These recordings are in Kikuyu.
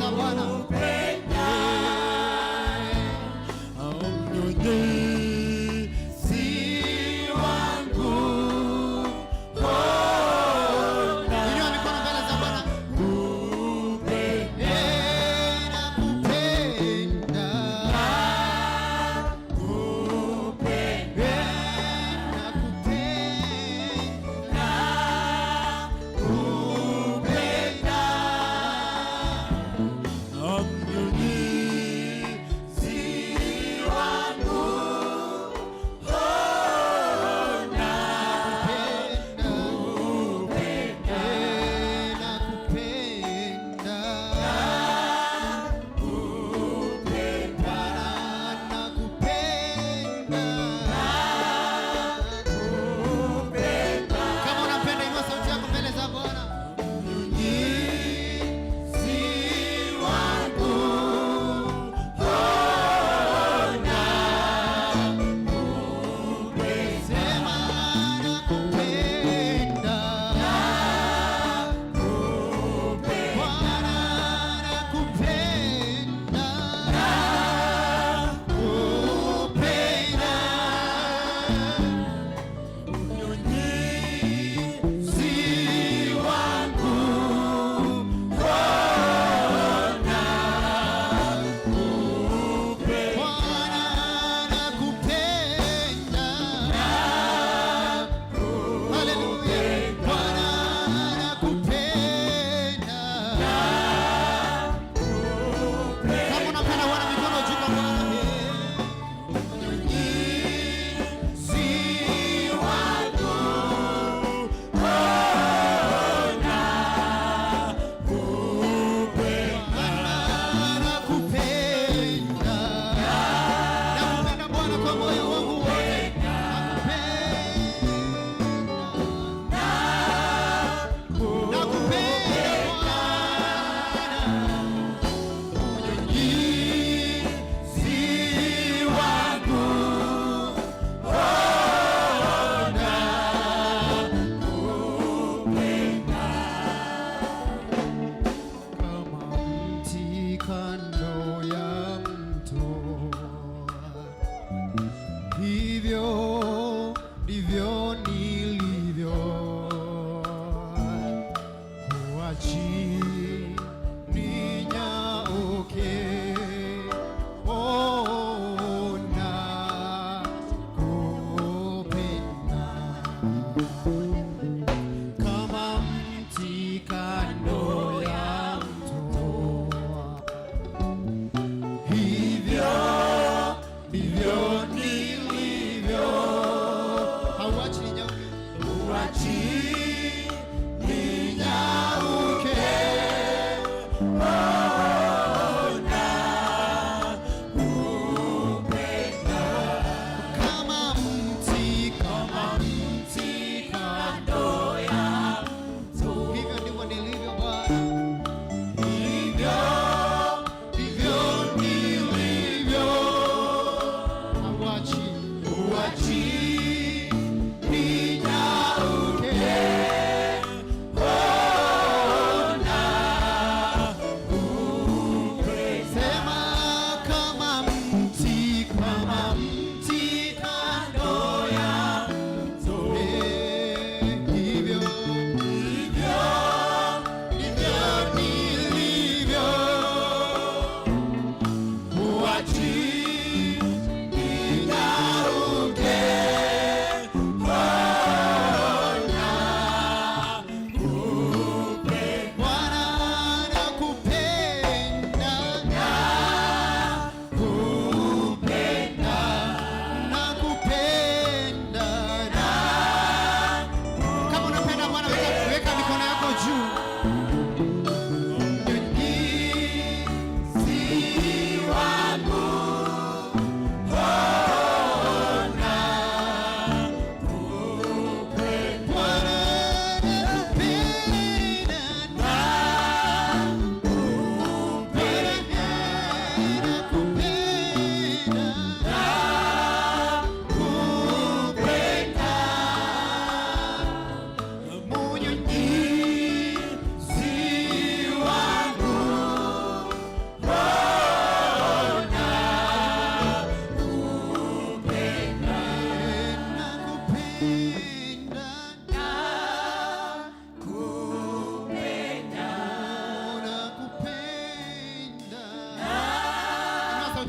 za Bwana. Mnyonyizi wangu. Inua mikono mbele za Bwana. Eh, nakupenda. Eh, nakupenda. Kupenda.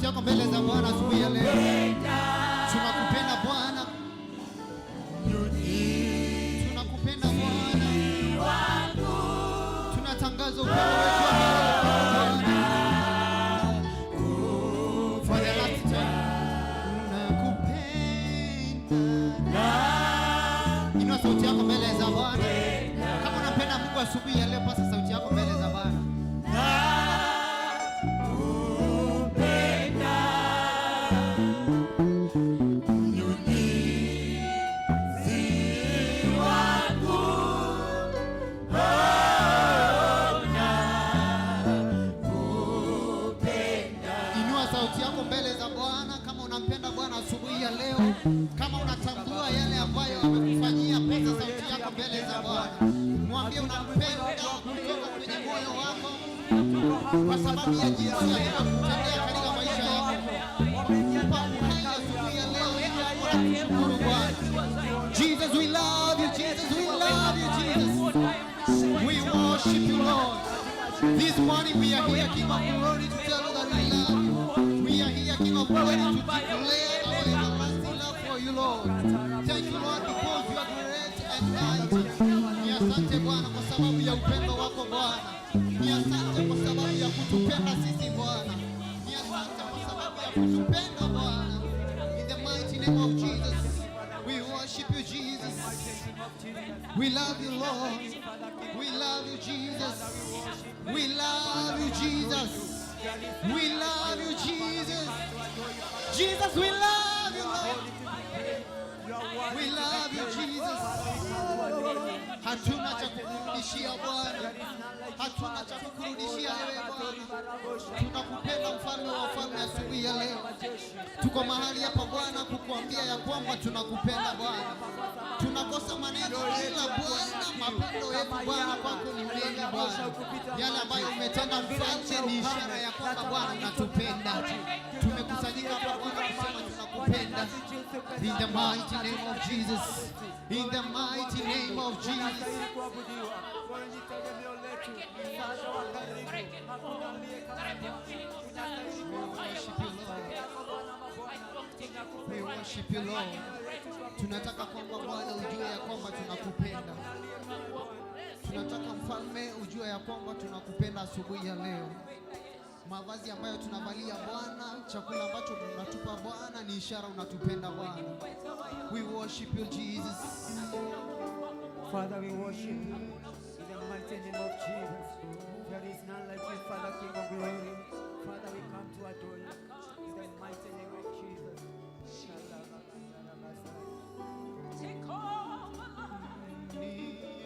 Sauti yako mbele za Bwana asubuhi ya leo. Tunakupenda Bwana, tunakupenda Bwana, tunatangaza upendo wetu wa milele kwako Bwana. For the last time. Nakupenda. Inua sauti yako mbele za Bwana. Kama unampenda Mungu asubuhi ya leo, paza sauti yako mbele za Bwana. Inua sauti yako mbele za Bwana kama unampenda Bwana asubuhi ya leo, kama unatambua yale ambayo amekufanyia, paza sauti yako mbele za Bwana. Mwambie unampenda kutoka kwenye moyo wako, kwa sababu ya jinsi alivyokutendea katika maisha yako. Kupa uhai asubuhi ya leo, ili kushukuru Bwana. Jesus, we love you. Jesus, we love you. Jesus, we worship you, Lord. This morning we are here, King of Glory, to tell you that we love you. We are here, King of Glory, to declare our everlasting love for you, Lord. Thank you, Lord, because you are great and mighty. Ni asante Bwana kwa sababu ya upendo wako Bwana. Ni asante kwa sababu ya kutupenda sisi Bwana. Ni asante kwa sababu ya kutupenda Bwana. In the mighty name of Jesus, we worship you, Jesus. We love you, Lord. We love you, Jesus. We love you, Jesus. We love you, Jesus. Jesus, we love you, Lord. We love you, Jesus. Hatuna cha kukurudishia Bwana, hatuna cha kukurudishia wewe Bwana. Tunakupenda mfalme wa wafalme asubuhi ya leo. Tuko mahali hapa Bwana kukuambia ya kwamba tunakupenda Bwana. Tunakosa maneno ila Bwana, mapendo yetu Bwana kwako ni mengi Bwana. Yale ambayo umetenda mfalme ni ishara ya kwamba Bwana unatupenda. Tumekusanyika hapa Bwana kusema tunakupenda. In the mighty name of Jesus. In the mighty name of Jesus. Kuabudiwa. Wewe ni tegemeo letu, msaada wa karibu. Hakuna aliye kama Unastahili We worship you, Lord. We worship you, Lord. Tunataka kwamba Bwana ujue ya kwamba tunakupenda. Tunataka mfalme ujue ya kwamba tunakupenda asubuhi ya leo. Mavazi ambayo tunavalia Bwana, chakula ambacho unatupa Bwana ni ishara unatupenda Bwana. We worship you, Jesus. Father, we worship you in the mighty name of Jesus. There is none like you, Father, King of glory. Father, we come to adore you in the mighty name of Jesus. Take over, Lord. Take over.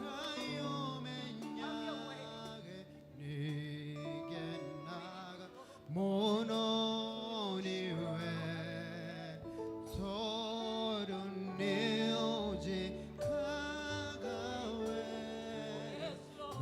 Have your way. Mũno nĩwe tondũ nĩũnjĩkaga wega. Yes, Lord.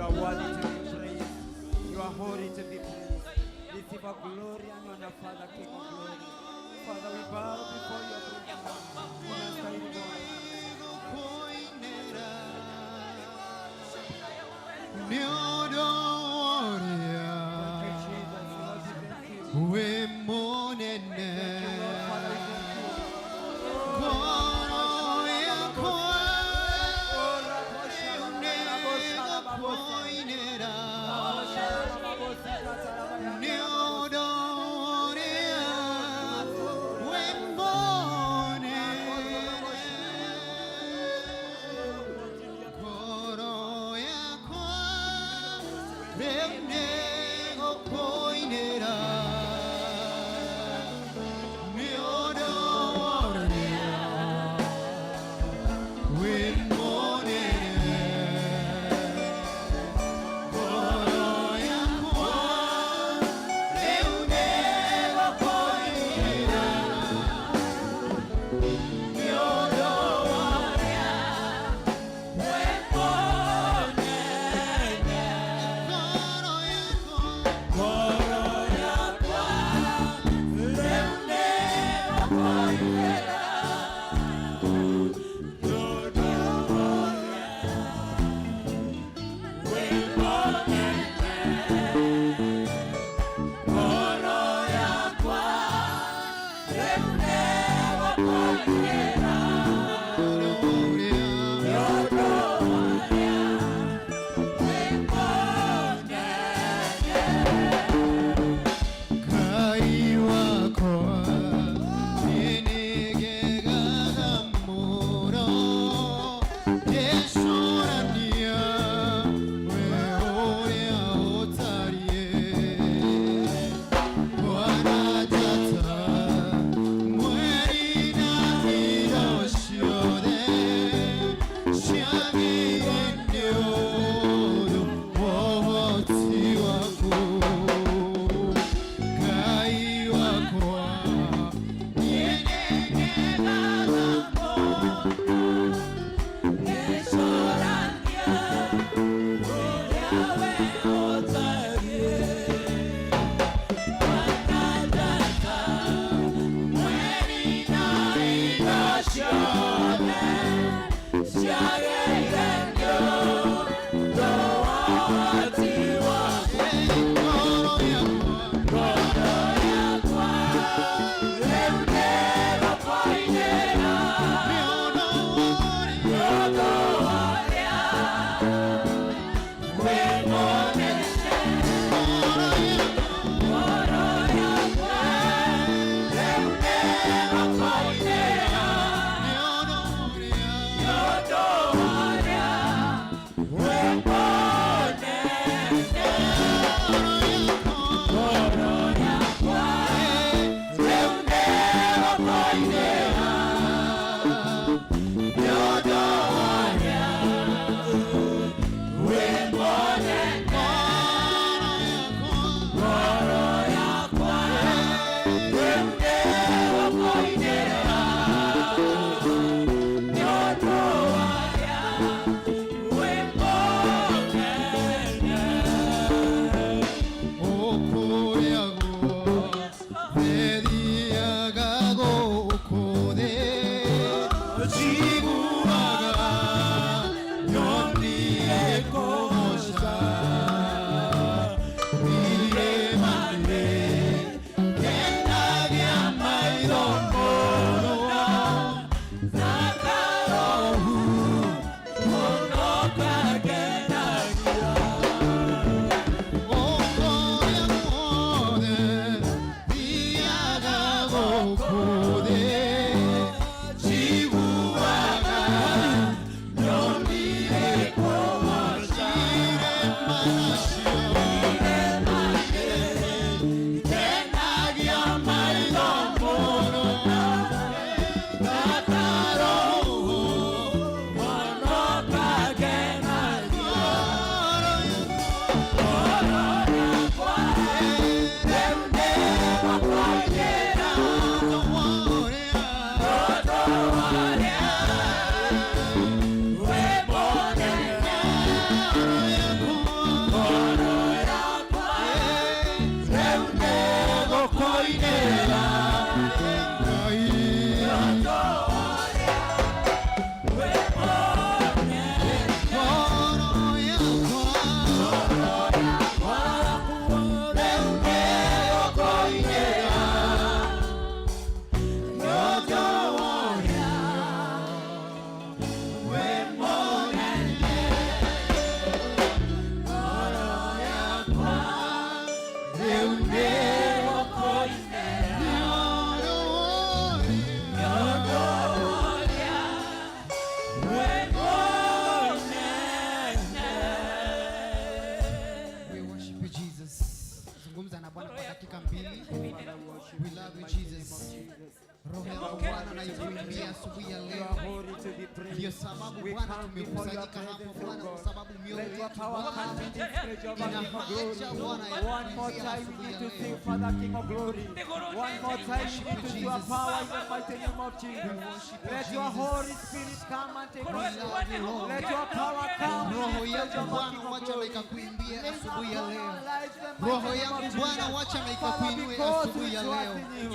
are worthy to be praised. You are holy to be praised. Receive our glory and honor, Father, King of glory. Father, we bow before your throne. Unastahili Bwana. Thank you, Jesus. Lord, we thank you. Thank you, Lord. Father, we thank you. Oh, Rabosha, Rabosha, Rabosha. Rabosha, Rabosha, Rabosha. We're na ikuimbie asubuhi ya You leo. are holy to be praised. Ndio sababu We Bwana come before your tumekusanyika hapa presence, O Bwana, kwa God. sababu mioyo Let your yetu power Bwana come in this place, Jehovah ina King of glory. haja Bwana ya One more kukuimbia time we asubuhi need ya to see leo. Father King of glory. One more time we need to see your Jesus. power in the mighty name of Jesus. Worship you, Let your Jesus. Holy Spirit come and take We control. love you, Lord. Let your power come in Roho this place, yangu Jehovah Bwana, King of wacha na glory. ikakuimbie Rain asubuhi ya upon leo. our lives in the Roho mighty name yangu of Bwana, Jesus. wacha na Father, ikakuinue because asubuhi we ya trust leo. in you.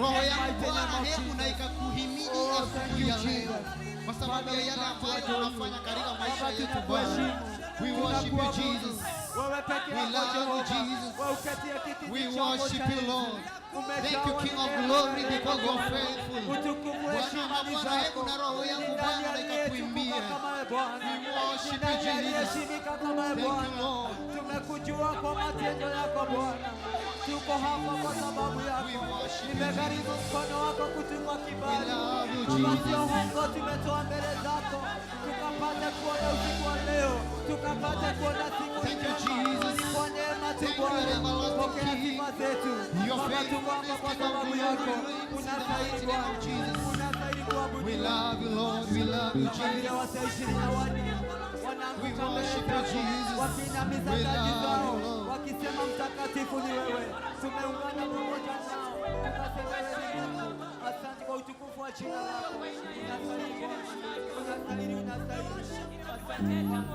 Roho In the yangu mighty name Bwana, of hebu na Jesus. ikakuhimidi Oh, thank asubuhi you, ya leo, Jesus. kwa sababu Father, ya we yale come to ambayo adore you. unafanya katika maisha Baba, yetu Bwana. tunakuheshimu, We worship you, tunakuabudu. Jesus. Wewe peke We yako love you, Jehova, Jesus. wewe uketie kiti We chako worship cha you, enzi. Lord. Thank you, Umejawa King na of neema na Glory, rehema because you are Bwana. faithful. Utukufu, Bwana heshima na ni Bwana, hebu zako. na roho Ni yangu nani Bwana na aliyetukuka ikakuimbie. kama wewe Bwana? We worship Ni you, nani Jesus. aliyeheshimika kama wewe Thank you, Bwana? Lord. Tumekujua kwa matendo yako Bwana, tuko hapa kwa sababu We yako. worship you, Nimegharimu mkono wako kutupa We kibali. love you, Baba, sio Jesus. hongo tumetoa mbele zako, tukapate kuona usiku wa leo, tukapate kuona siku Thank you, njema. Jesus. Ni kwa neema tu Thank you, Bwana, everlasting pokea King. sifa zetu. Your Baba, tuko hapa faithfulness, kwa King of sababu Glory, yako. reigns in the Unastahili mighty name Bwana, of Jesus. unastahili We kuabudiwa. love you, Lord. We love you, Kama vile Jesus. watu 24 We wanaanguka mbele worship you, zako, Jesus. wakiinamisha We taji love you, zao, Lord. wakisema mtakatifu ni wewe. Tumeungana pamoja nao tukasema wewe ni Mungu. Asante kwa utukufu wa jina lako. Unastahili Bwana, unastahili, unastahili. Asante Bwana,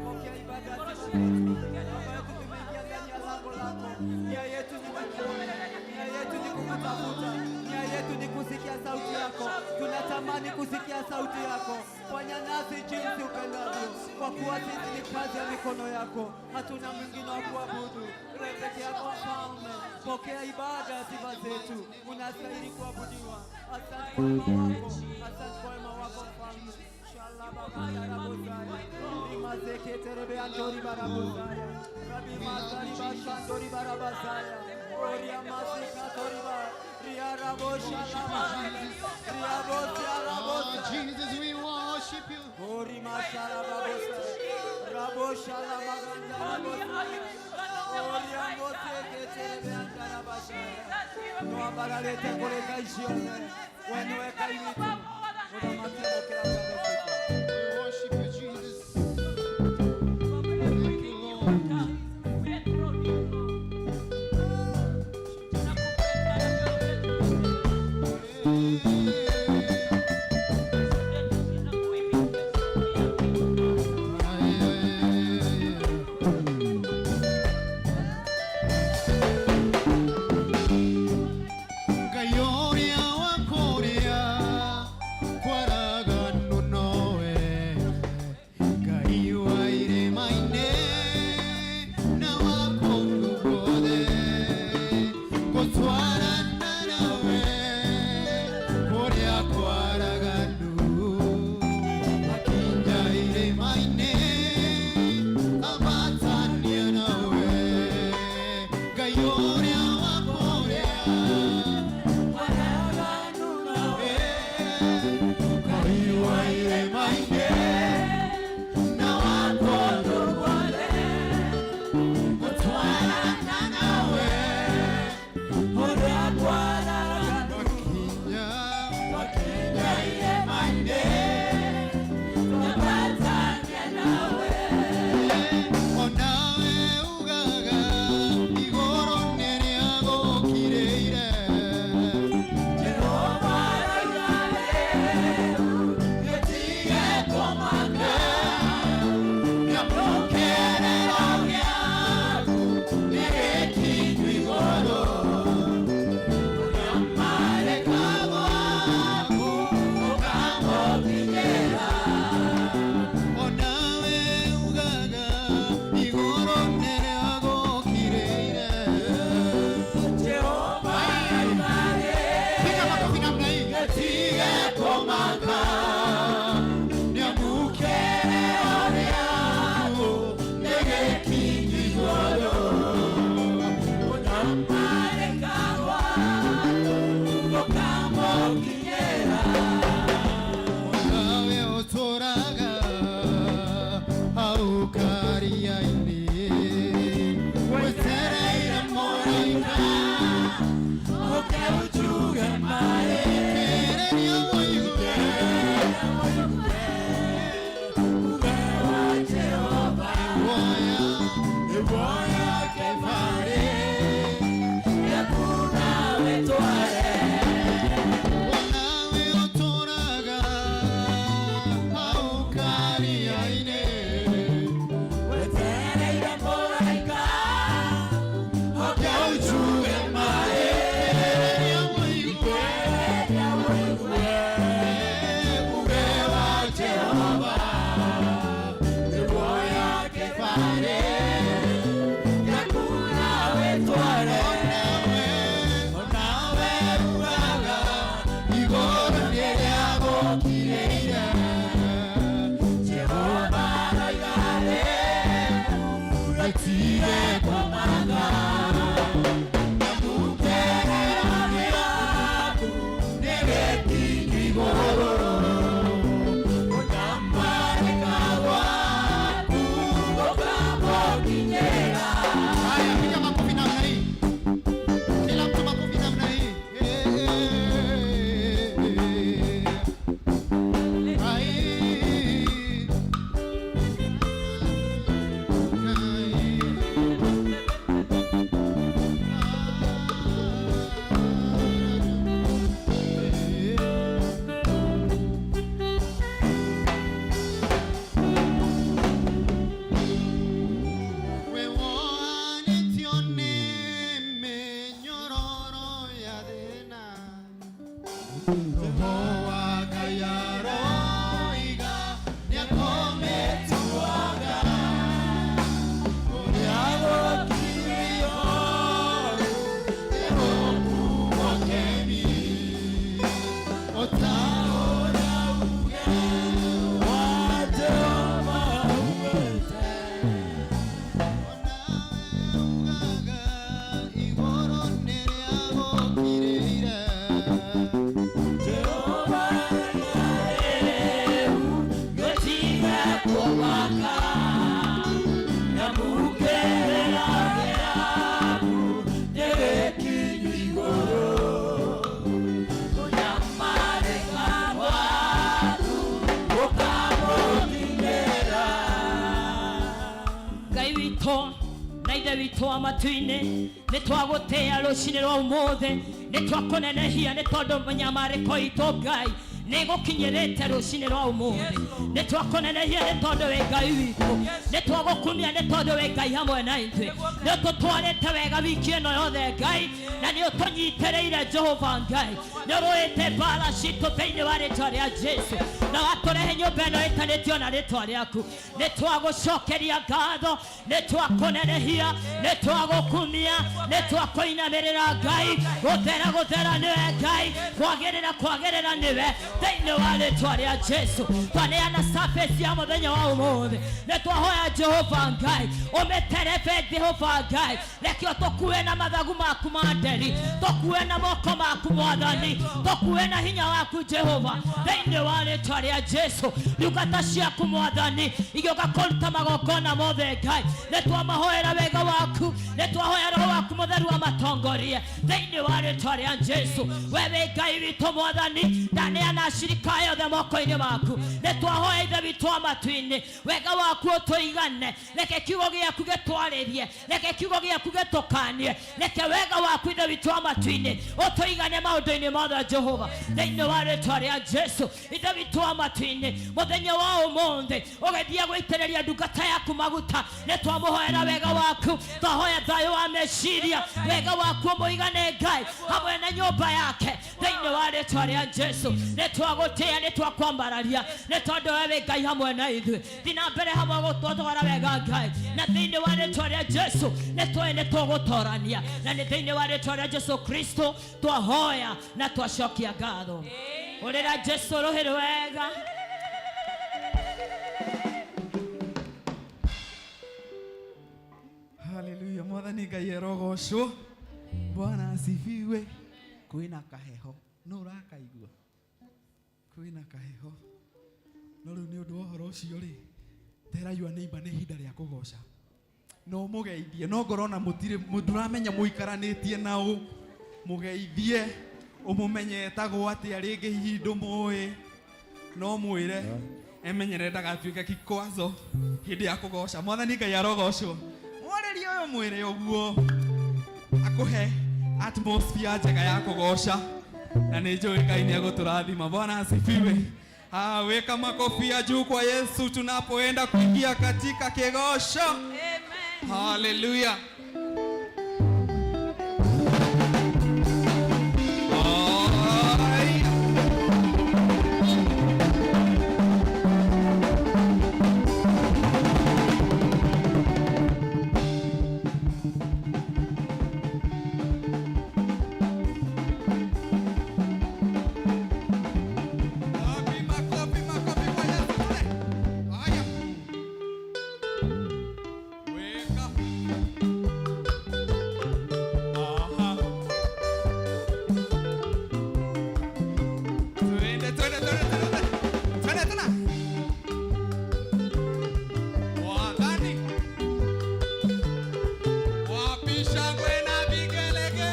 pokea ibada ya sifa zetu. Baba yetu, tumeingia ndani ya lango lako. Nia yetu ni kukuona, nia yetu ni kukutafuta, nia yetu ni kusikia sauti yako. Tunatamani kusikia sauti yako. Fanya nasi jinsi upendavyo, kwa kuwa sisi ni kazi ya mikono yako. Hatuna mwingine wa kuabudu, wewe peke yako Mfalme. Pokea ibada ya sifa zetu, unastahili kuabudiwa. Asante kwa wema wako, asante kwa wema wako Mfalme. Shalabagandarabozaya, rimazeketerebeantoribarabozaya, rabimasaribashandoribarabazaya, oriamasikatoриba, riaraboshalama, Oh, riabosiarabosaya. Jesus, we worship you. Orimasharababosaya, raboshalamagandarabosa, oriamoseketerebeandarabashaya. Noambararete kolekaisione, wenueka iwitu, unamatembokela kabesito. We worship you, Jesus. Thank you, Lord. Ngayoria wakoria kwaraga nuno. Haya, piga makofi namna hii. Kila mtu makofi namna hii. Eh, eh, eh, eh. Ai. Ai. Ngai witũ na ithe witũ wa matu-inĩ, nĩ twagũtĩĩa rũcinĩ rwa ũmũthĩ, nĩ twakũnenehia nĩ tondũ mĩnyamarĩko itũ Ngai nĩ gũkinyĩrĩte rũcinĩ rwa ũmũthĩ. Nĩ twakũnenehia nĩ tondũ wĩ Ngai witũ, nĩ twagũkumia nĩ tondũ wĩ Ngai hamwe na ithuĩ, nĩ ũtũtwarĩte wega wiki ĩno yothe Ngai, na nĩ ũtũnyitĩrĩire Jehova Ngai, nĩ ũrũĩte mbara citũ thĩinĩ wa rĩtwa rĩa Jesu, na watũrehe nyũmba ĩno ĩtanĩtio na rĩtwa rĩaku. Nĩ twagũcokeria ngatho, nĩ twakũnenehia, nĩ twagũkumia, nĩ twakũinamĩrĩra Ngai. Gũthera gũthera nĩwe Ngai, kwagĩrĩra kwagĩrĩra nĩwe, thĩinĩ wa rĩtwa rĩa Jesu. Twaneana service ya mũthenya wa ũmũthĩ, nĩ twahoya Jehova Ngai ũmĩterebe. Jehova Ngai, reke ũtũkue na mathagu maku ma nderi, tũkue na moko maku Mwathani, tũkue na hinya waku Jehova, thĩinĩ wa rĩtwa rĩa Jesu. Ndungata ciaku Mwathani igĩũka kũruta magongona mothe Ngai, nĩ twamahoera wega waku, nĩ twahoya Roho waku Mũtheru amatongorie thĩinĩ wa rĩtwa rĩa Jesu. We wĩ Ngai witũ Mwathani, ndaneana acirika yothe moko-inĩ maku. Nĩ twahoya Ithe witũ wa matu-inĩ, wega waku ũtũigane, reke kiugo gĩaku gĩtwarĩrie, reke kiugo gĩaku gĩtũkanie, reke wega waku Ithe witũ wa matu-inĩ ũtũigane maũndũ-inĩ mothe Jehova, thĩinĩ wa rĩtwa rĩa Jesu. Ithe witũ wa matu-inĩ, mũthenya wa ũmũthĩ ũgĩthiĩ gũitĩrĩria ndungata yaku maguta, nĩ twamũhoera wega waku, twahoya thayũ wa meciria, wega waku ũmũigane Ngai hamwe na nyũmba yake, thĩinĩ wa rĩtwa rĩa Jesu. Nĩ twagũtĩĩa, nĩ twakwambararia nĩ tondũ we wĩ Ngai hamwe na ithuĩ. Thiĩ na mbere hamwe gũtũtwara wega Ngai, na thĩinĩ wa rĩtwa rĩa Jesu nĩ tũĩ nĩ tũgũtorania, na nĩ thĩinĩ wa rĩtwa rĩa Jesu Kristo twahoya na twacokia ngatho. Ũrĩra Jesu rũhĩ rwega. Haleluya, Mwathani Ngai arogocwo. Bwana asifiwe. Kwĩna kaheho, no ũrakaigua? Kwĩna kaheho. No rĩu nĩ ũndũ wa ũhoro ũcio rĩ, tera your neighbor nĩ ihinda rĩa kũgoca. No mũgeithie, no ngorwo na mũtirĩ mũndũramenya mũikaranĩtie na ũ, mũgeithie, ũmũmenye etagwo atĩa, rĩngĩ hihi ndũmũĩ, no mwĩre emenyere ndagatuĩke kikwazo hĩndĩ ya kũgoca. Mwathani Ngai arogocwo. Mwarĩrie ũyũ mwĩre ũguo akũhe atmosphere njega ya kũgoca, na nĩ njũĩ Ngai nĩ egũtũrathima. Bwana asifiwe. Ah, weka makofi ya juu kwa Yesu tunapoenda kuingia katika kigosho. Haleluya. Oi. Makofi, makofi, makofi kwa Yesu. Haya. Weka Wega. Aha. Twende, twende, twende, twende. Twende tena. Wadhani. Wapi shangwe na vigelegele?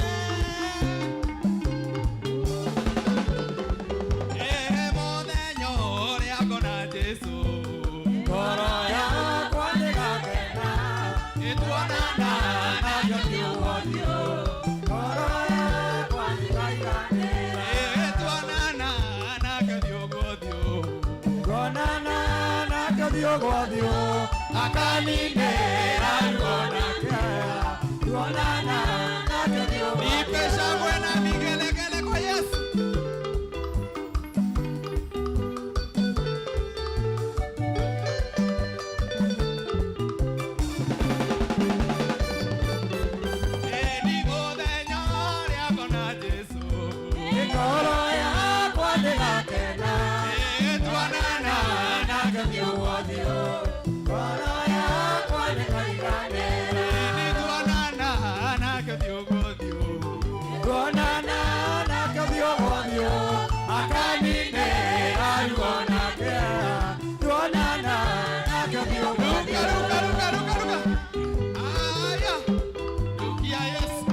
Ehe, mũthenya ũrĩa ngona Jesũ. Ngoro yakwa nĩgakena. Nĩtuonana nake ũthiũ kwa ũthiũ. Ngoro yakwa nĩkaiganĩra. Ehe, tuonana nake ũthiũ kwa ũthiũ. Ngonana nake ũthiũ kwa ũthiũ. Akaninĩra ruo na kĩeha. Tuonana nake ũthiũ kwa Nipe ũthiũ. shangwe na vigelegele kwa Yesu. Ĩ, nĩ mũthenya ũrĩa ngona Jesũ. Ngoro yakwa nĩgakena. Ĩ, tuonana Nake ũthiũ kwa ũthiũ. Ngoro yakwa nĩkaiganĩra. Ĩ, nĩtuonana nake ũthiũ kwa ũthiũ. Tuonana nake ũthiũ kwa ũthiũ. Akaninĩra ruo na kĩeha. Tuonana nake ũthiũ kwa Ruka, ũthiũ. ruka, ruka, ruka, ruka. Aya. Rukia Yesu.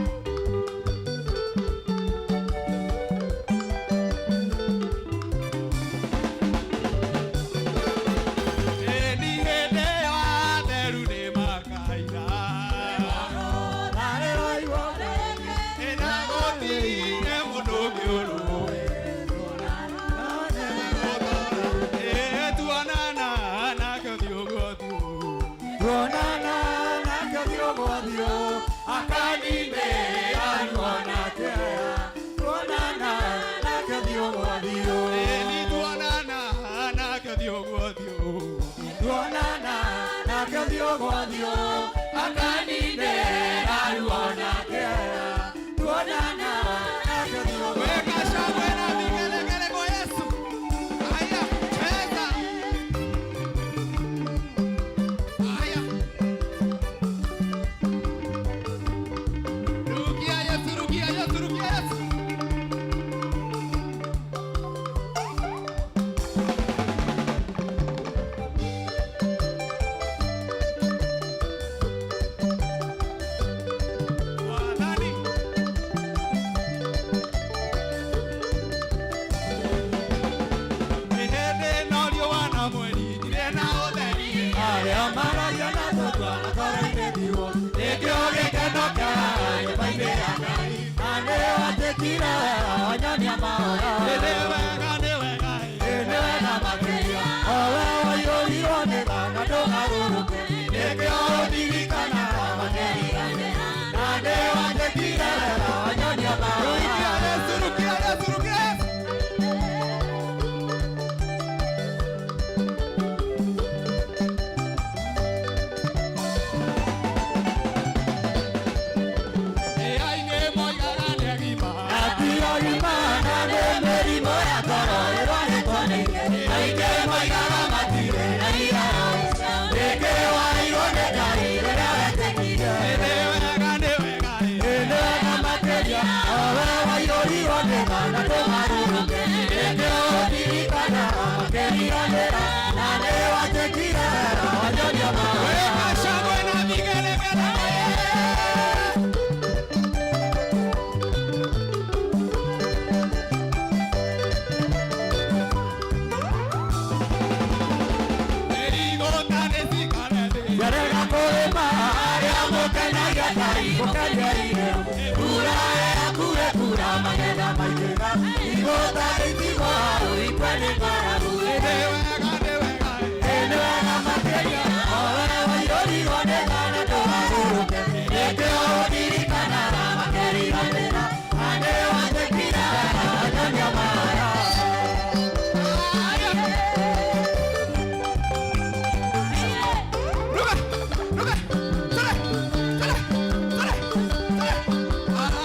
Ĩ, nĩ hĩndĩ ĩyo atheru nĩmakaina. Ĩ, na gũtirĩ mũndũ ũngĩ ũrũĩ. Ĩ, tuonana nake ũthiũ kwa ũthiũ. Tuonana nake ũthiũ kwa ũthiũ. Akaninĩra ruo na kĩeha. Tuonana nake ũthiũ kwa ũthiũ. Ĩ, nĩtuonana nake ũthiũ kwa ũthiũ. Tuonana nake ũthiũ kwa ũthiũ. Akaninĩra ruo na kĩeha. Tuonana nake ũthiũ kwa Weka shangwe na vigelegele kwa Yesu. Haya, cheza. Haya. Rukia Yesu, rukia Yesu, rukia Yesu. Wadhani. Hĩndĩ ĩno riũa na mweri ndirĩ na ũtheri. Arĩa maragia na tũtwa na ngoro-inĩ thiũ, nĩkĩo gĩkeno kĩa nyũmba-inĩ ya Ngai. Na nĩwatĩkire wega wanyonia mahoro. Nĩ wega, nĩ wega, Ĩ nĩ wega makĩria, o we waiyũrirwo nĩ tha na ndũgarũrũke. Nĩkĩo ũndirikanaga makĩria. Na nĩwatĩkire wega wanyonia mahoro. Rukia Yesu, rukia Yesu, rukia Yesu. Ĩ, aingĩ moigaga nĩ agima. Atiogimana nĩ mĩrimũ ya ngoro ĩrwarĩtwo nĩ ingĩ. Aingĩ moigaga matirĩ na iheo. Nĩkĩ wairwo nĩ Ngai rĩrĩa wetĩkirie? Nĩ wega, nĩ wega, Ĩ nĩ wega makĩria, o we waiyũrirwo nĩ tha na ndũgarũrũke. Nĩkĩo ũndirikanaga makĩriganĩra, na nĩwatĩkire wega wanyonia maũndũ. Weka shangwe na vigelegele kwa Yesu. Ĩigũta nĩcikare thĩ. Ngerega kũrĩma arĩa mũkenagia Ngai mũkenia irio. Mbura yaku ĩkura magetha maingĩha. Igũta rĩtigwo hau ikue nĩ ng'aragu. Nĩ wega, nĩ wega, Ĩ nĩ wega makĩria, o we waiyũrirwo nĩ tha na ndũgarũrũke. Nĩkĩo ũndirikanaga makĩriganĩra, na nĩwanjĩkire wega wanyonia mahoro. Aya. Ruka, ruka, tore, tore, tore, tore. Aya.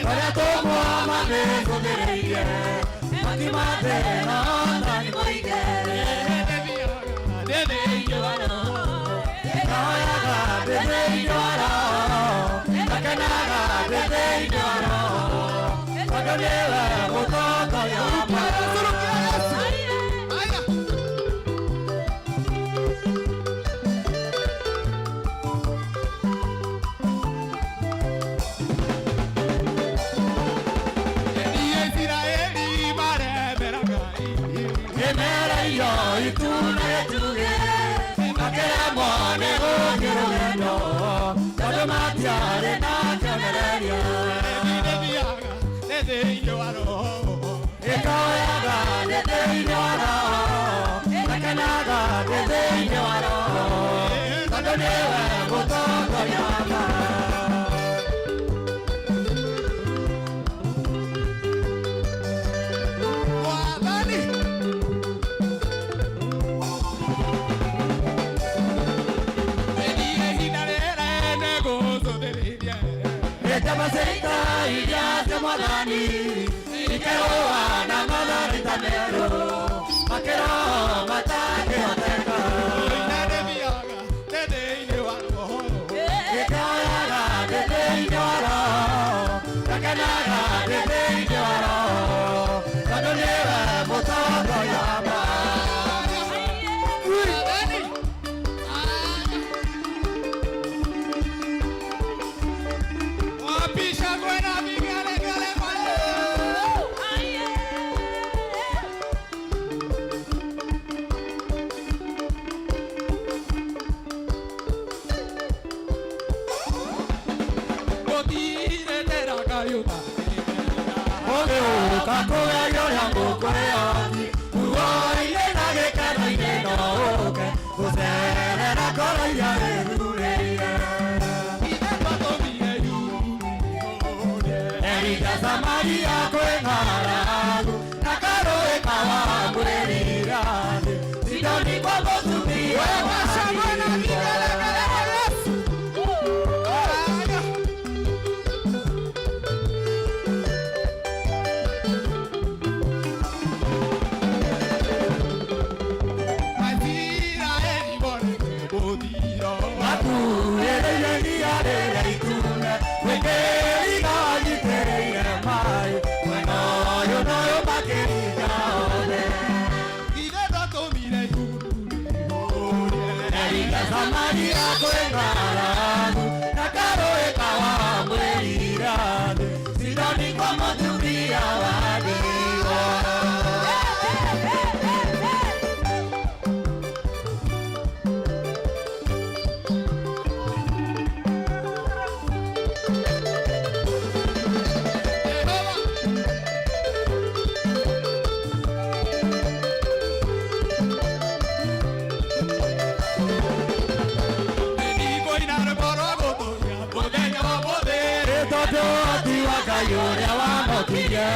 Arĩa tũmwa mamĩcũthĩrĩirie makimathĩna tani mũingĩ. Ĩkoyaga ndĩ thĩinĩ wa Roho, ngakenaga ndĩ thĩinĩ wa Roho, tondũ nĩwe mũtongoria wakwa. Haya. Isiraeli maremera Ngai. Mĩmera iyo itune gĩtugĩ, makĩremwo nĩ gũthiĩ rũgendo, tondũ matiarĩ na kĩonereria. Nĩthiaga nĩ thĩinĩ wa Roho. Ĩkoyaga ndĩ thĩinĩ wa Roho, ngakenaga ndĩ thĩinĩ wa Roho, tondũ nĩwe mũtongoria wakwa. Mwathani. Niĩ ihinda rĩrĩ nĩngũcũthĩrĩria. Ĩtamaceita iria cia Mwathani, ikĩrũa na matharaita merũ, makĩroho matangĩhoteka. Na nĩthiaga nĩ thĩinĩ wa Roho. Ĩkoyaga ndĩ thĩinĩ wa Roho, ngakenaga ndĩ thĩinĩ wa Roho, tondũ nĩwe mũtongoria wakwa. Mwathani. Haya. Wapisha kwena vigelegele kwa Yesu. Gũtirĩ Ngai ũtangĩmenya. Ũgĩũka kũgerio ũrĩa ngũkwĩyoni, muoyo-inĩ na gĩkeno-inĩ no ũke, gũcerera ngoro iria wĩthurĩire. Ithe twatũmire yumĩre. Erika Samaria kwĩ ng'aragu, na karũĩ kawamwĩrira-thĩ, Sidoni kwa mũtumia Wewe shangwe na vigelegele kwa Yesu. Haya. Aisiraeli morete mũthiro. Makuĩrĩire iria rĩrĩa itune, gwĩkĩriga wanyitĩrĩire maĩ, mwena ũyũ na ũyũ makĩringa othe. Ithe twatũmire yumĩre. Erika Samaria kwĩ ng'aragu, na karũĩ kawamwĩrira-thĩ, Sidoni kwa mũtumia wa ndigwa. Jehova. Nĩngũina rwĩmbo rwa gũtũũria mũthenya wa ũmũthĩ. Tondũ ũhoti wa Ngai ũrĩa wamũkirie,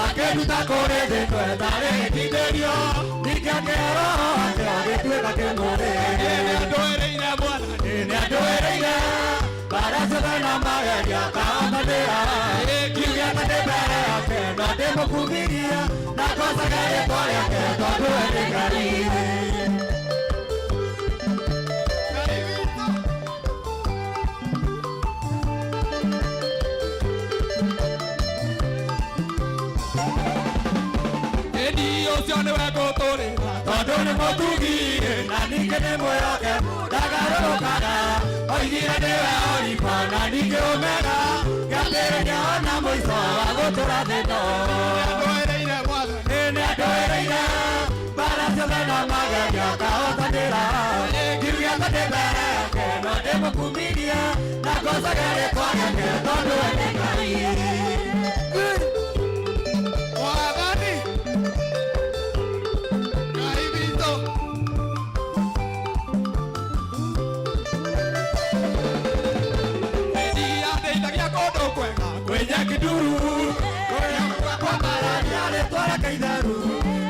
akĩnduta kũrĩ thĩ ĩno ĩtarĩ gĩtindĩrio, ningĩ akĩhe Roho wake agĩtuĩka kĩmũrĩ. Nĩandũĩrĩire Mwathani. Nĩandũĩrĩire mbaara ciothe na magerio akahotanĩra, ngiuge atĩ ndĩ mbere yake no ndĩmũkumirie, na ngocage rĩĩtwa rĩake tondũ we nĩ Ngai. Ngai witũ. Ĩni ũcio nĩwe ngũtũũrĩra. Tondũ nĩ mũtugi na ningĩ nĩ mwĩhokeku ndagarũrũkaga, oigire nĩwe Alifa na ningĩ Omega, kĩambĩrĩria ona mũico wa gũtũũra thĩ ĩno. Nĩandũĩrĩire Mwathani. Nĩandũĩrĩire mbaara ciothe na magerio akahotanĩra, ngiuge atĩ ndĩ mbere yake no ndĩmũkumirie, na ngocage rĩĩtwa rĩake tondũ we nĩ Ngai. Mwathani. Ngai witũ. Ĩni andeithagia kũndũ kwega kwĩ nyeki nduru. Kũrĩa kwa mararia rĩĩtwa rĩake itheru,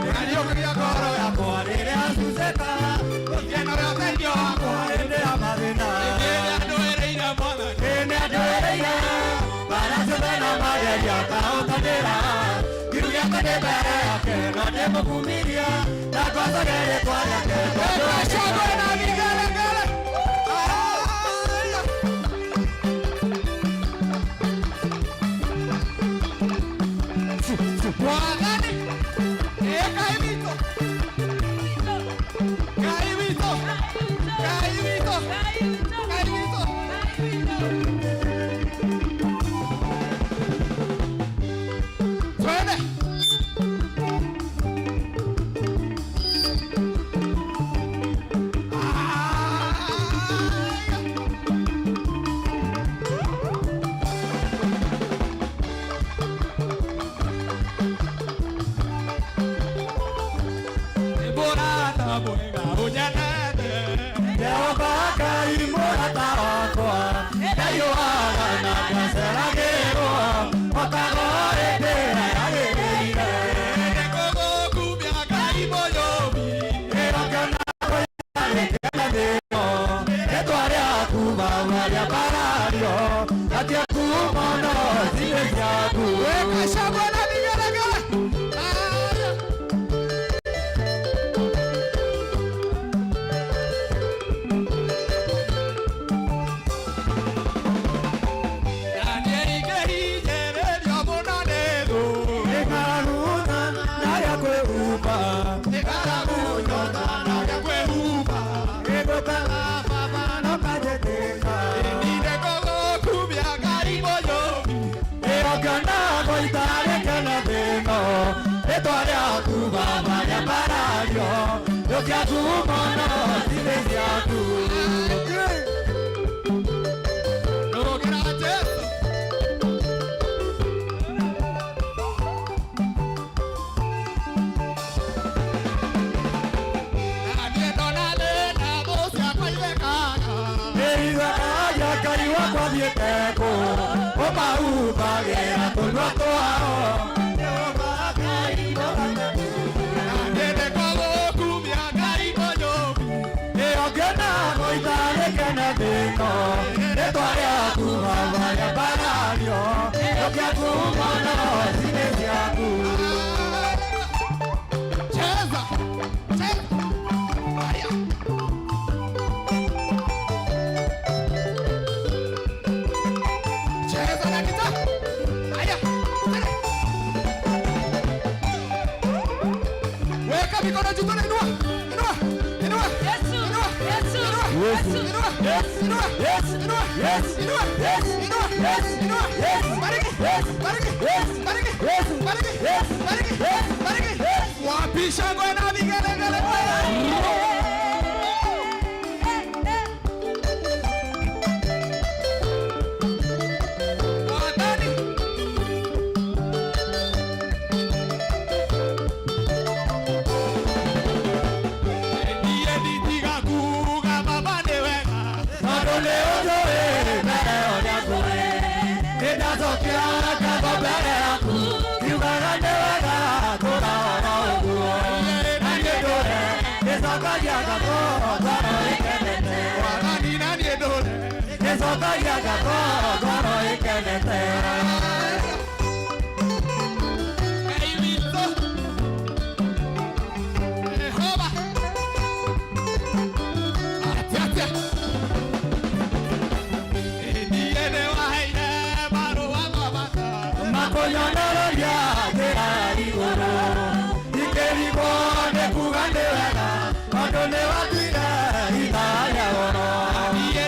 nĩariũkagia ngoro yakwa rĩrĩa cucĩka, Gũtieno rĩa ũteithio wakwa. hĩndĩ ya mathĩna. Nĩandũĩrĩire Mwathani. Nĩandũĩrĩire mbaara ciothe na Kũngeria ngahotanĩra Kiru gĩakwa nĩ mbere yake na ndĩmũkumiria na ngocage rĩtwa rĩake tondũ Weka shangwe na vigelegele. Haya. Mwathani, ĩ Ngai witũ, Ngai witũ, Ngai witũ, Ngai witũ. Twende. Haya. Nĩ mũrata mwega ũnyendete Jehova Ngai mũrata wakwa ndaiũaga na ngaceragĩrwo okago hĩndĩ ĩrĩa yagĩrĩire Nĩngũgũkumia Ngai mũyũmi Ĩrokĩona gĩkenanĩro rĩtwa rĩaku baba rĩambarario gatiaku mũno cirĩ ciaku. Weka shangwe na vigelegele. Haya. Na niĩ ingĩhinyĩrĩrio mũno nĩ thũ Nĩngaruna na rĩa kwĩhumba Nĩngaragu nyota na rĩa kwĩhumba Gĩgũkaga baba no kanjĩtĩka Niĩ nĩngũgũkumia Ngai mũyũmi Ĩrokĩona gũita gĩkenanĩro rĩtwa rĩaku baba rĩambarario rũkĩaku mũno cirĩ ciaku. Rũgĩra Jesũ Na niĩ ndona thĩna thũ ciakwa ithekaga Ĩrigaga Ngai wakwa thiĩte kũ ũmahumbagĩra tũnua twao Jehova Ngai mũrata. Na niĩ nĩngũgũkumia Ngai mũyũmi Ĩrokĩona gũita gĩkenanĩro rĩtwa rĩaku baba rĩambarario rũkĩaku mũno cirĩ ciaku. Cheza. Cheza. Haya. Cheza na gitaa. Haya. Twende. Weka mikono juu tena, inua. Inua. Inua. Yesu, Inua. Yesu, Inua. Yesu. Inua. Inua. Inua. Inua. Inua. Inua. Bariki. Bariki. Bariki. Bariki. Bariki. Bariki. Wapi shangwe na vigelegele? Mwathani. Niĩ nditiga kuuga Baba nĩ wega Tondũ nĩ ũnjũĩ mbere ũrĩa ngũĩ nĩndacokia ngatho mbere yaku kiugaga nĩ wega tũraora ũguo na niĩ ndũre nĩcokagia ngatho ngoro ĩkenete. Mwathani na niĩ ndũre Nĩcokagia ngatho ngoro ĩkenete. Ngai witũ Jehova Atia atia Niĩ nĩwaheire marũa ma bata Makũnyonereria njĩra ya igũrũ ikĩrigwo nĩ kuga nĩ wega tondũ nĩ watuire ithaa rĩa goro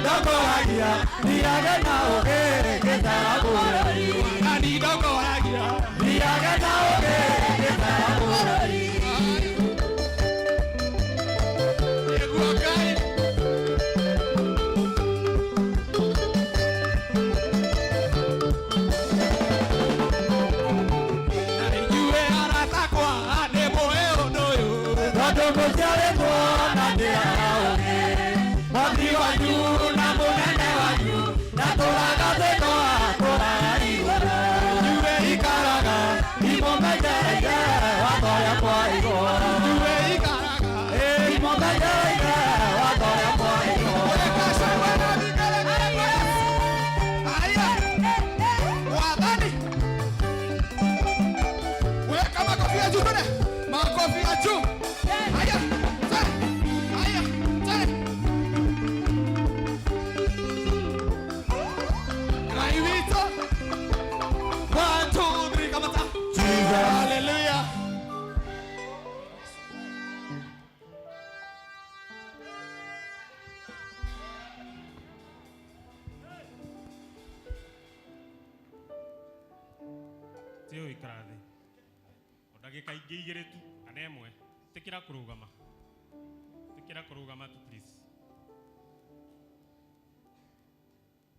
ndongoragia thiage na ũgĩ ngĩtara bũrũri Mwathani ndongoragia thiage na ũgĩ ngĩtara bũrũri. Nĩguo Ngai Na inyuĩ arata akwa nĩ mũĩ ũndũ ũyũ Tondũ mũciarĩtwo na njĩra ya ũgĩ mwathi wanyu na mũnene wanyu na tũragathĩtwo tũraga igũrũ inyuĩ ikaraga imũmenyereire watho ũrĩa mwaigwo Inyuĩ ikaraga imũmenyereire watho ũrĩa mwaigwo. Weka shangwe na vigelegele. Haya. Mwathani. Makofi ya juu. Haya, tena. Haya, tena. Ngai witũ. 1 2 3 kamata. Jesus. Hallelujah. Tĩ ũikara thĩ o ndagĩka ingĩ igĩrĩ tu kana ĩmwe. Tĩkĩra kũrũgama, tĩkĩra kũrũgama tu, please.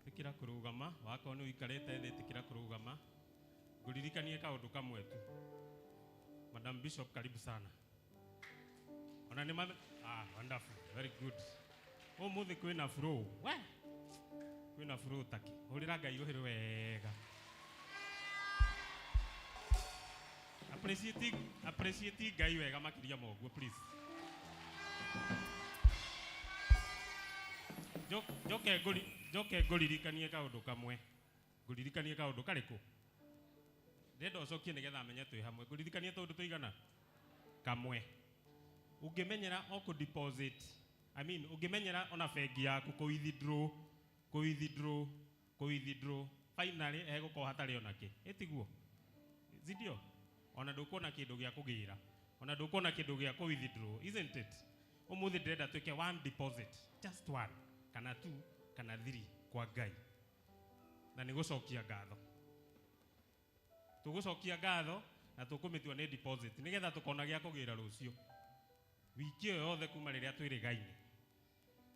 Tĩkĩra kũrũgama. Wakorwo nĩ ũikarĩte thĩ, tĩkĩra kũrũgama. Ngũririkanie kaũndũ kamwe tu. Madam Bishop, karibu sana. Ona nĩ ah, wonderful, very good. Ũmũthĩ kwĩna flow, we kwĩna flow taki. Hũrĩra Ngai rũhĩ wega. Appreciate, appreciate Ngai wega makĩria ma ũguo, please. Njoke ngũri njoke ngũririkanie kaũndũ kamwe. Ngũririkanie kaũndũ karĩkũ? Ndĩrenda ũcokie nĩgetha menye twĩ hamwe. Ngũririkanie tũndũ tũigana kamwe. Ũngĩmenyera o kũ deposit, I mean, ũngĩmenyera ona bengi yaku kũ withdraw, kũ withdraw, kũ withdraw, finally hegũkorwo hatarĩ ona kĩ. Ĩtiguo sindio? Ona ndũkuona kĩndũ gĩa kũgĩra, ona ndũkuona kĩndũ gĩa kũ withdraw, isn't it? Ũmũthĩ ndĩrenda twĩke one deposit, just one kana two kana three kwa Ngai, na nĩ gũcokia ngatho. Tũgũcokia ngatho na tũkũmĩtua nĩ deposit nĩgetha tũkona gĩa kũgĩra rũciũ. Wiki ĩyo yothe kuma rĩrĩa twĩrĩgaine,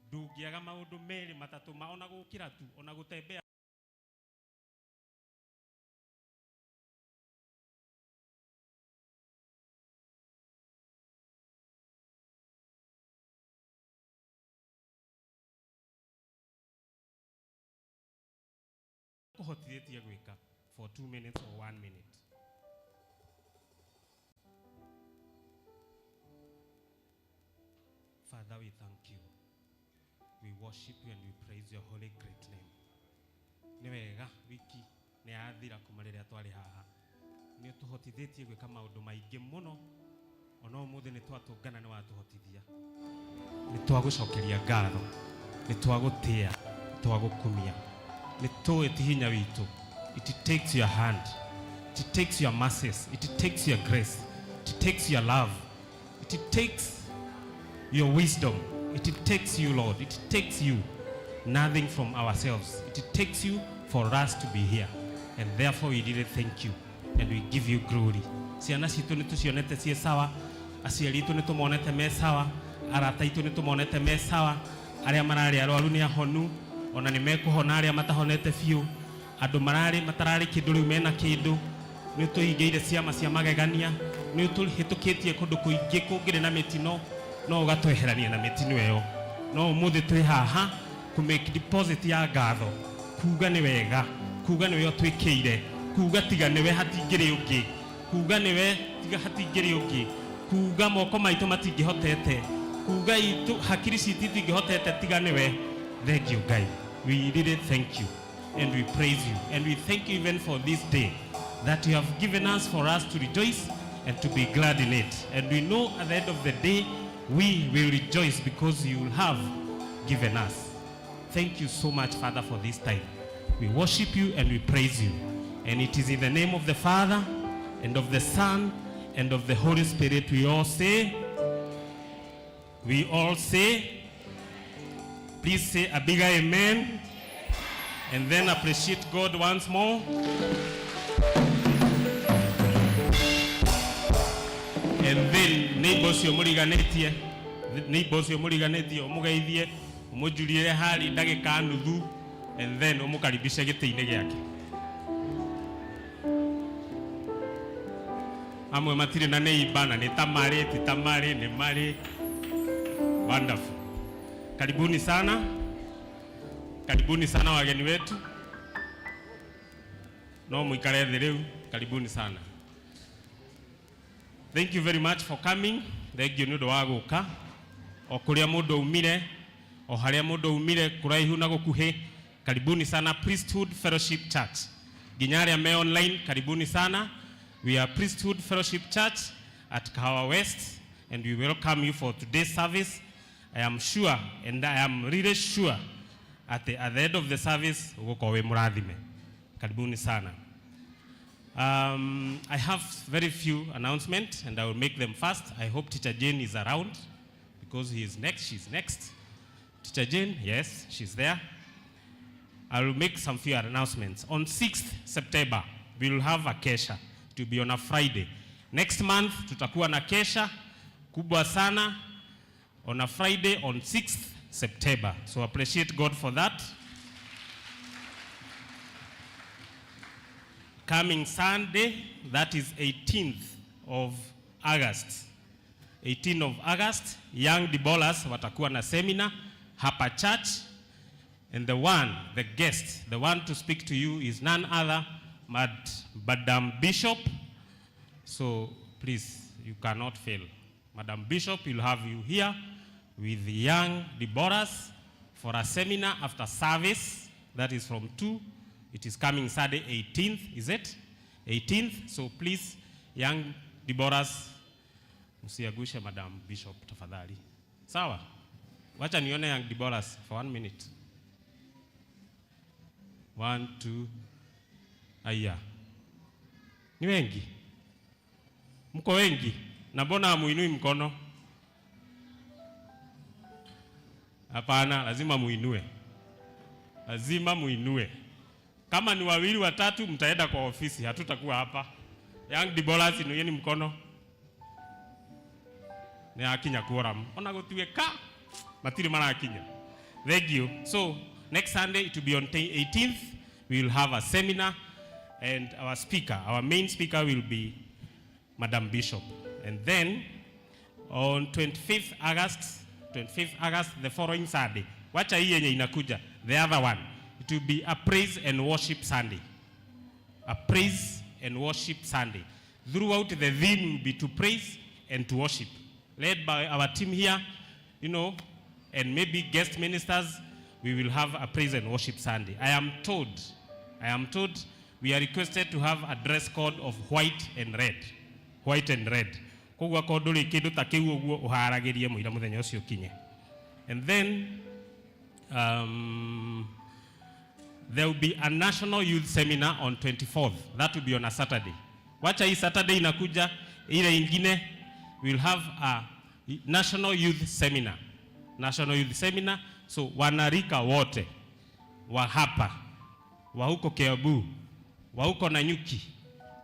ndũngĩaga maũndũ merĩ matatũ ma ona gũkĩra tu, ona gũtembea kũhotithĩtie gwĩka for 2 minutes or 1 minute. Father, we thank you. We worship you and we praise your holy great name. Nĩ wega, wiki nĩ yathira kuma rĩrĩa twarĩ haha. Nĩ ũtũhotithĩtie gwĩka maũndũ maingĩ mũno. Ona ũmũthĩ nĩ twatũngana, nĩ watũhotithia. Nĩ twagũcokeria ngatho, nĩ twagũtĩa, nĩ twagũkumia. Nĩ tũĩ ti hinya witũ. It takes your hand. It takes your mercies. It takes your grace. It takes your love. It takes your wisdom. It takes you, Lord. It takes you. Nothing from ourselves. It takes you for us to be here. And therefore we really thank you and we give you glory. Ciana citũ nĩ tũcionete ciĩ sawa, aciari aitũ nĩ tũmonete me sawa, arata aitũ nĩ tũmonete me sawa, arĩa mararĩ arwaru nĩ ahonu, ona nĩ mekũhona arĩa matahonete biũ, andũ mararĩ matararĩ kĩndũ rĩu mena kĩndũ. Nĩ ũtũhingĩire ciama cia magegania, nĩ ũtũhĩtũkĩtie kũndũ kũingĩ kũngĩrĩ na mĩtino, no ũgatweherania na mĩtino ĩyo. No ũmũthĩ twĩ haha kũ make deposit ya ngatho, kuga nĩ wega, kuga nĩwe ũtwĩkĩire, kuga tiga nĩwe hatingĩrĩ ũngĩ, kuga nĩwe tiga hatingĩrĩ ũngĩ, kuga moko maitũ matingĩhotete, kuga itũ hakiri citũ itingĩhotete tiga nĩwe. Thank you, Ngai. We really thank you and we praise you and we thank you even for this day that you have given us for us to rejoice and to be glad in it. And we know at the end of the day we will rejoice because you will have given us. Thank you so much, Father, for this time. We worship you and we praise you. And it is in the name of the Father and of the Son and of the Holy Spirit we all say, we all say, please say a bigger amen and then appreciate God once more. And then neighbor ũcio mũriganĩtie, neighbor ũcio mũriganĩtie, ũmũgeithie, ũmũjurire hali ndagĩka nuthu, and then ũmũkaribishe gĩtĩ-inĩ gĩake. Amwe matirĩ na neighbor na nĩ ta marĩ, ti ta marĩ, nĩ marĩ. Wonderful. Karibuni sana, karibuni sana wageni wetu. No mũikare thĩ rĩu. Karibuni sana. Thank you very much for coming. Thank you nĩ ũndũ wa gũka o kũrĩa mũndũ aumire, o harĩa mũndũ aumire, kũraihu na gũkuhĩ. Karibuni sana Priesthood Fellowship Church. Nginya arĩa me online, karibuni sana. We are Priesthood Fellowship Church. at Kahawa West, and we welcome you for today's service. I am sure, and I am really sure, at the end of the service, ugukorwo wĩ mũrathime. Karibuni sana. I have very few announcements, and I will make them fast. I hope Teacher Jane is around, because he is next, she's next. Teacher Jane, yes, she's there. I will make some few announcements. On 6th September, we will have a kesha. It will be on a Friday. Next month, tutakuwa na kesha kubwa sana on a Friday on 6th September. So appreciate God for that. Coming Sunday, that is 18th of August. 18th of August, Young Debolas watakuwa na seminar hapa church. And the one, the guest, the one to speak to you is none other but Madam Bishop. So please, you cannot fail. Madam Bishop will have you here with the Young Deborahs for a seminar after service. That is from 2. It is coming Saturday 18th, is it? 18th. So please, Young Deborahs, msiangushe Madam Bishop tafadhali. Sawa? Wacha nione Young Deborahs for one minute. One, two. Aya. Ni wengi? Mko wengi? Na mbona hamuinui mkono? Hapana, lazima muinue. Lazima muinue. Kama ni wawili watatu, mtaenda kwa ofisi, hatutakuwa hapa. Young Deborahs, inueni mkono. Nĩ akinya quorum. Ona gũtuĩka matirĩ marakinya. Thank you. So next Sunday it will be on 18th. We will have a seminar, and our speaker, our main speaker will be Madam Bishop. And then on 25th August, 25th August, the following Sunday. Wacha hii yenye inakuja, the other one. It will be a praise and worship Sunday. A praise and worship Sunday. Throughout, the theme will be to praise and to worship. Led by our team here, and maybe guest ministers, we will have a praise and worship Sunday. I am told we are requested to have a dress code of white and red. White and red. Koguo akorwo ndũrĩ kĩndũ ta kĩu ũguo ũharagĩrie mũira mũthenya ũcio ũkinye. And then there will be a national youth seminar on 24th. That will be on a Saturday. Wacha hii Saturday inakuja, ile ingine we'll have a national youth seminar. National youth seminar. So wanarika wote wa hapa, wa huko Kiambu, wa huko Nanyuki,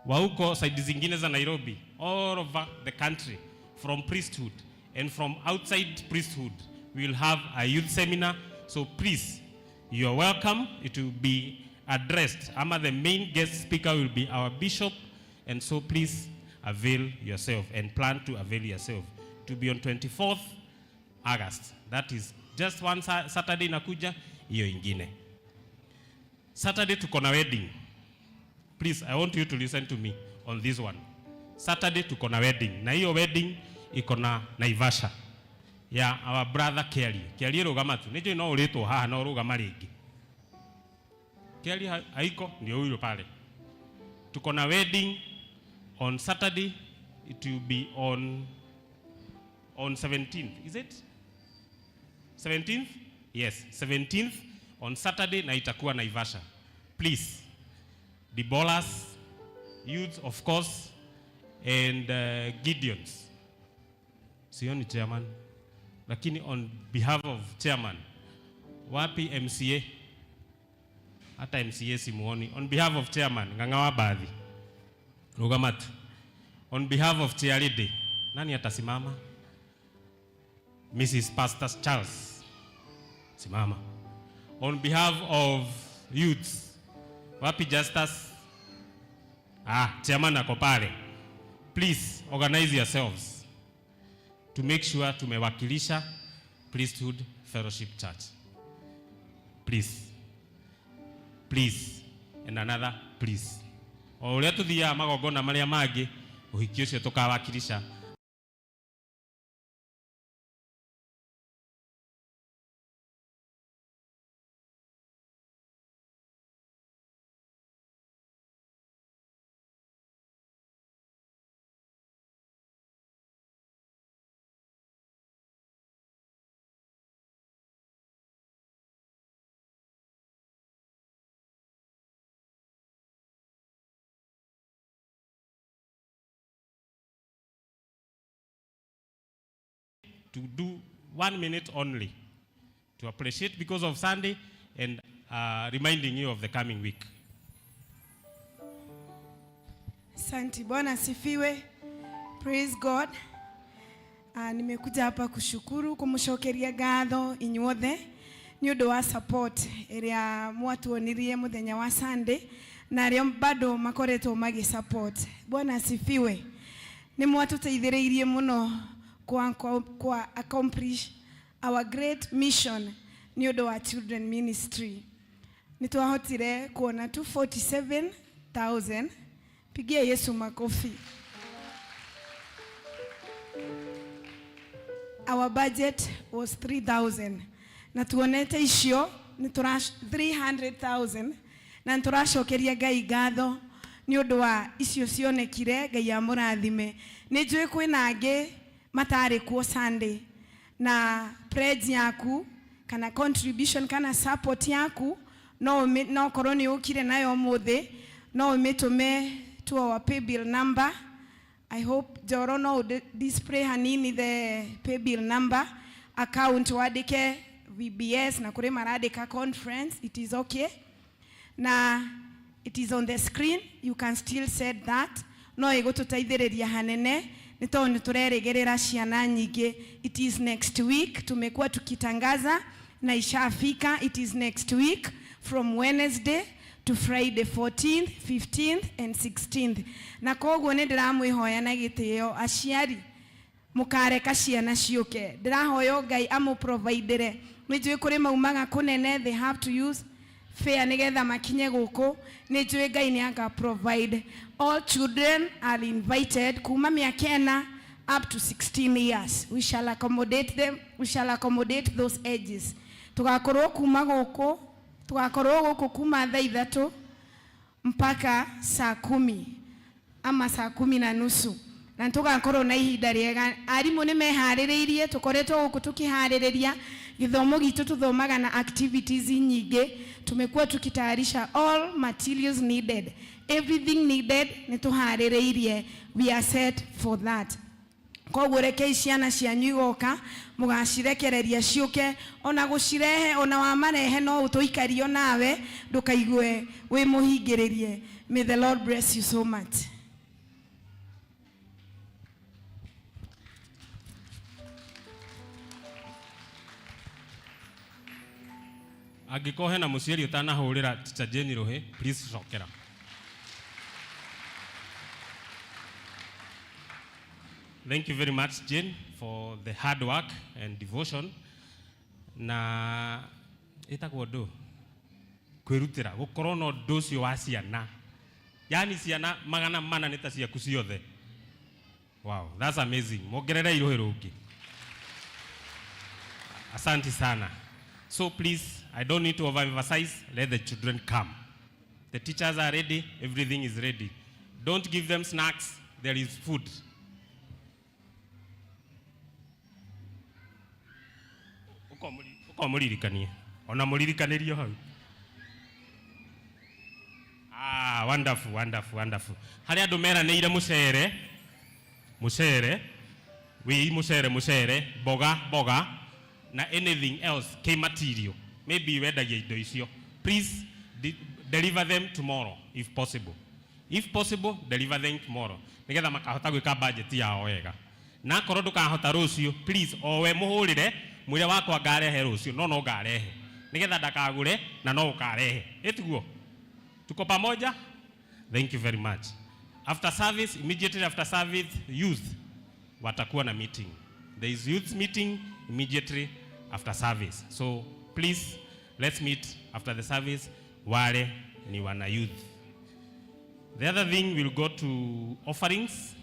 wa huko side zingine za Nairobi, all over the country, from priesthood and from outside priesthood, we will have a youth seminar. So please, you are welcome. It will be addressed. Ama the main guest speaker will be our bishop, and so please avail yourself and plan to avail yourself. To be on 24th August. That is just one Saturday inakuja, hiyo ingine. Saturday tuko na wedding. Please, I want you to listen to me on this one. Saturday tuko na wedding. Na hiyo wedding iko na Naivasha ya our brother Kelly. Kelly, rũgama tu. Nĩnjũĩ no ũrĩtwo haha no rũgama rĩngĩ. Kelly haiko, ndio huyo pale. Tuko na wedding on Saturday. It will be on 17th. Is it? 17th? Yes, 17th on Saturday na itakuwa Naivasha. Please, Debolas, youths of course, and Gideons. Sioni chairman, lakini on behalf of chairman, wapi MCA? Hata MCA simuoni. On behalf of chairman, Ng'ang'a wa baadhi. Rugama tu. On behalf of chairlady, nani atasimama? Mrs. Pastor Charles. Simama. On behalf of youths, wapi Justus? Ah, chairman ako pale. Please organize yourselves to make sure tumewakilisha Priesthood Fellowship Church. Please. Please. And another please. O ũrĩa tũthiaga magongona marĩa mangĩ, ũhiki ũcio tũkawakilisha. to do 1 minute only to appreciate because of Sunday and reminding you of the coming week. Asante. Bwana asifiwe. Praise God. Nimekuja hapa kushukuru kumucokeria ngatho inyuothe ni undu wa support iria mwatuonirie muthenya wa Sunday na aria bado makoretwo magi support. Bwana asifiwe. Ni mwatuteithĩrĩirie muno kwa accomplish our great mission ni undu wa children ministry. Ni twahotire kuona 247,000. Pigia Yesu makofi. Our budget was 3,000. Na tuonete icio ni 300,000 na turacokeria Ngai ngatho ni undu wa icio cionekire. Ngai amurathime. Ni njui kwina angi matari kuo Sunday, na pledge yaku kana contribution kana support yaku no korwo ni ukire nayo umuthi no umitume to our pay bill number. I hope Joro no display hanini the pay bill number, account wandike VBS na kuri marandika conference, it is okay. Na it is on the screen, you can still set that. No igututeithĩrĩria hanene nĩ tondũ nĩ tũrerĩgĩrĩra ciana nyingĩ. It is next week, tumekuwa tukitangaza na ishafika. It is next week from Wednesday to Friday 14th, 15th and 16th. Na koguo nĩ ndĩramwĩhoya na gĩtĩo aciari mukareka ciana ciũke. Ndĩrahoya Ngai amũprovidere. Nĩ njũĩ kũrĩ maumaga kũnene, they have to use fare nĩgetha makinye gũkũ. Nĩ njũĩ Ngai nĩ anga provide. All children are invited kuma mĩaka ĩna up to 16 years. We shall accommodate them, we shall accommodate those ages. Tugakorwo kuma gũkũ, tugakorwo gũkũ kuma thaa 3 mpaka saa 10 ama saa 10:30, na tugakorwo na ihinda rĩega. Arimũ nĩ meharĩrĩirie, tũkoretwo gũkũ tũkĩharĩrĩria gĩthomo gitũ, tuthomaga na activities nyingĩ. Tumekuwa tukitayarisha all materials needed, everything needed nĩ tũharĩrĩirie. We are set for that. Koguo rekei ciana cianyu igoka, mũgacirekereria ciũke, ona gũcirehe, ona wamarehe no ũtũikario nawe, ndũkaigue wĩ mũhingĩrĩrie. May the Lord bless you so much. Angĩkorwo hena mũciari ũtanahũrĩra Teacher Jane Rũhĩ, please cokera. Thank you very much, Jane, for the hard work and devotion. Na ĩtagwo ndũ kwĩrutĩra gũkorwo na ũndũ ũcio wa ciana, yaani ciana 400 nĩ ta ciaku ciothe. Wow, that's amazing. Mongererei rũhĩ rũngĩ. Asante sana. So please, I don't need to overemphasize, let the children come. The teachers are ready, everything is ready. Don't give them snacks, there is food. Ukamuririkanie. Ona muririkanirio hau. Ah, wonderful, wonderful, wonderful. Harĩa andũ meranĩire mũcere, mũcere, wĩ mũcere, mũcere, mboga, mboga, na anything else kĩ material. Maybe wendagia indo icio. Please deliver them tomorrow if possible. If possible, deliver them tomorrow. Nigetha makahota gwĩka budget yao wega. Na akorwo ndũkahota rũciũ, please owe mũhũrĩre mwĩre wakwa ngarehe rũciũ, no ngarehe. Nigetha ndakagũre na no ũkarehe. Ĩtiguo? Tuko pamoja? Thank you very much. After service, immediately after service, youth watakuwa na meeting. There is youth meeting immediately after service. So please, let's meet after the service. Wale ni wana youth. The other thing, we'll go to offerings.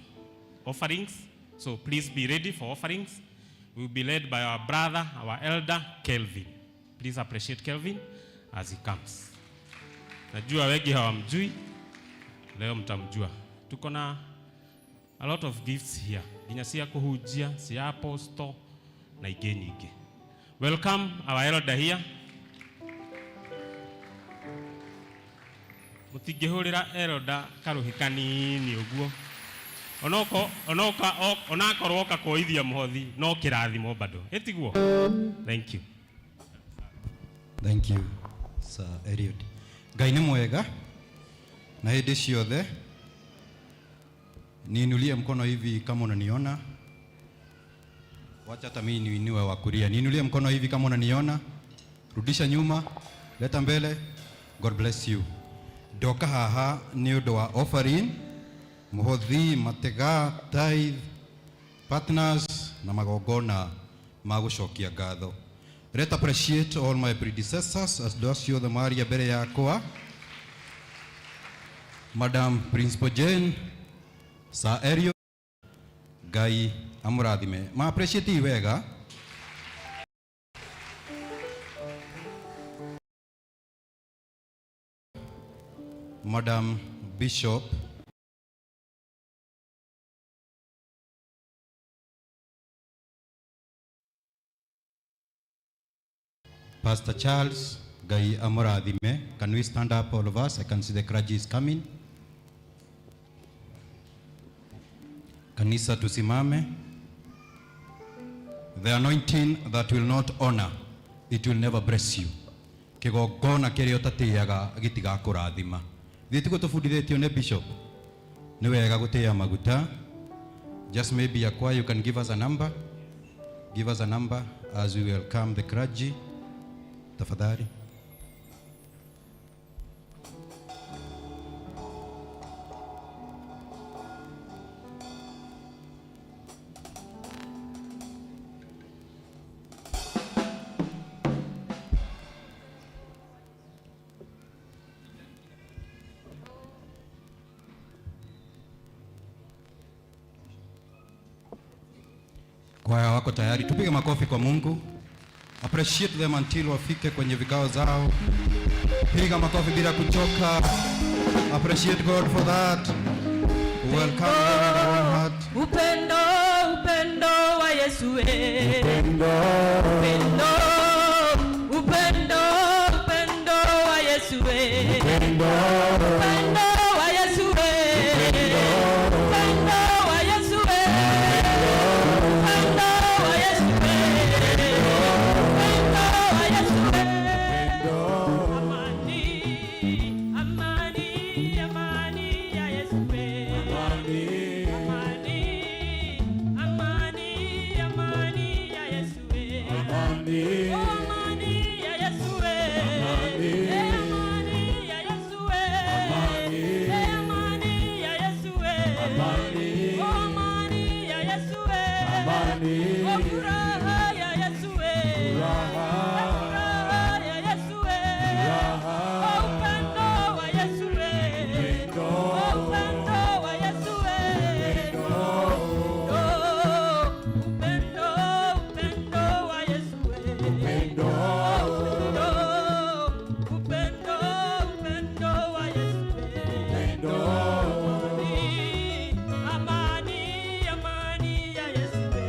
Offerings. So please be ready for offerings. We'll be led by our brother, our elder, Kelvin. Please appreciate Kelvin as he comes. Najua wengi hawamjui, leo mtamjua. Tuko na a lot of gifts here. Nginya cia kuhunjia, cia apostle na ingĩ nyingĩ. Welcome our elder here. Mũtingĩhũrĩra elder karũhĩ kanini ũguo. Onoko onoka onakorwo oka kuoithia muhothi no kirathimo bado. Etiguo. Thank you. Thank you, Sir Eliud. Ngai nĩ mwega na hĩndĩ ciothe. Niinulie mkono hivi kama unaniona. Wacha hata mimi niinue wa kulia. Niinulie mkono hivi kama unaniona. Rudisha nyuma, leta mbele. God bless you. Ndoka haha nĩ ũndũ wa offering, mũhothi, matega, tithe, partners na magongona ma gũcokia ngatho. Let appreciate all my predecessors as andũ acio othe maria mbere yakwa. Madam Principal Jane, Sir Elio, Ngai amũrathime. Ma appreciate wega. Madam Bishop Pastor Charles, Ngai amũrathime. Can we stand up, all of us? I can see the clergy is coming. Kanisa tusimame. The anointing that will not honor, it will never bless you. Kigongona kĩrĩa ũtatĩaga gĩtigakũrathima. Thiĩ tiguo tũbundithĩtio nĩ bishop. Nĩ wega gũtĩa maguta. Just maybe a choir, you can give us a number. Give us a number as we welcome the clergy. Tafadhali. Kwaya wako tayari, tupige makofi kwa Mungu. Appreciate them until wafike kwenye vikao zao. Piga makofi bila kuchoka. Appreciate God for that. Welcome them with a warm heart. Upendo, upendo wa Yesu we. Upendo, upendo, upendo wa Yesu we. Upendo wa Yesu we. Upendo wa Yesu we. Upendo wa Yesu we. Upendo wa Yesu we. Amani, amani, amani ya Yesu we. Amani, amani, amani ya Yesu we. Oh, amani ya Yesu we. Eh, amani ya Yesu we. Eh, amani ya Yesu we. Oh, amani ya Yesu we. Oh, furaha ya Yesu we. Furaha ya Yesu we. Oh, upendo wa Yesu we. Oh, upendo wa Yesu we. Oh, upendo, upendo wa Yesu we. Upendo, upendo, upendo wa Yesu we. Amani, amani, amani ya Yesu we.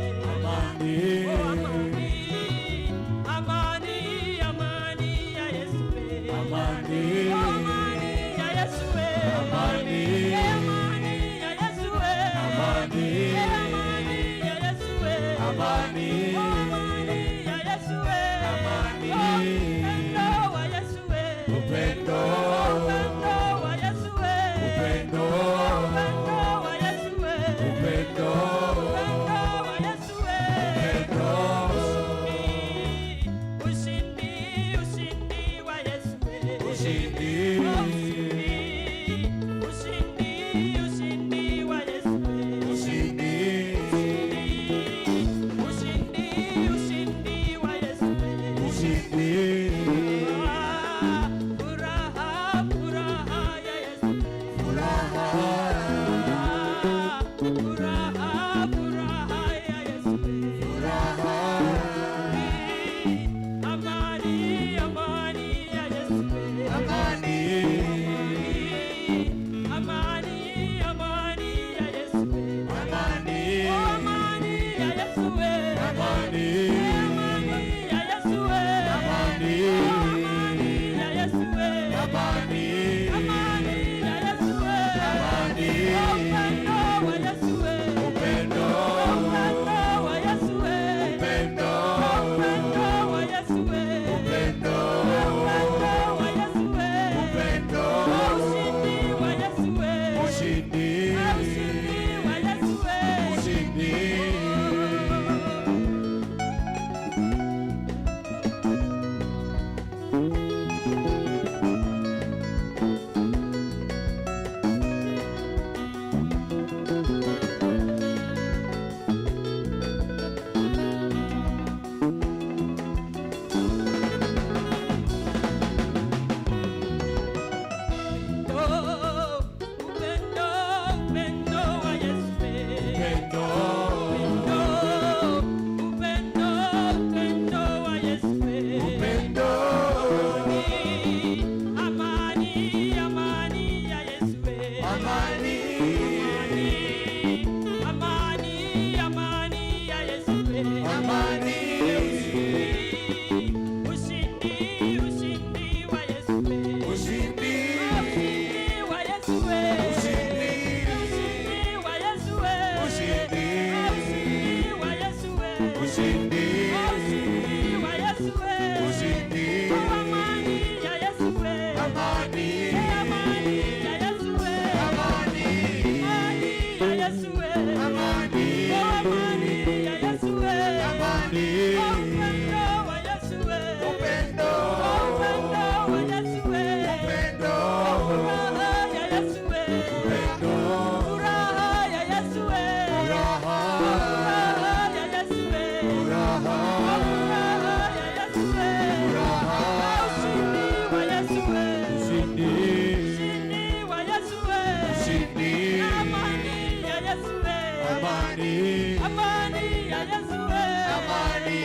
Amani. Amani ya Yesu eh. Amani.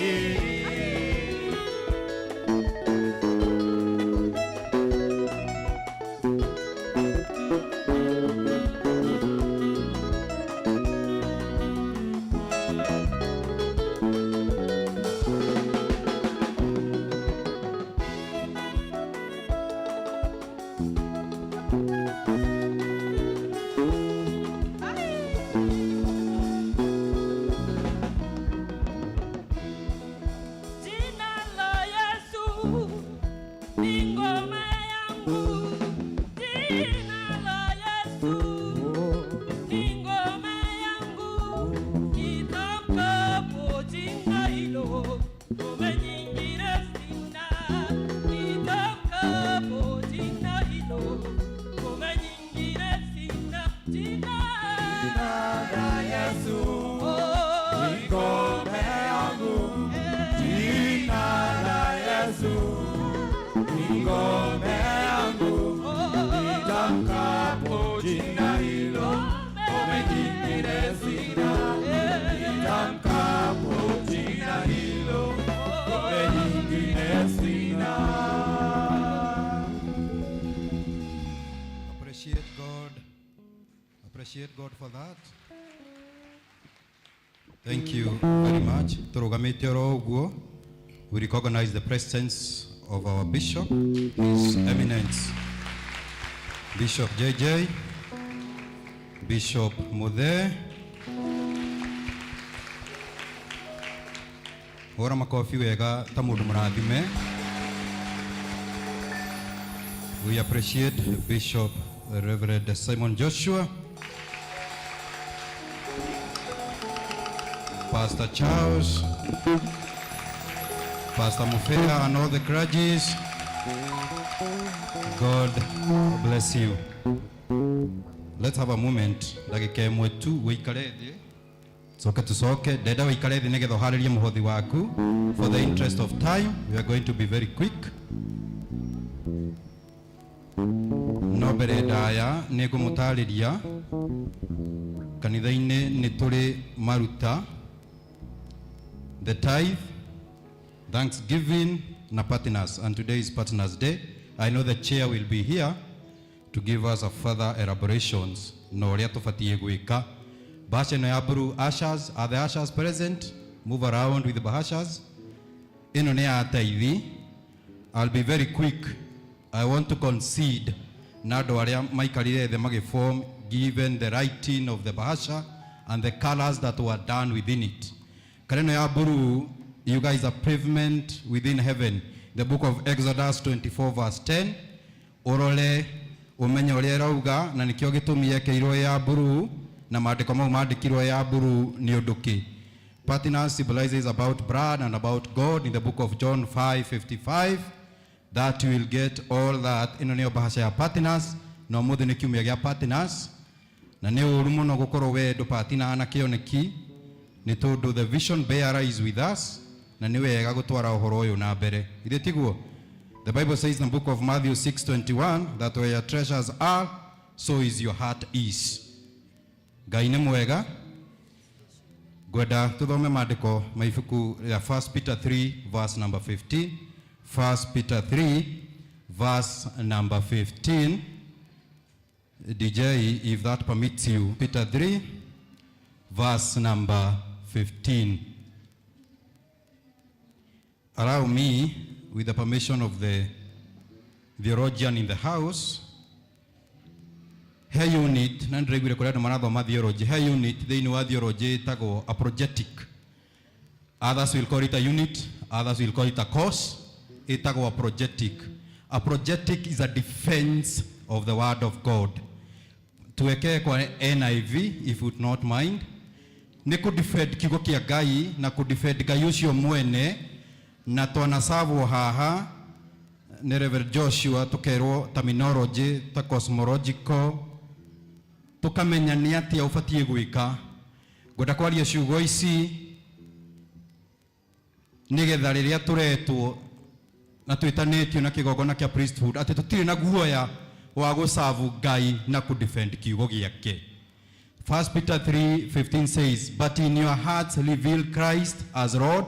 Jina la Yesu ni ngome yangu. Jina la Yesu ni ngome yangu. Nitamkapo jina hilo, ngome nyingine sina. Nitamkapo jina hilo, ngome nyingine sina. Jina la Yesu oh, ni ngome yangu. Jina la Yesu ni ngome yangu. Nitamkapo jina hilo, ngome nyingine sina. Nitamkapo jina hilo, ngome nyingine sina. Appreciate God. Appreciate God for that. Thank you very much. Turugamite oro ũguo. We recognize the presence of our bishop, His Eminence, Bishop JJ, Bishop Muthe. Hũra makobi wega ta mũndũ mũrathime. We appreciate Bishop Reverend Simon Joshua, Pastor Charles, Pastor Mufea, and all the clergies. God bless you. Let's have a moment. Ndagĩka ĩmwe tu wĩikare thĩ coke tucoke ndenda wĩikare thĩ nĩgetha ũharĩrie mũhothi waku. For the interest of time, we are going to be very quick. No mbere ndaya nĩ ngũmũtarĩria kanitha-inĩ nĩ tũrĩ maruta the tithe, thanksgiving na partners, and today is partners day. I know the chair will be here to give us a further elaborations na ũrĩa tũbatiĩ gwĩka. Bahasha ĩno ya blue, ushers, are the ushers present? Move around with the bahashas. Ĩno nĩ ya taithi. I'll be very quick. I want to concede na andũ arĩa maikarire thĩ magĩform given the writing of the bahasha and the colors that were done within it. Kareno ya blue, you guys are pavement within heaven. The book of Exodus 24 verse 10. Ũrore ũmenye ũrĩa ĩrauga na nĩkĩo gĩtũmi yekĩirwo ya blue na maandĩko mau mandĩkirwo ya blue nĩ ũndũ kĩ. Partners symbolizes about blood and about God in the book of John 5:55 that you will get all that. Ĩno nĩyo bahasha ya partners na ũmũthĩ nĩ kiumia gĩa partners na nĩ ũru mũno gũkorwo we ndũpatinaga na kĩoneki nĩ tondũ the vision bearer is with us na nĩ wega gũtwara ũhoro ũyũ na mbere ithe tiguo. The Bible says in the book of Matthew 6:21 that where your treasures are, so is your heart is. Ngai nĩ mwega. Ngwenda tuthome maandĩko ma ibuku rĩa 1 Peter 3 verse number 15. 1 Peter 3 verse number 15. DJ, if that permits you. Peter 3 verse number 15. Allow me, with the permission of the theologian in the house, he unit na ndĩraiguire kũrĩa andũ marathoma theology, he unit thĩinĩ wa theology ĩtagwo apologetic. Others will call it a unit, others will call it a course. Ĩtagwo apologetic. Apologetic is a defense of the word of God. Tuwekee kwa NIV if you would not mind. Nĩ kũ defend kiugo kĩa Ngai na kũ defend Ngai ũcio mwene na twanacabwo haha nĩ Reverend Joshua tũkerwo terminology ta cosmological tũkamenya nĩ atĩa ũbatiĩ gwĩka. Ngwenda kwaria ciugo ici nĩgetha rĩrĩa tũretwo na twĩtanĩtio na kĩgongona kĩa priesthood atĩ tũtirĩ na guoya wa gũcabu Ngai na kũ defend kiugo gĩake. 1 Peter 3:15 says, "But in your hearts reveal Christ as Lord.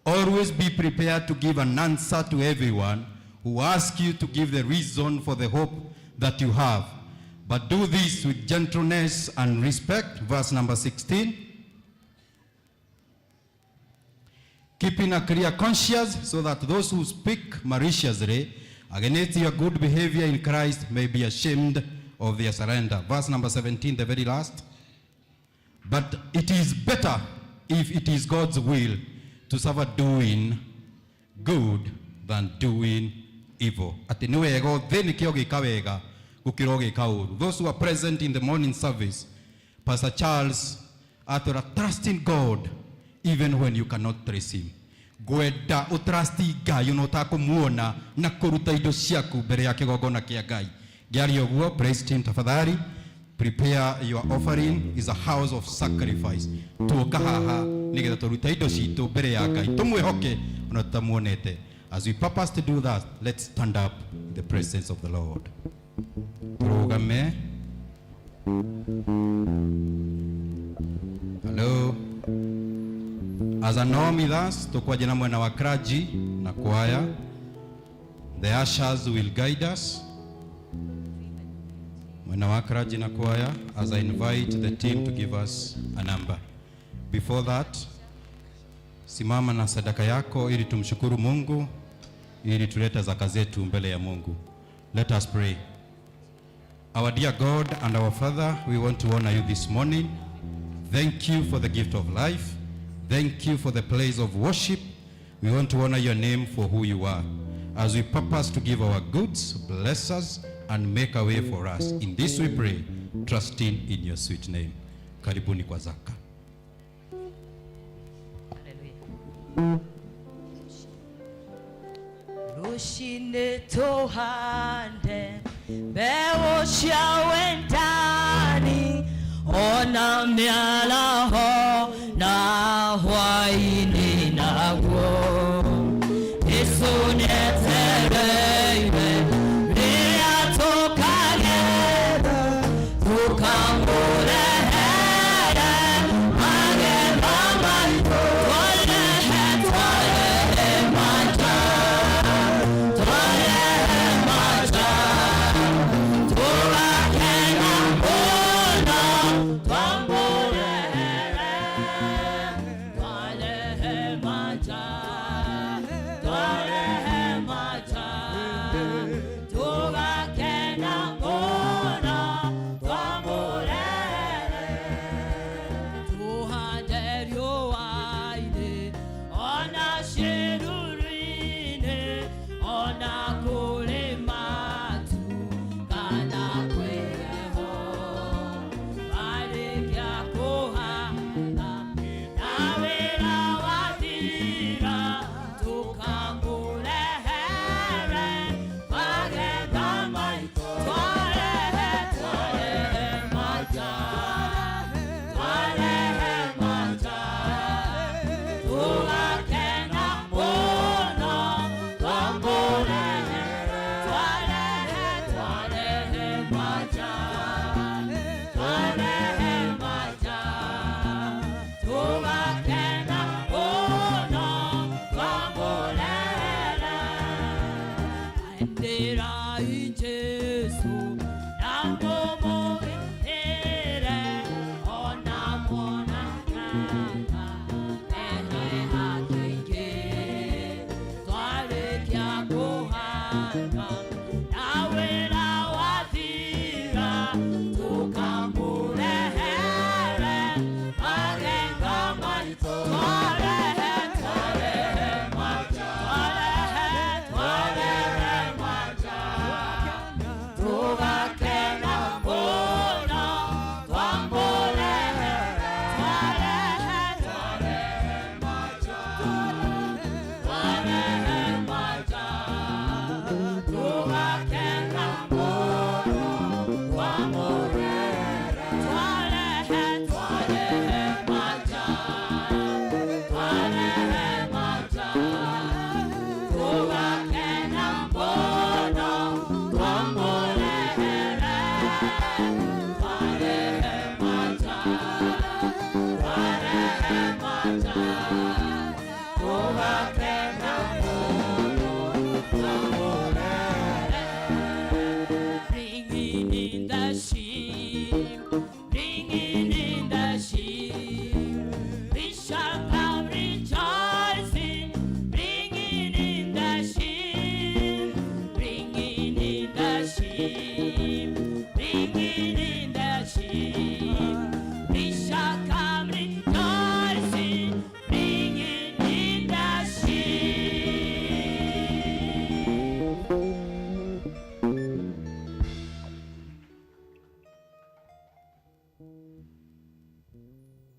Always be prepared to give an answer to everyone who asks you to give the reason for the hope that you have. But do this with gentleness and respect." Verse number 16. "Keeping a clear conscience so that those who speak maliciously against your good behavior in Christ may be ashamed of their surrender." Verse number 17, the very last. "But it is better, if it is God's will, to suffer doing good than doing evil." Atĩ nĩ wega ũthĩnĩke ũgĩka wega gũkĩra ũgĩka ũru. Those who are present in the morning service, Pastor Charles atwĩra, "Trust in God even when you cannot trace him." Ngwenda ũtrust Ngai ona ũtakũmuona na kũruta indo ciaku mbere ya kĩgongona kĩa Ngai. Ngĩaria ũguo, praise team, tafadhali prepare your offering. Is a house of sacrifice. Tuoka haha nĩgetha tũrute indo citũ mbere ya Ngai, tũmwĩhoke ona tũtamuonete. As we purpose to do that, let's stand up in the presence of the Lord. Tũrũgame. Hello. As a norm with us, tukwaje na mwena wa clergy na choir. The ushers will guide us. Mwena wa clergy na choir, as I invite the team to give us a number. Before that, simama na sadaka yako ili tumshukuru Mungu, ili tulete zaka zetu mbele ya Mungu. Let us pray. Our dear God and our Father, we want to honor you this morning. Thank you for the gift of life. Thank you for the place of worship. We want to honor your name for who you are. As we purpose to give our goods, bless us and make a way for us. In this we pray, trusting in your sweet name. Karibuni kwa zaka. Hallelujah. Rũcinĩ tũhande mbeũ cia wendani ona mĩaraho na hwaĩ-inĩ naguo Jesũ nĩetereire rĩrĩa tũkagetha tũkamũrehere magetha maitũ. Twarehe, twarehe maja, twarehe maja, tũgakena mũno twamũrehere.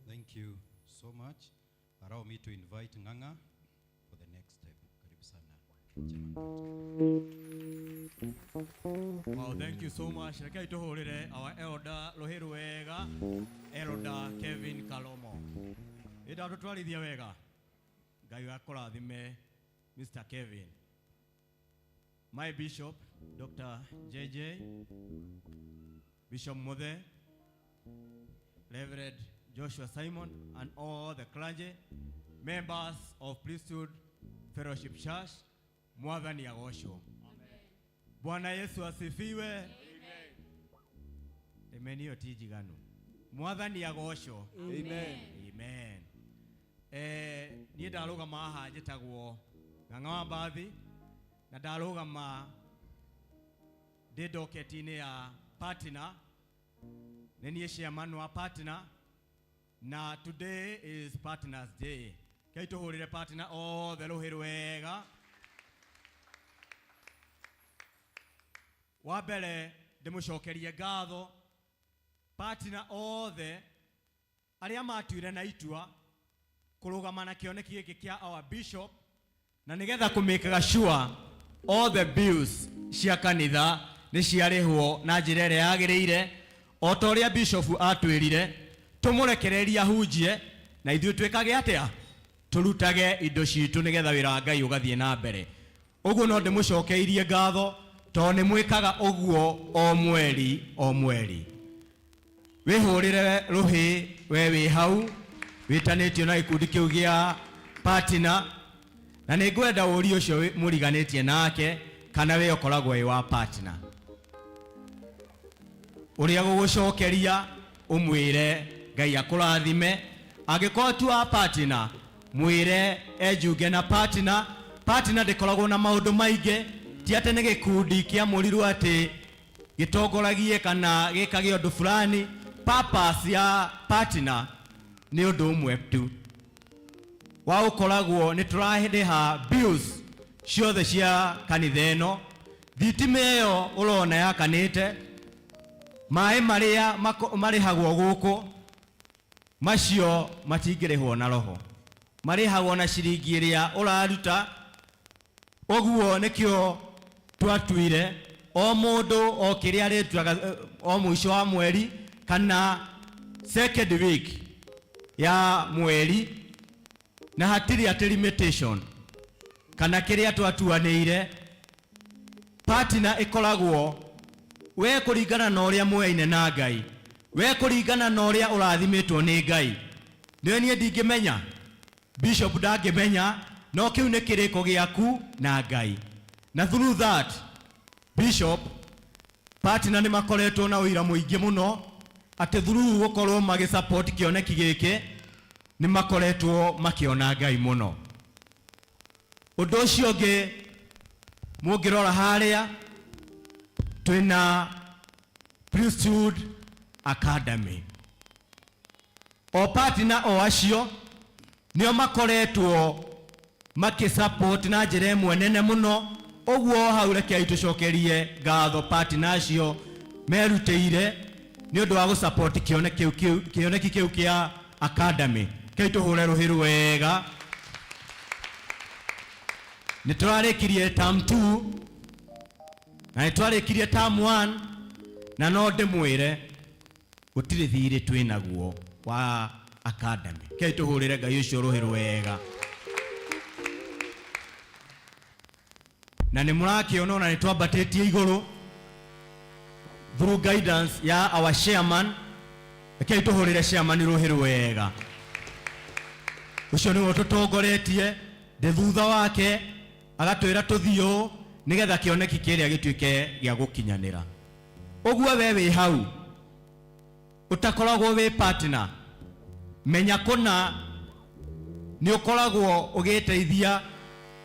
Thank you so much. Allow me to invite Nganga for the next step. Karibu sana. Chairman Peter. Wow, thank you so much. Rekei tuhurire our elder Ruhi Rwega, Elder Kevin Kalomo. Ĩnda tũtwarithia wega. Ngai akũrathime Mr. Kevin. My bishop, Dr. JJ, Bishop Muthe, Reverend Joshua Simon, and all the clergy, members of Priesthood Fellowship Church, Mwathani agocwo. Bwana Yesu asifiwe. Amen. Hiyo ti njiganu. Mwathani agocwo. Amen. Amen. Niĩ ndarũgama haha njĩtagwo Ng'ang'a wa Mbathi na ndarũgama ndĩ ndoketi-inĩ ya partner, nĩ niĩ chairman wa partner, na today is Partners Day. Kei tũhũrĩre partner othe rũhĩ rwega. Wa mbere ndĩmũcokerie ngatho partner othe arĩa matuire na itua kũrũgama na kĩoneki gĩkĩ kĩa our bishop, na nĩgetha kũmĩkaga sure all the bills cia kanitha nĩ ciarĩhwo na njĩra ĩrĩa yagĩrĩire, o ta ũrĩa bishop atwĩrire tũmũrekererie ahunjie na ithuĩ twĩkage atĩa, tũrutage indo citũ nĩgetha wĩra wa Ngai ũgathiĩ na mbere. Ũguo no ndĩmũcokeirie ngatho tondũ nĩ mwĩkaga ũguo o mweri o mweri. Wĩhũrĩre rũhĩ we wĩ hau wĩtanĩtio na gĩkundi kĩu gĩa partner, na nĩ ngwenda ũrie ũcio mũriganĩtie nake kana we ũkoragwo wĩ wa partner. Ũrĩa gũgũcokeria ũmwĩre Ngai akũrathime. Angĩkorwo tu wa partner, mwĩre enjunge na partner. Partner ndĩkoragwo na maũndũ maingĩ, ti atĩ nĩ gĩkundi kĩamũrirwo atĩ gĩtongoragie kana gĩkage ũndũ fulani. Purpose ya partner nĩ ũndũ ũmwe tu, wa gũkoragwo nĩ tũrarĩha bills ciothe cia kanitha ĩno. Thitima ĩyo ũrona yakanĩte, maĩ marĩa marĩhagwo gũkũ macio matingĩrĩhwo na roho, marĩhagwo na ciringi ĩrĩa ũraruta. Ũguo nĩkĩo twatuire o mũndũ o kĩrĩa arĩturaga o mũico wa mweri kana second week ya mweri, na hatirĩ atĩ limitation kana kĩrĩa twatuanĩire. Partner ĩkoragwo we kũringana na ũrĩa muoyaine na Ngai, we kũringana na ũrĩa ũrathimĩtwo nĩ Ngai. Nĩwe niĩ ndingĩmenya, bishop ndangĩmenya, no kĩu nĩ kĩrĩko gĩaku na Ngai. Na through that bishop partner nĩ makoretwo na ũira mũingĩ mũno atĩ through gũkorwo magĩsupport kĩoneki gĩkĩ nĩ makoretwo makĩona Ngai mũno. Ũndũ ũcio ũngĩ mũngĩrora harĩa twĩna Priesthood Academy. O partner o acio nĩo makoretwo makĩsupport na njĩra ĩmwe nene mũno. Ũguo hau rekei tũcokerie ngatho partner acio merutĩire nĩ ũndũ wa gũsupport kĩoneki kĩu kĩa academy. Rekei tũhũre rũhĩ rwega. Nĩ tũrarĩkirie term 2 na nĩ twarĩkirie term 1, na no ndĩmwĩre gũtirĩ thirĩ twĩnaguo wa academy. Rekei tũhũrĩre Ngai ũcio rũhĩ rwega. Na nĩ mũrakĩona ona nĩ twambatĩtie igũrũ through guidance ya our chairman. Rekei tũhũrĩre chairman rũhĩ rwega. Ũcio nĩwe ũtũtongoretie, ndĩ thutha wake agatwĩra tũthiĩ ũũ nĩgetha kĩoneki kĩrĩa gĩtuĩke gĩa gũkinyanĩra. Ũguo we wĩ hau ũtakoragwo wĩ partner, menya kũna nĩ ũkoragwo ũgĩteithia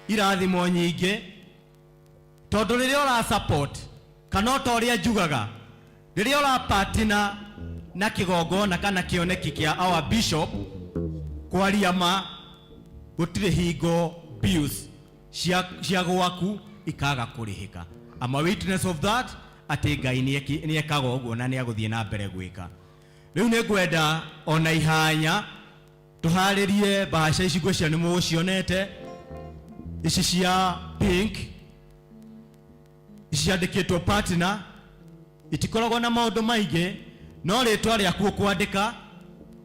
irathimo nyingĩ, tondũ rĩrĩa ũra support kana o ta ũrĩa njugaga, rĩrĩa ũra partner na kĩgongona kana kĩoneki kĩa our bishop, kwaria ma gũtirĩ hingo bills cia gwaku ikaga kũrĩhĩka. I'm a witness of that, atĩ Ngai nĩekaga ũguo na nĩagũthiĩ na mbere gwĩka. Rĩu nĩ ngwenda ona ihanya tũharĩrie mbahaca ici, ngwĩciria nĩ mũgũcionete ici cia pink, ici ciandĩkĩtwo partner, itikoragwo na maũndũ maingĩ, no rĩtwa rĩaku ũkwandĩka,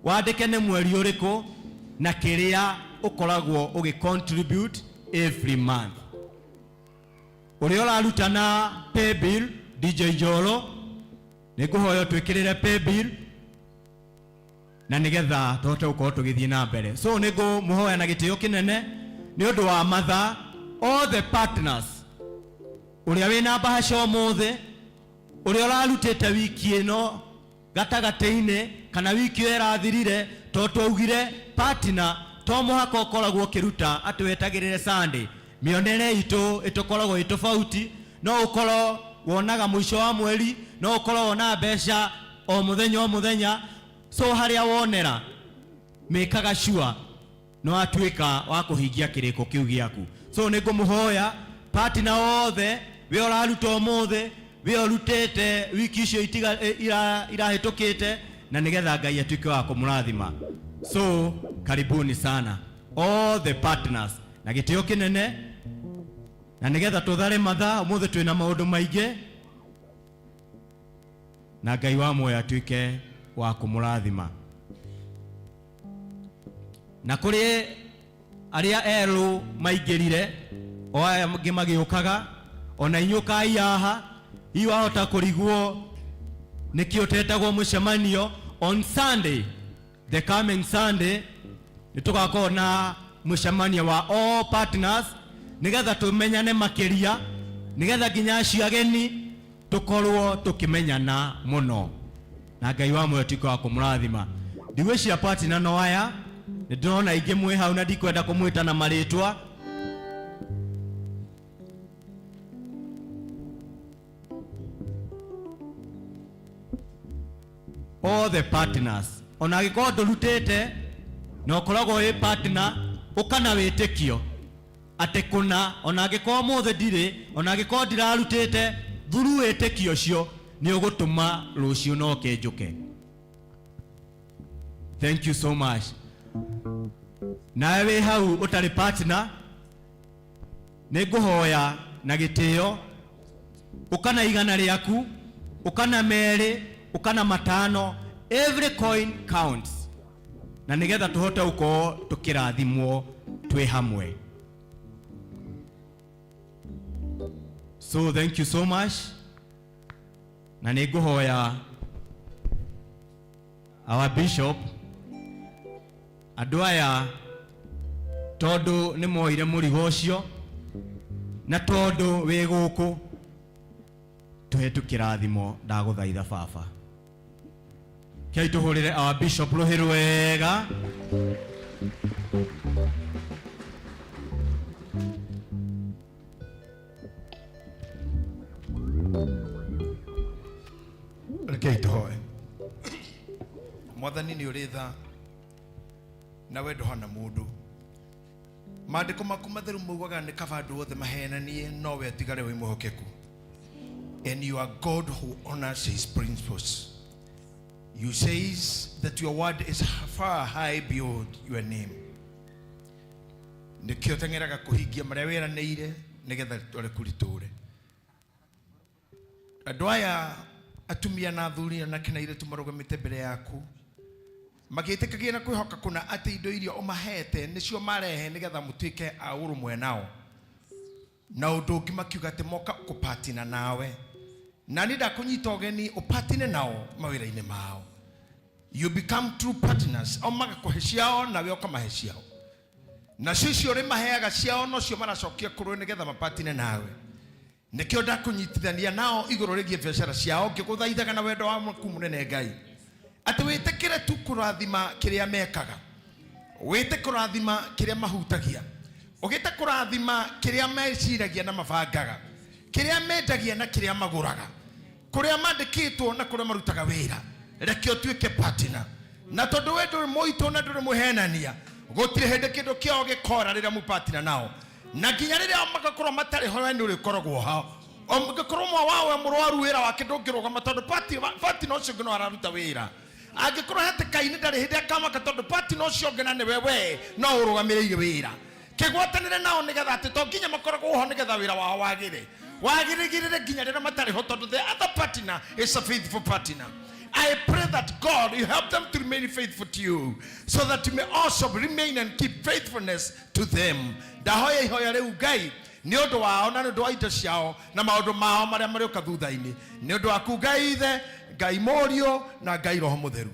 wandĩke nĩ mweri ũrĩkũ na kĩrĩa ũkoragwo ũgĩ contribute every month. Ũrĩa ũraruta na pay bill, DJ Njoro, nĩ ngũhoya ũtwĩkĩrĩre pay bill na nĩgetha tũhote gũkorwo tũgĩthiĩ na mbere. So nĩ ngũmũhoya na gĩtĩo kĩnene nĩ ũndũ wa mathaa, all the partners, ũrĩa wĩna mbahaca ũmũthĩ, ũrĩa ũrarutĩte wiki ĩno gatagatĩ-inĩ kana wiki ĩyo ĩrathirire, tondũ twaugire partner to mũhaka ũkoragwo ũkĩruta atĩ wetagĩrĩre Sunday. Mĩonere itũ ĩtũkoragwo ĩ tofauti, no ũkorwo wonaga mũico wa mweri, no ũkorwo wonaga mbeca o mũthenya o mũthenya. So harĩa wonera, mĩkaga sure nĩ watuĩka wa kũhingia kĩrĩko kĩu gĩaku. So nĩ ngũmũhoya partner othe, we ũraruta ũmũthĩ, we ũrutĩte wiki icio irahĩtũkĩte, na nĩgetha Ngai atuĩke wa kũmũrathima. So karibuni sana all the partners na gĩtĩo kĩnene, na nĩgetha tũthare mathaa, ũmũthĩ twĩna maũndũ maingĩ, na Ngai wa muoyo atuĩke wa kũmũrathima. Na kũrĩ arĩa erũ maingĩrire, o aya angĩ magĩũkaga, ona inyuĩ ũkai haha. Hihi wahota kũrigwo nĩkĩ ũtetagwo mũcemanio on Sunday. The coming Sunday nĩ tũgakorwo na mũcemanio wa all partners, nĩgetha tũmenyane makĩria, nĩgetha nginya acio ageni tũkorwo tũkĩmenyana mũno, na Ngai wa muoyo tuĩke wa kũmũrathima. Ndigwĩciria partner no aya nĩ ndĩrona aingĩ mwĩ hau, na ndikwenda kũmwĩta na marĩtwa. All the partners, ona angĩkorwo ndũrutĩte na ũkoragwo wĩ partner, ũka na wĩtĩkio atĩ kũna, ona angĩkorwo mũthĩ ndirĩ, ona angĩkorwo ndirarutĩte, thuru wĩtĩkio ũcio nĩ ũgũtũma rũciũ no kĩnjũke. Thank you so much. Nawe wĩ hau ũtarĩ partner, nĩ ngũhoya na gĩtĩo ũkana 100 rĩaku, ũkana 2, ũkana 5. Every coin counts, na nĩgetha tũhote gũkorwo tũkĩrathimwo twĩ hamwe. So thank you so much, na nĩ ngũhoya our bishop, andũ aya tondũ nĩ moire mũrigo ũcio, na tondũ wĩ gũkũ tũhe tũkĩrathimo, ndagũthaitha baba, kei tũhũrĩre our bishop rũhĩ rwega. Rekei tũhoe. Mwathani, nĩ ũrĩ tha na we ndũhana mũndũ. Maandĩko maku matheru maugaga nĩ kaba andũ othe mahenanie, no we atigare wĩ mwĩhokeku. And you are God who honors his principles. You says that your word is far high beyond your name. Nĩkĩo teng'eraga kũhingia marĩa wĩranĩire, nĩgetha rĩtwa rĩaku rĩtũũre. Andũ aya, atumia na athuri, anake na airĩtu, marũgamĩte mbere yaku magĩtĩkagia na kwĩhoka kũna atĩ indo iria ũmahete nĩcio marehe, nĩgetha mũtuĩke a ũrũmwe nao, na ũndũ ũngĩ makiuga atĩ moka kũpatina nawe, na niĩ ndakũnyita ũgeni ũpatine nao mawĩra-inĩ mao. You become true partners, o magakũhe ciao nawe ũkamahe ciao, nacio icio ũrĩmaheaga ciao nocio maracokia kũrĩ, nĩgetha mapatine nawe. Nĩkĩo ndakũnyitithania nao igũrũ rĩgiĩ biacara ciao, ngĩgũthaithaga na wendo waku mũnene, Ngai, atĩ wĩtĩkĩre tu kũrathima kĩrĩa mekaga, wĩte kũrathima kĩrĩa mahutagia, ũgĩte kũrathima kĩrĩa meciragia na mabangaga, kĩrĩa mendagia na kĩrĩa magũraga, kũrĩa mandĩkĩtwo na kũrĩa marutaga wĩra. Reke ũtuĩke partner, na tondũ we ndũrĩ mũitũ na ndũrĩ mũhenania, gũtirĩ hĩndĩ kĩndũ kĩao gĩkora rĩrĩa mũpatina nao, na nginya rĩrĩa magakorwo matarĩ ho, we nĩ ũrĩkoragwo ho. Ũngĩkorwo ũmwe wao e mũrwaru, wĩra wake ndũngĩrũgama, tondũ partner ũcio ũngĩ no araruta wĩra. Angĩkorwo hatĩka-inĩ ndarĩ hĩndĩ akamaka tondũ partner ũcio ũngĩ na nĩwe we no ũrũgamĩrĩire wĩra. Kĩgwatanĩre nao nĩgetha atĩ to nginya makoragwo ho nĩgetha wĩra wao wagĩre. Wagĩrĩgĩrĩre nginya rĩrĩa matarĩ ho tondũ the other partner is a faithful partner. I pray that God, you help them to remain faithful to you so that you may also remain and keep faithfulness to them. Ndahoya ihoya rĩu Ngai nĩ ũndũ wao na nĩ ũndũ wa indo ciao na maũndũ mao marĩa marĩũka thutha-inĩ. Nĩ ũndũ waku Ngai Ithe, Ngai Mũriũ na Ngai Roho Mũtheru.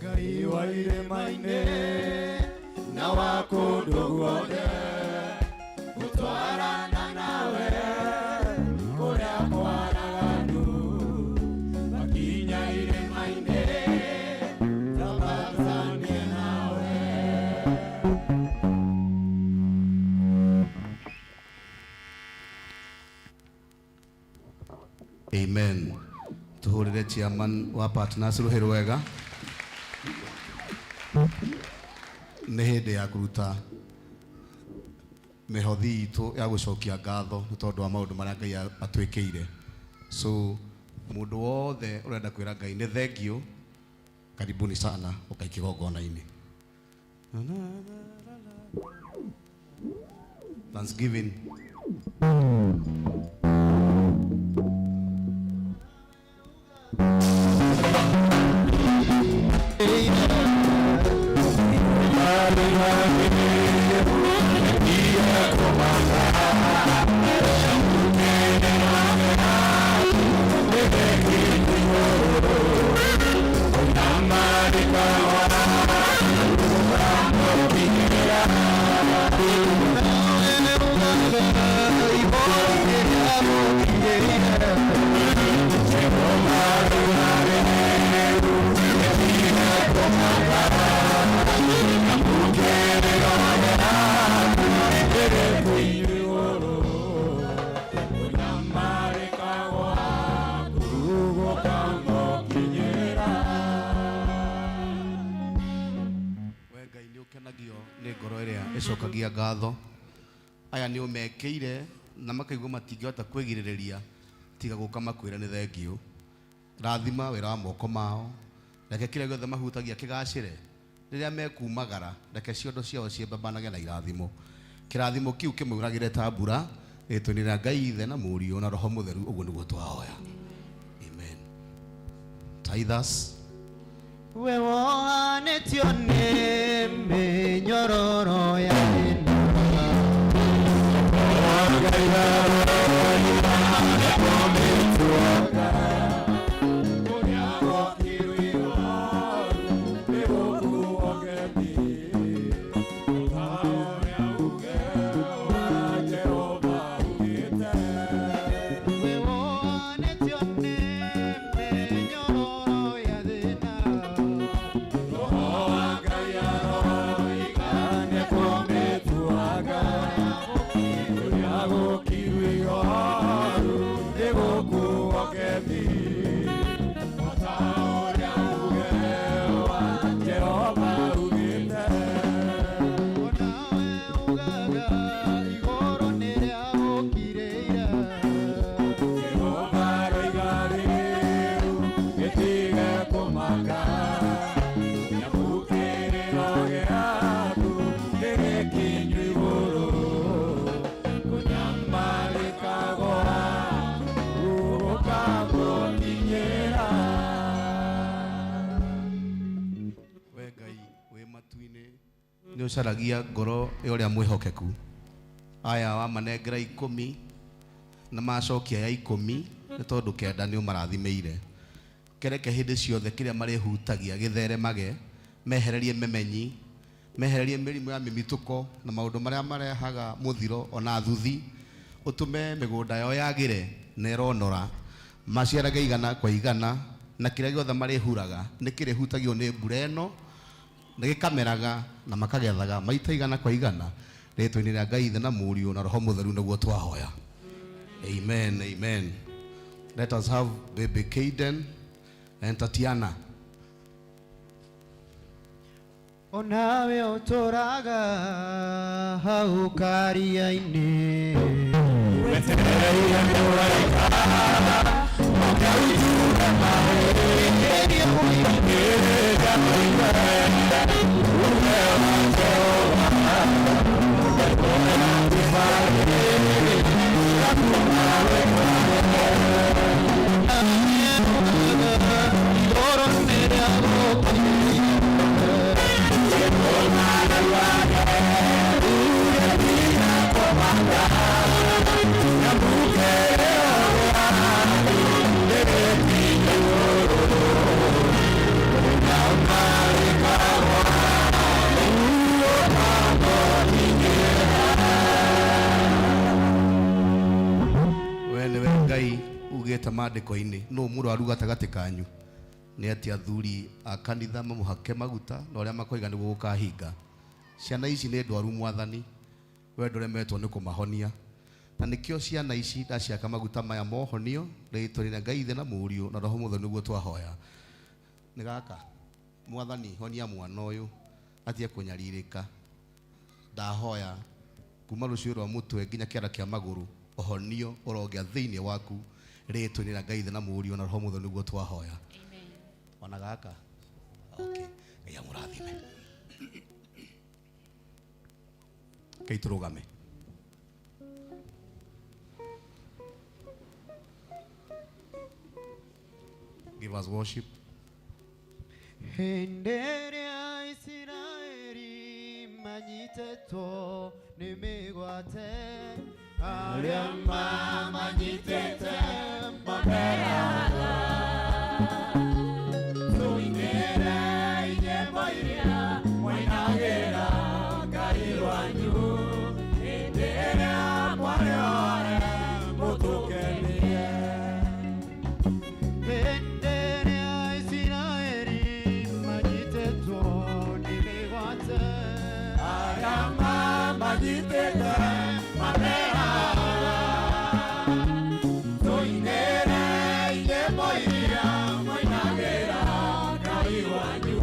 Ngai wa irĩma-inĩ na wa kũndũ guothe gũtwarana nawe kũrĩa kwaraganu makinya irĩma-inĩ tambatanie nawe. Amen. Tuhurire chairman wa partners ruhi rwega. Nĩ hĩndĩ ya kũruta mĩhothi itũ ya gũcokia ngatho nĩ tondũ wa maũndũ marĩa Ngai atwĩkĩire. So mũndũ wothe ũrenda kwĩra Ngai nĩ thank you, karibuni sana ũkai kĩgongona-inĩ. Thanksgiving. We Ngai nĩ ũkenagio nĩ ngoro ĩrĩa ĩcokagia ngatho. Aya nĩ ũmekĩire na makaigua matingĩhota kwĩgirĩrĩria tiga gũka makwĩre nĩ thengiũ. Rathima wĩra wa moko mao, reke kĩrĩa gĩothe mahutagia kĩgacĩre. Rĩrĩa mekumagara, reke ciondo ciao ciĩmbambanage na irathimo. Kĩrathimo kĩu kĩmauragĩre ta mbura, rĩĩtwa-inĩ rĩa Ngai Ithe na Mũriũ na Roho Mũtheru, ũguo nĩguo twahoya. Amen. Tithers. We wohanĩtio nĩ mĩnyororo ya thĩna. We wohanĩtio nĩ mĩnyororo ya thĩna. Onawe ugaga igũrũ nĩ rĩagũkirĩire. We Ngai wĩ matu-inĩ nĩ ũcaragia ngoro ya ũrĩa mwĩhokeku. Aya wamanengera 10 na macokia ya 10 nĩ tondũ 9 nĩ ũmarathimĩire. Kereke hĩndĩ ciothe kĩrĩa marĩhutagia gĩtheremage, mehererie memenyi, mehererie mĩrimũ ya mĩmitũko na maũndũ marĩa marehaga mũthiro ona thuthi, ũtũme mĩgũnda yao yagĩre na ĩronora, maciarage igana kwa igana Na kĩrĩa gĩothe marĩhuraga nĩ kĩrĩhutagio nĩ mbura ĩno, nĩ gĩkameraga na makagethaga maita igana kwa igana, rĩtwa-inĩ rĩa Ngai Ithe na Mũriũ na Roho Mũtheru nĩguo twahoya. Amen, amen. Let us have baby Kaden and Tatiana. Onawe ũtũraga hau karia-inĩ wetereire mũraika We nĩwe Ngai ugĩte maandĩko-inĩ nũ mũrwaru gatagatĩ kanyu nĩ atĩ athuri a kanitha mamũhake maguta na ũrĩa makoiga nĩguo gũkahinga. Ciana ici nĩ ndwaru mwathani, we ndũremetwo nĩ kũmahonia, na nĩkĩo ciana ici ndaciaka maguta maya mohonio rĩtwa rĩa Ngai Ithe na Mũriũ na Roho Mũtheru nĩguo twahoya. Nĩ gaka mwathani honia mwana ũyũ atige kũnyarirĩka. Ndahoya kuma rũciũ rwa mũtwe nginya kĩara kĩa magũrũ ũhonio ũrogĩa thĩinĩ waku rĩtwa-inĩ rĩa Ngai Ithe na Mũriũ na Roho Mũtheru nĩguo twahoya. Ona gaka okay, Ngai amũrathime. Ngai tũrũgame. Give us worship. Hĩndĩ ĩrĩa Isiraeli manyitĩtwo nĩ mĩgwate, arĩa mamanyitĩte mameraga. Tũinĩre nyĩmbo iria mwainagĩra Ngai wanyu, hĩndĩ ĩrĩa mwarĩ ore mũtũkenie. Hĩndĩ ĩrĩa Isiraeli manyitĩtwo nĩ mĩgwate, arĩa mamanyitĩte mameraga. Tũinĩre nyĩmbo iria mwainagĩra Ngai wanyu,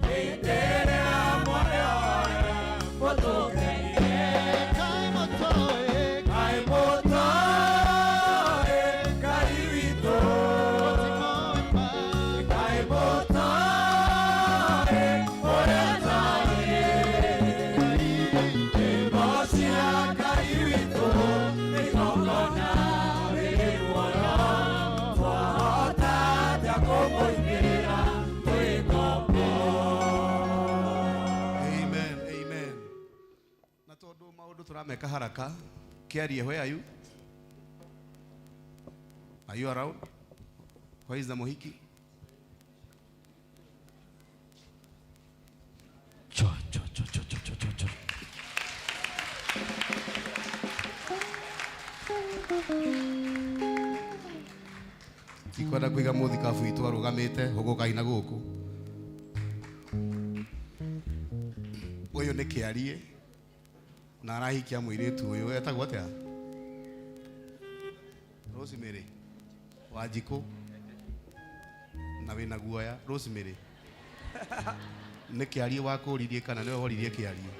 hĩndĩ ĩrĩa mwarĩ ore mũtũkenie. Kaĩ mũtoĩ, kaĩ mũtoĩ Ngai witũ, kaĩ mũtoĩ ũrĩa twarĩ. Nyĩmbo cia Ngai witũ nĩ igongona rĩrĩ muoyo, twahota atĩa kũmũinĩra twĩ ngombo? Amen, amen. Na tondũ maũndũ tũrameka haraka, Kiarie, where are you? Are you around? Where is the Mohiki? Cho, cho, cho, cho, cho, cho, cho, cho. Ndikwenda kũiga mũthikabu witũ arũgamĩte hũgũkai na gũkũ. Ũyũ nĩ Kĩarie na arahikia mũirĩtu ũyũ etagwo atĩa? Rosemary Wanjikũ na wĩna guoya. Rosemary nĩ Kĩarie wakũririe kana nĩwe woririe Kĩarie?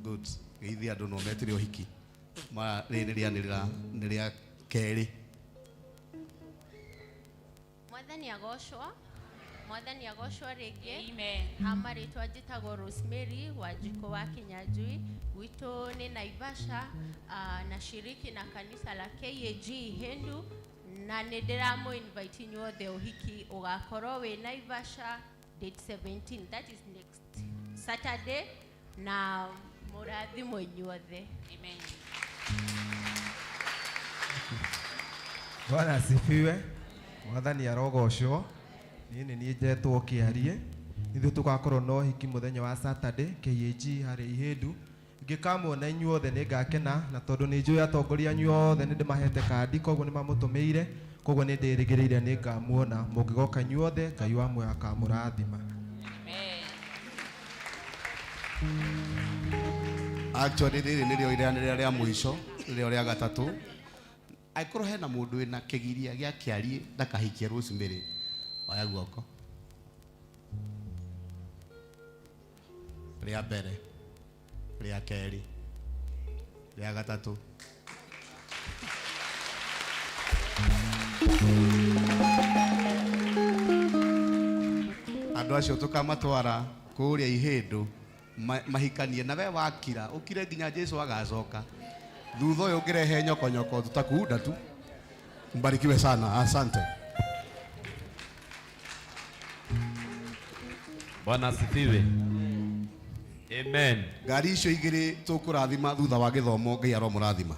Good. Geithia andũ no metire ũhiki. Ma rĩrĩ rĩanĩrĩra nĩ rĩa kerĩ. Mwathani agocwo, Mwathani agocwo rĩngĩ. Amen. Ha marĩtwa njĩtagwo Rosemary Wanjikũ wa Kinyanjui, gwitũ nĩ Naivasha, na shiriki na kanitha la KAG Ihindu, na nĩ ndĩramũ invite inyuothe ũhiki ũgakorwo wĩ Naivasha date 17, that is next Saturday, na mũrathimwo inyuothe. Amen. Bwana asifiwe. Mwathani arogocwo. Niĩ nĩ niĩ njetwo Kĩarie. Ithuĩ tũgakorwo na ũhiki mũthenya wa Saturday KAG harĩ Ihindu. Ngĩkamuona inyuothe nĩ ngakena, na tondũ nĩ njũĩ atongoria anyu othe nĩ ndĩmahete kandi, koguo nĩ mamũtũmĩire, koguo nĩ ndĩrĩgĩrĩire nĩ ngamuona. Mũngĩgoka inyuothe, Ngai wa muoyo akamũrathima. Actually rĩrĩ nĩrĩo ireanĩrĩra rĩa mũico, nĩrĩo rĩa gatatũ. Angĩkorwo hena mũndũ wĩna kĩgiria gĩa kĩariĩ ndakahikie Rosemary, oya guoko. Rĩa mbere, rĩa kerĩ, rĩa gatatũ. Andũ acio tũkamatwara kũrĩa ihĩndũ mahikanie na we wakira ũkire nginya Jesu agacoka. Thutha ũyũ ũngĩrehe nyokonyoko tutakuunda tu. Mbarikiwe sana, asante. Bwana asifiwe. Amen. Ngari icio igĩrĩ tũkũrathima thutha wa gĩthomo, Ngai aromũrathima.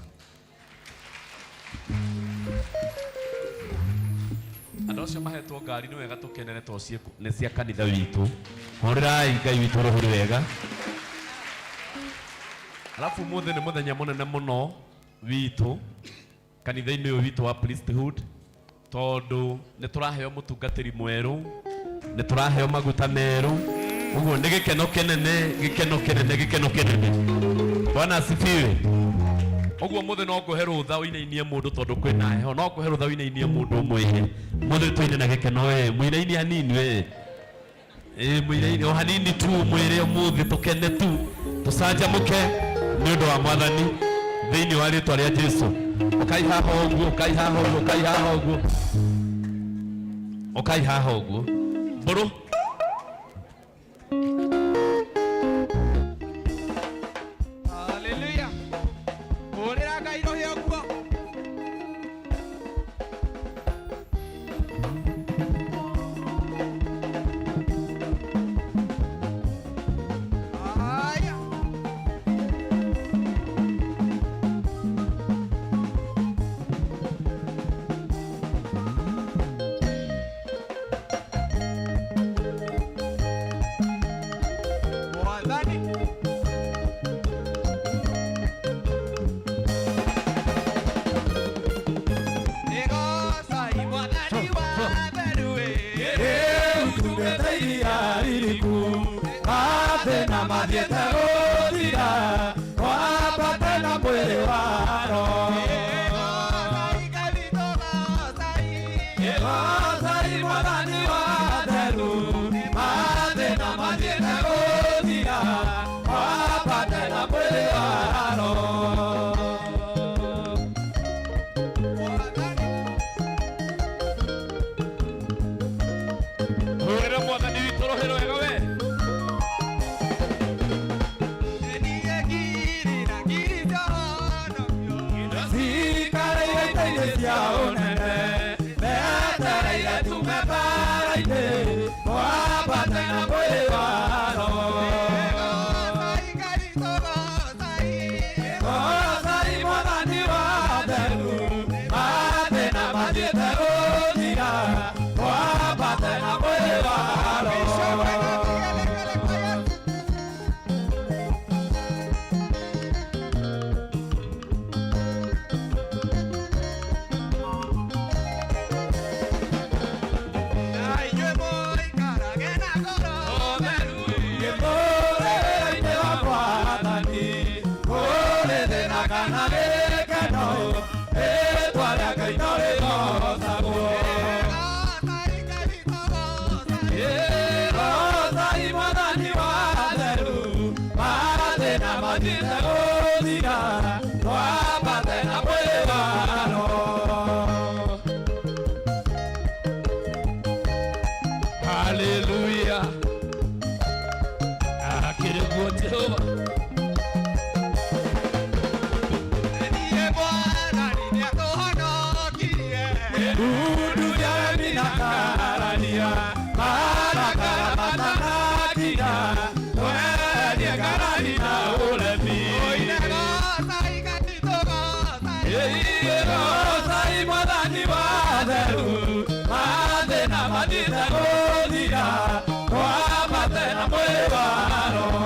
Andũ acio mahetwo ngari nĩ wega tũkenere tondũ nĩ cia kanitha witũ. Hũrĩrai Ngai witũ rũhũri wega. Alafu ũmũthĩ nĩ mũthenya mũnene mũno witũ kanitha-inĩ ũyũ witũ wa priesthood, tondũ nĩ tũraheo mũtungatĩri mwerũ, nĩ tũraheo maguta merũ. Ũguo nĩ gĩkeno kĩnene, gĩkeno kĩnene, gĩkeno kĩnene. Bwana asifiwe. Ũguo mũthĩ no ngũhe rũtha ũinainie mũndũ tondũ kwĩna heho, no ngũhe rũtha ũinainie mũndũ ũmwe. Mũthĩ tũine na gĩkeno we, mũinainie hanini we. Mũinainie o hanini tu, mwĩre ũmũthĩ tũkene tu, tũcanjamũke nĩ ũndũ wa Mwathani thĩinĩ wa rĩtwa rĩa Jesu. Ũkai haha ũguo, ũkai haha ũguo, ũkai haha ũguo. Ũkai haha ũguo. Mbũrũ. Hallelujah. Hũrĩra Ngai rũhĩ ũguo. Haya. Mwathani. Nĩgocai Mwathani wa theru ĩ. Rĩu tumĩte iria ririku, mathĩna mathiĩte gũthira, twambate na mwĩrĩ wa Roho. Nĩgocai Mwathani wa theru, mathĩna mathiĩte gũthira, twambate na mwĩrĩ wa Roho. Hũrĩra Mwathani witũ rũhĩ rwega we. Cikarĩire itĩ-inĩ cia ũnene, metereire tume mbara-inĩ, twambate na mwĩrĩ wa Roho. Gocai Mwathani wa theru, mathĩna mathiĩte gũthira, twambate na mwĩrĩ wa Roho. Gĩtũũrĩre-inĩ wa Mwathani, kũrĩ thĩna kana gĩkeno, rĩĩtwa rĩa Ngai no rĩgoocagwo. Gocai Mwathani wa theru, mathĩna mathiĩte gũthira, twambate na mwĩrĩ wa Roho. Hallelujah. Akĩrĩ guo Jehova. Ndundu cia aremi na karania, marakara matanakinya, tweherie ngarari na ũremi. Gocai Mwathani wa theru, mathĩna mathiĩte gũthira, twambate na mwĩrĩ wa Roho.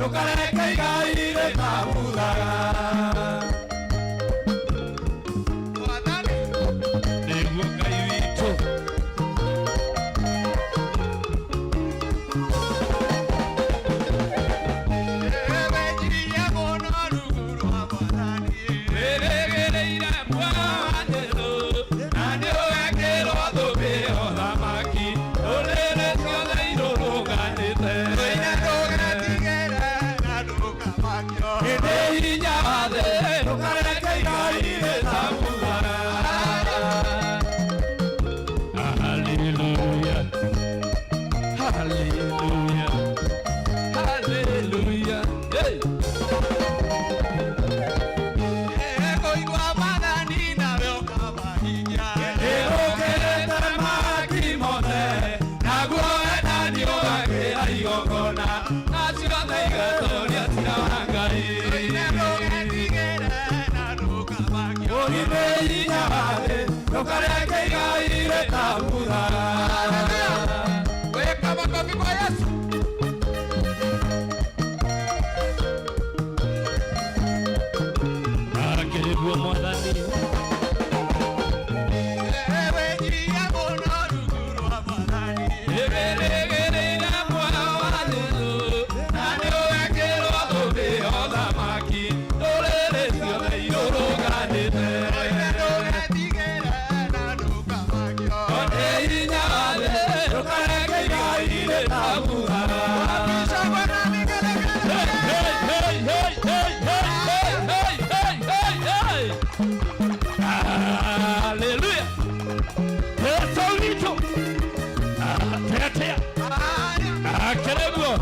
Ndũkareke igai rĩtabuthaga. Nĩguo Ngai witũ. Wĩrĩgĩrĩire Mwathani, na nĩũgekĩrwo thũmbĩ ya ũthamaki, ndũrĩrĩ ciothe irũrũnganĩte. Hĩndĩ hinya wa thĩ, Ndũkareke igai rĩtabuthaga. Hallelujah. Hallelujah. Hallelujah. Hey. Ĩgũkĩrĩte mahaki mothe, naguo wendani ũgakĩra igongona, na ciothe igatũũria ciira wa Ngai. Ũrĩ hinya wa thĩ, ndũkareke igai rĩtabuthaga. Weka makofi kwa Yesu. Akĩrĩguo Mwathani. Ĩrĩgĩrĩire muoyo wa Jesũ, na nĩũgekĩrwo thũmbĩ ya ũthamaki, ndũrĩrĩ ciothe irũrũnganĩte. Nĩ hinya wa thĩ, ndũkareke igai rĩtabuthaga. Hey, hey, hey, hey, hey, hey, hey, hey, hey. Hallelujah. Yesu witũ. Tetea. Akĩrĩguo.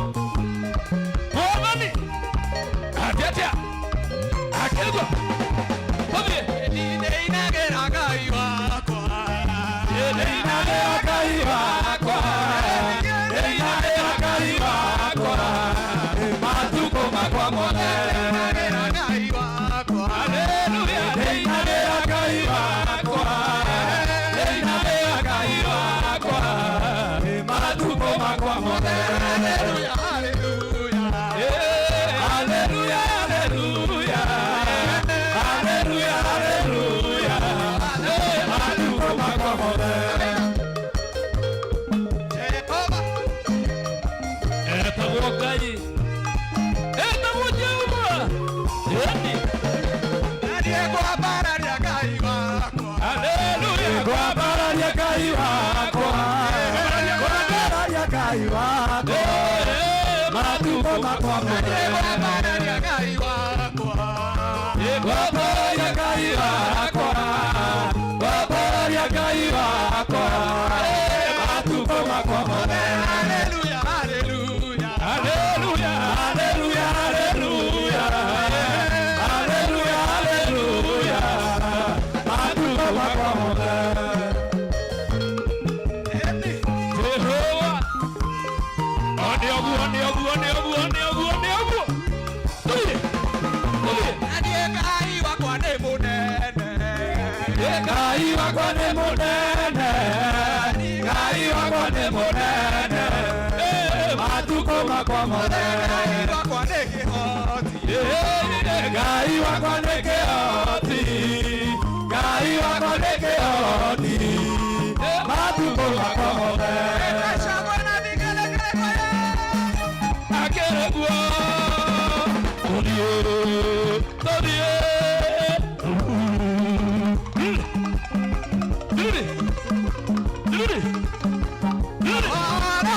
Mwathani. Tetea. Akĩrĩguo. Tũthiĩ. Ndĩinagĩra Ngai wakwa. Ndĩinagĩra Ngai wakwa. Ndĩinagĩra Ngai wakwa. Matukũ makwa mothe. Ndĩinagĩra Ngai wakwa. Hallelujah. Ndĩinagĩra Ngai wakwa. Ndĩinagĩra Ngai wakwa. Matukũ makwa mothe. Hallelujah, hallelujah. Hallelujah, hallelujah. Hallelujah, hallelujah. Matukũ makwa mothe. Jehova. Etagwo Ngai. Etagwo Jehova. Ĩni. Naniĩ ngwambararia Ngai wakwa. Hallelujah. Ngwambararia Ngai wakwa. Ngwambararia Ngai wakwa. Matukũ makwa mothe. Ngwambararia Ngai wakwa. Ngwambararia Ngai wakwa. Ngwambararia Ngai wakwa. Matukũ makwa mothe. Hallelujah, hallelujah. Hallelujah. Hallelujah, hallelujah. Hallelujah, hallelujah. Matukũ makwa mothe. Jehova. O nĩ ũguo, nĩ ũguo, nĩ ũguo, nĩ ũguo, nĩ ũguo. Tũthiĩ. Tũthiĩ. Naniĩ Ngai wakwa nĩ mũnene. Ngai wakwa nĩ mũnene. Ngai wakwa nĩ mũnene. Matukũ makwa mothe. Ngai wakwa nĩ kĩhoti. Ngai wakwa nĩ kĩhoti. Ngai wakwa nĩ kĩhoti. Matukũ makwa mothe. Shangwe na vigelegele kwa Yesu. Akĩrĩguo. Tũthiĩ. Tũthiĩ. Tũthiĩ. Tũthiĩ. Tũthiĩ. Ũhoro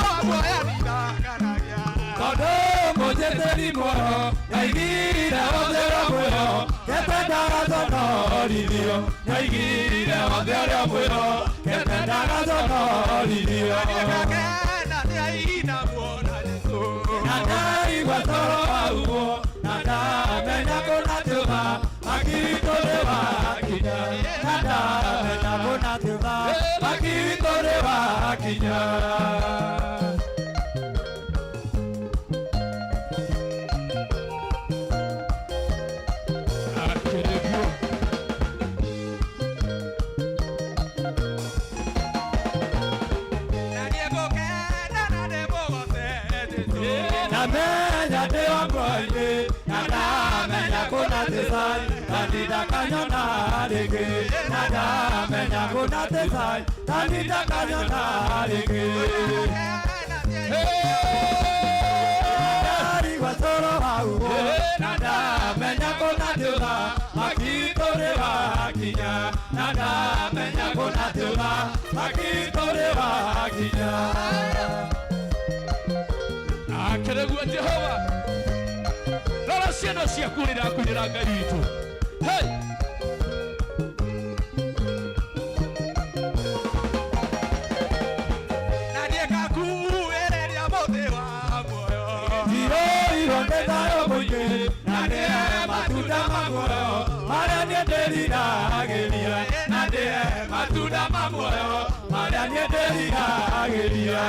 wa muoyo ndindanganagia. Tondũ mũnjĩtĩri muoyo nyaigire othe ũrĩa mwĩho ketendaga conorithio nyaigire othe ũrĩa mwĩho ketendaga conorithio Ngakena nĩaina muona Jesũ. na ndaigua toro wauo na ndamenya kũna tĩma makitũ nĩ wakinya na ndamenya kũna tĩma makitũ nĩ wakinya. Akĩrĩguo. Na niĩ ngũkena na ndĩmũgoce Jesũ. Ndamenya ndĩ wa njĩra-inĩ na ndamenya kũna ti cai na ndakanyona rĩngĩ na ndamenya kũna ti cai na ndakanyona rĩngĩ. Ndarigwa toro wauo na ndamenya kũna ti ũthamaki tũrĩ wakinya na ndamenya kũna ti ũthamaki tũrĩ wakinya. Akeregua Jehova. Rora ciana ciaku rĩrĩa akwĩrĩra Ngai witũ. Hey! Na niĩ ngakuĩrĩria mũtĩ wa muoyo. Njihũirwo nĩ thayũ mũingĩ na ndĩe matunda ma muoyo marĩa niĩ ndĩriragĩria na ndĩe matunda ma muoyo marĩa niĩ ndĩriragĩria.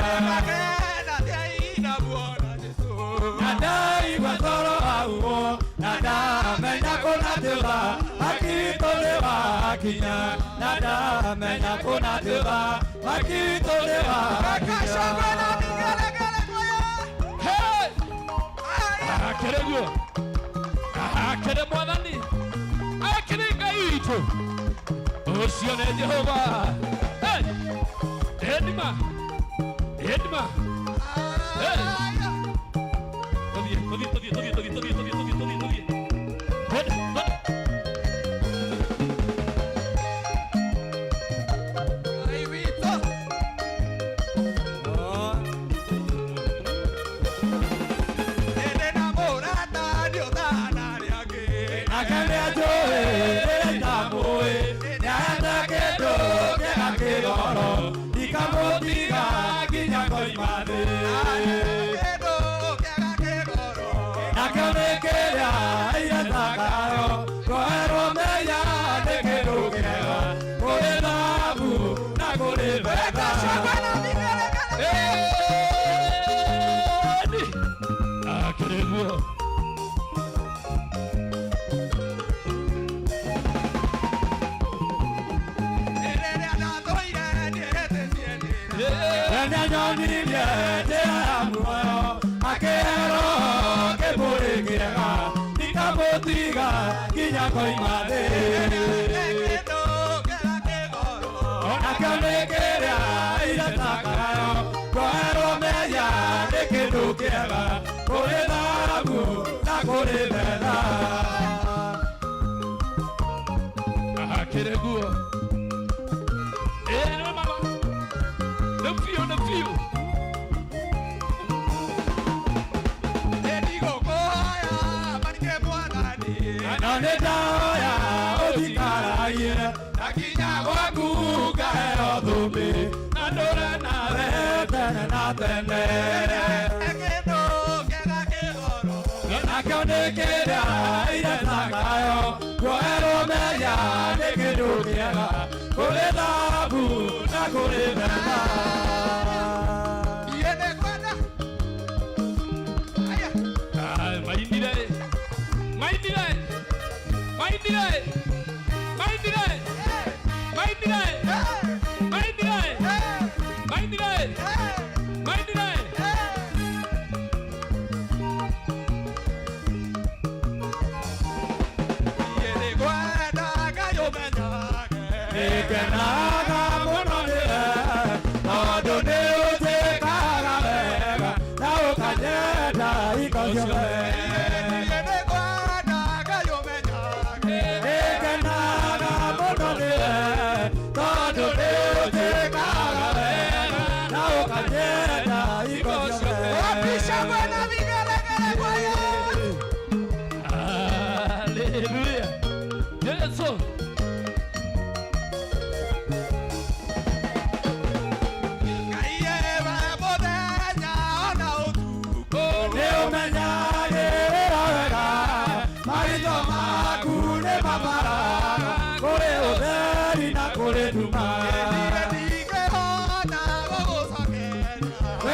Na ndaigua toro wauo na ndamenya kũna ti ũthamaki tũrĩ wakinya na ndamenya kũna ti ũthamaki tũrĩ wakinya. Hey! Akereguo. Akere Mwathani. Akere Ngai witũ. Ũcio nĩ Jehova. Hey! Edima. Edima. Hey! Tũthiĩ, tũthiĩ, tũthiĩ, tũthiĩ, tũthiĩ, tũthiĩ, tũthiĩ, tũthiĩ, tũthiĩ, tũthiĩ. Twende, twende. Ngai witũ. Ndĩ na mũrata ndiũtana arĩa angĩ. Nake nĩanjũĩ rĩrĩa itamũĩ nĩahete kĩndũ kĩega kĩgoro ndikamũtiga nginya ngoima thĩ. Kĩndũ kĩega kĩgoro. Nakĩo nĩ kĩrĩa iretakayo kũherwo mehia nĩ kĩndũ kĩega kũrĩ thahabu na kũrĩ betha. Eni. Akereguo. Rĩrĩa ndatũire ndiĩhĩtĩtie njĩra. We nĩanyonirie njĩra ya muoyo akĩhero kĩbũrĩ kĩega ndikamũtiga nginya ngoima thĩ. Kĩndũ kĩega kĩgoro. Nakĩo nĩ kĩrĩa iretakayo kũherwo mehia nĩ kĩndũ kĩega kũrĩ thahabu na kũrĩ betha. Akereguo. Ĩ nĩ mama. Nĩ biũ, nĩ biũ. Ndigũkũhoya marike Mwathani. Na nĩ ndahoya ũthikaragie Na nginya gwaku ngaheo thũmbĩ na ndũre nawe tene na tene. Kĩndũ kĩega kĩgoro. Nakĩo nĩ kĩrĩa iretakayo kuoherwo mehia nĩ kĩndũ kĩega kũrĩ thahabu na kũrĩ betha. Niĩ nĩngwenda. Aya. Ah, mainire. Mainire. Mainire. Mainire. Mainire. Mainire. Mainire. Mainire. Niĩ nĩngwenda Ngai ũmenyage. Nĩngenaga mũno nĩwe tondũ nĩ ũnjĩkaga wega na ũkanyenda hingo ciothe. Niĩ nĩngwenda Ngai ũmenyage. Nĩngenaga mũno nĩwe tondũ nĩ ũnjĩkaga wega na ũkanyenda hingo ciothe. Wapisha Bwana vigelegele kwa Yesu. Hallelujah. Yesu. Ngai ewe mũthenya ona ũtukũ. Nĩ ũmenyagĩrĩra wega maitho maku nĩ mabaraga kũrĩ ũtheri na kũrĩ nduma. Niĩ ndingĩhota gũgũcokeria. We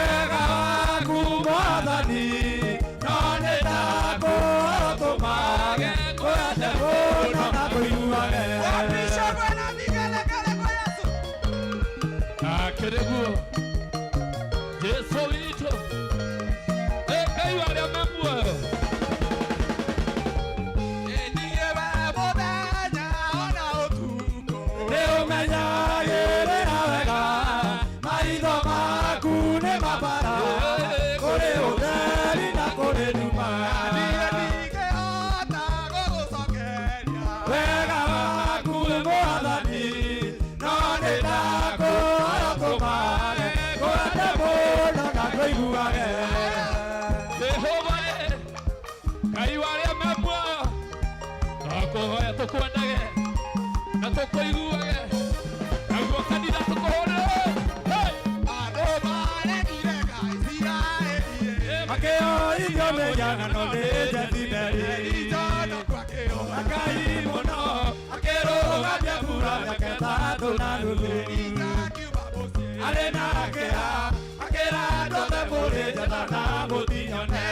Tũkũhoya tũkwendage na tũkũiguage naguo kanitha tũkũhũrĩre. Hey! Andũ maregire Ngai Isiraeli makĩoigio mĩhianano nĩ Jezebeli. Ngai mũno akĩrũgamia mbura mĩaka ĩtatũ na nuthu. Arĩ na kĩeha akĩra andũ othe mũrĩ njata na mũtinyone.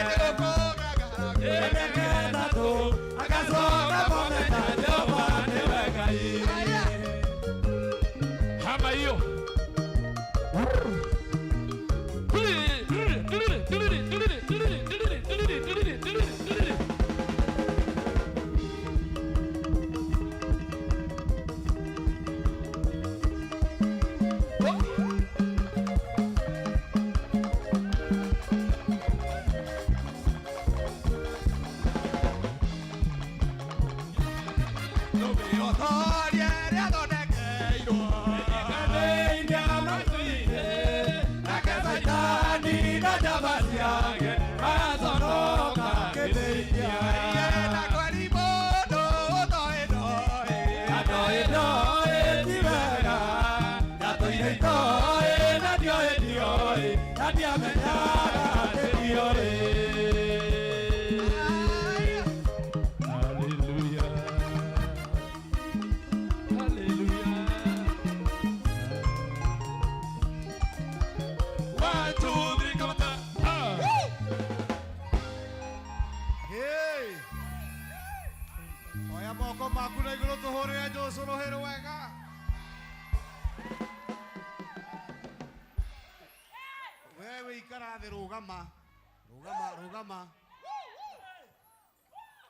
Mĩaka ĩtatũ agacoka mamenya Jehova nĩwe Ngai. Hama hiyo. One, two, three, come on. Ah. Hey! Oya moko maku na igũrũ tũhũrĩre Jesũ rũhĩ rwega. Wewe ikara thĩ rũgama. Rũgama, rũgama.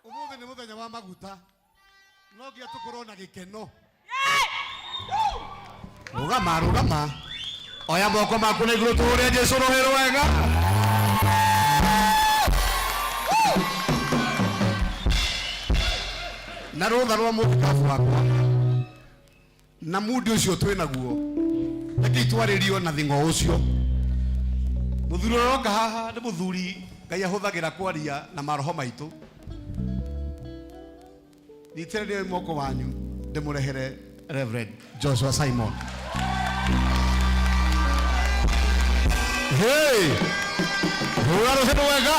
Ũmũthĩ nĩ mũthenya wa maguta. No nginya tũkorwo na gĩkeno. Rũgama, rũgama. Oya moko maku na igũrũ tũhũrĩre Jesũ rũhĩ rwega. Na rũtha rwa mũthikabu wakwa na mundi ũcio twĩ naguo reke itwarĩrio na thing'o ũcio mũthuri ũrĩa ũroka haha nĩ mũthuri Ngai ahũthagĩra kwaria na maroho maitũ. Nyitĩrĩriai moko wanyu ndĩmũrehere Reverend Joshua Simon. Hey! Hũra rũhĩ rwega.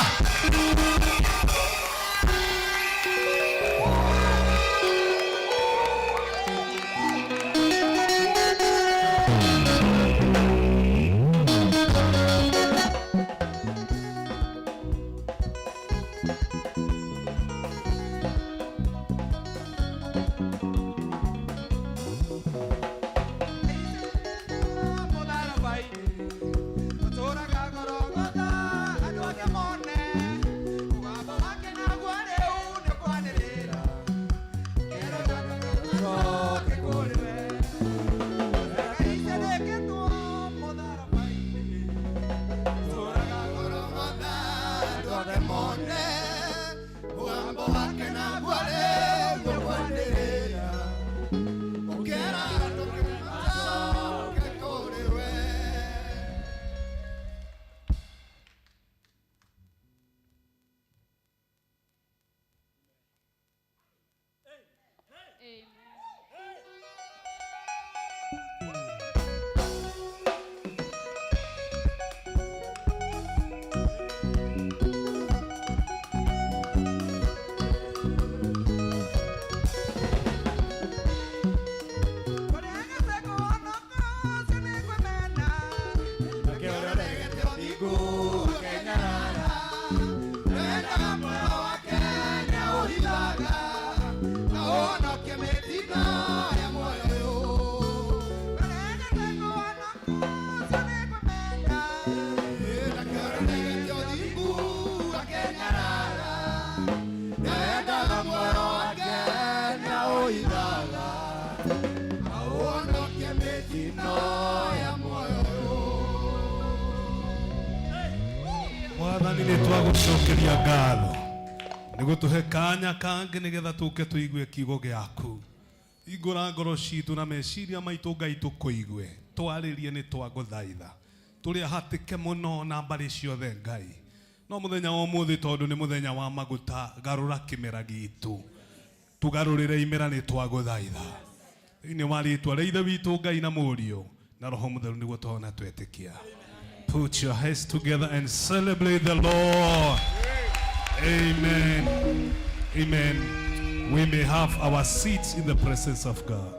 Mwathani nĩ twagũcokeria ngatho nĩ gũtũhe kanya kangĩ nĩgetha tũke tũigue kiugo gĩaku. Hingũra ngoro citũ na meciria maitũ Ngai tũkũigue, twarĩrie nĩ twagũthaitha. Tũrĩ ahatĩke mũno na mbarĩ ciothe Ngai, no mũthenya wa ũmũthĩ tondũ nĩ mũthenya wa maguta, garũra kĩmera gitũ. Tũgarũrĩre imera nĩ twagũthaitha. Thĩinĩ wa rĩtwa rĩa Ithe witũ Ngai na Mũriũ na Roho Mũtheru nĩguo tũhona twetĩkia. Put your hands together and celebrate the Lord. Amen. Amen. We may have our seats in the presence of God.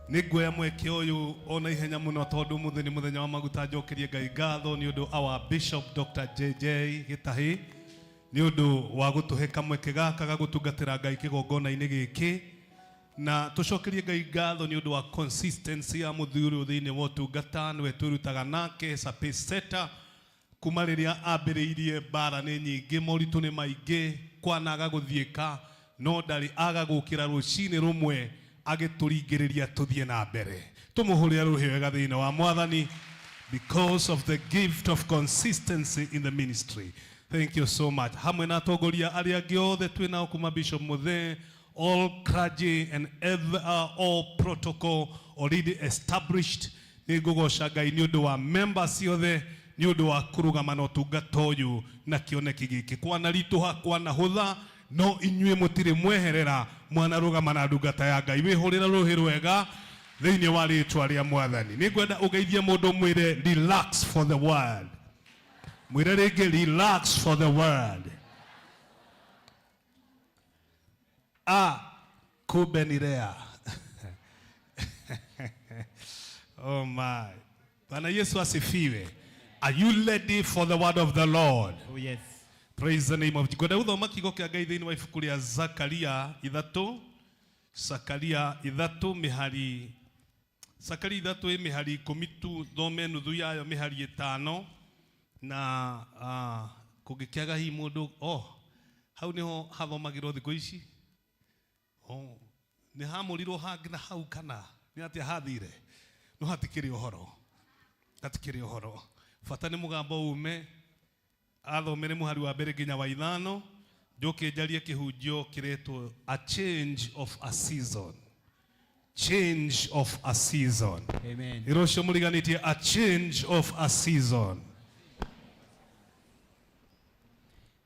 Nĩ nguoya mweke ũyũ ona ihenya mũno tondũ mũthĩ nĩ mũthenya wa maguta njokerie Ngai ngatho nĩ ũndũ our Bishop Dr. JJ Gĩtahi nĩ ũndũ wa gũtũhe kamweke gaka ga gũtungatĩra Ngai kĩgongona-inĩ gĩkĩ na tũcokerie Ngai ngatho nĩ ũndũ wa consistency ya mũthuri ũyũ thĩinĩ wa ũtungata nĩwe twĩrutaga nake as a pace setter kuma rĩrĩa ambĩrĩirie mbara nĩ nyingĩ moritũ nĩ maingĩ kwanaga gũthiĩka no ndarĩ aga gũkĩra rũcinĩ rũmwe agĩtũringĩrĩria tũthiĩ na mbere tũmũhũrĩre rũhĩ wega thĩinĩ wa mwathani because of the gift of consistency in the ministry. Thank you so much. Hamwe na atongoria arĩa angĩ othe twĩ nao kuma Bishop Muthee, all clergy and all protocol already established. Nĩ ngũgoca Ngai nĩ ũndũ wa members ciothe nĩ ũndũ wa kũrũgama na ũtungata ũyũ na kĩoneki gĩkĩ. Kwanaritũha kwanahũtha no inyuĩ mũtirĩ mweherera mwanarũgama na ndungata ya Ngai. Wĩhũrĩre rũhĩ rwega thĩinĩ wa rĩtwa rĩa mwathani. Nĩ ngwenda ũgeithie mũndũ mwĩre relax for the word. Mwĩre rĩngĩ relax for the word. Ah, kumbe ni Lea. Oh my. Bwana Yesu asifiwe. Are you ready for the word of the Lord? Oh yes. Praise the name of God. Ngwenda gũthoma kiugo kĩa Ngai thĩinĩ wa ibuku rĩa Zakaria ithatũ. Zakaria ithatũ mĩhari Zakaria ithatũ ĩ mĩhari ikũmi tu thome nuthu yayo mĩhari ĩtano na kũngĩkĩaga hihi mũndũ oh hau nĩho hathomagĩrwo thikũ ici. Oh, nĩ hamũrirwo hangĩ na hau kana nĩ atĩa hathire no hatikĩrĩ ũhoro hatikĩrĩ ũhoro bata nĩ mũgambo ume athomere mũhari wa mbere nginya wa ithano njoke njarie kĩhunjio kĩretwo a change of a season. Change of a season. Amen. Ĩro ũcio mũriganĩtie a change of a season.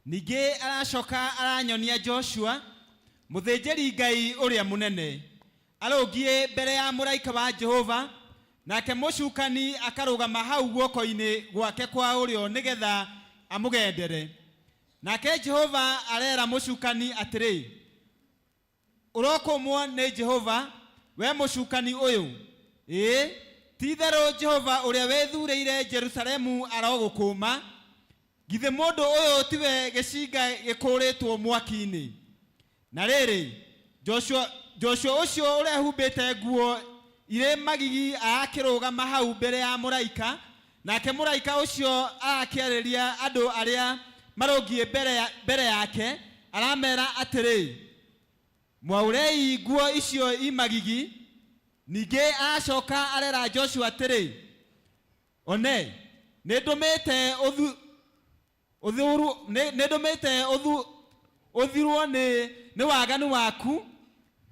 Ningĩ aracoka aranyonia Joshua mũthĩnjĩri Ngai ũrĩa mũnene arũngiĩ mbere ya mũraika wa Jehova nake mũcukani akarũgama hau guoko-inĩ gwake kwa ũrĩo nĩgetha amũgendere. Nake Jehova arera mũcukani atĩrĩ, ũrokũmwo nĩ Jehova we mũcukani ũyũ, ĩĩ ti-itherũ Jehova ũrĩa wĩthurĩire Jerusalemu arogũkũma. Githĩ mũndũ ũyũ tiwe gĩcinga gĩkũrĩtwo mwaki-inĩ? Na rĩrĩ, Joshua ũcio ũrehumbĩte nguo irĩ magigi arakĩrũgama hau mbere ya mũraika, nake mũraika ũcio arakĩarĩria andũ arĩa marũngiĩ mbere yake, aramera atĩrĩ, mwaũrei nguo icio i magigi. Ningĩ aracoka arera Joshua atĩrĩ, one nĩndũmĩte ũthirwo nĩ waganu waku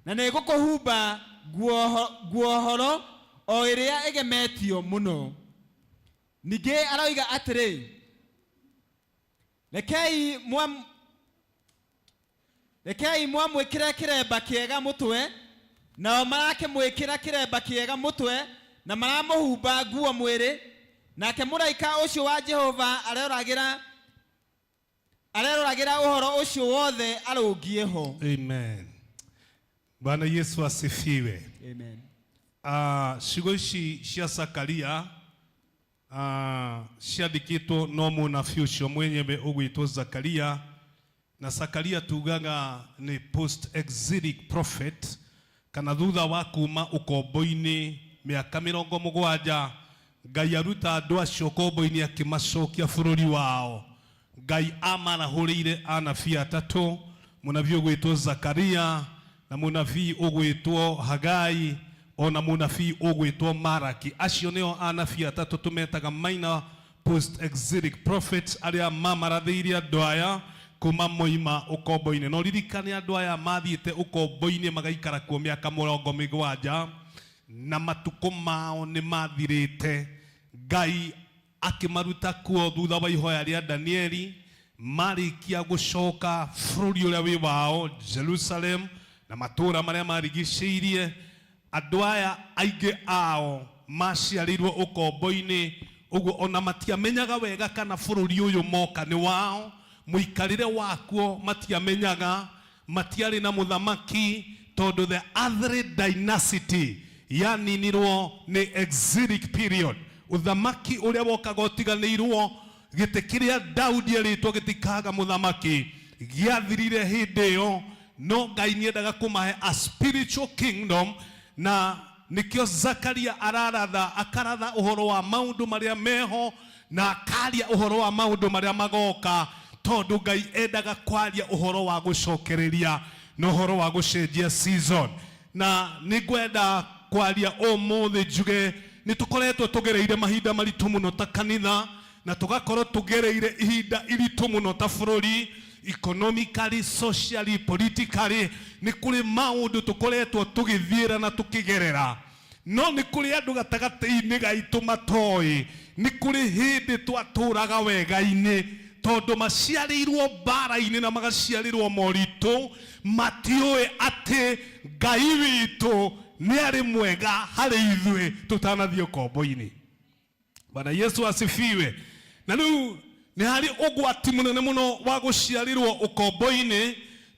na nĩngũkũhumba nguo horo o ĩrĩa ĩgemetio mũno. Ningĩ aroiga atĩrĩ, rekei mwamwĩkĩre kĩremba kĩega mũtwe, nao marakĩmwĩkĩra kĩremba kĩega mũtwe na maramũhumba nguo mwĩrĩ. Nake mũraika ũcio wa Jehova areroragĩra ũhoro ũcio wothe arũngiĩ ho. Amen. Bwana Yesu asifiwe. Amen. Ciugo ici cia Zakaria ciandĩkĩtwo no mũnabii ũcio mwenyewe ũgwĩtwo Zakaria, na Zakaria tugaga nĩ post exilic prophet kana thutha wa kuma ũkombo-inĩ mĩaka mĩrongo mũgwanja Ngai aruta andũ acio ũkombo-inĩ akĩmacokia bũrũri wao. Ngai amarahũrĩire anabii atatũ, mũnabii ũgwĩtwo Zakaria na mũnabii ũgwĩtwo Hagai ona mũnabii ũgwĩtwo Maraki. Acio nĩo anabii atatũ tũmetaga minor post exilic prophets arĩa mamarathĩire andũ aya kuma moima ũkombo-inĩ. No ririkane andũ aya mathiĩte ũkombo-inĩ magaikara kuo mĩaka mĩrongo mĩgwanja na matukũ mao nĩ mathirĩte. Ngai Akĩmaruta kuo thutha wa ihoya rĩa Danieli, marĩkia gũcoka bũrũri ũrĩa wĩ wao Jerusalem na matũũra marĩa marigicĩirie. Andũ aya aingĩ ao maciarĩirwo ũkombo-inĩ, ũguo ona matiamenyaga wega kana bũrũri ũyũ moka nĩ wao, mũikarĩre wakuo matiamenyaga, matiarĩ na mũthamaki tondũ the other dynasty yaninirwo nĩ exilic period. Ũthamaki ũrĩa wokaga ũtiganĩirwo, gĩtĩ kĩrĩa Daudi erĩtwo gĩtikaga mũthamaki gĩathirire hĩndĩ ĩyo. No Ngai nĩendaga kũmahe a spiritual kingdom, na nĩkĩo Zakaria araratha, akaratha ũhoro wa maũndũ marĩa meho na akaria ũhoro wa maũndũ marĩa magoka, tondũ Ngai endaga kwaria ũhoro wa gũcokereria na ũhoro wa gũcenjia season. Na nĩngwenda kwaria ũmũthĩ njuge nĩ tũkoretwo tũgereire mahinda maritũ mũno ta kanitha, na tũgakorwo tũgereire ihinda iritũ mũno ta bũrũri, economically, socially, politically. Nĩ kũrĩ maũndũ tũkoretwo tũgĩthiĩra na tũkĩgerera, no nĩ kũrĩ andũ gatagatĩ-inĩ gaitũ matoĩ nĩ kũrĩ hĩndĩ twatũraga wega-inĩ, tondũ maciarĩirwo mbara-inĩ na magaciarĩrwo moritũ, matiũĩ atĩ Ngai witũ nĩ arĩ mwega harĩ ithuĩ tũtanathiĩ ũkombo-inĩ. Bwana Yesu asifiwe. Na rĩu nĩ harĩ ũgwati mũnene mũno wa gũciarĩrwo ũkombo-inĩ,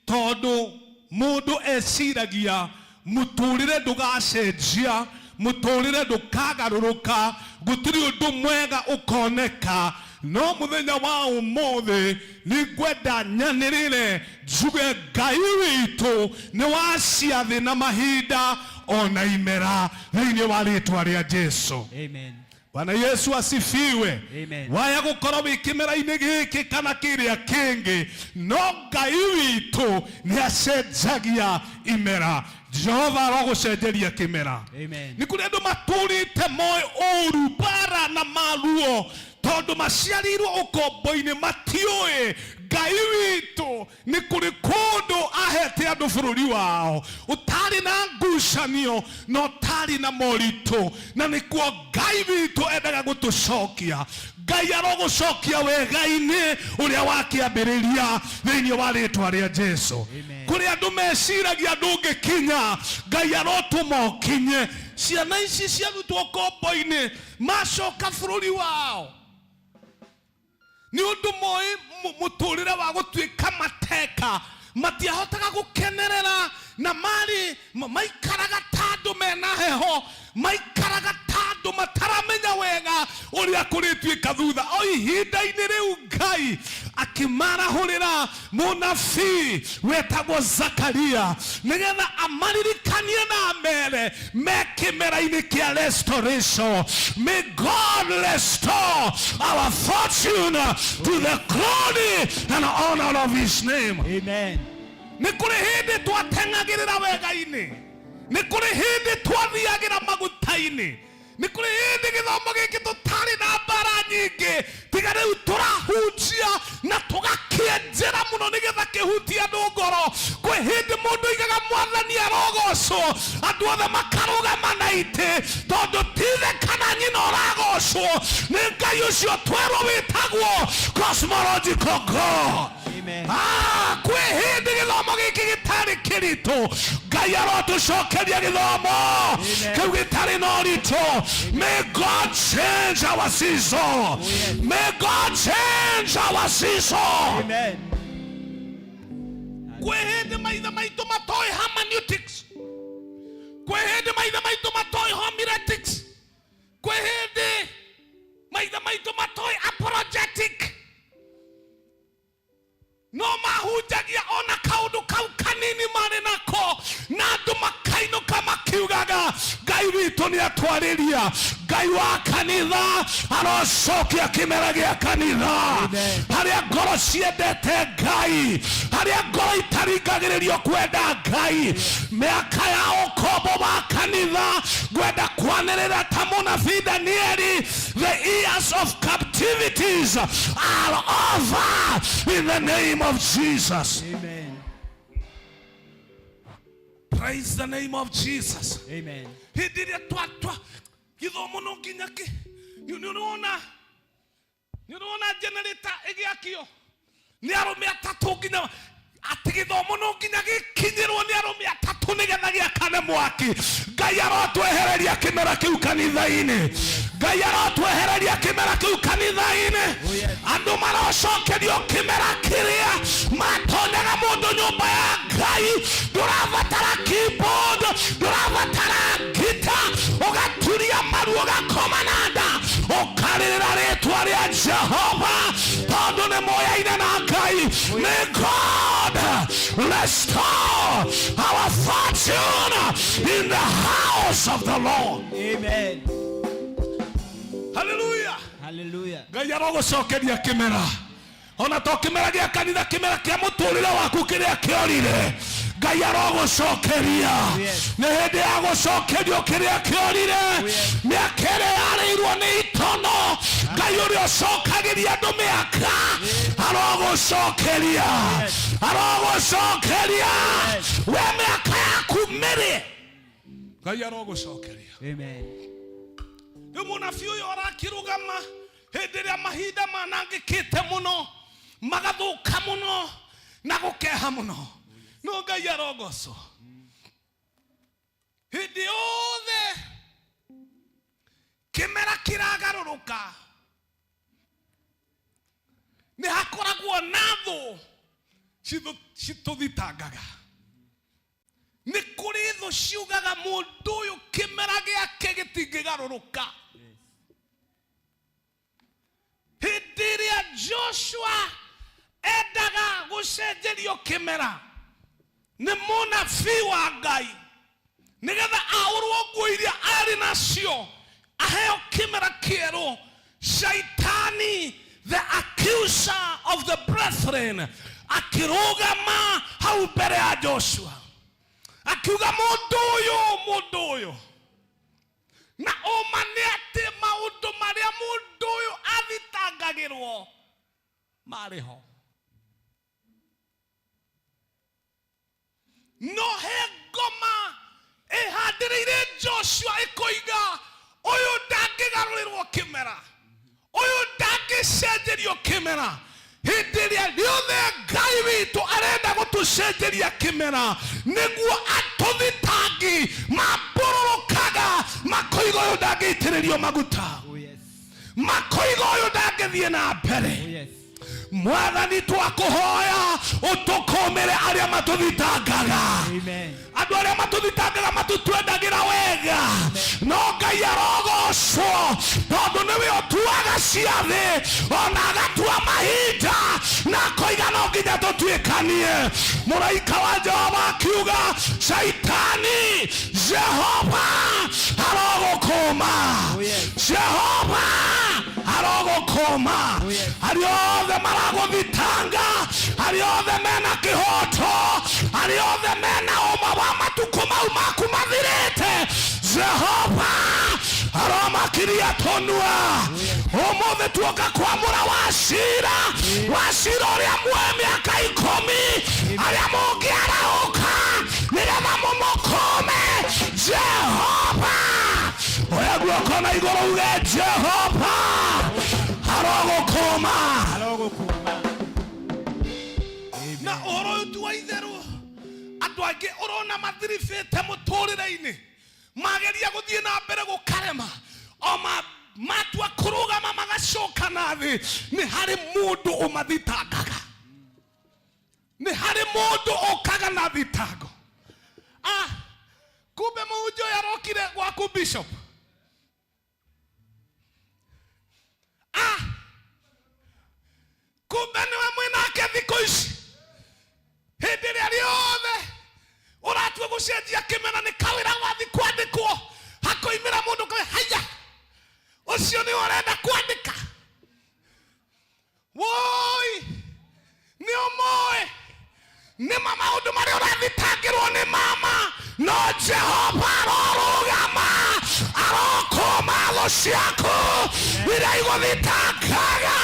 tondũ mũndũ eciragia mũtũrĩre ndũgacenjia, mũtũrĩre ndũkagarũrũka, gũtirĩ ũndũ mwega ũkoneka. No mũthenya wa ũmũthĩ nĩngwenda nyanĩrĩre njuge Ngai witũ nĩ wa ciathĩ na mahinda ona imera, thĩinĩ wa rĩtwa rĩa Jesu. Amen. Bwana Yesu asifiwe. Amen. Waya gũkorwo wĩ kĩmera-inĩ gĩkĩ kana kĩrĩa kĩngĩ, no Ngai witũ nĩ acenjagia imera. Jehova arogũcenjeria kĩmera. Amen. Nĩ kũrĩ andũ matũrĩte moĩ ũru, mbara na maruo, tondũ maciarĩirwo ũkombo-inĩ, matiũĩ Ngai witũ nĩ kũrĩ kũndũ ahete andũ bũrũri wao ũtarĩ na ngucanio na ũtarĩ na moritũ, na nĩkuo Ngai witũ endaga gũtũcokia. Ngai arogũcokia wega-inĩ ũrĩa wakĩambĩrĩria thĩinĩ wa rĩtwa rĩa Jesu. Kũrĩ andũ meciragia ndũngĩkinya, Ngai arotũma ũkinye. Ciana ici ciarutwo ũkombo-inĩ macoka bũrũri wao nĩ ũndũ moĩ mũtũrĩre wa gũtuĩka mateka, matiahotaga gũkenerera, na marĩ maikaraga ta andũ mena heho, maikaraga ta andũ mataramenya wega ũrĩa kũrĩtuĩka thutha. O ihinda-inĩ rĩu Ngai akĩmarahũrĩra mũnabii wetagwo Zakaria nĩgetha amaririkanie na amere me kĩmera-inĩ kĩa restoration. May God restore our fortune to the glory and honor of his name. Amen. Nĩ kũrĩ hĩndĩ twateng'agĩrĩra wega-inĩ, nĩ kũrĩ hĩndĩ twathiagĩra maguta-inĩ, nĩ kũrĩ hĩndĩ gĩthomo gĩkĩ tũtarĩ na mbara nyingĩ, tiga rĩu tũrahunjia na tũgakĩenjera mũno nĩgetha kĩhutie andũ ngoro. Kwĩ hĩndĩ mũndũ oigaga Mwathani arogocwo, andũ othe makarũgama na itĩ, tondũ ti ithe kana nyina ũragocwo, nĩ Ngai ũcio twerwo wĩtagwo cosmological God. Amen. Kwĩ hĩndĩ gĩthomo gĩkĩ gĩtarĩ kĩritũ, Ngai arotũcokeria gĩthomo kĩu gĩtarĩ na ũritũ. May God change our season. May God change our season. Amen. Kwĩ hĩndĩ maithe maitũ matoĩ hermeneutics, kwĩ hĩndĩ maithe maitũ matoĩ homiletics, kwĩ hĩndĩ maithe maitũ matoĩ apologetic, no mahunjagia ona kaundu kau kanini marĩ nako, na andũ makainũka makiugaga Ngai witũ nĩ atwarĩria. Ngai wa kanitha arocokia kĩmera gĩa kanitha, harĩa ngoro ciendete Ngai, harĩa ngoro itaringagĩrĩrio kwenda Ngai. Mĩaka ya ũkombo wa kanitha, ngwenda kwanĩrĩra ta mũnabii Danieli, the years of captivities are over in the name of Jesus. Amen. Praise the name of Jesus. Amen. Hĩndĩ ĩrĩa twatwa gĩthomo no nginya kĩ nĩ ũrona. Nĩ ũrona generator ĩgĩakio nĩ arũme atatũ nginya atĩ gĩthomo no nginya gĩkinyĩrwo nĩ arũme atatũ nĩgetha gĩakane mwaki. Ngai arotwehereria kĩmera kĩu kanitha-inĩ. Ngai arotwehereria kĩmera kĩu kanitha-inĩ. Andũ marocokerio kĩmera kĩrĩa matonyaga mũndũ nyũmba ya Ngai. Ndũrabatara keyboard, ndũrabatara ngita, ũgaturia maru ũgakoma na nda ũkarĩrĩra rĩtwa rĩa Jehova tondũ nĩ moyaine na Ngai. May God restore our fortune in the house of the Lord. Amen. Hallelujah. Hallelujah. Ngai arogũcokeria kĩmera ona to kĩmera gĩa kanitha, kĩmera kĩa mũtũrĩre waku kĩrĩa kĩorire, Ngai arogũcokeria. Nĩ hĩndĩ ya gũcokerio kĩrĩa kĩorire, mĩaka ĩrĩa yarĩirwo nĩ itono. Ngai ũrĩa ũcokagĩria andũ mĩaka arogũcokeria, arogũcokeria we mĩaka yaku mĩrĩ. Ngai arogũcokeria. Amen. Rĩu mũnabii ũyũ arakĩrũgama hĩndĩ ĩrĩa mahinda manangĩkĩte mũno, magathũka mũno na gũkeha mũno, no Ngai arogocwo hĩndĩ yothe kĩmera kĩragarũrũka nĩ hakoragwo na thũ citũthitangaga. Nĩ kũrĩ thũ ciugaga mũndũ ũyũ kĩmera gĩake gĩtingĩgarũrũka. Hĩndĩ ĩrĩa Joshua endaga gũcenjerio kĩmera nĩ mũnabii wa Ngai nĩgetha aũrwo nguo iria arĩ nacio aheo kĩmera kĩerũ, Shaitani the accuser of the brethren akĩrũgama hau mbere ya Joshua akiuga mũndũ ũyũ, mũndũ ũyũ. Na ũma nĩ atĩ maũndũ marĩa mũndũ ũyũ athitangagĩrwo marĩ ho, no he ngoma ĩhandĩrĩire Joshua ĩkoiga ũyũ ndangĩgarũrĩrwo kĩmera, ũyũ ndangĩcenjerio kĩmera. Hĩndĩ ĩrĩa rĩothe Ngai witũ arenda gũtũcenjeria kĩmera nĩguo atũthitangi mambũrũrũkaga makoiga ũyũ ndangĩitĩrĩrio maguta, makoiga ũyũ ndangĩthiĩ na mbere. Mwathani twakũhoya ũtũkũmĩre arĩa matũthitangaga. Andũ arĩa matũthitangaga matũtwendagĩra wega, no Ngai arogocwo tondũ nĩwe ũtuaga ciathĩ ona agatua mahinda na akoiga no nginya tũtuĩkanie. Mũraika wa Jehova akiuga, Shaitani, Jehova arogũkũma, Jehova arogũkũma. Arĩa othe maragũthitanga, arĩa othe mena kĩhoto, arĩa othe mena ũma wa matukũ mau maku mathirĩte, Jehova aromakiria tũnua. Ũmũthĩ tuoka kwamũra wacira, wacira ũrĩa muoe mĩaka ikũmi, arĩa mũngĩarahũka nĩgetha mũmũkũme. Jehova, oya guoko na igũrũ uge Jehova arogũkũma. Na ũhoro ũyũ ti wa itherũ, andũ angĩ ũrona mathiribĩte mũtũrĩre-inĩ mageria gũthiĩ na mbere gũkarema, o matua kũrũgama magacoka na thĩ. Nĩ harĩ mũndũ ũmathitangaga, nĩ harĩ mũndũ ũkaga na thitango. Kumbe mũhunjia ũyũ arokire gwaku bishop. Kumbe nĩwe mwĩnake thikũ ici. Hĩndĩ ĩrĩa rĩothe ũratua gũcenjia kĩmera nĩ kawĩra wathi kwandĩkwo, hakoimĩra mũndũ kawe haya, ũcio nĩwe ũrenda kwandĩka. Woi, nĩ ũmũĩ nĩ ma maũndũ marĩa ũrathitangĩrwo nĩ mama, no Jehova arorũgama, arokũma thũ ciaku iria igũthitangaga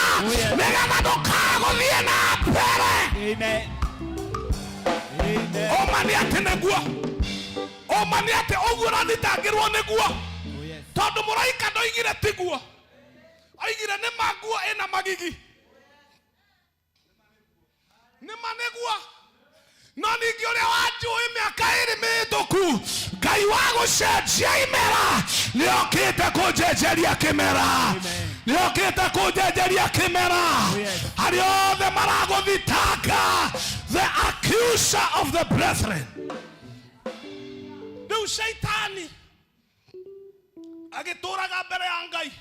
nĩgetha ndũkagũthiĩ na mbere. Ũma nĩ atĩ nĩguo, ũma nĩ atĩ ũguo ũrathitangĩrwo nĩguo, tondũ mũraika ndoigire tiguo. Aigire nĩ ma nguo ĩna magigi. Nĩ ma nĩguo. No ningĩ ũrĩa wanjũĩ mĩaka ĩrĩ mĩhĩtũku, Ngai wa gũcenjia imera nĩokĩte kũnjenjeria kĩmera. Nĩokĩte kũnjenjeria kĩmera. Arĩa othe maragũthitanga, the accuser of the brethren. Rĩu Shaitani agĩtũraga mbere ya Ngai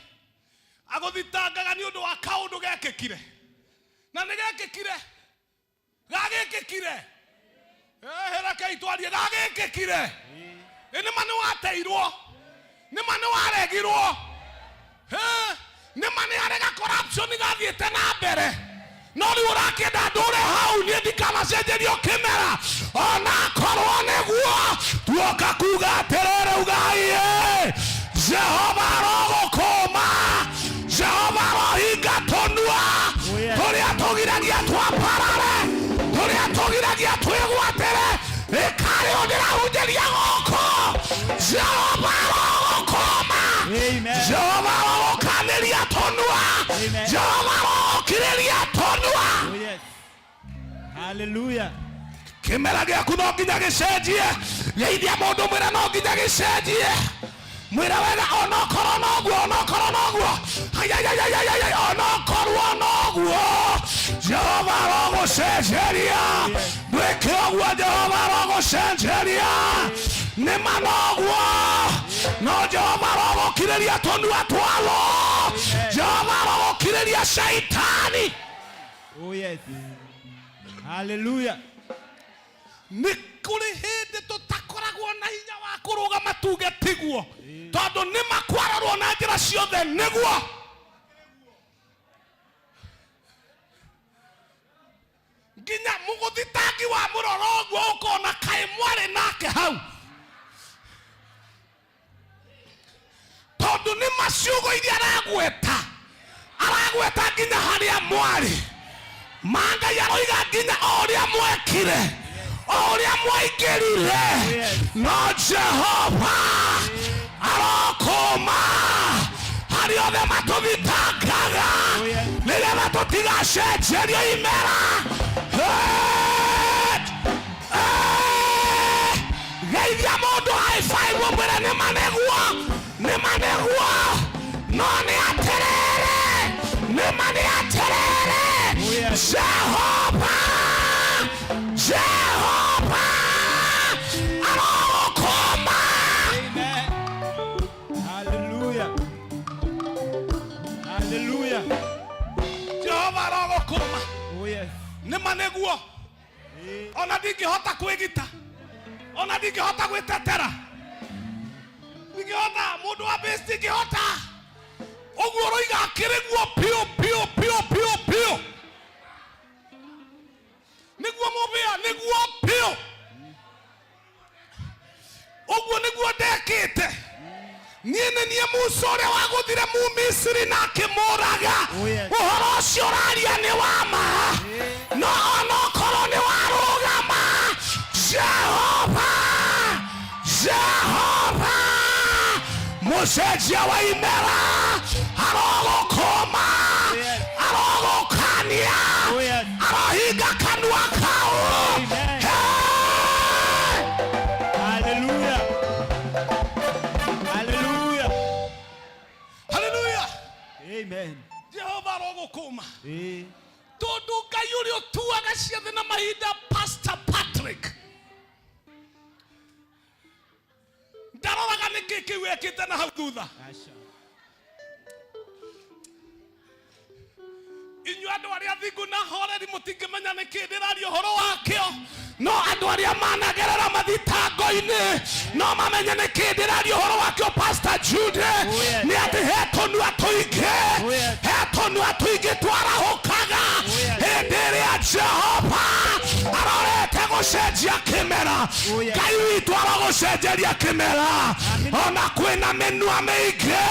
agũthitangaga nĩ ũndũ wa kaũndũ gekĩkire na nĩ gekĩkire gagĩkĩkire. Rekei twarie gagĩkĩkire. Ĩ nĩma nĩ wateirwo, nĩma nĩ waregirwo, nĩma nĩ harĩ ga corruption gathiĩte na mbere, no rĩu ũrakĩenda ndũre hau niĩ ndikanacenjerio kĩmera onakorwo nĩguo tuoka kuga atĩrĩrĩ ugai ĩ Jehova arogũkũma, Jehova arohinga tũnua tũrĩa tũgiragia twambarare, tũrĩa tũgiragia twĩgwatĩre. Ĩkarĩ ndĩrahunjĩria gũkũ, Jehova arogũkũma, Jehova arogũkanĩria tũnua, Jehova arogũkirĩria tũnua. Hallelujah. Kĩmera gĩaku no nginya gĩcenjie. Geithia mũndũ mwĩra no nginya gĩcenjie. Mwĩra wega onokorwo noguo, onokorwo noguo, ayayayayayay, onokorwo noguo, Jehova arogũcenjeria. Ndwĩke ũguo, Jehova arogũcenjeria. Nĩma noguo, no Jehova arogũkirĩria tũnua twalo, Jehova arogũkirĩria Shaitani. Oh yes. Hallelujah. Nĩ kũrĩ hĩndĩ tũtakoragwo na hinya wa kũrũgama tuge tiguo, tondũ nĩ makwararwo na njĩra ciothe nĩguo. Nginya mũgũthitangi wa mũrora ũguo ũkona kaĩ mwarĩ nake hau, tondũ nĩ maciugo iria aragweta, aragweta nginya harĩa mwarĩ. Mangai aroiga nginya o ũrĩa mwekire, o ũrĩa mwaingĩrire, no Jehova arokũma harĩ othe matũthitangaga nĩgetha tũtigacenjerio imera. Geithia mũndũ high five ũmwĩre nĩma nĩguo, nĩma nĩguo, no nĩ atĩrĩrĩ, nĩma nĩ atĩrĩrĩ, Jehova, Jehova arogũkũma. Hallelujah. Hallelujah. Jehova arogũkũma. Oh yes. Nĩma nĩguo, ona ndingĩhota kwĩgita, ona ndingĩhota gwĩtetera, ndingĩhota mũndũ wa base, ndingĩhota ũguo ũroiga akĩrĩ guo piũ piũ piũ piũ piũ, nĩguo mũbĩa, nĩguo piũ ũguo nĩguo ndekĩte niĩ nĩ niĩ Musa ũrĩa wagũthire Mũmisiri na akĩmũraga. Ũhoro ũcio ũraria nĩ wa ma, no onokorwo nĩ warũgama, Jehova, Jehova mũcenjia wa imera arogũkũma, arogũkania, arohinga kanua kau. Hallelujah. Hallelujah. Hallelujah. Amen. Jehova arogũkũma. Tondũ Ngai ũrĩa ũtuaga ciathĩ na mahinda, Pastor Patrick ndaroraga nĩkĩ kĩu ekĩte na hau thutha. Inyuĩ andũ arĩa thingu na horeri mũtingĩmenya nĩkĩ ndĩraria ũhoro wakĩo, no andũ arĩa managerera mathitango-inĩ no mamenye nĩkĩ ndĩraria ũhoro wakĩo. Pastor Jude, nĩ atĩ he tũnua tũingĩ, he tũnua tũingĩ twarahũkaga hĩndĩ ĩrĩa Jehova arorete gũcenjia kĩmera. Ngai witũ arogũcenjeria kĩmera. Ona kwĩna mĩnua mĩingĩ,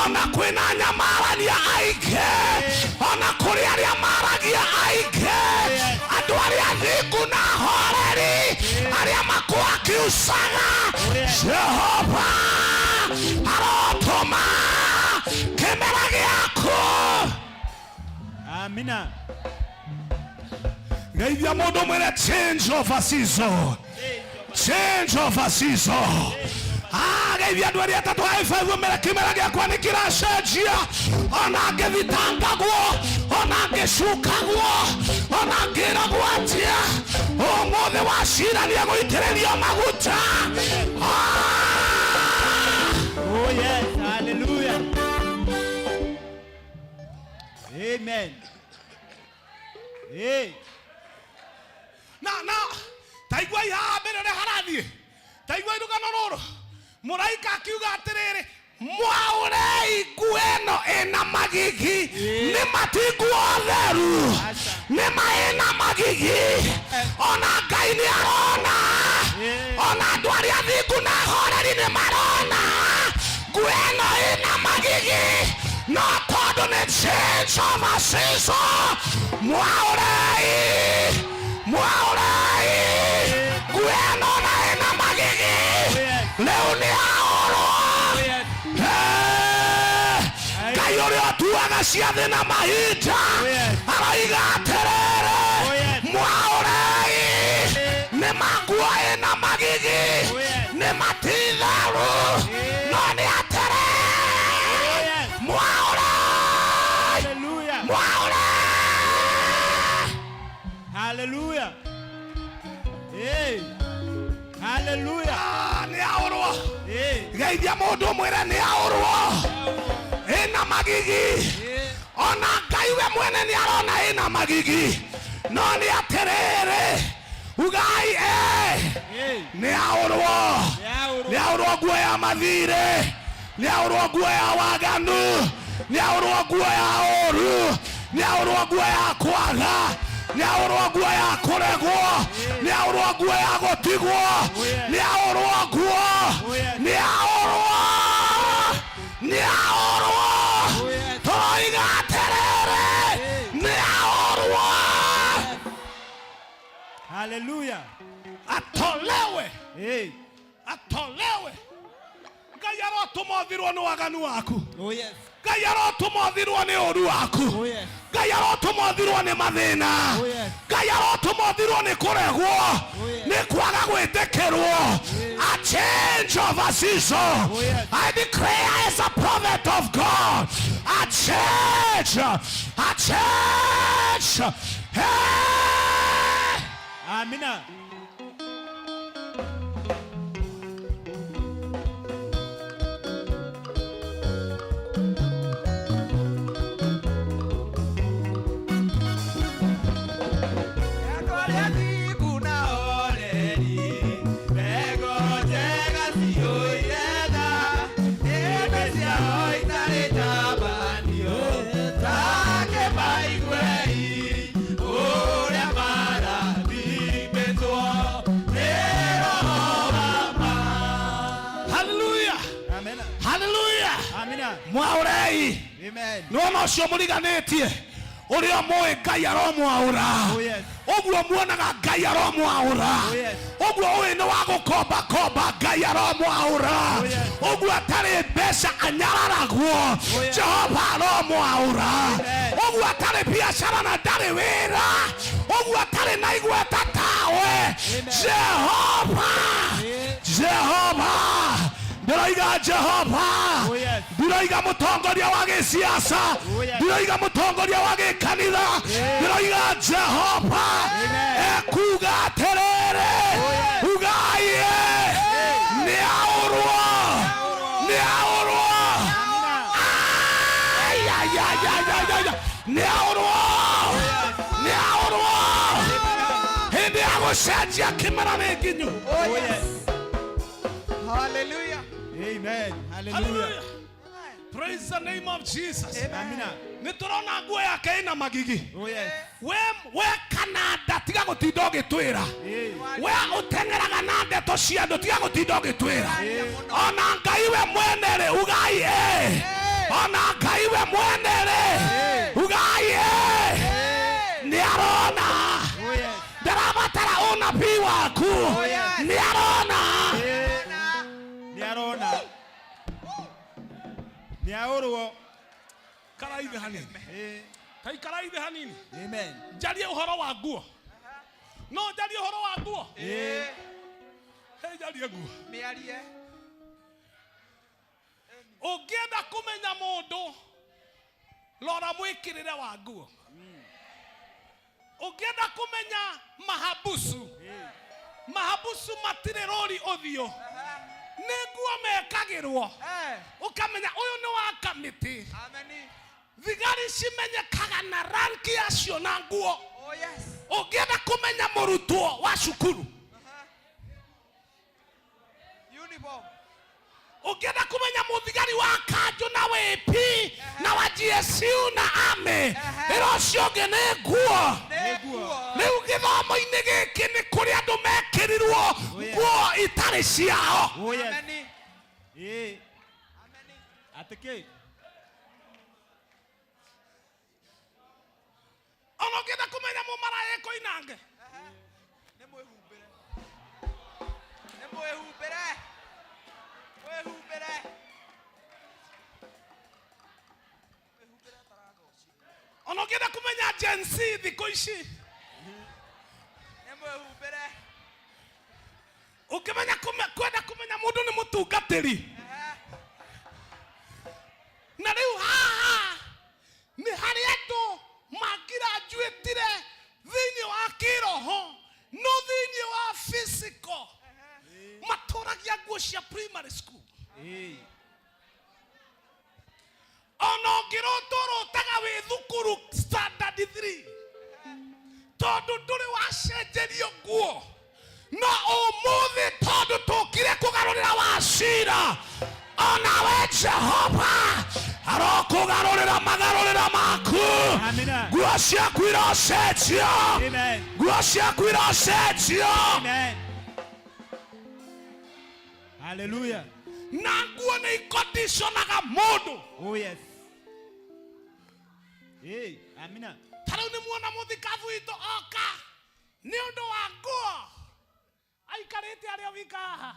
ona kwĩna nyamarania aingĩ, ona kũrĩ arĩa maragia aingĩ, andũ arĩa thingu na horeri, arĩa makwakiucaga, Jehova arotũma kĩmera gĩaku Amina. Geithia mũndũ mwĩre change of a season. Change of a season. Ah, geithia andũ arĩa atatũ high five ũmere kĩmera gĩakwa nĩ kĩracenjia ona ngĩthitangagwo ona ngĩcukagwo ona ngĩragwo atĩa ũmũthĩ wa cira nĩegũitĩrĩrio maguta. Oh yes, hallelujah. Amen. Hey. Na na taigua haha mbere ũrĩa harathiĩ taigua rũgano rũrũ mũraika akiuga atĩrĩrĩ mwaũrei nguo ĩno ĩna magigi nĩ ma ti nguo theru nĩ ma ĩna magigi ona Ngai nĩ arona ona andũ arĩa athingu na ahoreri nĩ marona nguo ĩno ĩna magigi no tondũ nĩ change of a season mwaũrei mwaũrei nguo ĩno na ĩna magigi rĩu nĩ aorwo. Ngai ũrĩa ũtuaga ciathĩ na mahinda aroiga atĩrĩrĩ mwaũrei nĩ ma nguo ĩna magigi nĩ ma ti theru no nĩ atĩrĩ mwaũrei mwaũrei. Hallelujah. Hey. Hallelujah. Nĩ aorwo. Geithia mũndũ ũmwĩre nĩ aorwo ĩna magigi ona Ngai we mwene nĩ arona ĩna magigi no nĩ atĩrĩrĩ ugai nĩ aorwo nĩ aorwo nguo ya mathirĩ nĩ aorwo nguo ya waganu nĩ aorwo nguo ya ũru nĩ aorwo nguo ya kwaga nĩ aorwo nguo ya kũregwo nĩ aorwo nguo ya gũtigwo nĩ aorwo nguo nĩ aorwo nĩ aorwo tũroiga atĩrĩrĩ nĩ aorwo. Hallelujah. Atolewe. Hey. Atolewe. Ngai arotũma ũthirwo nĩ waganu waku. Oh yes. Ngai arotũma ũthirwo nĩ ũru waku. Oh yes. Ngai arotũma ũthirwo nĩ mathĩna. Oh yes. Ngai arotũma ũthirwo nĩ kũregwo nĩ kwaga gwĩtĩkĩrwo. A change of a season. Oh yes. I declare as a prophet of God, a change, a change. Hey! Amina. Hallelujah. Amen. Hallelujah. Amina. Mwaũrei. Amen. Nĩwona ũcio mũriganĩtie ũrĩa mũĩ Ngai aromwaũra Oh yes. ũguo muonaga Ngai aromwaũra Oh yes. ũguo ũĩ nĩ wa gũkombakomba Ngai aromwaũra Oh yes. ũguo atarĩ mbeca anyararagwo Oh yes. Jehova aromwaũra Amen. ũguo atarĩ biacara na ndarĩ wĩra ũguo atarĩ na igweta tawe Jehova Jehova ndiroiga Jehova Oh yes. ndiroiga mũtongoria wa gĩciaca Oh yes. ndiroiga mũtongoria wa gĩkanitha ndiroiga Jehova Amen. ekuga atĩrĩrĩ yes. ugai nĩ aũrwo nĩ aũrwo Ai, ai, ai, ai, ai, ai, ai. Nĩ aũrwo nĩ aũrwo hĩndĩ ya gũcenjia kĩmera nĩ nginyu. Oh yes. Hallelujah. Amen. Hallelujah. Hallelujah. Praise the name of Jesus. Amina. Nĩ tũrona nguo yake ĩna magigi Oh yes. we we kananda tiga gũtinda ũgĩtwĩra we ũteng'eraga na ndeto cia andũ tiga gũtinda ũgĩtwĩra ona Ngai we mwene rĩ ugai ĩ ona Ngai we mwene rĩ ugai ĩ nĩ arona Oh yes. ndarabatara ũnabii waku nĩ arona Nĩ arona. Nĩ aũrwo. Karaithe hanini. Ta ikarai thĩ hanini. Amen. Njarie ũhoro wa nguo. No njarie ũhoro wa nguo. Ĩĩ. Hey, njarie nguo. Mĩarie. Ũngĩenda kũmenya mũndũ, rora mwĩkĩrĩre wa nguo. Ũngĩenda kũmenya mahabusu, mahabusu matirĩ rũri ũthiũ, nĩ nguo mekagĩrwo, ũkamenya ũyũ nĩ wa kamĩtĩ. Ameni. Thigari cimenyekaga na ranki yacio na nguo. Oh yes. Ũngĩenda kũmenya mũrutwo wa cukuru, Uniform. Ũngĩenda kũmenya mũthigari wa kanjũ na WP na wa GSU na army, ĩra ũcio ũngĩ nĩ nguo. Rĩu gĩthomo-inĩ gĩkĩ nĩ kũrĩ andũ mekĩrirwo nguo itarĩ ciao. Oh yes. Ĩĩ. Atĩ kĩ? Ona ũngĩenda kũmenya mũmaraya ĩkoinange. Nĩ mwĩhumbĩre. Nĩ mwĩhumbĩre. Mwĩhumbĩre. Ona ũngĩenda kũmenya Gen Z thikũ ici, Nĩ mwĩhumbĩre. Ũngĩmenya kwenda kũmenya mũndũ nĩ mũtungatĩri. Na rĩu haha nĩ harĩ andũ mangirajuĩtire thĩinĩ wa kĩroho, no thĩinĩ wa physical matũragia nguo cia primary school. Ona ũngĩrotwo ũrotaga wĩ thukuru standard 3, tondũ ndũrĩ wacenjerio nguo. No ũmũthĩ tondũ tũkire kũgarũrĩra wacira, onawe Jehova arokũgarũrĩra magarũrĩra maku. Nguo ciaku irocenjio. Nguo ciaku irocenjio. Hallelujah. Na nguo nĩ ikondiconaga mũndũ. Oh yes. Hey, amina. Ta rĩu nĩ muona mũthikabu witũ oka nĩ ũndũ wa nguo aikarĩte arĩa wika haha,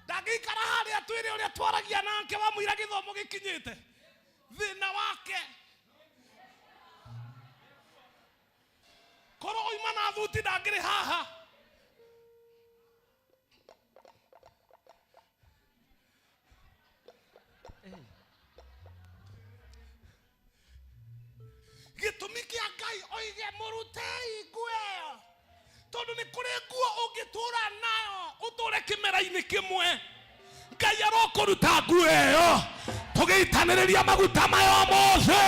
ndangĩikara harĩa twĩre ũrĩa twaragia nake wamũira gĩthomo gĩkinyĩte thĩna wake. Korwo oima na thuti ndangĩrĩ haha. Gĩtũmi kĩa Ngai oige mũrutei nguo ĩyo, tondũ nĩ kũrĩ nguo ũngĩtũra nayo ũtũre kĩmera-inĩ kĩmwe. Ngai arokũruta nguo ĩyo, tũgĩitanĩrĩria maguta maya ũmũthĩ.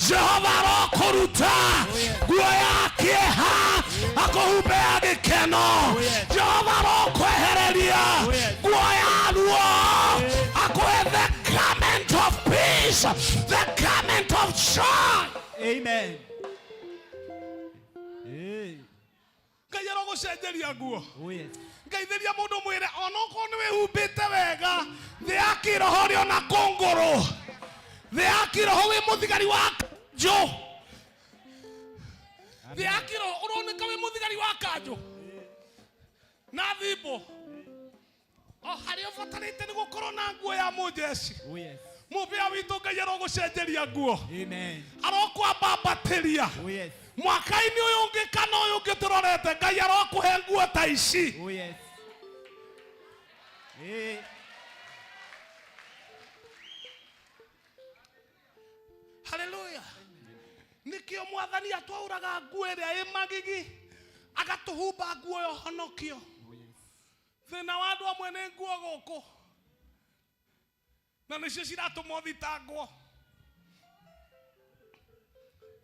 Jehova arokũruta nguo ya kĩeha akũhumbe ya gĩkeno. Jehova arokwehereria nguo ya ruo akũhe the garment of peace, the garment of joy. Amen. Ngai arogũcenjeria nguo. Oh yes. Ngeithĩria mũndũ mwĩre onokorwo nĩ wĩhumbĩte wega, thĩ ya kĩroho rĩ ona kũngũrũ. Thĩ ya kĩroho wĩ mũthigari wa kanjũ. Thĩ ya kĩroho ũroneka wĩ mũthigari wa kanjũ na thimbo. O harĩa ũbatarĩte nĩ gũkorwo na nguo ya mũjeshi. Oh yes. Mũbĩa witũ Ngai arogũcenjeria nguo. Amen. Arokwambambatĩria. Oh yes. Mwaka-inĩ ũyũ ũngĩ kana ũyũ ũngĩ tũrorete, Ngai arokũhe nguo ta ici. Oh yes. Hey. Haleluya. Nĩkĩo mwathani atwaũraga nguo ĩrĩa ĩ magigi, agatũhumba nguo ya ũhonokio. Thĩna wa andũ amwe nĩ nguo gũkũ, na nĩcio ciratũma ũthitangwo.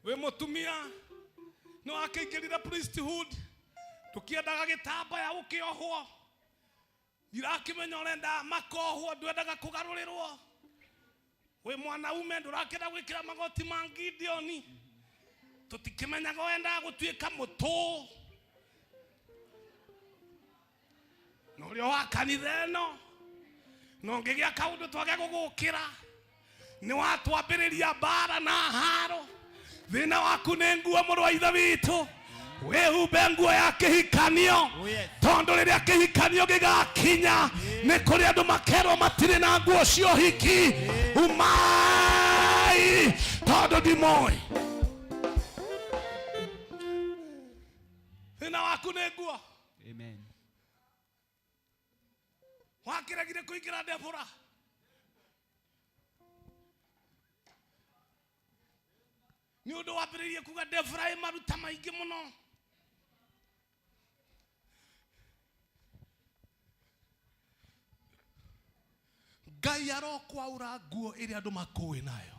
Wĩ mũtumia nĩ wakĩingĩrire priesthood, ndũkĩendaga gĩtambaya ũkĩohwo, ndirakĩmenya ũrenda makohwo, ndwendaga kũgarũrĩrwo. Wĩ mwanaume ndũrakĩenda gwĩkĩra magoti ma Gideoni, tũtikĩmenyaga wendaga gũtuĩka mũtũ. Na ũrĩa wa kanitha ĩno, na ũngĩgĩa kaũndũ twage gũgũkĩra, nĩ watwambĩrĩria mbara na haro. Thĩna waku nĩ nguo, mũrũ wa ithe witũ. Wĩhumbe nguo ya kĩhikanio, tondũ rĩrĩa kĩhikanio gĩgakinya nĩ kũrĩ andũ makerwo matirĩ na nguo cia ũhiki. Umai tondũ ndimoĩ. Waku nĩ nguo. Amen. Wakĩregire kũingĩra Debora. Nĩ ũndũ wambĩrĩirie kuga Debora ĩ maruta maingĩ mũno. Ngai arokwaũra nguo ĩrĩa andũ makũĩ nayo.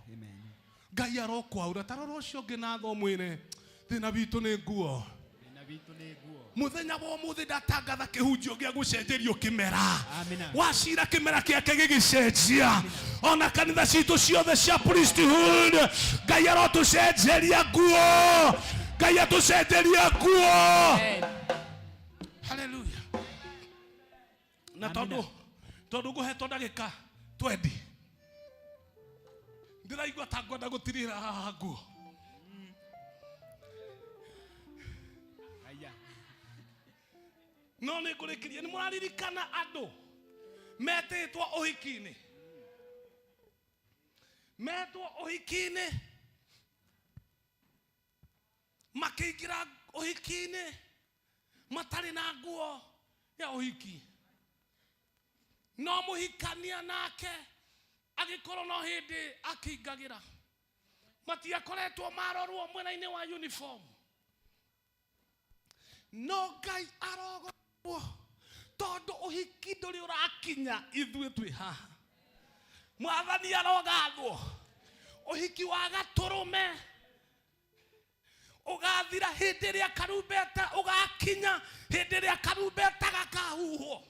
Ngai arokwaũra. Ta rora ũcio ũngĩ na tha ũmwĩre thĩna witũ nĩ nguo. Thĩna witũ nĩ nguo. Mũthenya wa ũmũthĩ ndatangatha kĩhunjio gĩa gũcenjerio kĩmera. Amina. Wacira kĩmera kĩake gĩgĩcenjia. Ona kanitha citũ ciothe cia priesthood Ngai arotũcenjeria nguo. Ngai atũcenjeria nguo. Haleluya. Na tondũ tondũ ngũhetwo ndagĩka 20 ndĩraigua ta ngwenda gũtirĩra haha nguo. Aya. No nĩ ngũrĩkĩria. Nĩ mũraririkana andũ metĩtwo ũhiki-inĩ, metwo ũhiki-inĩ, makĩingĩra ũhiki-inĩ matarĩ na nguo ya ũhiki, no mũhikania nake agĩkorwo no hĩndĩ akĩingagĩra, matiakoretwo marorwo mwena-inĩ wa uniform. No Ngai arogocwo tondũ ũhiki ndũrĩ ũrakinya ithuĩ twĩ haha. Mwathani arogathwo. Ũhiki wa gatũrũme ũgathira hĩndĩ ĩrĩa karumbeta ũgakinya, hĩndĩ ĩrĩa karumbeta gakahuhwo,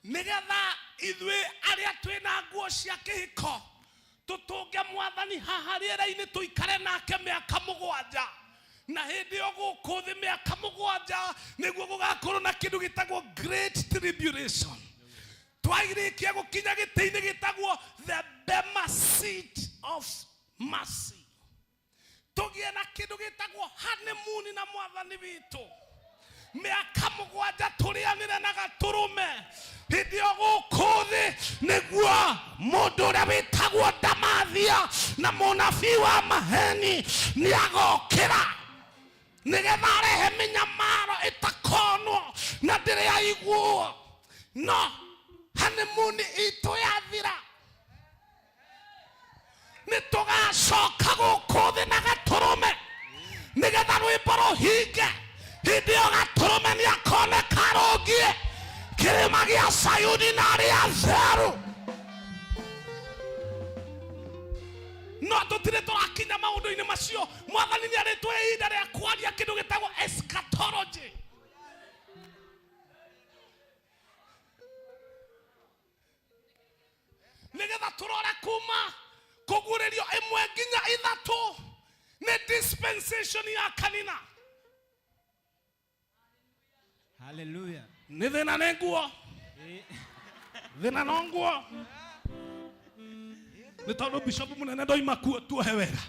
nĩgetha ithuĩ arĩa twĩna nguo cia kĩhiko tũtũnge Mwathani haha rĩera-inĩ, tũikare nake mĩaka mũgwanja. Na hĩndĩ ĩyo gũkũ thĩ mĩaka mũgwanja nĩguo gũgakorwo na kĩndũ gĩtagwo Great Tribulation. Twairĩkia gũkinya gĩtĩ-inĩ gĩtagwo the Bema Seat of Mercy, tũgĩe na kĩndũ gĩtagwo honeymoon na Mwathani witũ mĩaka mũgwanja, tũrĩanĩre na gatũrũme. Hĩndĩ ĩyo gũkũ thĩ nĩguo mũndũ ũrĩa wĩtagwo Ndamathia na mũnabii wa maheni nĩagokĩra nĩgetha arehe mĩnyamaro ĩtakonwo na ndĩrĩ yaiguo. No honeymoon itũ yathira, nĩ tũgacoka gũkũ thĩ na gatũrũme nĩgetha rwĩmbo rũhinge. Hĩndĩ ĩyo gatũrũme nĩakoneka arũngie kĩrĩma gĩa Sayuni na arĩa atheru. No tũtirĩ tũrakinya maũndũ-inĩ macio. Mwathani nĩ arĩtwo ihinda rĩa kwaria kĩndũ gĩtagwo eschatology. Nĩgetha tũrore kuma kũguũrĩrio 1 nginya 3 nĩ dispensation ya kanitha. Hallelujah. Nĩ thĩna nĩ nguo. Thĩna no nguo. Nĩ tondũ bishop mũnene ndoima kuo tuohe wega.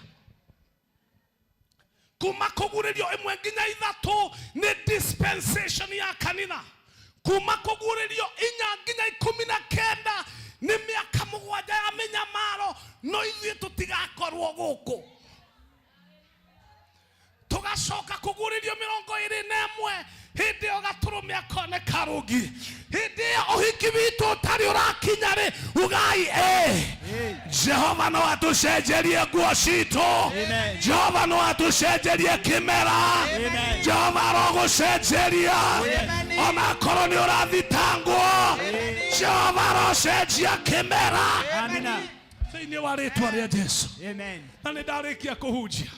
Kuma kũguũrĩrio 1 nginya 3 nĩ dispensation ya kanitha. Kuma kũguũrĩrio 4 nginya 19 nĩ mĩaka mũgwanja ya mĩnyamaro, no ithuĩ tũtigakorwo gũkũ. Tũgacoka kũguũrĩrio 21 hĩndĩ ĩyo gatũrũme akoneka rũngi. Hĩndĩ ĩyo ũhiki witũ ũtarĩ ũrakinya rĩ, ugai ĩ Jehova no atũcenjerie nguo citũ. Jehova no atũcenjerie kĩmera. Jehova arogũcenjeria ona akorwo nĩ ũrathitangwo. Jehova arocenjia kĩmera thĩinĩ wa rĩtwa rĩa Jesu. Amen. Na nĩ ndarĩkia kũhunjia.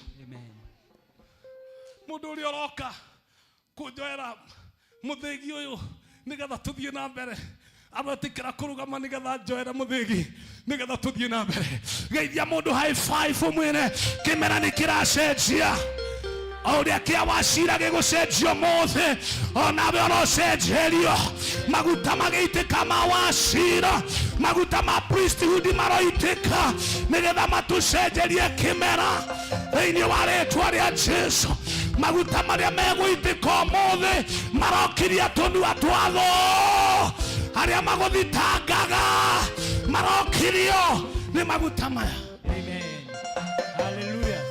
Mũndũ ũrĩa ũroka kũnjoera mũthĩgi ũyũ nĩgetha tũthiĩ na mbere, aretĩkĩra kũrũgama nĩgetha njoere mũthĩgi nĩgetha tũthiĩ na mbere. Geithia mũndũ high five ũmwĩre kĩmera nĩ kĩracenjia. O ũrĩa kĩa wacira gĩgũcenjio mũthĩ, onawe ũrocenjerio. Maguta magĩitĩka ma wacira, maguta ma priesthood maroitĩka nĩgetha matũcenjerie kĩmera thĩinĩ wa rĩtwa rĩa Jesu. Maguta marĩa megũitĩka ũmũthĩ marokiria tũnua twatho, arĩa magũthitangaga marokirio nĩ maguta maya. Amen. Hallelujah.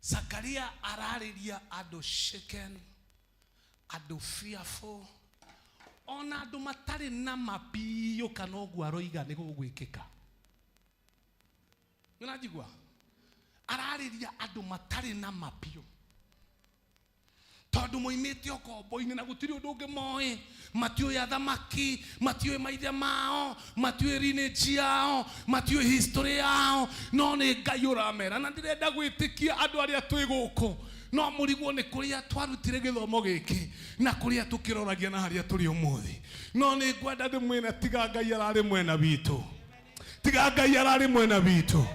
Zakaria ararĩria andũ shaken, andũ fearful, ona andũ matarĩ na mabiũ kana ũguo aroiga nĩ gũgwĩkĩka. Nĩũranjigua? Ararĩria andũ matarĩ na mabiũ tondũ moimĩte ũkombo-inĩ na gũtirĩ ũndũ ũngĩ moĩ. Matiũĩ athamaki, matiũĩ maithe mao, matiũĩ lineage yao, matiũĩ history yao, no nĩ Ngai ũramera. Na ndĩrenda gwĩtĩkia andũ arĩa twĩ gũkũ no mũrigwo nĩ kũrĩa twarutire gĩthomo gĩkĩ na kũrĩa tũkĩroragia na harĩa tũrĩ ũmũthĩ. No nĩ ngwenda ndĩmwĩre tiga Ngai ararĩ mwena witũ, tiga Ngai ararĩ mwena witũ,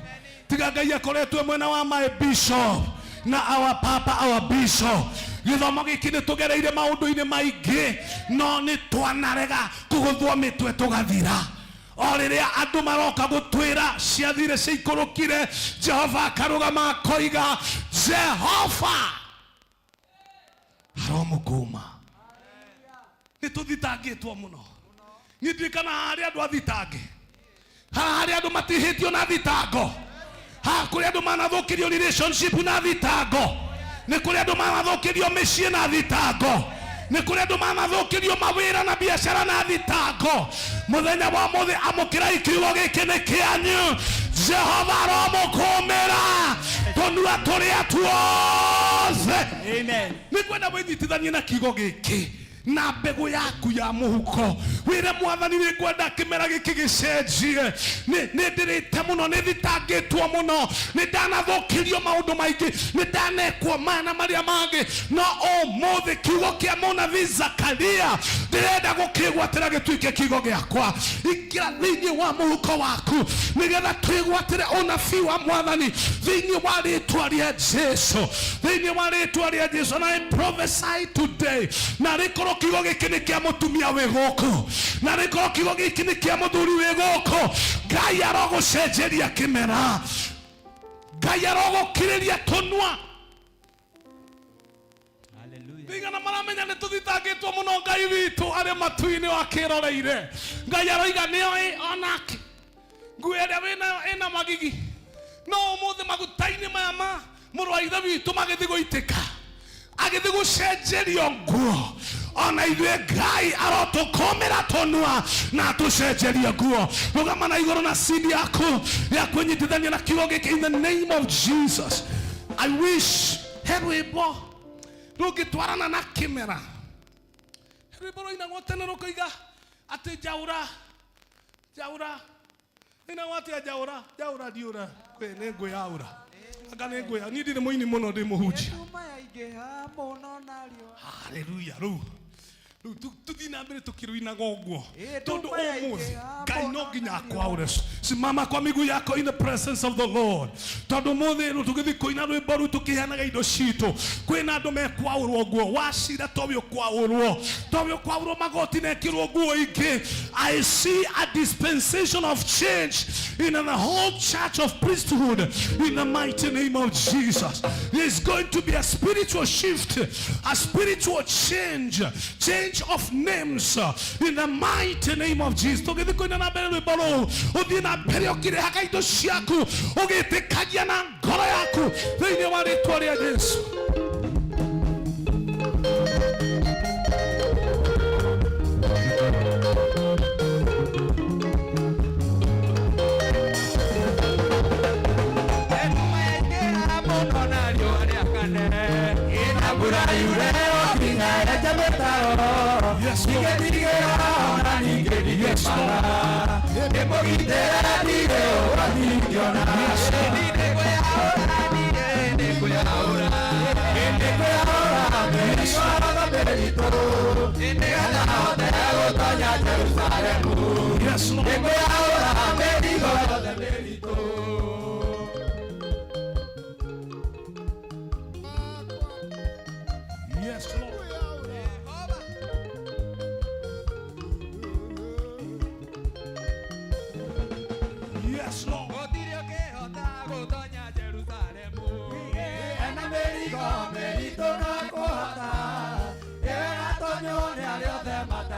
tiga Ngai akoretwo mwena wa my bishop na our papa, our bishop. Gĩthomo gĩkĩ nĩ tũgereire maũndũ-inĩ maingĩ, no nĩ twanarega kũgũthwo mĩtwe tũgathira. O rĩrĩa andũ maroka gũtwĩra ciathire ciikũrũkire, Jehova akarũgama akoiga Jehova aromũkũma. Nĩ tũthitangĩtwo mũno. Niĩ ndiũĩ kana harĩ andũ athitange, haha harĩ andũ matihĩtio na thitango, haha kũrĩ andũ manathũkĩrio relationship na thitango, nĩ kũrĩ andũ manathũkĩrio mĩciĩ na thitango, nĩ kũrĩ andũ manathũkĩrio mawĩra na biacara na thitango. Mũthenya wa mũthĩ amũkĩrai kiugo gĩkĩ nĩ kĩanyu. Jehova aromũkũmĩra tũnua tũrĩa tuothe. Amen. Nĩ ngwenda wĩnyitithanie na kiugo gĩkĩ na mbegũ yaku ya mũhuko, wĩre Mwathani nĩ ngwenda kĩmera gĩkĩ gĩcenjie. Nĩ ndĩrĩte mũno, nĩ thitangĩtwo mũno, nĩ ndanathũkĩrio maũndũ maingĩ, nĩ ndanekwo maya na marĩa mangĩ, no ũmũthĩ kiugo kĩa mũnabii Zakaria ndĩrenda gũkĩgwatĩra gĩtuĩke kiugo gĩakwa. Ingĩra thĩinĩ wa mũhuko waku nĩgetha twĩgwatĩre ũnabii wa Mwathani thĩinĩ wa rĩtwa rĩa Jesu, thĩinĩ wa rĩtwa rĩa Jesu. And I prophesy today, na rĩkorwo kiugo gĩkĩ nĩ kĩa mũtumia wĩ gũkũ, na rĩkorwo kiugo gĩkĩ nĩ kĩa mũthuri wĩ gũkũ, Ngai arogũcenjeria kĩmera, Ngai arogũkirĩria tũnua. Ndigana maramenya nĩ tũthitangĩtwo mũno. Ngai witũ arĩ matu-inĩ wakĩroreire. Ngai aroiga nĩoĩ onake nguo ĩrĩa wĩnayo ĩna magigi, no ũmũthĩ maguta-inĩ maya ma mũrũ wa ithe witũ magĩthiĩ gũitĩka, agĩthiĩ gũcenjerio nguo, ona ithuĩ Ngai arotũkũmĩra tũnua na atũcenjerie nguo. Rũgama na igũrũ na seed yaku ya kwĩnyitithania na kiugo gĩkĩ in the name of Jesus. I wish he rwĩmbo rũngĩtwarana na kĩmera. He rwĩmbo rũinagwo tene rũkoiga atĩ njaũra njaũra, inagwo atĩa njaũra njaũra ndiũra kwĩ nĩ ngwĩyaũra anga nĩ ngwĩya. Niĩ ndirĩ mũini mũno, ndĩ mũhunjia. Haleluya. Rĩu rĩu tũthiĩ na mbere tũkĩrũinaga ũguo tondũ ũmũthĩ Ngai no nginya akwaũre. Simama kwa miguu yako in the presence of the Lord, tondũ ũmũthĩ rĩu tũgĩthiĩ kũina rwĩmbo rũu tũkĩheanaga indo citũ, kwĩna andũ mekwaũrwo nguo wacira towe ũkwaũrwo, towe ũkwaũrwo magoti na ĩkĩrwo nguo ingĩ. I see a dispensation of change in the whole church of priesthood in the mighty name of Jesus. There is going to be a spiritual shift, a spiritual change, change of names in the mighty name of Jesus. Tũgĩthiĩ kũina na mbere rwĩmbo rũu, ũthiĩ na mbere ũkĩrehaga indo ciaku, ũgĩtĩkagia na ngoro yaku thĩinĩ wa rĩtwa rĩa Jesu. Yes, Lord. Yes, Lord.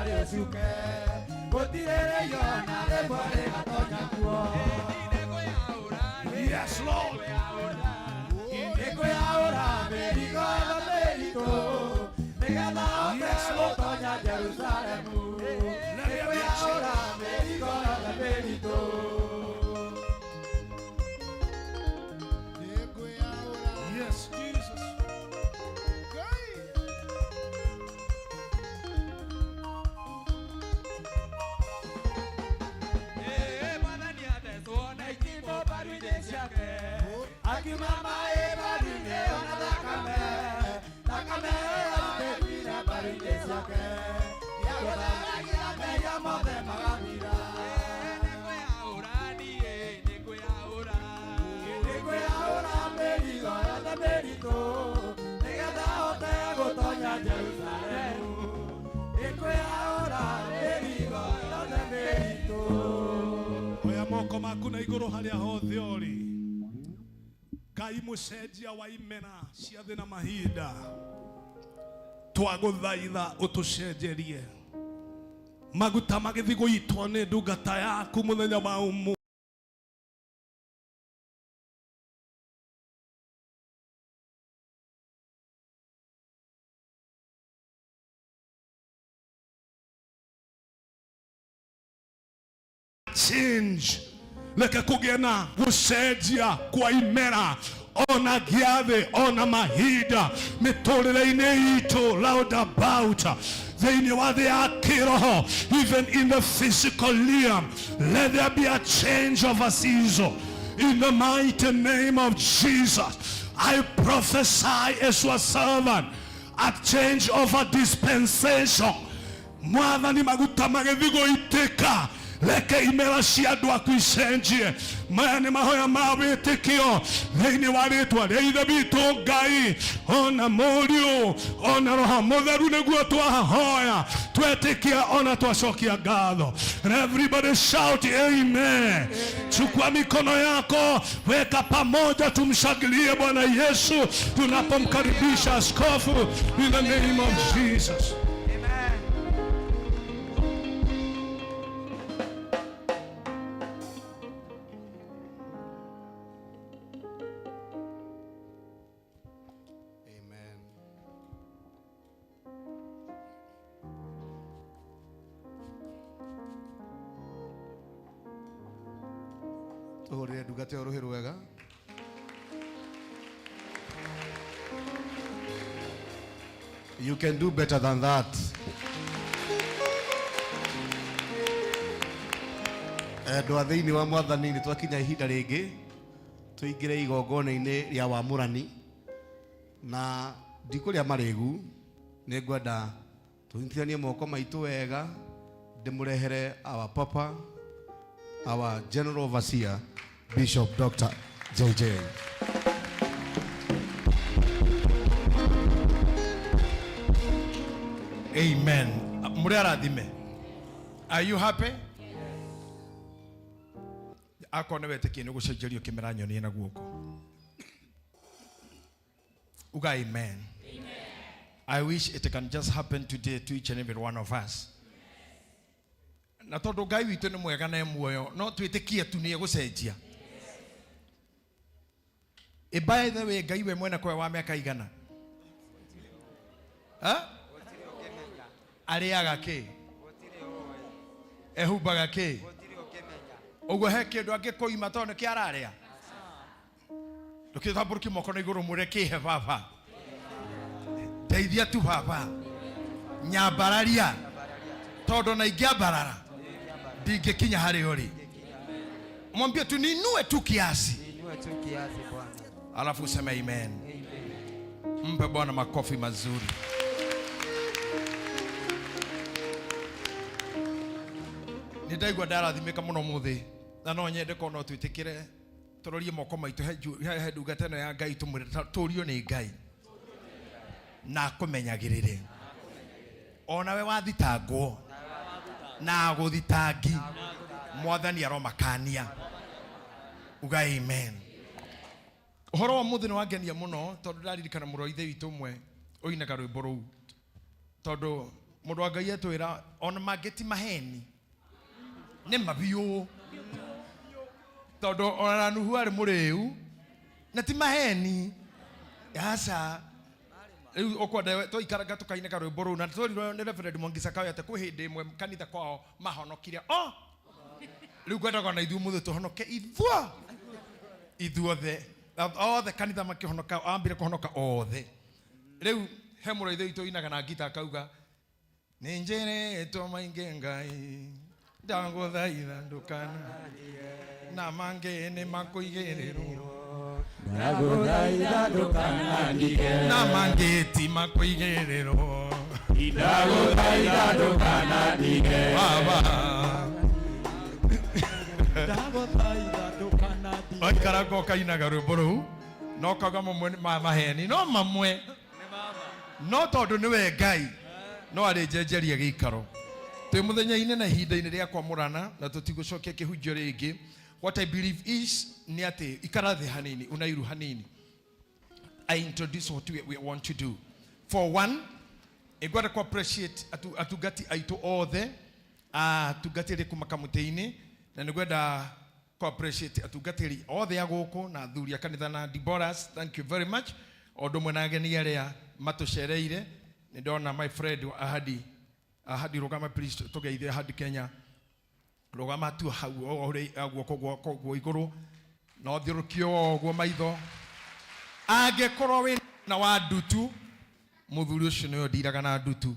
Yes, Lord. Yes, Lord. Nĩgetha ahote gũtonya Jerusalemu. Nĩkwĩyaũra mĩrigo yothe mĩritũ. Yes, Jesus. Mwathani athecwo na itimũ mbaru-inĩ ciake. Akiuma maĩ mbaru-inĩ ona thakame. Thakame ĩyo yaitĩkire mbaru-inĩ ciake. Yagũtheragia mehia mothe magathira. Nĩkwĩyaũra mĩrigo yothe mĩritũ, nĩgetha ahote gũtonya Jerusalemu. Nĩkwĩyaũra mĩrigo yothe mĩritũ. Oya moko maku na igũrũ harĩa hothe ũrĩ. Ngai mũcenjia wa imera cia thĩ na mahinda, twagũthaitha ũtũcenjerie maguta magĩthiĩ gũitwo nĩ ndungata yaku mũthenya wa ũmũthĩ. Change reke kũgĩe na gũcenjia kwa imera ona gĩathĩ ona mahinda mĩtũrĩre-inĩ itũ round about thĩinĩ wa thĩ ya kĩroho, even in the physical realm, let there be a change of a season in the mighty name of Jesus. I prophesy as your servant a change of a dispensation. Mwathani, maguta magĩthiĩ gũitĩka, reke imera cia andũ aku icenjie. Maya nĩ mahoya ma wĩtĩkio thĩinĩ wa rĩtwa rĩa ithe witũ Ngai ona Mũriũ ona Roho Mũtheru, nĩguo twahoya twetĩkia ona twacokia ngatho. And everybody shout amen. Chukua mikono yako, weka pamoja, tumshangilie Bwana Yesu tunapomkaribisha askofu in the name of Jesus. Amen. Tuhũrĩre ndungata ĩyo rũhĩ rwega. You can do better than that. Endwa a thĩinĩ wa mwathani, nĩ twakinya ihinda rĩngĩ tũingĩre igongona-inĩ rĩa wamũrani, na ndikũrĩa marĩgu, nĩ ngwenda tũnyitithanie moko maitũ wega, ndĩmũrehere our papa, our general overseer, Bishop Dr. JJ. Amen. Mũrĩ arathime. Are you happy? Akorwo nĩ wetĩkie nĩ gũcenjerio kĩmera, nyonie na guoko. Uga amen. I wish it can just happen today to each and every one of us. Na tondũ Ngai witũ nĩ mwega na e muoyo, no twĩtĩkie tu nĩ egũcenjia. Ĩ by the way, Ngai we mwene kwe wa mĩaka igana? Ha? Arĩaga kĩ? Ehumbaga kĩ? Ũguo he kĩndũ angĩkũima tondũ nĩkĩo ararĩa? Ndũkĩtambũrũkie moko na igũrũ mwĩre kĩhe baba. Ndeithia tu baba. Nyambararia. Tondũ na ingĩambarara ndingĩkinya harĩa ũrĩ. Mwambie tu niinue tu kiasi. Niinue tu kiasi Bwana. Alafu useme amen. Mpe Bwana makofi mazuri. Nĩ ndaigua ndarathimĩka mũno mũthĩ, na no nyende korwo no twĩtĩkĩre tũrorie moko maitũ he ndungata ĩno ya Ngai, tũmwĩre tũrio nĩ Ngai na akũmenyagĩrĩre onawe wathitangwo na agũthitangi, mwathani aromakania. Uga amen. Ũhoro wa mũthĩ nĩ wangenia mũno tondũ ndaririkana mũrũ wa ithe witũ ũmwe ũinaga rwĩmbo rũu, tondũ mũndũ wa Ngai etwĩra ona mangĩ ti maheni nĩ mabiũ, tondũ ona Nuhu arĩ mũrĩu na ti maheni, aca. Rĩu ũkwenda twaikaraga tũkainĩka rwĩmbo rũu na twerirwo nĩ Reverend Mwangi Sakayo atĩ kwĩ hĩndĩ ĩmwe kanitha kwao mahonokire o rĩu ngwendaga ona ithuĩ mũthĩ tũhonoke ithuo ithuothe othe kanitha makĩhonoka ambire kũhonoka othe. Rĩu he mũrũ ithe witũ ũinaga na ngita akauga nĩ njĩrĩtwo maingĩ Ngai ndagũthaitha ndũkana na mangĩ nĩ makũigĩrĩrwo Ndagũthaitha ndũkanandige. Na mangĩ ti makũigĩrĩrwo Ndagũthaitha ndũkanandige. Baba Ndagũthaitha ndũkanandige. Waikaranga ũkainaga rwĩmbo rũu na ũkauga mamwe nĩ ma maheni no mamwe no tondũ nĩwe Ngai no arĩnjenjeria gĩikaro. Twĩ mũthenya-inĩ na ihinda-inĩ rĩa kwamũrana na tũtigũcokia kĩhunjio rĩngĩ. What I believe is nĩ atĩ ikara thĩ hanini unairu hanini. I introduce what we want to do. For one, ingwenda ku appreciate atungati aitũ othe atungatĩri kuma kamũtĩ-inĩ na nĩngwenda ku appreciate atungatĩri othe a gũkũ na athuri a kanitha na Deborahs, thank you very much. O ũndũ ũmwe na ageni arĩa matũcereire, nĩ ndona my friend Ahadi, Ahadi rũgama please tũgeithie Ahadi Kenya. Rũgama tu hau o ũrĩa guoko gwako guo igũrũ na ũthiũrũkie o ũguo maitho. Angĩkorwo wĩ na wa ndutu, mũthuri ũcio nĩwe ũndiraga na ndutu,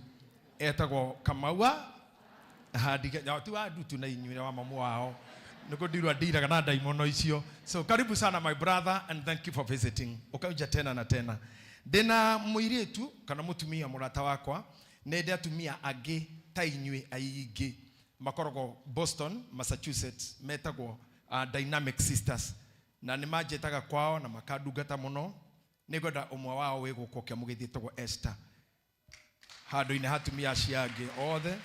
etagwo Kamaua Ahadi Kenya. Ti wa ndutu na inyuĩ wa mamu wao nĩguo ndirwa ndiraga na ndaimono icio. So karibu sana my brother and thank you for visiting. Ũkauja tena na tena. Ndĩna mũirĩtu kana mũtumia mũrata wakwa, nĩ ndĩ atumia angĩ ta inyuĩ aingĩ makoragwo Boston, Massachusetts, metagwo Dynamic Sisters, na nĩ manjĩtaga kwao na makandungata mũno. Nĩngwenda ũmwe wao wĩ gũkũ ũkĩamũgeithia etagwo Esther, handũ-inĩ ha atumia acio angĩ othe.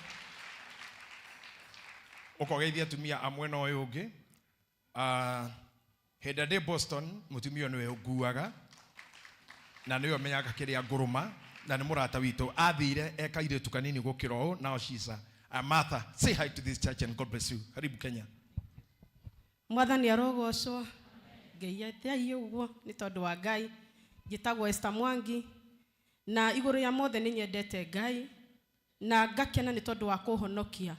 Ũkogeithia atumia a mwena ũyũ ũngĩ. Hĩndĩ ĩrĩa ndĩ Boston, mũtumia ũyũ nĩwe ũnguaga na nĩwe ũmenyaga kĩrĩa ngũrũma na nĩ mũrata witũ. Athire e kairĩtu kanini gũkĩra ũũ, now she's a Martha. Say hi to this church and God bless you. Karibu Kenya. Mwathani arogocwo. Ngai ateithie ũguo nĩ tondũ wa Ngai. Njĩtagwo Esther Mwangi na igũrũ ya mothe nĩ nyendete Ngai na ngakena nĩ tondũ wa kũhonokia.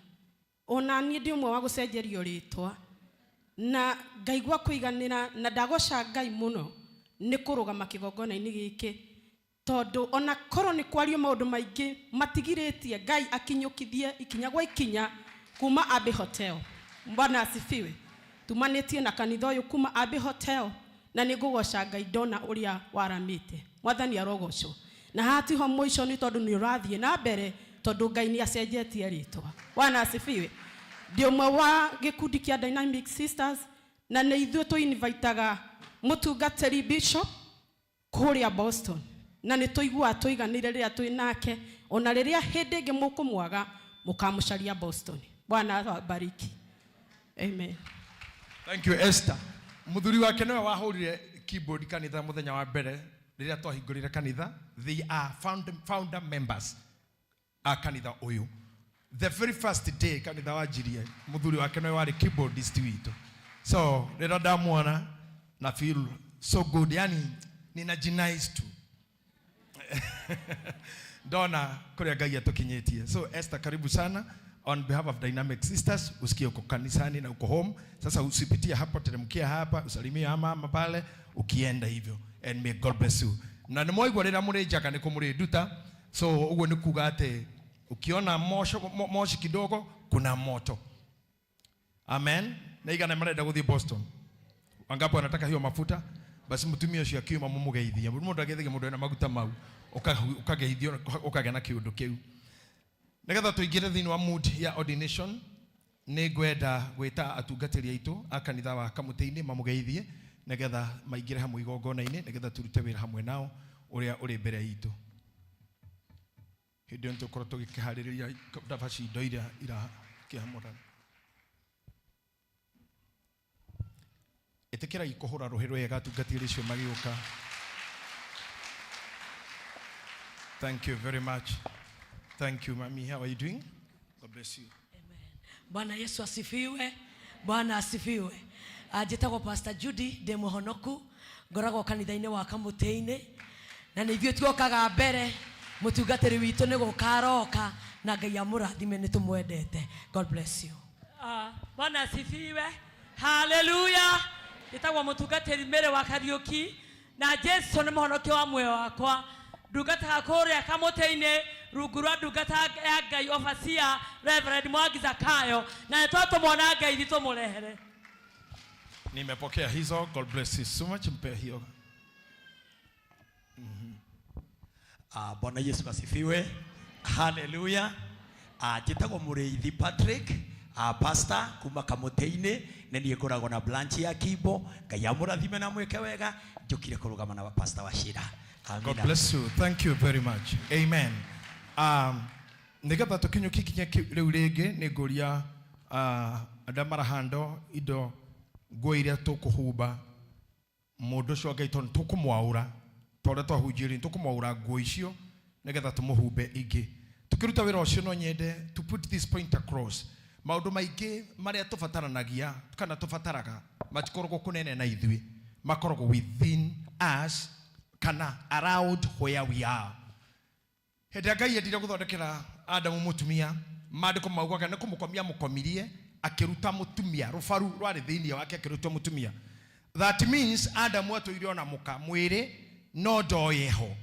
Ona niĩ ndĩ ũmwe wa gũcenjerio rĩtwa na ngaigua kũiganĩra na ndagoca Ngai mũno nĩ kũrũgama kĩgongona-inĩ gĩkĩ, tondũ ona korwo nĩ kwario maũndũ maingĩ matigirĩtie Ngai akinyũkithie ikinya gwa ikinya kuma Abbey Hotel. Bwana asifiwe. Tumanĩtie na kanitha ũyũ kuma Abbey Hotel na nĩ ngũgoca Ngai ndona ũrĩa waramĩte. Mwathani arogocwo. Na haha tiho mũico nĩ tondũ nĩ ũrathiĩ na mbere tondũ Ngai nĩ acenjetie rĩtwa. Bwana asifiwe. Ndĩ ũmwe wa gĩkundi kĩa Dynamic Sisters na nĩ ithuĩ tũ-invitaga mũtungatĩri Bishop kũrĩa Boston na nĩ tũiguaga tũiganĩire rĩrĩa twĩ nake, ona rĩrĩa hĩndĩ ĩngĩ mũkũmwaga mũkamũcaria Boston. Bwana awabariki. Amen. Thank you Esther. Mũthuri wake nĩwe wahũrire keyboard kanitha mũthenya wa mbere rĩrĩa twahingũrire kanitha. They are founder members a kanitha ũyũ. The very first day kanitha wanjirie, mũthuri wake nĩwe warĩ keyboardist witũ. So rĩrĩa ndamuona na feel so good, yani nina jinaice tu ndona kũrĩa Ngai atũkinyĩtie. So Esther, karibu sana on behalf of Dynamic Sisters. Usikie uko kanisani na uko home. Sasa usipitie hapo, teremkia hapa, usalimie mama pale ukienda hivyo, and may God bless you. Na nĩ mwaigua rĩrĩa mũrĩ njaga nĩ kũmũrĩ nduta. So ũguo nĩ kuga atĩ ukiona moshi kidogo kuna moto. Amen. Na igana marenda gũthiĩ Boston. Wangapi wanataka hiyo mafuta? Basi mũtumia ũcio akiuma mũmũgeithie. Mũndũ ageithagia mũndũ ena maguta mau, ũkageithio, ũkagĩa na kĩũndũ kĩu. Nĩgetha tũingĩre thĩinĩ wa mood ya ordination, nĩ ngwenda gwĩta atungatĩri aitũ a kanitha wa Kamũtĩ-inĩ mamũgeithie nĩgetha maingĩre hamwe igongona-inĩ, nĩgetha tũrute wĩra hamwe nao ũrĩa ũrĩ mbere itũ. Hĩndĩ ĩyo nĩtũgũkorwo tũgĩkĩharĩrĩria ndabaci indo iria irakĩamũrana. Ĩtĩkĩrai kũhũra rũhĩ rwega atungatĩri acio magĩũka. Thank you very much. Thank you, Mami. How are you doing? God bless you. Amen. Bwana Yesu asifiwe. Bwana asifiwe. Njĩtagwo Pastor Judy, ndĩ mũhonoku, ngoragwo kanitha-inĩ wa Kamũtĩ-inĩ. Na nĩ ithuĩ tuokaga mbere, mũtungatĩri witũ nĩ gũka aroka, na Ngai amũrathime, nĩ tũmwendete. God bless you. Bwana asifiwe. Haleluya. Njĩtagwo mũtungatĩri Mary wa Kariũki, na Jesu nĩ mũhonokia wa muoyo wakwa. Ndungataga kũrĩa kamũtĩ-inĩ rungu rwa ndungata ya Ngai Overseer Reverend Mwangi Zakayo, na nĩ twatũmwo na Ngai ithuĩ tũmũrehere. Nimepokea hizo. God bless you so much. Mpe hiyo. Bwana Yesu asifiwe. Haleluya. Njĩtagwo Mũrĩithi Patrick, pastor kuma Kamũtĩ-inĩ, nĩ niĩ ngoragwo na branch ya Kimbo. Ngai amũrathime na mwĩke wega. Njũkire kũrũgama na pastor Wachira. Amina. God bless you. Thank you very much. Amen. Nigetha tukinyũkie kinya rĩu rĩngĩ nĩ ngũria andũ marahando indo nguo iria tũkũhumba mũndũ ũcio Ngai tondũ tũkũmwaũra ta ũrĩa twahunjirie tũkũmwaũra nguo icio nĩgetha tũmũhumbe ingĩ. Tũkĩruta wĩra ũcio no nyende to put this point across. Maũndũ maingĩ marĩa tũbataranagia kana tũbataraga matikoragwo kũnene na ithuĩ, makoragwo within us kana around where we are. Hĩndĩ ĩrĩa Ngai endire gũthondekera Adamu mũtumia, maandĩko maugaga nĩ kũmũkomia mũkomirie, akĩruta mũtumia, rũbaru rwarĩ thĩinĩ wake akĩruta mũtumia. That means Adamu atũire ona mũka mwĩrĩ no ndoĩ ho,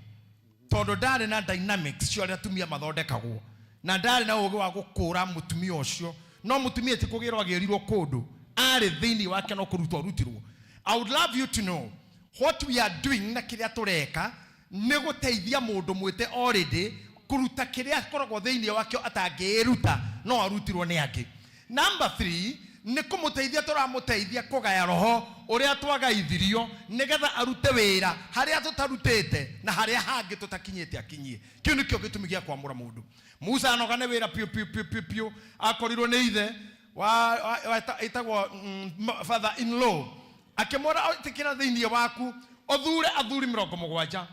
tondũ ndarĩ na dynamics cia ũrĩa atumia mathondekagwo, na ndarĩ na ũgĩ wa gũkũra mũtumia ũcio. No mũtumia ti kũgĩrwo agĩrirwo kũndũ, arĩ thĩinĩ wake no kũrutwo arutirwo. I would love you to know what we are doing na kĩrĩa tũreka nĩ gũteithia mũndũ mwĩte already kũruta kĩrĩa akoragwo thĩinĩ wakĩo atangĩĩruta no arutirwo nĩ angĩ. Number 3 nĩ kũmũteithia tũramũteithia kũgaya roho ũrĩa twagaithirio nĩgetha arute wĩra harĩa tũtarutĩte na harĩa hangĩ tũtakinyĩte akinyie. Kĩu nĩkĩo gĩtũmi gĩa kwamũra mũndũ. Musa anoga nĩ wĩra piũ piũ piũ piũ piũ, akorirwo nĩ ithe wa ĩtagwo father in law, akĩmwĩra ĩtĩkĩra thĩinĩ waku ũthure athuri mĩrongo mũgwanja.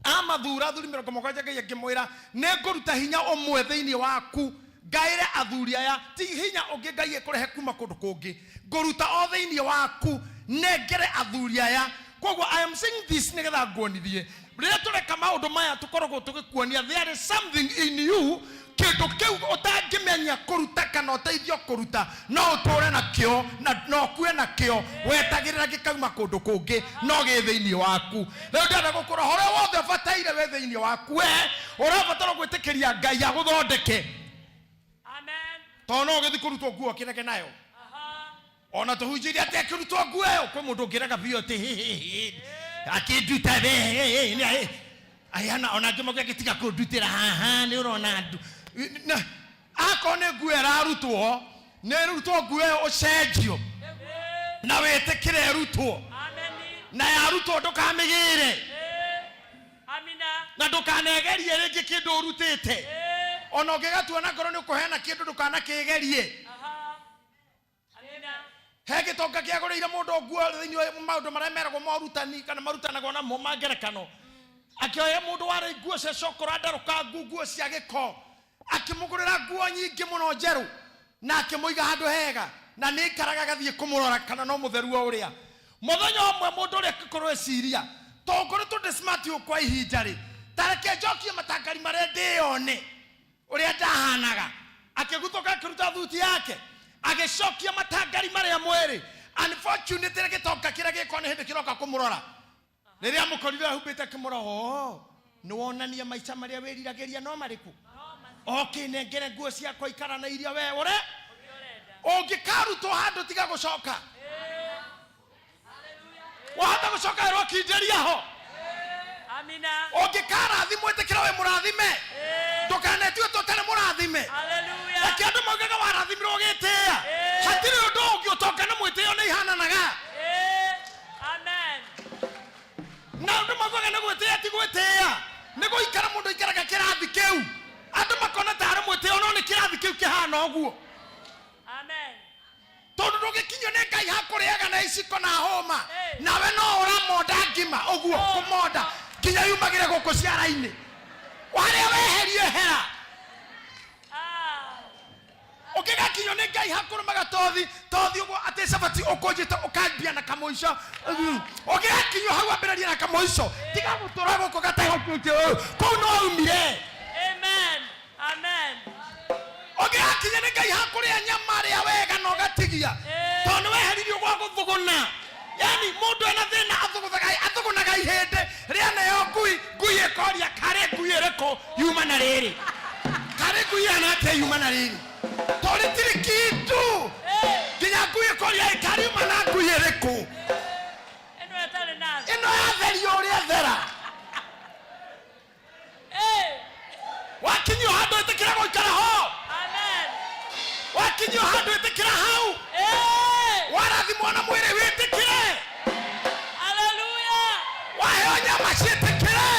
Amathura athuri mĩrongo mũgwanja, Ngai akĩmwĩra nĩ ngũruta hinya ũmwe thĩinĩ waku ngaĩre athuri aya, ti hinya ũngĩ Ngai ekũrehe kuma kũndũ kũngĩ, ngũruta o thĩinĩ waku nengere athuri aya. Koguo I am saying this nĩgetha nguonithie rĩrĩa tũreka maũndũ maya tũkoragwo tũgĩkuonia there is something in you, kĩndũ kĩu ũtangĩmenya kũruta kana ũteithio kũruta, no ũtũre nakĩo na no ũkue nakĩo, wetagĩrĩra gĩkauma kũndũ kũngĩ no gĩ thĩinĩ waku. Rĩu ndĩrenda gũkũra ũhoro wothe ũbataire wĩ thĩinĩ waku, we ũrabatara gwĩtĩkĩria Ngai agũthondeke. Amen. Tondũ no ũgĩthiĩ kũrutwo nguo ũkĩrege nayo. Ona tũhunjĩrie atĩ akĩrutwo nguo ĩyo, kwĩ mũndũ ũngĩrega biũ atĩ hĩ, hĩ, hĩ, akĩnduta hĩ, hĩ, hĩ, hĩ, hĩ. Ayana, ona angĩ mauga gĩtiga kũndutĩra haha, nĩ ũrona ndu. Na, akorwo nĩ nguo ĩrarutwo, nĩ ĩrutwo nguo ĩyo ũcenjio. Na wĩtĩkĩre ĩrutwo. Na yarutwo ndũkamĩgĩre. Na ndũkanegerie rĩngĩ kĩndũ ũrutĩte. Ona ũngĩgatua na ngoro nĩ ũkũheana kĩndũ ndũkanakĩgerie. He gĩtonga kĩagũrĩire mũndũ nguo thĩinĩ wa maũndũ marĩa meragwo morutani kana marutanagwo namo ma ngerekano. Akĩoya mũndũ warĩ nguo cia cokora ndarũkangu, nguo cia gĩko, akĩmũgũrĩra nguo nyingĩ mũno njerũ na akĩmũiga handũ hega, na nĩ aikaraga agathiĩ kũmũrora kana no mũtheru o ũrĩa. Mũthenya ũmwe mũndũ ũrĩa angĩkorwo eciria, tondũ ngoretwo ndĩ smart ũũ kwa ihinda rĩ, ta reke njokie matangari marĩa ndĩyone ũrĩa ndahanaga. Akĩguthũka akĩruta thuti yake, agĩcokia matangari marĩa mwĩrĩ. Unfortunately gĩtonga kĩrĩa gĩkorwo nĩ hĩndĩ kĩroka kũmũrora. Rĩrĩa amũkorire ahumbĩte akĩmũrora, oo, nĩwonania maica marĩa wĩriragĩria no marĩkũ? Ũkĩnengere nguo ciakwa ikara na iria we ũre? Ũngĩkarutwo handũ tiga gũcoka. Wahota gũcoka wĩrwo kindĩria ho. Amina. Ũngĩkarathimwo ĩtĩkĩra wĩ mũrathime. Ndũkanetue ta ũtarĩ mũrathime. Hallelujah. Reke andũ maugaga warathimirwo ũgĩtĩĩa. Hatirĩ ũndũ ũngĩ ũtonga na mwĩtĩo nĩ ihananaga. Amen. Na andũ maugaga nĩ gwĩtĩĩa ti gwĩtĩĩa. Nĩ gũikara mũndũ aikaraga kĩrathi kĩu. Andũ makona ta arĩ mwĩtĩo no nĩ kĩrathi kĩu kĩhana ũguo. Amen. Tondũ ndũgĩkinyio nĩ Ngai hakũrĩaga na iciko na hũma. Nawe no ũramonda ngima ũguo kũmonda nginya yumagĩre gũkũ ciara-inĩ. Harĩa weherie hera. Ũngĩgakinyio nĩ Ngai hakũrũmaga tothi, tothi ũguo atĩ Nĩ cabaci ũkũnjĩte ũkambia na kamũico. Ũgĩakinywo hau ambĩrĩria na kamũico. Tiga gũtũra gũkũ gateho kũu no umire. Amen. Amen. Ũgĩakinya nĩ Ngai hakũrĩa nyama rĩa wega na ũgatigia. Tondũ nĩ weheririo gwa gũthũgũna. Yani mũndũ ena thĩna athũgũnaga ihĩndĩ rĩaneo ngui, ngui ĩkoria karĩ ngui ĩrĩkũ yuma na rĩrĩ. Karĩ ngui ĩhana atĩa yuma na rĩrĩ. Tondũ rĩtirĩ kĩndũ. Nginya ngui ĩkoria ĩ karĩ yuma na ngui ĩrĩkũ. Ĩno ĩtarĩ na tha. Ĩno yatherio ũrĩa thera. Wakinyio handũ ĩtĩkĩra gũikara ho. Amen. Wakinyio handũ ĩtĩkĩra hau. Warathimwo na mwĩrĩ wĩtĩkĩre. Hallelujah. Waheo nyama ciĩtĩkĩre.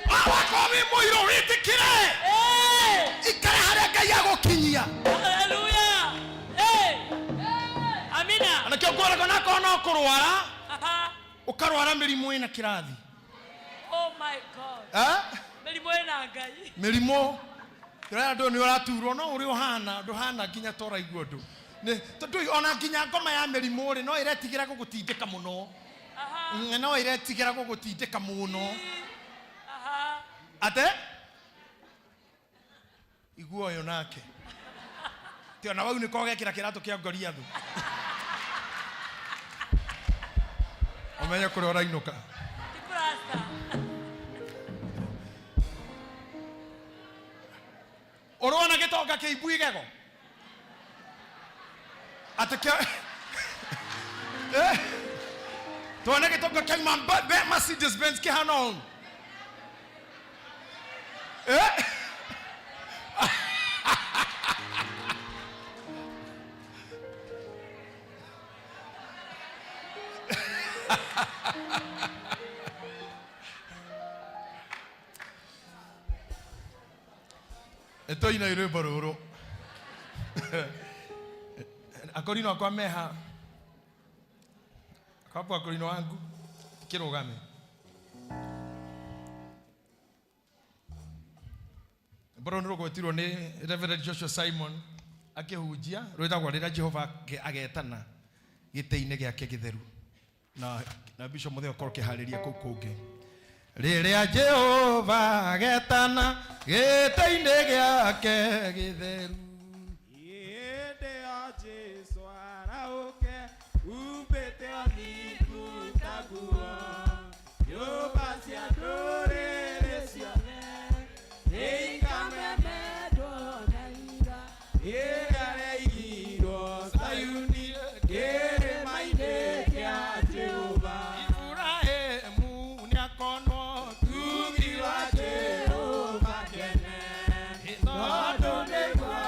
Wakorwo wĩ mũirũ wĩtĩkĩre. Ikara harĩa Ngai agũkinyia. Hallelujah. Amina. Na nĩkĩo ngwĩraga onakorwo no kũrwara, ũkarwara mĩrimũ ĩna kĩrathi. Oh my God. Eh? Mĩrimũ ĩna Ngai. Mĩrimũ. Ndĩrona andũ nĩ ũraturwo no ũrĩa ũhana ndũhana nginya ta ũraigua ũndũ. Nĩ tondũ ona nginya ngoma ya mĩrimũ rĩ no ĩretigĩra gũgũtindĩka mũno. No ĩretigĩra gũgũtindĩka mũno. Ate? Igua ũyũ nake. Ti ona wau nĩko ũgekĩra kĩratũ kĩa Goliathũ. Ũmenye kũrĩa ũrainũka. Ti plaster. Ũrona gĩtonga kĩimbu igego? Atĩ kĩa tuone gĩtonga kĩauma Mercedes Benz kĩhana ũũ. Nĩtwaina rwĩmbo rũrũ. Akorino akwa meha. Akapo akorino wangu kĩrũgame. Rwĩmbo rũrũ nĩrũgwetirwo nĩ Reverend Joshua Simon akĩhunjia, rwĩtagwo rĩrĩa Jehova agetana gĩtĩ-inĩ gĩake gĩtheru. Na Bishop Mũthee ũkorwo ũkĩharĩria kũu kũngĩ. Rĩrĩa Jehova agetana gĩtĩ-inĩ gĩake gĩtheru. Hĩndĩ ya Jesũ arahũke, umbĩte ũthingu ta nguo. Nyũmba cia ndũrĩrĩ ciothe nĩikamemendwo na ira. Ĩrĩa yaigirwo Zayuni, kĩrĩma-inĩ kĩa Jehova. Iburahĩmu nĩakonwo tugi wa Jehova kene, tondũ nĩguo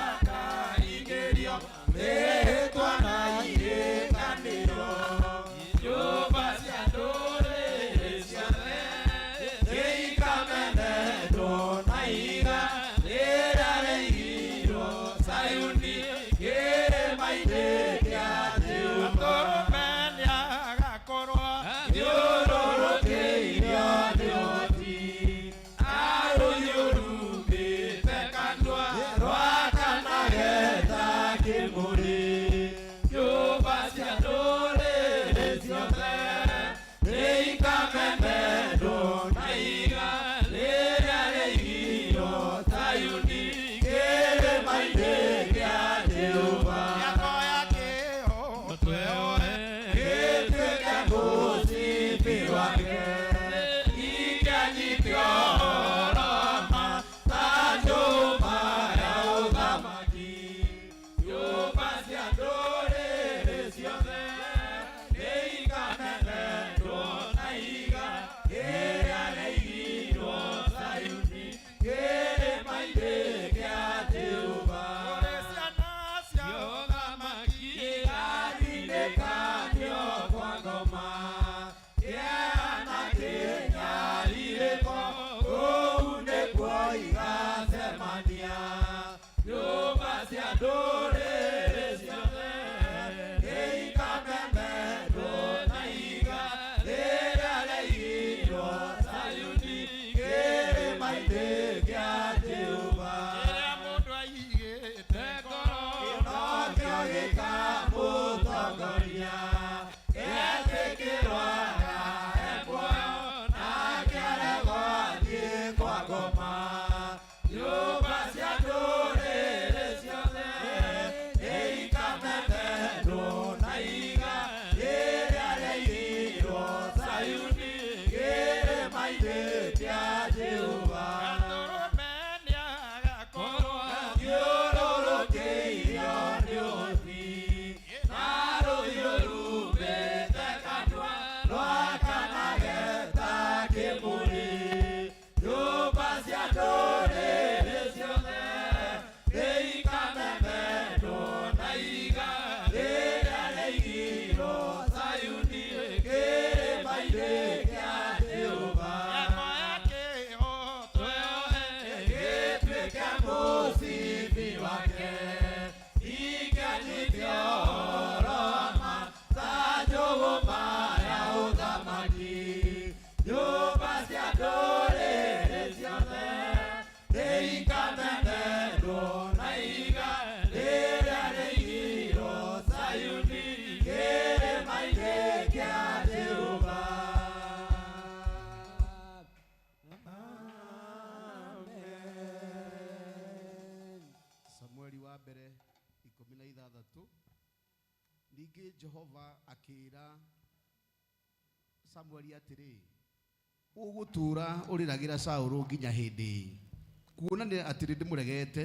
6 ningĩ Jehova akĩra Samueli atĩrĩ, ũgũtũũra ũrĩragĩra Saũlũ nginya hĩndĩ ĩ? Kuona nĩ atĩ nĩndĩmũregete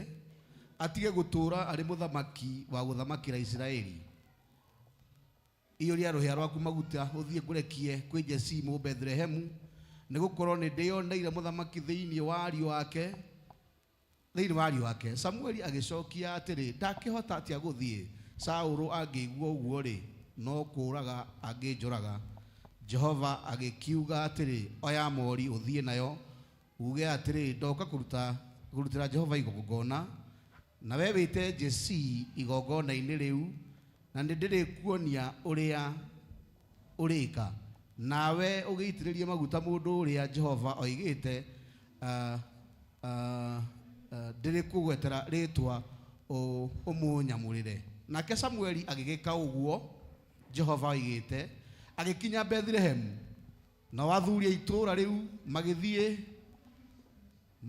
atige gũtũũra arĩ mũthamaki wa gũthamakĩra Isiraeli. Iyũria rũhĩa rwaku maguta ũthiĩ ngũrekie kwĩ Jesii Mũbethlehemu, nĩgũkorwo nĩndĩyoneire mũthamaki thĩinĩ wa ariũ ake. Samueli agĩcokia atĩrĩ, ndakĩhota atĩa gũthiĩ? Saũlũ angĩigua ũguo-rĩ, no kũũraga angĩnjũraga. Jehova agĩkiuga atĩrĩ, oya mori ũthiĩ nayo, uge atĩrĩ, ndoka kũrutĩra Jehova igongona, na we wĩte Jesii igongona-inĩ rĩu, na nĩndĩrĩkuonia ũrĩa ũrĩka. Nawe ũgĩitĩrĩrie maguta mũndũ ũrĩa Jehova oigĩte, ndĩrĩkũgwetera rĩtwa ũmũnyamũrĩre. Nake Samueli agĩgĩka ũguo Jehova oigĩte, agĩkinya Bethlehemu. Nao athuri a itũũra rĩu magĩthiĩ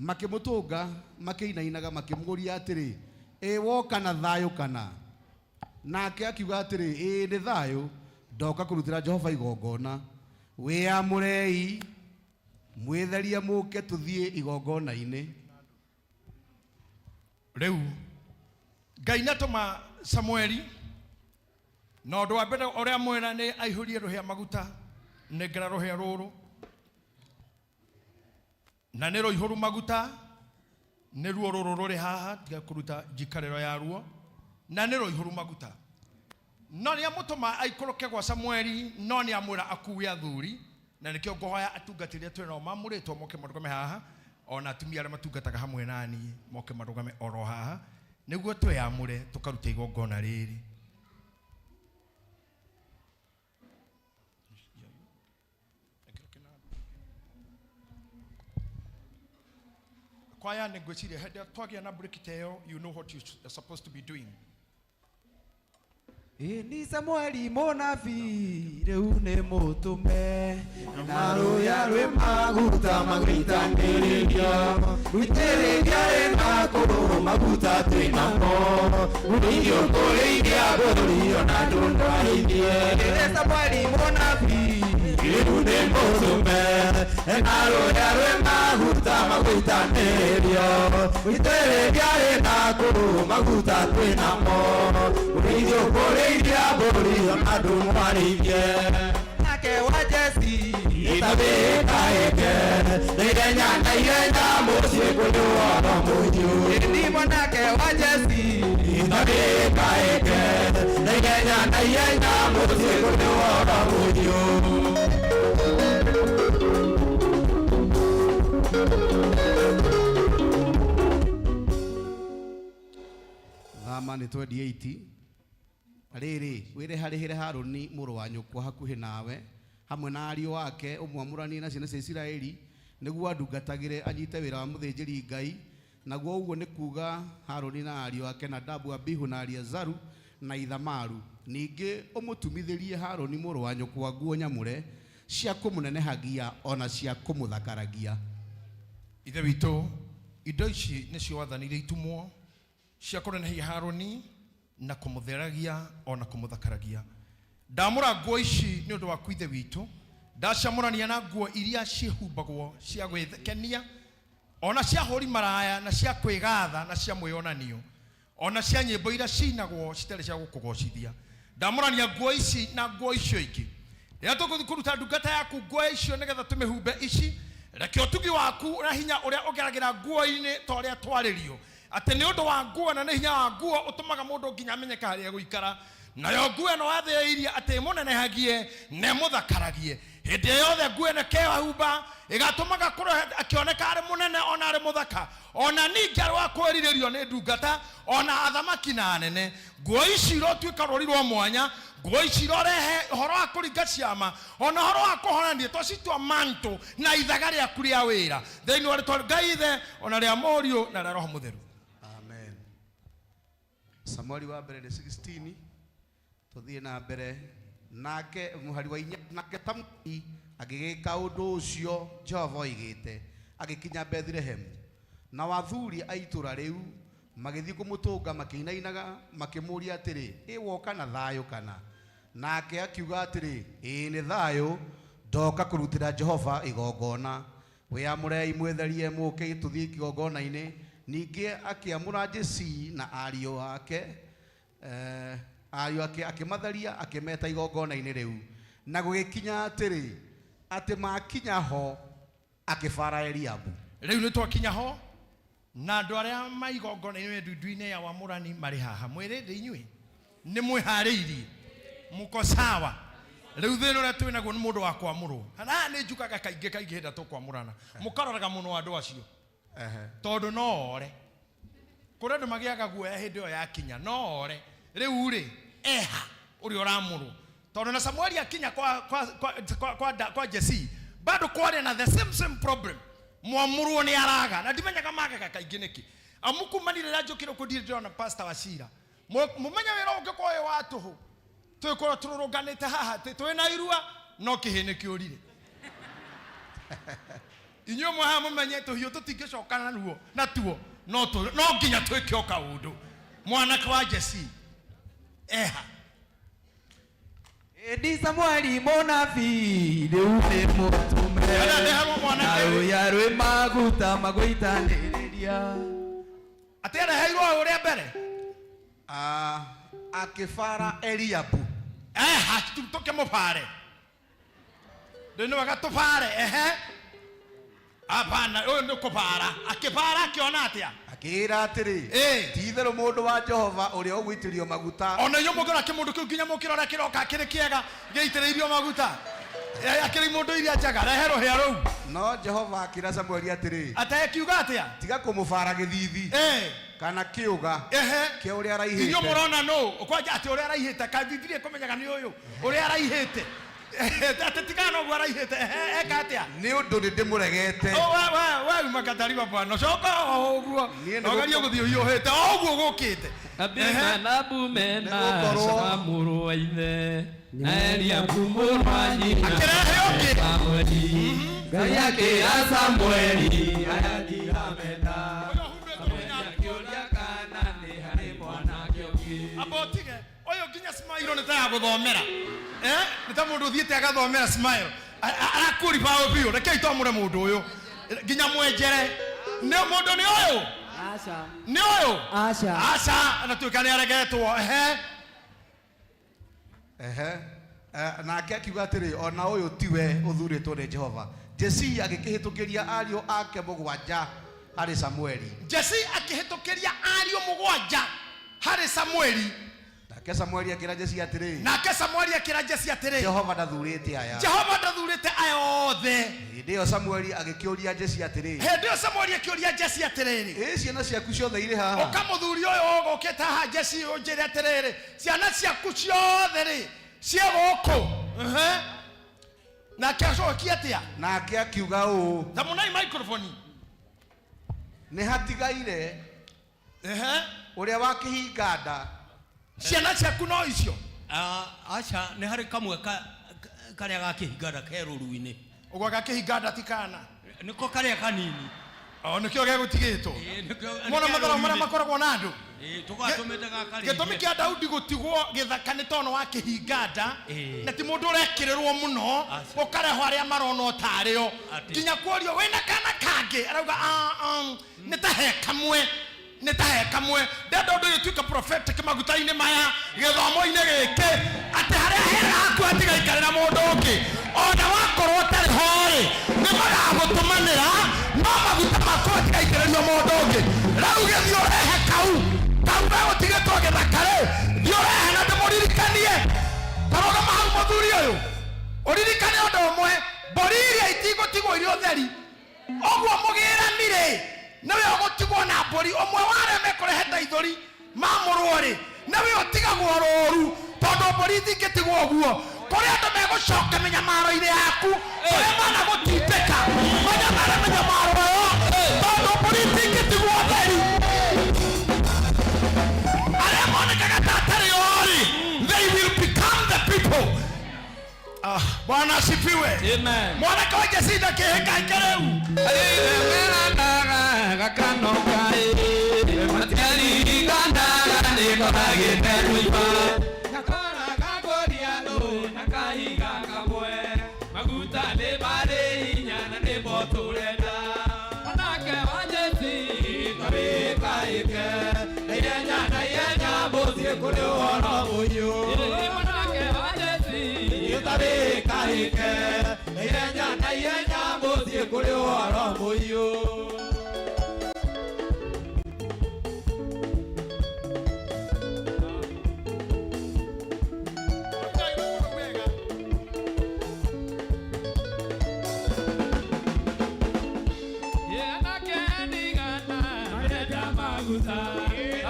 makĩmũtũnga makĩinainaga makĩmũũria atĩrĩ, ĩ woka na thayũ kana? Nake akiuga atĩrĩ, ĩĩ nĩ thayũ, ndoka kũrutĩra Jehova igongona. Wĩyamũrei, mwĩtherie mũke tũthiĩ igongona-inĩ. Rĩu Ngai nĩatũma Samueli, na ũndũ wa mbere ũrĩa mwĩra nĩ aihũrie rũhĩa maguta, nengera rũhĩa rũrũ, na nĩ rũihũru maguta, nĩruo rũrũ rũrĩ haha, tiga kũruta njikarĩro yaruo, na nĩ rũihũru maguta. No nĩamũtũma aikũrũke gwa Samueli, no nĩamwĩra akue athuri, na nĩkĩo ngũhoya atungatĩri arĩa twĩ nao mamũrĩtwo moke marũgame haha, ona atumia arĩa matungataga hamwe na niĩ moke marũgame oro haha, nĩguo twĩyamũre tũkarute igongona rĩrĩ. Kwaya nĩ ngwĩciria hĩndĩ ĩrĩa twagĩa na break ta ĩyo, you know what you're supposed to be doing. Ĩni Samueli mũnabii rĩu nĩ mũtũme, na rũya rwĩ maguta magũitanĩrĩrio, rũitĩrĩria rĩ makũrũ maguta twĩ namo, rũrĩithio kũrĩithia mbũri ona ndũndwarithie. Ĩni Samueli mũnabii rĩu nĩ mũtũme, na rũya rwĩ maguta magũitanĩrĩrio, rũitĩrĩria rĩ makũrũ maguta twĩ namo, rũrĩithio kũrĩithia mbũri ona ndũmwarithie. Nake wa Jesii ĩtabĩkaĩke, ithenya na ihenya mũciĩ kwĩ ũhoro mũhiũ. Ĩni mwanake wa Jesii ĩtabĩkaĩke, ithenya na ihenya mũciĩ kwĩ ũhoro mũhiũ. Thama nĩ 28. Rĩrĩ, wĩre harĩhĩre Harũni mũrũ wa nyũkwa hakuhĩ nawe, hamwe na ariũ ake, ũmwamũranie na ciana cia Isiraeli, nĩguo andungatagĩre anyite wĩra wa mũthĩnjĩri Ngai. Naguo ũguo nĩ kuuga Harũni na ariũ ake, Nadabu, Abihu na Eleazaru na Ithamaru. Ningĩ ũmũtumithĩrie Harũni mũrũ wa nyũkwa nguo nyamũre cia kũmũnenehagia ona cia kũmũthakaragia. Ithe witũ, indo ici nĩcio wathanire itumwo cia kũnenehia Harũni na kũmũtheragia ona kũmũthakaragia. Ndamũra nguo ici nĩ ũndũ waku Ithe witũ, ndacamũrania na nguo iria ciĩhumbagwo cia gwĩkenia, ona cia hũri maraya na cia kwĩgatha na cia mwĩonanio, ona cia nyĩmbo iria cinagwo citarĩ cia gũkũgocithia. Ndamũrania nguo ici na nguo icio ingĩ. Rĩrĩa tũgũthiĩ kũruta ndungata yaku nguo icio nĩgetha tũmĩhumbe ici, reke ũtugi waku na hinya ũrĩa ũgeragĩra nguo-inĩ ta ũrĩa twarĩrio, atĩ nĩ ũndũ wa nguo na nĩ hinya wa nguo ũtũmaga mũndũ nginya amenyeke harĩa egũikara. Nayo nguo ĩno wathĩrĩirie atĩ ĩmũnenehagie na ĩmũthakaragie. Hĩndĩ ĩyo yothe nguo ĩno ĩkehumba ĩgatũmaga kũrĩ akĩoneka arĩ mũnene ona arĩ mũthaka, ona ningĩ arĩ wa kwĩrirĩrio nĩ ndungata ona athamaki na anene. Nguo ici irotuĩka rũri rwa mwanya, nguo ici irorehe ũhoro wa kũringa ciama ona ũhoro wa kũhonania twacitua manto na ithaga rĩaku rĩa wĩra, thĩinĩ wa rĩtwa Ngai Ithe ona rĩa Mũriũ na rĩa Roho Mũtheru. Amen. Samueli wa mbere nĩ 16. Tũthiĩ na mbere. Nake mũhari wa inya, nake Samueli agĩgĩka ũndũ ũcio Jehova oigĩte, agĩkinya Bethlehemu. Nao athuri a itũũra rĩu Magĩthiĩ kũmũtũnga makĩinainaga makĩmũũria atĩrĩ, ĩ woka na thayũ kana? Nake akiuga atĩrĩ, ĩĩ nĩ thayũ, ndoka kũrutĩra Jehova igongona. Wĩamũrei mwĩtherie mũũke tũthiĩ kĩgongona-inĩ. Ningĩ akĩamũra Jesii na ariũ ake ariũ ake akĩmatheria akĩmeta igongona-inĩ rĩu. Na gũgĩkinya atĩrĩ, atĩ makinya ho akĩbara Eliabu. Rĩu nĩ twakinya ho na andũ arĩa maigongona-inĩ ndundu-inĩ ya wamũrani marĩ haha. Mwĩrĩndĩ inyuĩ nĩ mwĩharĩirie, mũko sawa. Rĩu thĩna ũrĩa twĩ naguo nĩ mũndũ wa kwamũrwo. Na nĩ njugaga kaingĩ kaingĩ hĩndĩ ĩrĩa tũkwamũrana, mũkaroraga mũno andũ acio tondũ no ore. Kũrĩ andũ magĩaga guoya hĩndĩ ĩyo yakinya, no ore. Rĩu rĩ, eha ũrĩa ũramũrwo. Tondũ na Samueli akinya kwa Jesse, bado kwarĩ na the same problem. Mwamũrwo nĩ araga. Na ndimenyaga magaga kaingĩ nĩkĩ. Amu kuma niĩ rĩrĩa njũkire kũ ndirĩ ndĩrona pastor wa Cira. Mũmenye wĩra ũngĩkorwo wĩ wa tũhũ, twĩkorwo tũrũrũnganĩte haha atĩ twĩ na irua no kĩhĩ nĩ kĩũrire. Inyuĩ mwe haha mũmenye tũhiũ tũtingĩcoka naruo natuo, no nginya twĩke o kaũndũ. Mwanake wa Jesse eha. Ĩndĩ Samueli mũnabii rĩu nĩ mũtũme, na rũya rwĩ maguta magũitanĩrĩria. Atĩ areheirwo ũyũ ũrĩa mbere? Akĩbara Eliabu. Eha, tũkĩmũbare. Rĩu nĩ wega tũbare, ehe. Hapana, ũyũ nĩ kũbara. Akĩbara akĩona atĩa? Akĩĩra atĩrĩ, ti-itherũ mũndũ wa Jehova ũrĩa ũgũitĩrĩrio maguta. Ona inyuĩ mũngĩona kĩmũndũ kĩu nginya mũkĩrora kĩroka kĩrĩ kĩega gĩitĩrĩirio maguta. Akĩrĩ mũndũ iria njega, rehe rũhĩa rũu. No Jehova akĩra Samueli atĩrĩ, Ate akiuga atĩa? Tiga kũmũbara gĩthiithi kana kĩũga kĩa ũrĩa araihĩte. Inyuĩ mũrona nũ? Kwanja atĩ ũrĩa araihĩte, kaĩ Bibilia ĩkũmenyaga nĩ ũyũ ũrĩa araihĩte. Atĩ tigana na ũguo araihĩte, ehe, eka atĩa? Nĩ ũndũ nĩ ndĩmũregete. O, we uma Katariba bwana, coka o ũguo. Niĩ nĩ Nogerie gũkũ- gũthiĩ ũhiũhĩte, o ũguo gũkĩte. Abima na Bumena, Nĩgũkorwo- Shama mũrũ wa ithe, na Eliabu mũrũ wa nyina, Samueli. Ngai akĩra Samueli, aya ndiramenda. Samueli akĩũria kana nĩ harĩ mwanake ũngĩ. Amba ũtige, ũyũ nginya smile nĩ ta ya gũthomera. Nĩ ta mũndũ ũthiĩte agathomera smile. Arakũriba o biũ, rekei twamũre mũndũ ũyũ. Nginya mwenjere. Nĩ mũndũ nĩ ũyũ? Aca. Nĩ ũyũ? Aca. Aca, anatuĩka nĩ aregetwo. Ehe. Ehe. Nake akiuga atĩrĩ, ona ũyũ tiwe ũthurĩtwo nĩ Jehova. Jesii agĩkĩhĩtũkĩria ariũ ake mũgwanja harĩ Samueli. Jesii akĩhĩtũkĩria ariũ mũgwanja harĩ Samueli. Nake Samueli akĩra Jesii atĩrĩ, Nake Samueli akĩra Jesii atĩrĩ, Jehova ndathurĩte aya. Jehova ndathurĩte aya othe. Hĩndĩ ĩyo Samueli agĩkĩũria Jesii atĩrĩ, Hĩndĩ ĩyo Samueli akĩũria Jesii atĩrĩrĩ, Ĩ ciana ciaku ciothe irĩ haha? Ũka mũthuri ũyũ ũgũkĩte haha Jesii ũnjĩre atĩrĩrĩ, ciana ciaku ciothe rĩ ciĩ gũkũ? Ehe. Nake acokia atĩa? Nake akiuga ũũ, Thamunai microphone. Nĩ hatigaire Ehe. ũrĩa wa kĩhinga nda. Ciana ciaku no icio? Aca, nĩ harĩ kamwe karĩa ga kĩhinga nda ke rũru-inĩ. Ũguo ga kĩhinga nda ti kana? Nĩko karĩa kanini. O, nĩkĩo gegũtigĩtwo. Ĩĩ, nĩkĩo Mona ke matharau marĩa rũru-inĩ. makoragwo na andũ? Ĩĩ, tũgatũmĩte gakarĩithie. Gĩtũmi kĩa Daudi gũtigwo gĩthaka nĩ tondũ wa kĩhinga nda, Ĩĩ. na ti mũndũ ũrekĩrĩrwo mũno, Aca. ũkarehwo arĩa marona ũtarĩo. Atĩ. Nginya kuorio wĩna kana kangĩ, arauga, nĩ ta he kamwe. Nĩ ta he kamwe. Ndenda ũndũ ũyũ ũtuĩke prophetic maguta-inĩ maya, gĩthomo-inĩ gĩkĩ, atĩ harĩa hega haku hatigaikarĩra mũndũ ũngĩ. Ona wakorwo ũtarĩ ho-rĩ, nĩ magagũtũmanĩra, no maguta maku matigaitĩrĩrio mũndũ ũngĩ. Rĩu gĩthiĩ ũrehe kau, kau gegũtigĩtwo gĩthaka-rĩ, thiĩ ũrehe na ndĩmũririkanie. Tarũgama hau mũthuri ũyũ, ũririkane ũndũ ũmwe, mbũri iria itigũtigwo irĩ ũtheri. Ũguo mũgĩrani-rĩ, nĩwe ũgũtigwo na mbũri. Ũmwe wa arĩa mekũrehete ithũri mamũrwo-rĩ, nĩwe ũtigagwo rũru, tondũ mbũri itingĩtigwo ũguo. Kũrĩ andũ megũcoka mĩnyamaro-inĩ yaku, kũrĩa managũtindĩka, manyamare mĩnyamaro ĩyo, tondũ mbũri itingĩtigwo ũtheri. Arĩa monekaga ta atarĩ o-rĩ, they will become the people. Bwana asifiwe. Amen. Mwanake wa Jesii ndakĩhĩkahĩke rĩu.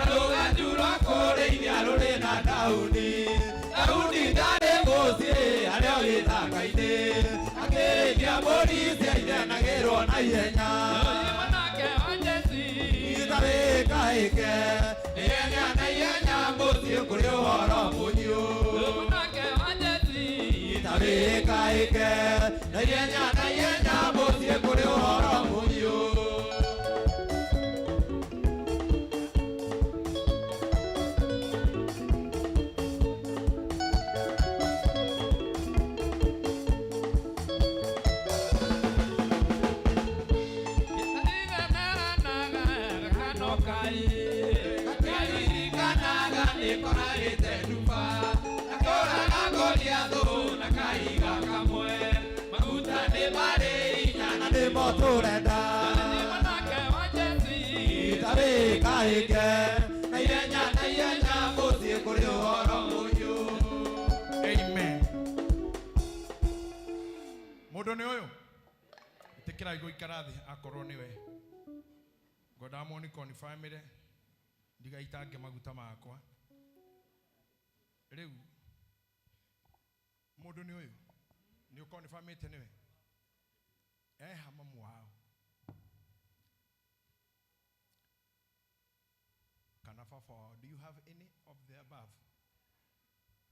Rũganju rwa kũrĩithia rũrĩ na Daudi. Daudi ndarĩ mũciĩ, arĩ o gĩthaka-inĩ. Akĩrĩithia mbũri cia ithe anagĩrwo na ihenya. Itawĩkaĩke, ihenya na ihenya mũciĩ kũrĩ ũhoro mũhiũ. Itawĩkaĩke, na ihenya na ihenya mũciĩ kũrĩ ũhoro mũhiũ. Karirikanaga nĩkorarĩte nduba, gakoraga Goliathũ na kahiga kamwe. Maguta nĩ marĩ hinya na nĩmo tũrenda. Itawĩkaĩke, na ihenya na ihenya mũciĩ kũrĩ ũhoro mũhiũ. Amen. Mũndũ nĩ ũyũ ĩtĩkĩrai gũikara thĩ akorwo nĩwe ngwendaga muoni confirmĩre ndigaitange maguta makwa rĩu mũndũ nĩ ũyũ nĩ ũkonfirmĩte nĩwe eha mamu wao kana baba wao. Do you have any of the above?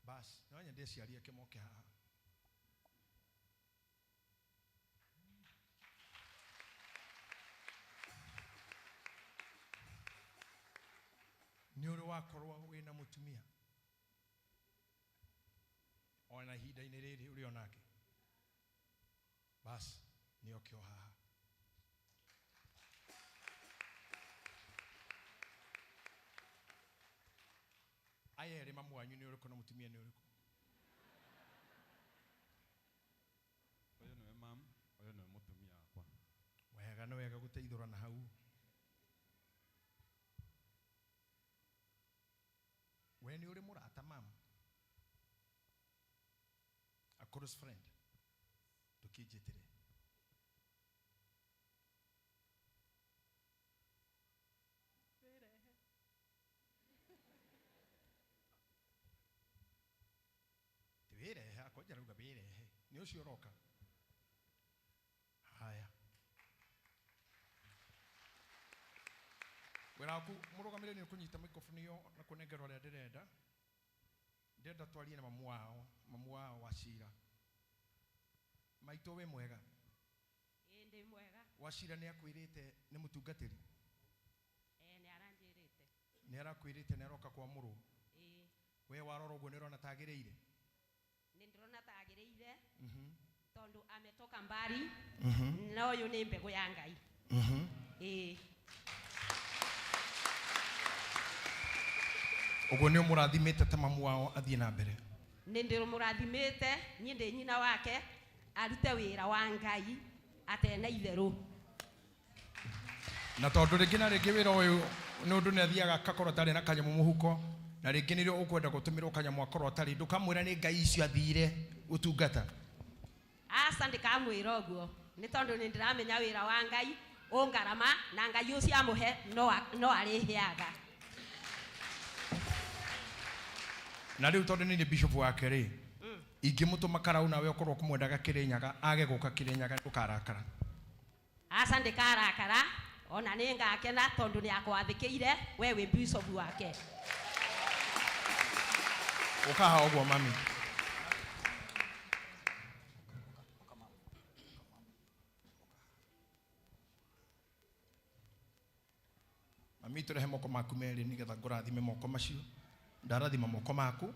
Bas no nyende aciari ake moke haha. Nĩ ũrĩ wakorwo wĩna mũtumia ona ihinda-inĩ rĩrĩ ũrĩ onake? Bas nĩ oke o haha. Aya erĩ mamu wanyu nĩ ũrĩkũ na mũtumia nĩ ũrĩkũ? Ũyũ nĩwe mam, ũyũ nĩwe mũtumia wakwa. Wega, nĩ wega gũteithũrana hau. We nĩ ũrĩ mũrata mam, a close friend? Ndũkĩnjĩtĩre. Ti wĩrehe akwanja rauga wĩrehe nĩ ũcio ũroka. Haya, wĩra waku mũrũgamĩrĩri nĩ ũkũnyita microphone ĩyo na kũnengerwo ũrĩa ndĩrenda. Ndĩrenda twarie na mamu wao, mamu wao wa Cira. Maitũ, wĩ mwega? Ĩĩ, ndĩ mwega. Wa Cira nĩ akwĩrĩte nĩ mũtungatĩri? Ĩĩ, nĩ aranjĩrĩte. Nĩ arakwĩrĩte nĩ aroka kwamũrwo? Ĩĩ. We warora ũguo nĩ ũrona tagĩrĩire? Nĩ ndĩrona tagĩrĩire tondũ ametoka mbari na ũyũ nĩ mbegũ ya Ngai. Ĩĩ. Ũguo nĩ ũmũrathimĩte ta mamu wao athiĩ na mbere? Nĩ ndĩmũrathimĩte, niĩ ndĩ nyina wake, arute wĩra wa Ngai atena itherũ. Na tondũ rĩngĩ na rĩngĩ wĩra ũyũ nĩ ũndũ nĩ athiaga akakorwo atarĩ na kanyamũ mũhuko, na rĩngĩ nĩrĩo ũkwenda gũtũmĩrwo kanyamũ akorwo atarĩ, ndũkamwĩra nĩ Ngai icio athire ũtungata? Aca, ndĩkamwĩra ũguo nĩ tondũ nĩ ndĩramenya wĩra wa Ngai ũngarama na Ngai ũcio amũhe no arĩheaga. Na rĩu tondũ nĩ bishop wake rĩ, ingĩmũtũma karau nawe ũkorwo ũkũmwendaga Kĩrĩnyaga age gũka Kĩrĩnyaga, ndũkarakara? Aca, ndĩkarakara, ona nĩ ngakena tondũ nĩ akwathĩkĩire we wĩ bishop wake. Ũkaha ũguo mami. Mami, tũrehe moko maku merĩ nĩgetha ngũrathime moko macio. Ndarathima moko maku,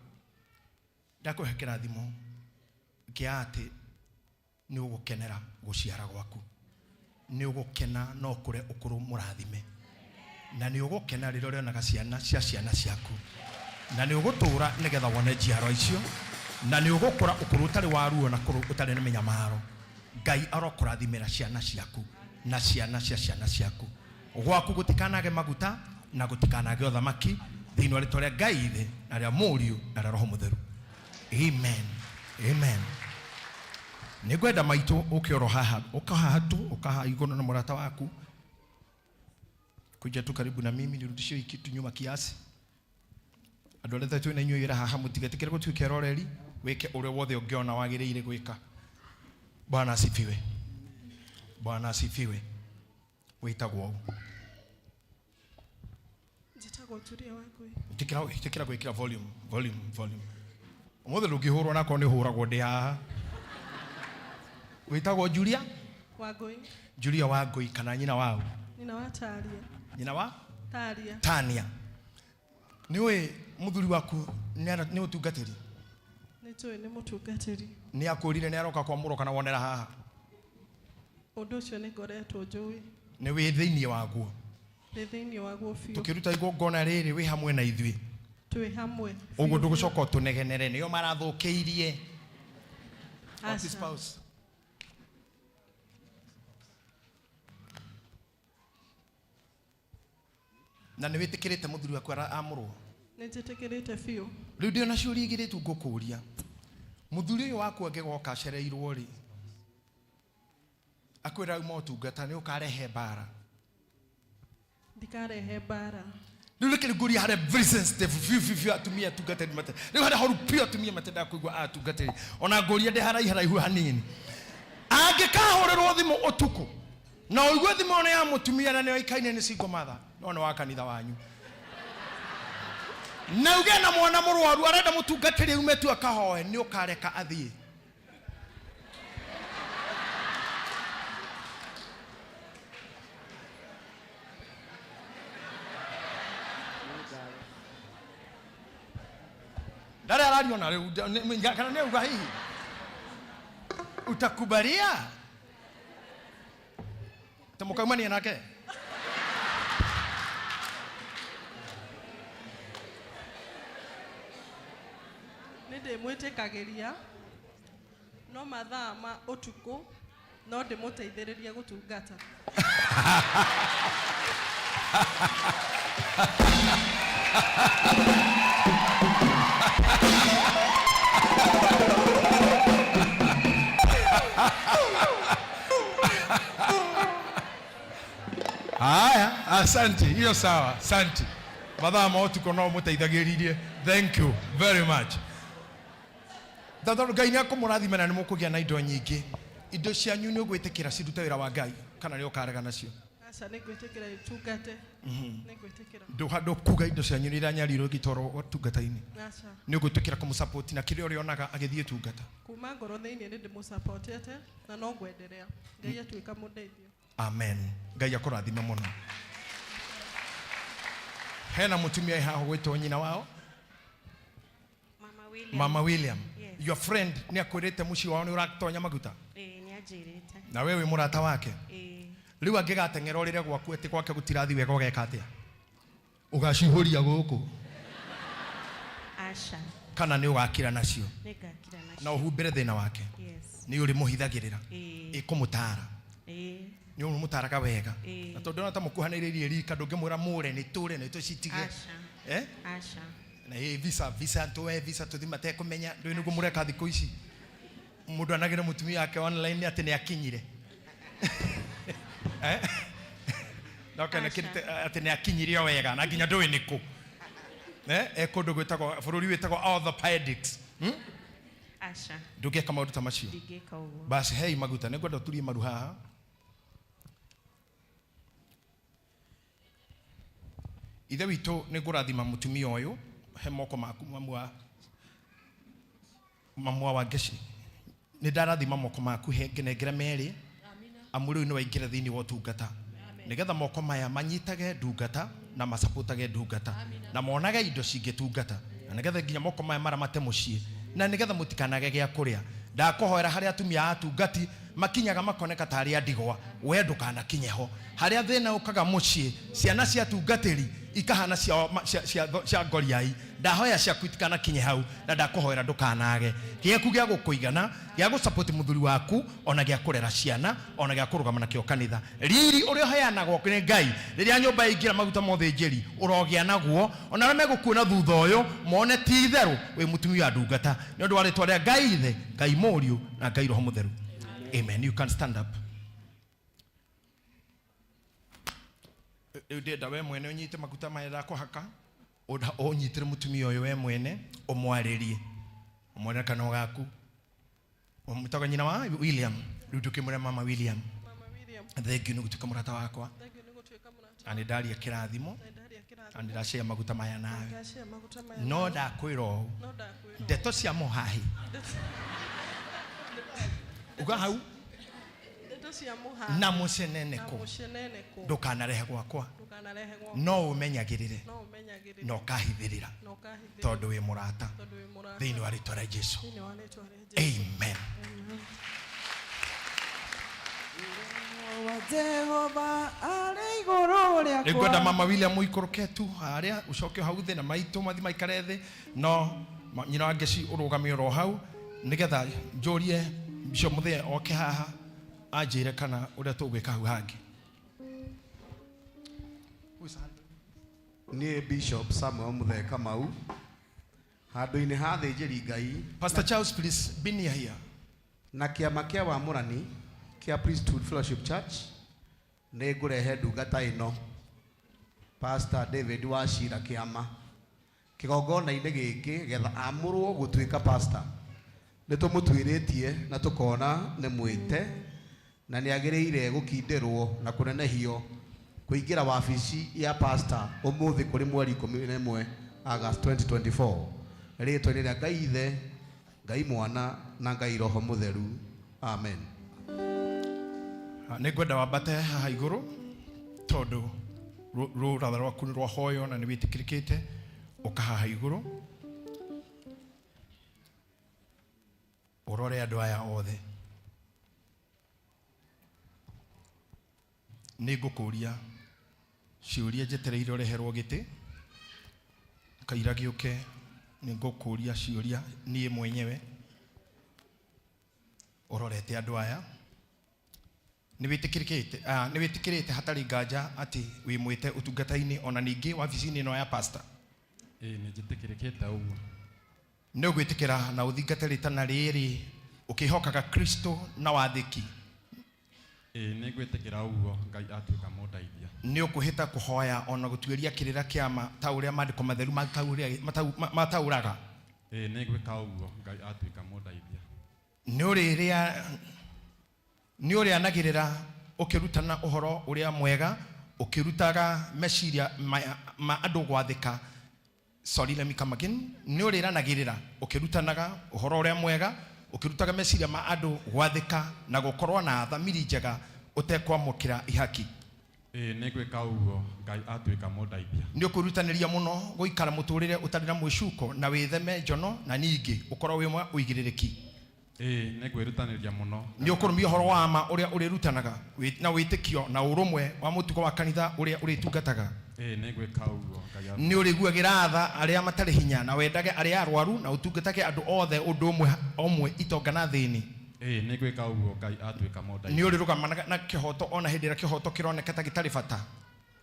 ndakũhe kĩrathimo kĩa atĩ nĩ ũgũkenera gũciara gwaku, nĩ ũgũkena no kũre ũkũrũ mũrathime, na nĩ ũgũkena rĩrĩa ũrĩonaga ciana cia ciana ciaku, na nĩ ũgũtũra nĩgetha wone njiaro icio, na nĩ ũgũkũra ũkũrũ ũtarĩ wa ruo na kũrũ ũtarĩ na mĩnyamaro. Ngai arokũrathimĩra ciana ciaku. Na ciana cia ciana ciaku. Gwaku gũtikanage maguta na gũtikanage ũthamaki thĩinĩ wa rĩtwa rĩa Ngai Ithe na rĩa Mũriũ na rĩa Roho Mũtheru. Amen. Amen. Nĩ ngwenda maitũ ũke oro haha, ũka haha tu, ũka haha igũrũ na mũrata waku. Kuja tu karibu na mimi nirudishie hii kitu nyuma kiasi. Andũ arĩa twĩ na inyuĩ wĩra haha mũtigetĩkĩre gũtuĩka eroreri, wĩke ũrĩa wothe ũngĩona wagĩrĩire gwĩka. Bwana asifiwe. Bwana asifiwe. Wĩtagwo ũũ? Njĩtagwo Julia Wangui. Ĩtĩkĩra ĩtĩkĩra gwĩkĩra volume volume volume. Ũmũthĩ ndũngĩhũrwo nakorwo nĩ ũhũragwo ndĩ haha. Wĩtagwo Julia? Wangui. Julia Wangui kana nyina wao? Nyina wa Taria. Nyina wa? Taria. Tania. Nĩ ũĩ mũthuri waku nĩ ũtungatĩri? Nĩ njũĩ nĩ mũtungatĩri. Nĩ akwĩrire nĩ aroka kwamũrwo kana wonera haha? Ũndũ ũcio nĩ ngoretwo njũĩ. Nĩ wĩ thĩinĩ waguo? Ndĩ thĩinĩ waguo biũ. Tũkĩruta igongona rĩrĩ wĩ hamwe na ithuĩ. Twĩ hamwe. Ũguo ndũgũcoka ũtũnegenere nĩo marathũkĩirie. Wapi Aca. spouse? Na nĩ wĩtĩkĩrĩte mũthuri waku amũrwo? Nĩ njĩtĩkĩrĩte biũ. Rĩu ndĩ ona ciũria igĩrĩ tu ngũkũria. Mũthuri ũyũ waku angĩgoka acereirwo rĩ, akwĩra auma ũtungata nĩ ũkarehe mbara. Ndikarehe mbara. Rĩu reke ngũrie harĩa very sensitive biũ biũ biũ atumia atungatĩri mate. Rĩu harĩa horu biũ atumia matendaga kũigua atungatĩri. Ona ngũria ndĩ haraihu haraihu hanini. Angĩkahũrĩrwo thimũ ũtukũ na ũigue thimũ ĩyo nĩ ya mũtumia na nĩ oĩkaine nĩ single mother, no nĩ wa kanitha wanyu. Na uge na mwana mũrwaru arenda mũtungatĩri aume tu akahoe, nĩ ũkareka athiĩ? Ndarĩ arariona rĩu, kana nĩ auga hihi utakubalia ta mũkaumania nake? Nĩ ndĩmwĩtĩkagĩria no mathaa ma ũtukũ no ndĩmũteithĩrĩrie gũtungata. Haya, asante. Hiyo sawa, asante. Mathaa ma ũtukũ no mũteithagĩrĩrie. Thank you very much. Tondũ Ngai nĩ akũmũrathima na nĩ mũkũgĩa na indo nyingĩ. Indo cianyu nĩ ũgwĩtĩkĩra cirute wĩra wa Ngai kana nĩ ũkarega nacio? Aca, nĩ ngwĩtĩkĩra itungate. Nĩ ngwĩtĩkĩra. Ndũkuga indo cianyu nĩ iranyarirwo igĩtwarwo ũtungata-inĩ? Aca. Nĩ ũgwĩtĩkĩra kũmũsupport na kĩrĩa ũrĩonaga agĩthiĩ ũtungata? Kuma ngoro thĩinĩ nĩ ndĩmũsupportete na no ngwenderea. Ngai atuĩka mũndeithio. Amen. Ngai akũrathime mũno. Hena mũtumia wĩ haha ũgwĩtwo nyina wao? Mama William. Mama William. Yes. Your friend nĩ akwĩrĩte mũciĩ wao nĩ ũratonya maguta? Ĩĩ, nĩ anjĩrĩte. Na we wĩ mũrata wake? Ĩĩ. Rĩu angĩgateng'era ũrĩre gwaku atĩ gwake gũtirathiĩ wega ũgeka atĩa? Ũgacihũria gũkũ? Aca. Kana nĩ ũgakira nacio? Nĩ ngakira nacio. Na ũhumbĩre thĩna wake? Yes. Nĩ ũrĩmũhithagĩrĩra? Ĩĩ. Ĩkũmũtara? Ĩĩ. Nĩ ũrĩmũtaraga wega? Ĩĩ. Na tondũ ndona ta mũkuhanĩrĩirie rika ndũngĩmwĩra mũre nĩ tũre nĩ tũcitige. Aca. Eh? Aca. Na ĩ visa visa tuwe visa tũthi matekũmenya ndũĩ nĩguo mũreka thikũ ici. Mũndũ anagĩra mũtumia wake online atĩ nĩ akinyire. Eh? No kana Aca. kĩrĩte atĩ nĩ akinyirie o wega na nginya ndũĩ nĩ kũ. Eh? E kũndũ gwĩtagwo bũrũri wĩtagwo orthopedics. Aca. Ndũngĩka maũndũ ta macio. Ndingĩka ũguo. Basi hei maguta nĩ ngwenda ũturie maru haha. Ithe witũ nĩ ngũrathima mũtumia ũyũ he moko maku mamu wa Wangeci. Nĩ ndarathima moko maku he ngenengera merĩ amu rĩu nĩ waingĩra thĩinĩ wa ũtungata nĩgetha moko maya manyitage ndungata na masapotage ndungata na monage indo cingĩtungata na nĩgetha nginya moko maya maramate mũciĩ na nĩgetha mũtikanage gĩa kũrĩa. Ndakũhoera harĩa atumia a atungati makinyaga makoneka ta arĩa ndigwa, we ndũkanakinye ho. Harĩa thĩna ũkaga mũciĩ, ciana cia atungatĩri Ikahana cia cia cia, cia ngoriai. Ndahoya ciaku itikanakinye hau na ndakũhoera ndũkanage. Gĩaku gĩa gũkũigana, gĩa gũsupport mũthuri waku, ona gĩa kũrera ciana, ona gĩa kũrũgama nakĩo kanitha. Riri ũrĩa ũheanagwo nĩ Ngai, rĩrĩa nyũmba ĩingĩra maguta ma ũthĩnjĩri, ũrogĩa naguo, ona arĩa megũkuona thutha ũyũ, mone ti itherũ wĩ mũtumia wa ndungata. Nĩ ũndũ wa rĩtwa rĩa Ngai Ithe, Ngai Mũriũ, na Ngai Roho Mũtheru. Amen. You can stand up. Rĩu ndĩrenda we mwene ũnyite maguta maya ndakũhaka, ũnyitĩre mũtumia ũyũ we mwene, ũmwarĩrie. Ũmwarĩrie kanua gaku. Ũmwĩtaga nyina wa William. Rĩu ndũkĩmwĩre Mama William. Thank you nĩ gũtuĩka mũrata wakwa. Na nĩ ndaria kĩrathimo. Na nĩ ndacĩa maguta maya nawe. No ndakwĩra ũũ. Ndeto cia mũhahi. Uga hau. Na mũceneneko. Ndũkanarehe gwakwa. No ũmenyagĩrĩre. Na ũkahithĩrĩra. Tondũ wĩ mũrata. Thĩinĩ wa rĩtwa rĩa Jesu. Amen. Nĩngwenda Mama William ũikũrũke tu harĩa ũcoke hau thĩ na maitũ mathi maikare thĩ, no nyina wa Ngeci ũrũgame oro hau nĩgetha njũrie Bishop Muthee oke haha anjĩre kana ũrĩa tũgwĩka hau hangĩ. Niĩ Bishop Samuel Muthee Kamau handũ-inĩ ha athĩnjĩri Ngai. Pastor Charles, please be near here. Na kĩama kĩa wamũrani kĩa Priesthood Fellowship Church nĩ ngũrehe ndungata ĩno Pastor David Wachira kĩama kĩgongona-inĩ gĩkĩ getha amũrwo gũtuĩka pastor. Nĩ tũmũtuĩrĩtie na tũkona nĩ mwĩte na nĩ agĩrĩire gũkindĩrwo na kũnenehio kũingĩra wabici ya pastor ũmũthĩ kũrĩ mweri 11 August 2024. Rĩtwa-inĩ rĩa Ngai Ithe, Ngai Mwana na Ngai Roho Mũtheru. Amen. Nĩ ngwenda wambate haha igũrũ tondũ rũratha rwaku nĩ rwahoywo na nĩ wĩtĩkĩrĩkĩte, ũka haha igũrũ ũrore andũ aya othe. Nĩ ngũkũria ciũria njetereire ũreherwo gĩtĩ kaira gĩũke, nĩ ngũkũria ciũria niĩ mwenyewe ũrorete andũ aya. Nĩ wĩtĩkĩrĩte hatarĩ nganja atĩ wĩ mwĩte ũtungata-inĩ ona ningĩ wabici-inĩ ĩno ya pastor? Ĩĩ, nĩ njĩtĩkĩrĩkĩte ũguo. Nĩ ũgwĩtĩkĩra na ũthingate rĩtana rĩrĩ ũkĩhokaga Kristo na wathĩki? Ĩĩ, nĩ ngwĩtĩkĩra ũguo Ngai atuĩka mũndeithia. Nĩ ũkwĩhĩta kũhoya ona gũtuĩria kĩrĩra kĩa ma ta ũrĩa maandĩko matheru mataũraga? Ĩĩ, nĩ ngwĩka ũguo Ngai atuĩka mũndeithia. Nĩ ũrĩanagĩrĩra ũkĩrutana ũhoro ũrĩa mwega, ũkĩrutaga meciria ma andũ gwathĩka. Sorry, let me come again. Nĩ ũrĩranagĩrĩra ũkĩrutanaga ũhoro ũrĩa mwega, ũkĩrutaga meciria ma andũ gwathĩka na gũkorwo na thamiri njega ũtekwamũkĩra ihaki. Ĩĩ, nĩ ngwĩka ũguo Ngai atuĩka mũndeithia. Nĩ ũkwĩrutanĩria mũno gũikara mũtũrĩre ũtarĩ na mwĩcuko na wĩtheme njono na ningĩ ũkorwo wĩ mwa ũigĩrĩrĩki. Ĩĩ, nĩ ngwĩrutanĩria mũno. Nĩ ũkũrũmia ũhoro wa ma ũrĩa ũrĩrutanaga na wĩtĩkio na ũrũmwe wa mũtugo wa kanitha ũrĩa ũrĩtungataga. Ĩĩ, nĩ ngwĩka ũguo Ngai atuĩka. Nĩ ũrĩiguagĩra tha arĩa matarĩ hinya na wendage arĩa arwaru na ũtungatage andũ othe ũndũ ũmwe ũmwe itonga na thĩni. Ĩĩ, nĩ ngwĩka ũguo Ngai atuĩka mũndeithia. Nĩ ũrĩrũgamanaga na kĩhoto ona hĩndĩ ĩrĩa kĩhoto kĩroneka ta gĩtarĩ bata.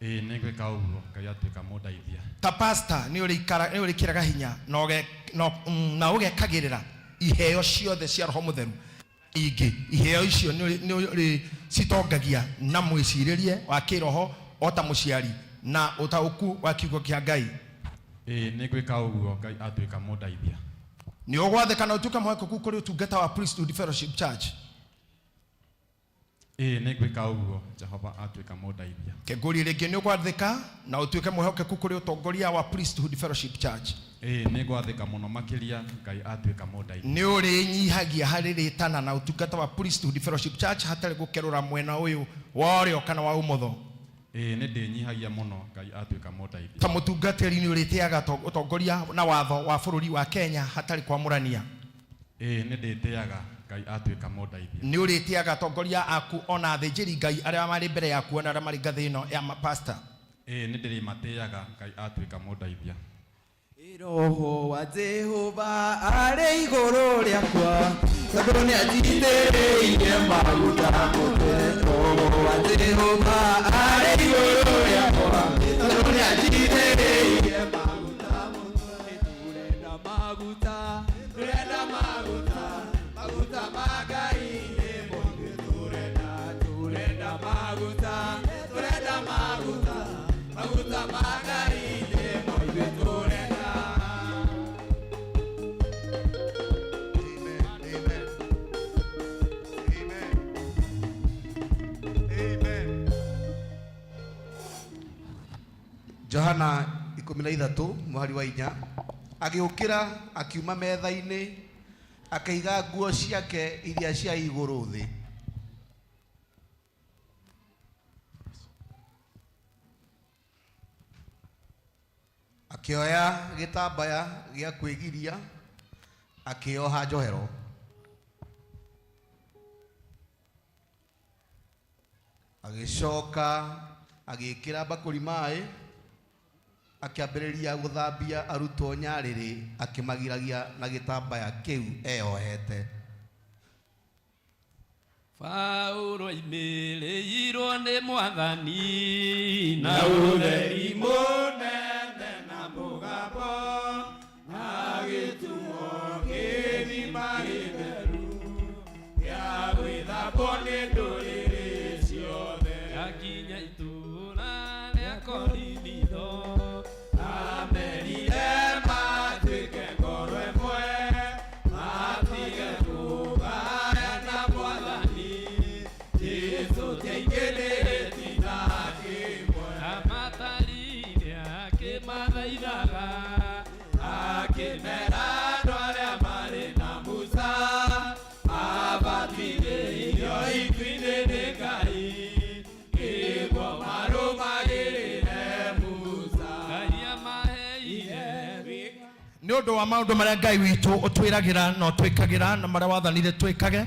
Ĩĩ, nĩ ngwĩka ũguo Ngai atuĩka mũndeithia. Ta pastor nĩ ũrĩkĩraga hinya na ũgekagĩrĩra iheo ciothe cia Roho Mũtheru. Ingĩ iheo icio nĩ ũrĩcitongagia na mwĩcirĩrie wa kĩroho o ta mũciari na ũtaũku wa kiugo kĩa Ngai. Ĩĩ, nĩ ngwĩka ũguo Ngai atuĩka mũndeithia. Nĩ ũgwathĩka na ũtuĩke mwĩhokeku kũrĩ ũtungata wa Priesthood Fellowship Church. Ĩĩ, nĩ ngwĩka ũguo Jehova atuĩka mũndeithia. Kĩngũrie rĩngĩ, nĩ ũgwathĩka na ũtuĩke mwĩhokeku kũrĩ ũtongoria wa Priesthood Fellowship Church. Ĩĩ, nĩ ngwathĩka mũno makĩria Ngai atuĩka mũndeithia. Nĩ ũrĩnyihagia harĩ rĩtana na ũtungata wa Priesthood Fellowship Church hatarĩ gũkerũra mwena ũyũ wa ũrĩo kana wa ũmotho. Ĩĩ, nĩ ndĩnyihagia mũno Ngai atuĩka mũndeithia. Ta mũtungatĩri nĩ ũrĩtĩaga ũtongoria na watho wa bũrũri wa Kenya hatarĩ kwamũrania. Ĩĩ, nĩ ndĩtĩaga Ngai atuĩka mũndeithia. Nĩ ũrĩtĩaga atongoria aku ona athĩnjĩri Ngai arĩa marĩ mbere yaku ona arĩa marĩ ngathĩ ĩno ya mapasta. Ĩĩ nĩ ndĩrĩmatĩaga Ngai atuĩka mũndeithia. Roho wa Jehova arĩ igũrũ rĩakwa tondũ nĩanjitĩrĩirie maguta mũtwe. Roho wa Jehova arĩ igũrũ rĩakwa tondũ nĩanjitĩrĩirie maguta mũtwe. Tũrenda maguta, tũrenda maguta, maguta ma Ngai nĩmo ithuĩ tũrenda. Tũrenda maguta, tũrenda maguta, maguta ma Ngai nĩmo ithuĩ tũrenda. Johana 13 mũhari wa 4 agĩũkĩra akiuma metha-inĩ akĩiga nguo ciake iria cia igũrũ thĩ. Akĩoya gĩtambaya gĩa kwĩgiria akĩoha njohero. Agĩcoka agĩĩkĩra mbakũri maĩ akĩambĩrĩria gũthambia arutwo nyarĩrĩ akĩmagiragia na gĩtambaya kĩu eyohete. Paulo aimĩrĩirwo nĩ Mwathani na ũtheri mũnene na mũgambo na gĩtumo kĩrima gĩtheru gĩa gwĩthambwo nĩ ndũrĩrĩ ciothe. Akinya itũũra rĩa Korinitho amerire matuĩke ngoro ĩmwe matige kũgayana Mwathani Jesũ tiaingĩrĩte na kĩmwe. Amatarire akĩmathaithaga akĩmera andũ arĩa marĩ na Musa abatithĩirio itu-inĩ nĩ Ngai nĩguo marũmagĩrĩre Musa. Ngai amaheire nĩ ũndũ wa maũndũ marĩa Ngai witũ ũtwĩragĩra na ũtwĩkagĩra na marĩa wathanire twĩkage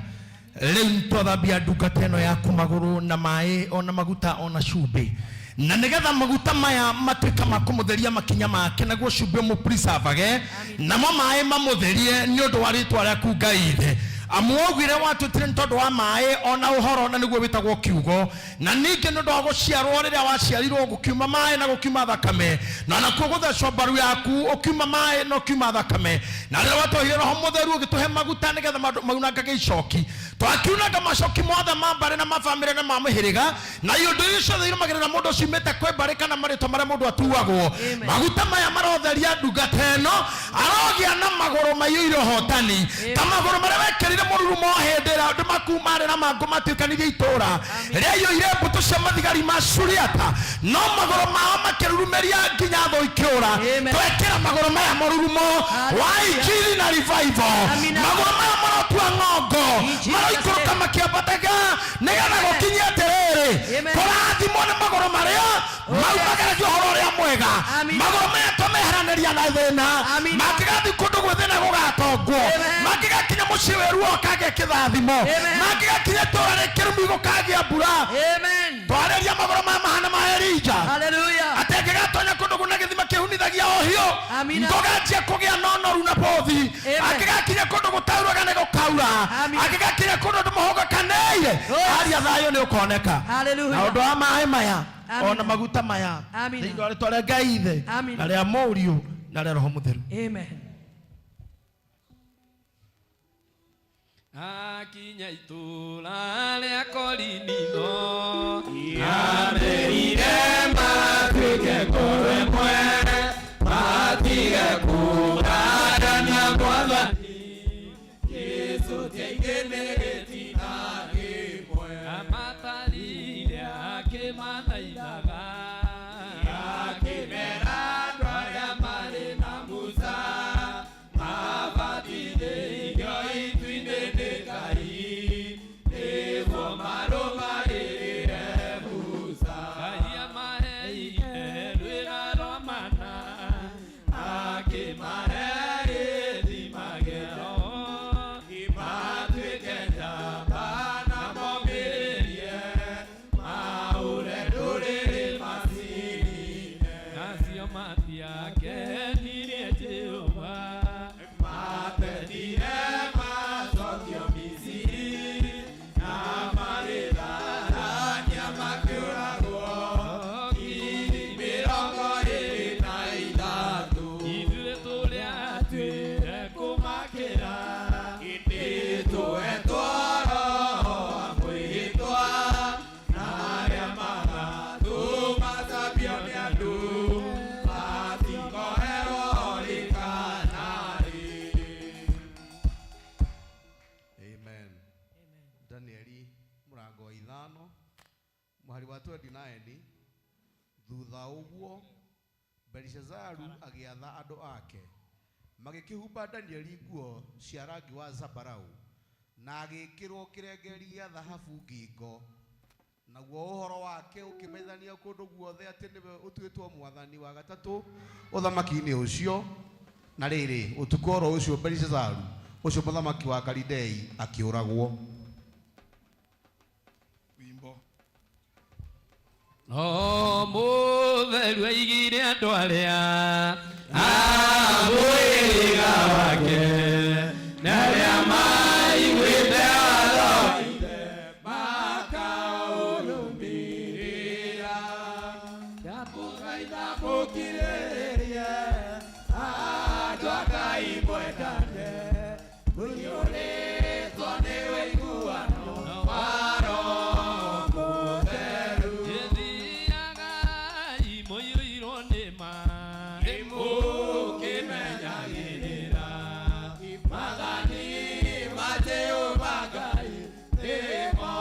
rĩu twathambia ndungata ĩno yaku magũrũ na maĩ ona maguta ona cumbĩ na nĩgetha maguta maya matuĩka ma kũmũtheria makinya make naguo cumbĩ ũmũprisavage namo maĩ mamũtherie nĩ ũndũ wa rĩtwa rĩaku Ngai ithe amu waugire watwĩtire nĩ tondũ wa maĩ ona ũhoro na nĩguo wĩtagwo kiugo na ningĩ nĩ ũndũ wa gũciarwo rĩrĩa waciarirwo gũkiuma maĩ na gũkiuma thakame na nakuo gũthecwo mbaru yaku ũkiuma maĩ na ũkiuma thakame na rĩrĩa watũheire roho mũtheru ũgĩtũhe maguta nĩgetha maunangage icoki twakiunanga macoki mothe ma mbarĩ na ma bamĩrĩ na ma mĩhĩrĩga na iũndũ iria ciothe irũmagĩrĩra mũndũ ciumĩte kwĩ mbarĩ kana marĩtwa marĩa mũndũ atuagwo. Maguta maya marotheria ndungata ĩno arogĩa na magũrũ maiyũire ũhotani ta magũrũ marĩa wekĩrire mũrurumo hĩndĩ ĩrĩa andũ makumarĩ na mangũ matuĩkanĩrie itũũra rĩaiyũire mbũtũ cia mathigari ma Suriata no magũrũ mao makĩrurumeria nginya thũ ikĩũra. Twekĩra magũrũ maya mũrurumo wa injiri na revival. Magũrũ maya marotua ng'ongo maroikũrũka makĩambataga nĩgetha gũkinye atĩrĩrĩ kũrathimwo nĩ magũrũ marĩa maumagĩragia ũhoro ũrĩa mwega. Magũrũ maya tũmeheranĩria na thĩna mangĩgathiĩ kũndũ gwĩ thĩna gũgatongwo mangĩgakinya mũciĩ wĩruo ũkagĩa kĩrathimo mangĩgakinya itũũra rĩkĩrumi gũkagĩa mbura. Twarĩria magũrũ maya mahana ma Elija atĩ angĩgatonya kũndũ kwĩna gĩthima kĩhunithagia ũhiũ ngũganjia kũgĩa na ũnoru na bũthi angĩgakinya kũndũ gũtauraga nĩ gũkaura angĩgakinya kũndũ andũ mahũgũkanĩire aria thayũ nĩ ũkoneka na ũndũ wa maĩ maya ona maguta maya thĩinĩ wa rĩtwa rĩa Ngai ithe na rĩa Mũriũ na rĩa Roho Mũtheru. Amen. Akinya itũũra rĩa Korinitho amerire matuĩke ngoro ĩmwe matige kũgayana Mwathani Jesũ tiaingĩrĩte na kĩmwe. Amatarire akĩmathaithaga akĩmera andũ arĩa marĩ na Musa mabatithĩirio itu-inĩ nĩ Ngai nĩguo marũmagĩrĩre Musa. Ngai amaheire rwĩga rwa mana akĩmahe gĩthima kĩa Roho matuĩke njamba na momĩrĩrie maũre ndũrĩrĩ Thutha ũguo Belishazaru agĩatha andũ ake, magĩkĩhumba Danieli nguo cia rangi wa zambarau na agĩĩkĩrwo kĩrengeri gĩa thahabu ngingo. Naguo ũhoro wake ũkĩmenyithanio kũndũ guothe atĩ nĩwe ũtuĩtwo mwathani wa gatatũ ũthamaki-inĩ ũcio. Na rĩrĩ, ũtukũ oro ũcio Belishazaru ũcio mũthamaki wa Kalidei akĩũragwo. Wimbo. No mũtheru aigire andũ arĩa a mwĩrĩga wake na arĩa maiguĩte watho makaũrũmĩrĩra. Ndamũthaitha mũkirĩrĩrie, andũ a Ngai mwendane, mũiyũrĩtwo nĩ ũiguano wa Roho Mũtheru. Thiagai mũiyũirwo nĩ ma Nĩmũkĩmenyagĩrĩra maathani ma Jehova Ngai, nĩmo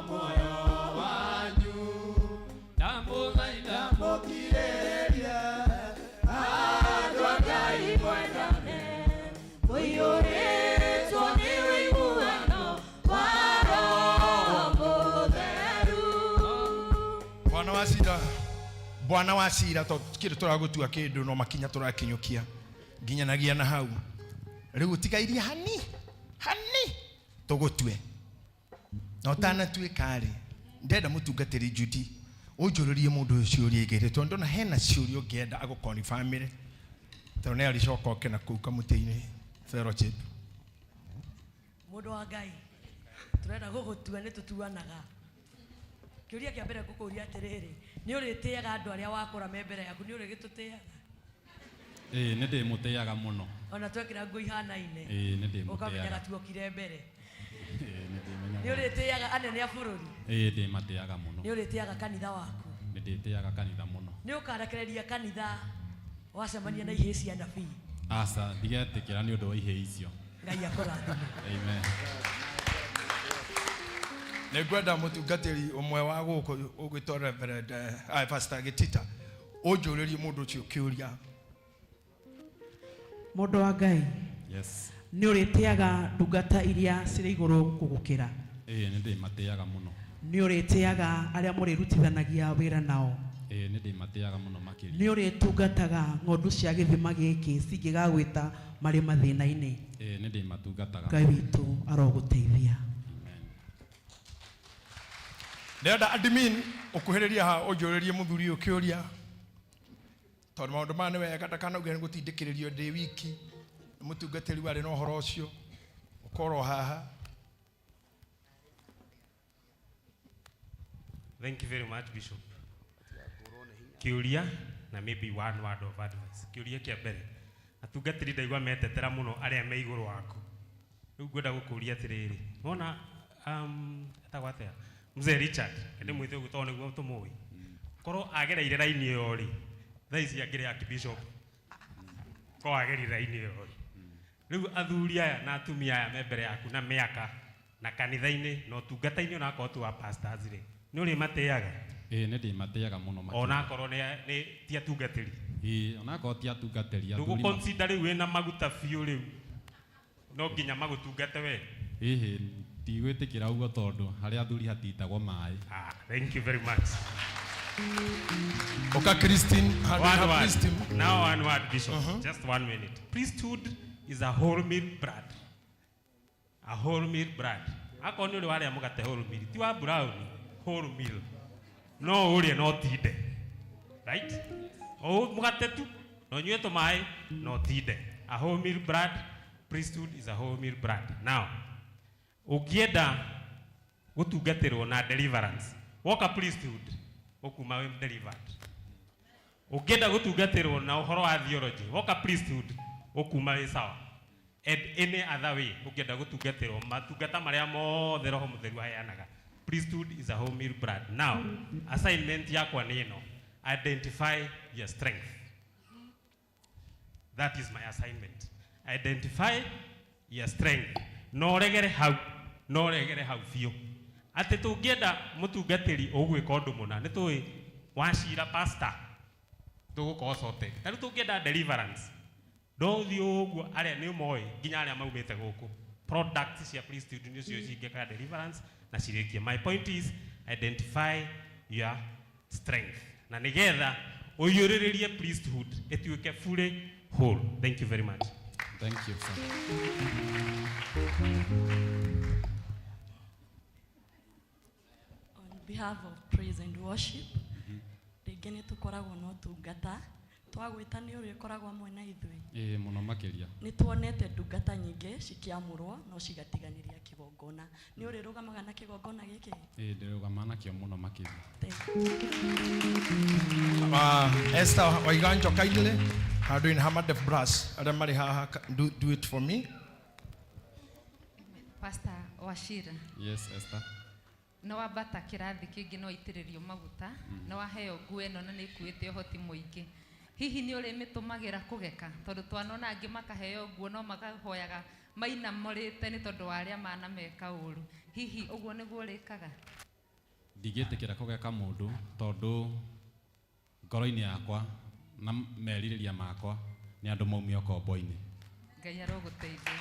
muoyo wanyu. Ndamũthaitha mũkirĩrĩrie, andũ a Ngai mwendane, Mũiyũrĩtwo nĩ ũiguano wa Roho Mũtheru. Bwana wa cira, bwana wa cira, to kindu turagutua kindu no makinya turakinyukia nginyanagia na hau riu utigairie hani hani tugutue na utanatuika ri ndenda mutungatiri Judy unjuririe mundu uyu ciuria igiri tondu ndona hena ciuria ungienda agukonfirmire tondu ni aricoka oke na kuu kamuti-ini fellowship. Mundu wa Ngai, turenda gugutua ni tutuanaga. Kiuria kia mbere ngukuria atiriri, ni uritiaga andu aria wakura me mbere yaku, ni urigitutiaga? Ĩĩ, nĩ ndĩmũtĩaga mũno. Ona twekira nguo ihanaine, Ĩĩ, nĩ ndĩmũtĩaga. ukamenyaga tuokire mbere. Ĩĩ, nĩ ndĩmenyaga. Ni uritiaga anene a bururi? Ĩĩ, ndĩmatĩaga mũno. Ni uritiaga kanitha waku? Nĩ ndĩtĩaga kanitha mũno. Ni ukarekereria kanitha wacemania na ihĩĩ cia nabii? Aca, ndigetĩkĩra nĩ ũndũ wa ihĩĩ icio. Ngai akũrathime. Amen. Nĩ ngwenda mũtungatĩri ũmwe wa gũkũ ũgwĩtwo Reverend Pastor Gĩtita ũnjũrĩrie mũndũ ũcio kĩũria. Mũndũ wa Ngai, Yes. nĩ ũrĩtĩaga ndungata iria cirĩ igũrũ gũgũkĩra? Ĩĩ, nĩ ndĩmatĩaga mũno. Nĩ ũrĩtĩaga arĩa mũrĩrutithanagia wĩra nao? Ĩĩ, nĩ ndĩmatĩaga mũno makĩria. Nĩ ũrĩtungataga ng'ondu cia gĩthima gĩkĩ cingĩgagwĩta marĩ mathĩna-inĩ? Ĩĩ, nĩ ndĩmatungataga. Ngai witũ arogũteithia. Ndĩrenda admin ũkuhĩrĩria haha ũnjũrĩrie mũthuri ũyũ kĩũria tondũ maũndũ maya nĩ wega ndakanauge nĩ gũtindĩkĩrĩrio ndĩ wiki nĩ mũtungatĩri warĩ na ũhoro ũcio ũkorwo haha. Thank you very much, Bishop. Kiuria na maybe one word of advice. Kiuria kia mbere, atungatĩri ndaigua metetera mũno arĩa me igũrũ waku. Rĩu ngwenda gũkũria atĩrĩrĩ, wona etagwo atĩa? Mzee Richard, ndĩmwĩte ũguo tondũ nĩguo tũmũĩ. Korwo agereire raini ĩyo rĩ, thaa ici angĩrĩ archbishop. Korwo agereire raini ĩyo rĩ. Rĩu athuri aya na atumia aya me mbere yaku na mĩaka na kanitha-inĩ na ũtungata-inĩ onakorwo ti wa pastors rĩ, nĩ ũrĩmatĩaga? Ĩĩ, nĩ ndĩmatĩaga mũno makĩria. Onakorwo nĩ ti atungatĩri. Ĩĩ, onakorwo ti atungatĩri, athuri ma- Ndũgũ-consider rĩu wĩna maguta biũ rĩu no nginya magũtungate we? Ĩhĩ, ndigwĩtĩkĩra ũguo tondũ harĩa athuri hatitagwo maĩ. Thank you very much. Oka Christine, One ha word. Christine. Now one word, Bishop. Just 1 minute. Priesthood is a wholemeal bread. A wholemeal bread. Akorwo nĩ ũrĩ warĩa mũgate wholemeal, ti wa brown, wholemeal. No ũrĩe no ũtinde. Right? O mũgate tu, no ũnyue tũmaĩ, no ũtinde. A wholemeal bread, priesthood is a wholemeal bread. Now, ũngĩenda gũtungatĩrwo na deliverance, woka priesthood, ũkuma wĩ delivered. Ũngĩenda gũtungatĩrwo na ũhoro wa theology, woka priesthood, ũkuma wĩ sawa. And any other way, ũngĩenda gũtungatĩrwo, matungata marĩa mothe Roho Mũtheru aheanaga. Priesthood is a wholemeal bread. Now, assignment yakwa nĩ ĩno. Identify your strength. That is my assignment. Identify your strength. No ũregere hau, no ũregere hau biũ. Atĩ tũngĩenda mũtungatĩri ũgwĩka ũndũ mũna, nĩ tũĩ Wachira pastor tũgũkorwo sorted. Ta rĩu tũngĩenda deliverance ndũthiĩ ũguo arĩa nĩ moĩ nginya arĩa maumĩte gũkũ products cia priesthood nĩcio cingĩka deliverance na cirĩkie. My point is identify your strength na nĩgetha ũiyũrĩrĩrie priesthood ĩtuĩke fully whole. Thank you very much. Thank you, sir. On behalf of praise and worship, rĩngĩ nĩ tũkoragwo na ũtungata twagwĩta nĩ ũrĩa ũkoragwo hamwe na ithuĩ. Ĩĩ mũno makĩria. Nĩ tuonete ndungata nyingĩ cikĩamũrwo no cigatiganĩria kĩgongona. Nĩ ũrĩrũgamaga na kĩgongona gĩkĩ? Ĩĩ ndĩrũgamaga nakĩo mũno makĩria. Esther Waiganjo kindly handũ-inĩ ha Madef Brass arĩa marĩ haha, do it for me. Pastor Wachira. Yes, Esther. Nĩ wambata kĩrathi kĩngĩ no itĩrĩrio maguta, nĩ waheo nguo ĩno na nĩ ĩkuĩte ũhoti mũingĩ. Hihi nĩ ũrĩmĩtũmagĩra kũgeka? Tondũ twanona angĩ makaheo nguo no makahoyaga mainamũrĩte nĩ tondũ wa arĩa manameka ũru. Hihi ũguo nĩguo ũrĩkaga? Ndingĩtĩkĩra kũgeka mũndũ tondũ ngoro-inĩ yakwa na merirĩria makwa nĩ andũ maumio ũkombo-inĩ. Ngai arogũteithia.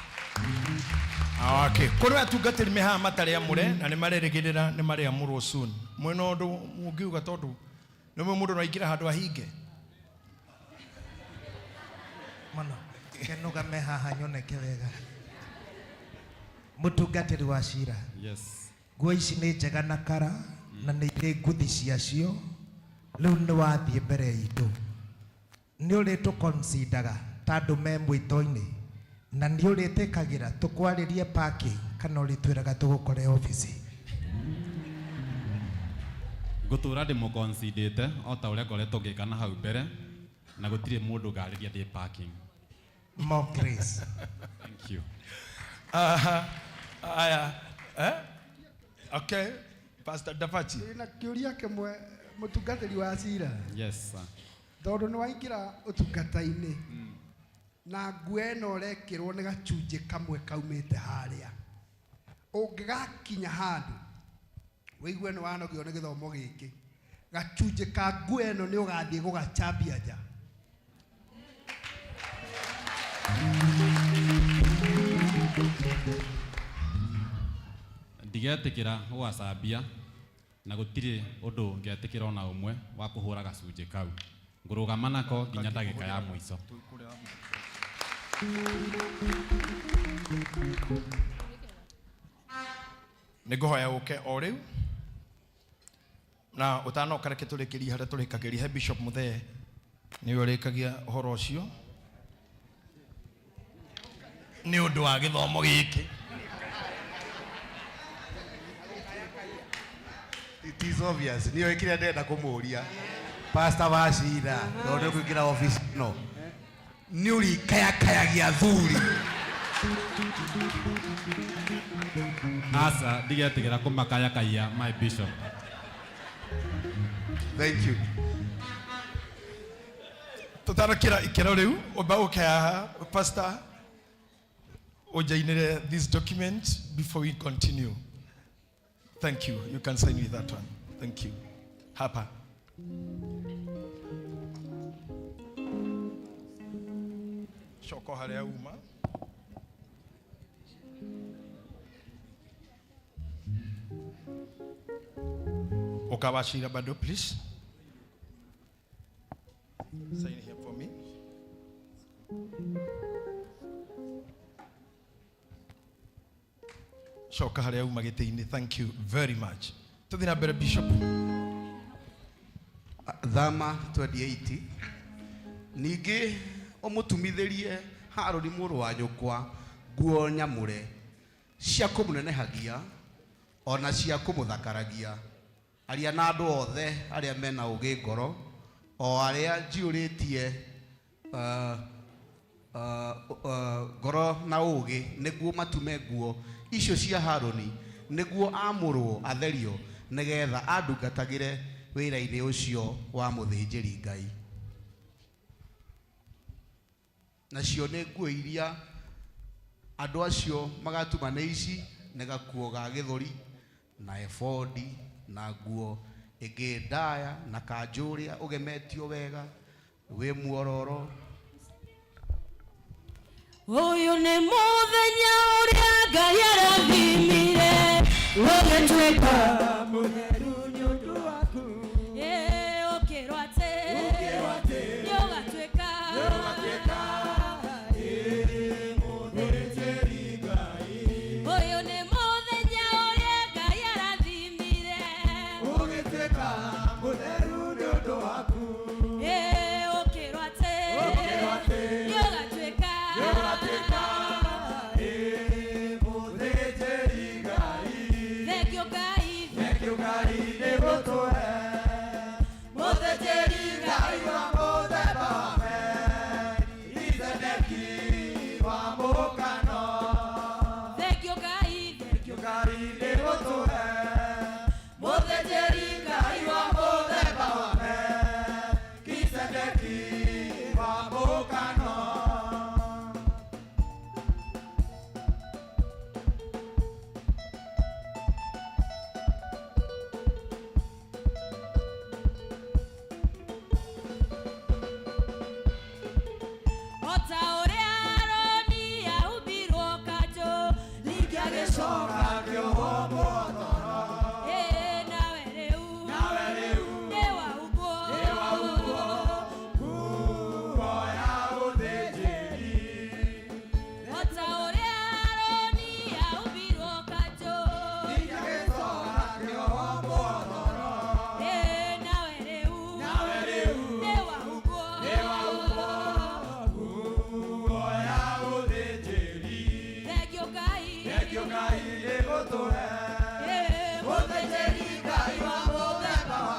Okay. Kũrĩ atungatĩri me haha matarĩ amũre na nĩ marerĩgĩrĩra nĩ marĩamũrwo soon. Mwĩna ũndũ mũngiuga tondũ nĩ mũĩ mũndũ no aingĩre handũ ahinge? Mũno. Kenũgame haha nyoneke wega. Mũtungatĩri wa cira. Yes. Nguo ici nĩ njega na kara na nĩ irĩ nguthi ciacio. Rĩu nĩ wathiĩ mbere itũ. Nĩ ũrĩtũconsideraga ta andũ me mwĩto-inĩ na nĩ ũrĩtĩkagĩra tũkwarĩrie parking kana ũrĩtwĩraga tũgũkore obici? Ngũtũra ndĩmũconsiderĩte o ta ũrĩa ngoretwo ngĩka na hau mbere na gũtirĩ mũndũ ngarĩria ndĩ parking. More grace. Thank you. Aya. Okay. Pastor Dapachi. Na kĩũria kĩmwe mũtungatĩri wa cira. Yes, sir. Tondũ nĩ waingĩra ũtungata-inĩ na nguo ĩno ũrekĩrwo nĩ gacunjĩ kamwe kaumĩte harĩa, ũngĩgakinya handũ wĩigue nĩ wanogio nĩ gĩthomo gĩkĩ, gacunjĩ ka nguo ĩno nĩ ũgathiĩ gũgacambia nja? Ndigetĩkĩra gũgacambia na gũtirĩ ũndũ ngetĩkĩra ona ũmwe wa kũhũra gacunjĩ kau. Ngũrũgama nako nginya ndagĩka ya mũico. Nĩ ngũhoya ũke o rĩu na ũtanoka reke tũrĩkĩrie harĩa tũrĩkagĩria. He Bishop Muthee nĩwe ũrĩkagia ũhoro ũcio nĩ ũndũ wa gĩthomo gĩkĩ. It is obvious. Nĩoĩ kĩrĩa ndĩrenda kũmũria. Pastor Wachira, tondũ nĩ ũkũingĩra office ĩno. Nĩ ũrĩkayakayagia athuri. Aca, ndigetigĩra kũmakayakaia my bishop. Thank you. Tũtanakĩra ikĩro rĩu, ũmba ũke haha, Pastor, ũnjainĩre this document before we continue. Thank you. You can sign with that one. Thank you. Hapa. Shoko harĩa uma. Ukawashira bado, please. Sign here for me. Coka harĩa uma gĩtĩ-inĩ. Thank you very much. Tũthiĩ na mbere, Bishop. Thama 28. Ningĩ ũmũtumithĩrie Harũni mũrũ wa nyũkwa nguo nyamũre cia kũmũnenehagia ona cia kũmũthakaragia. Aria na andũ othe arĩa mena ũũgĩ ngoro, o arĩa njiyũrĩtie ngoro na ũũgĩ, nĩguo matume nguo icio cia Harũni, nĩguo amũrwo atherio, nĩgetha andungatagĩre wĩra-inĩ ũcio wa mũthĩnjĩri Ngai. Nacio nĩ nguo iria andũ acio magatuma nĩ ici, nĩ gakuo ga gĩthũri na ebodi na nguo Ĩngĩ ndaya na kanjũ ũrĩa ũgemetio wega wĩ muororo. Ũyũ nĩ mũthenya ũrĩa Ngai arathimire ũgĩtuĩka mũtheru nĩ ũndũ waku. Ĩ, ũkĩrwo atĩ nĩũgatuĩka ũyũ nĩ mũthenya ũrĩa Ngai arathimire Ũgĩtuĩka mũtheru nĩ ũndũ waku. Ĩ, ũkĩrwo atĩ nĩũgatuĩka Mũthĩnjĩri Ngai. Thengiũ Ngai. Thengiũ Ngai nĩ gũtũhe. Mũthĩnjĩri Ngai wa mũthemba wa Melkizedeki wa mũkano. Thengiũ Ngai. Thengiũ Ngai nĩ gũtũhe. Mũthĩnjĩri Ngai wa mũthemba wa Melkizedeki wa mũkano. O ta ũrĩa Aroni ahumbirwo kanjũ, ningĩ Agĩcoka akĩohwo mũtoro. Ĩ, nawe rĩu nĩwahumbwo. Nguo ya ũthĩnjĩri. O ta ũrĩa Aroni ahumbirwo kanjũ, Ningĩ agĩcoka akĩohwo mũtoro. Ĩ, nawe rĩu nĩwahumbwo. Nguo ya ũthĩnjĩri. Thengiũ Ngai. Thengiũ Ngai nĩ gũtũhe. Ĩ, Mũthĩnjĩri Ngai wa mũthemba wa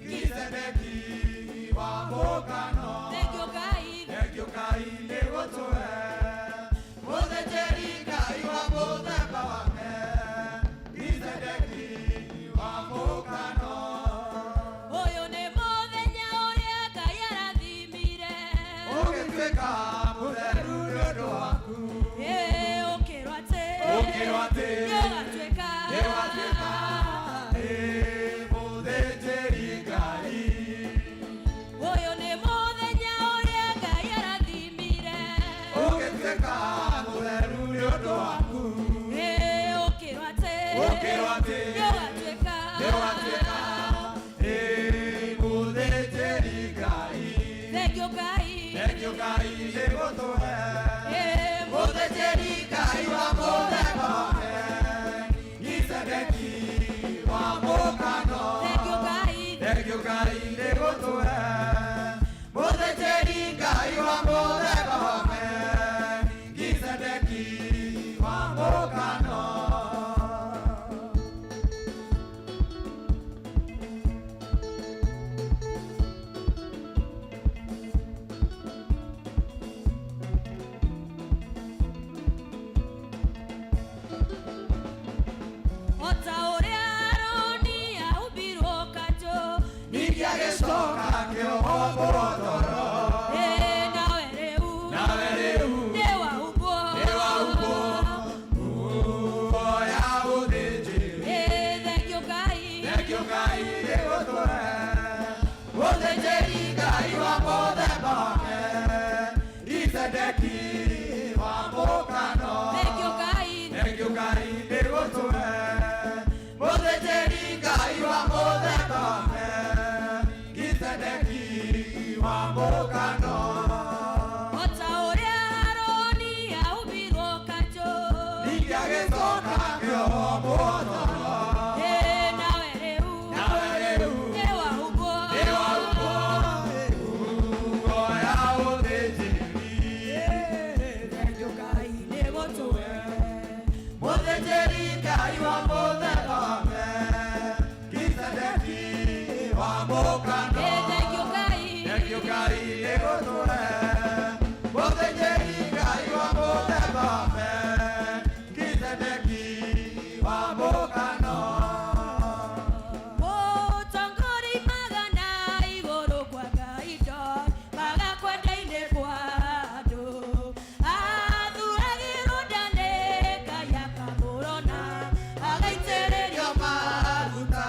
Melkizedeki wa mũkano. Thengiũ Ngai. Thengiũ Ngai nĩ gũtũhe. Mũthĩnjĩri Ngai wa mũthemba wa Melkizedeki wa mũkano. Ũyũ nĩ mũthenya ũrĩa Ngai arathimire. Ũgĩtuĩka mũtheru nĩ ũndũ waku. Ĩ, ũkĩrwo atĩ Ũkĩrwo atĩ nĩũgatuĩka. Nĩũgatuĩka. Ĩ, mũthĩnjĩri Ngai. Ũyũ nĩ mũthenya ũrĩa Ngai arathimire. Ũgĩtuĩka mũtheru nĩ ũndũ waku. Ĩ, ũkĩrwo atĩ Ũkĩrwo atĩ nĩũgatuĩka. Nĩũgatuĩka. Ĩ, mũthĩnjĩri Ngai. Thengiũ Ngai. Thengiũ Ngai nĩ gũtũhe. Ĩ, Mũthĩnjĩri Ngai wa mũthemba wa Melkizedeki wa mũkano. Thengiũ Ngai. Thengiũ Ngai nĩ gũtũhe. Mũthĩnjĩri Ngai wa mũthemba wa Melkizedeki wa mũkano. O ta ũrĩa Aroni ahumbirwo kanjũ, Ningĩ agĩcoka akĩohwo mũtoro. Ĩ, nawe rĩu Nawe rĩu nĩwahumbwo. Nĩwahumbwo. Nguo ya ũthĩnjĩri. Ĩ, thengiũ Ngai. Thengiũ Ngai nĩ gũtũhe. Mũthĩnjĩri Ngai wa mũthemba wa Melkizedeki wa mũkano. Thengiũ Ngai. Thengiũ Ngai nĩ gũtũhe. Mũthĩnjĩri Ngai wa mũthemba wa Melkizedeki wa mũkano. O ta ũrĩa Aroni ahumbirwo kanjũ, Ningĩ agĩcoka akĩohwo mũtoro. Ĩ, nawe rĩu Nawe rĩu nĩwahumbwo. Nĩwahumbwo. Nguo ya ũthĩnjĩri. Thengiũ Ngai nĩ gũtũhe. Mũthĩnjĩri Ngai wa mũthemba wa Melkizedeki wa mũkano. Ĩ, thengiũ Ngai. Thengiũ Ngai nĩ gũtũhe. Mũthĩnjĩri Ngai wa mũthemba wa Melkizedeki wa mũkano. Mũtongoria magana igũrũ kwa Ngai maga kwenda-inĩ kwa andũ. Athuragĩrwo nda nĩ Ngai akamũrona, agaitĩrĩrio maguta.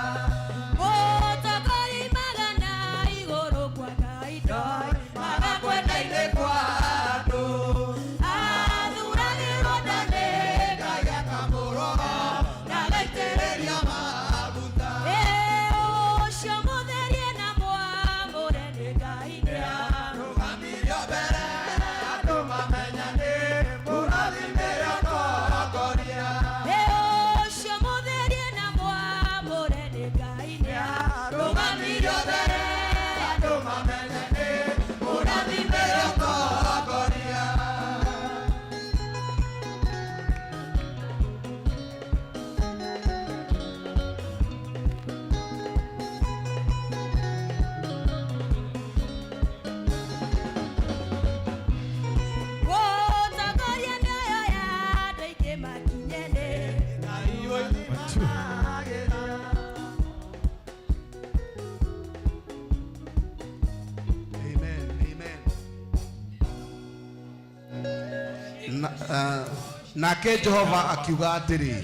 Nake Jehova akiuga atĩrĩ,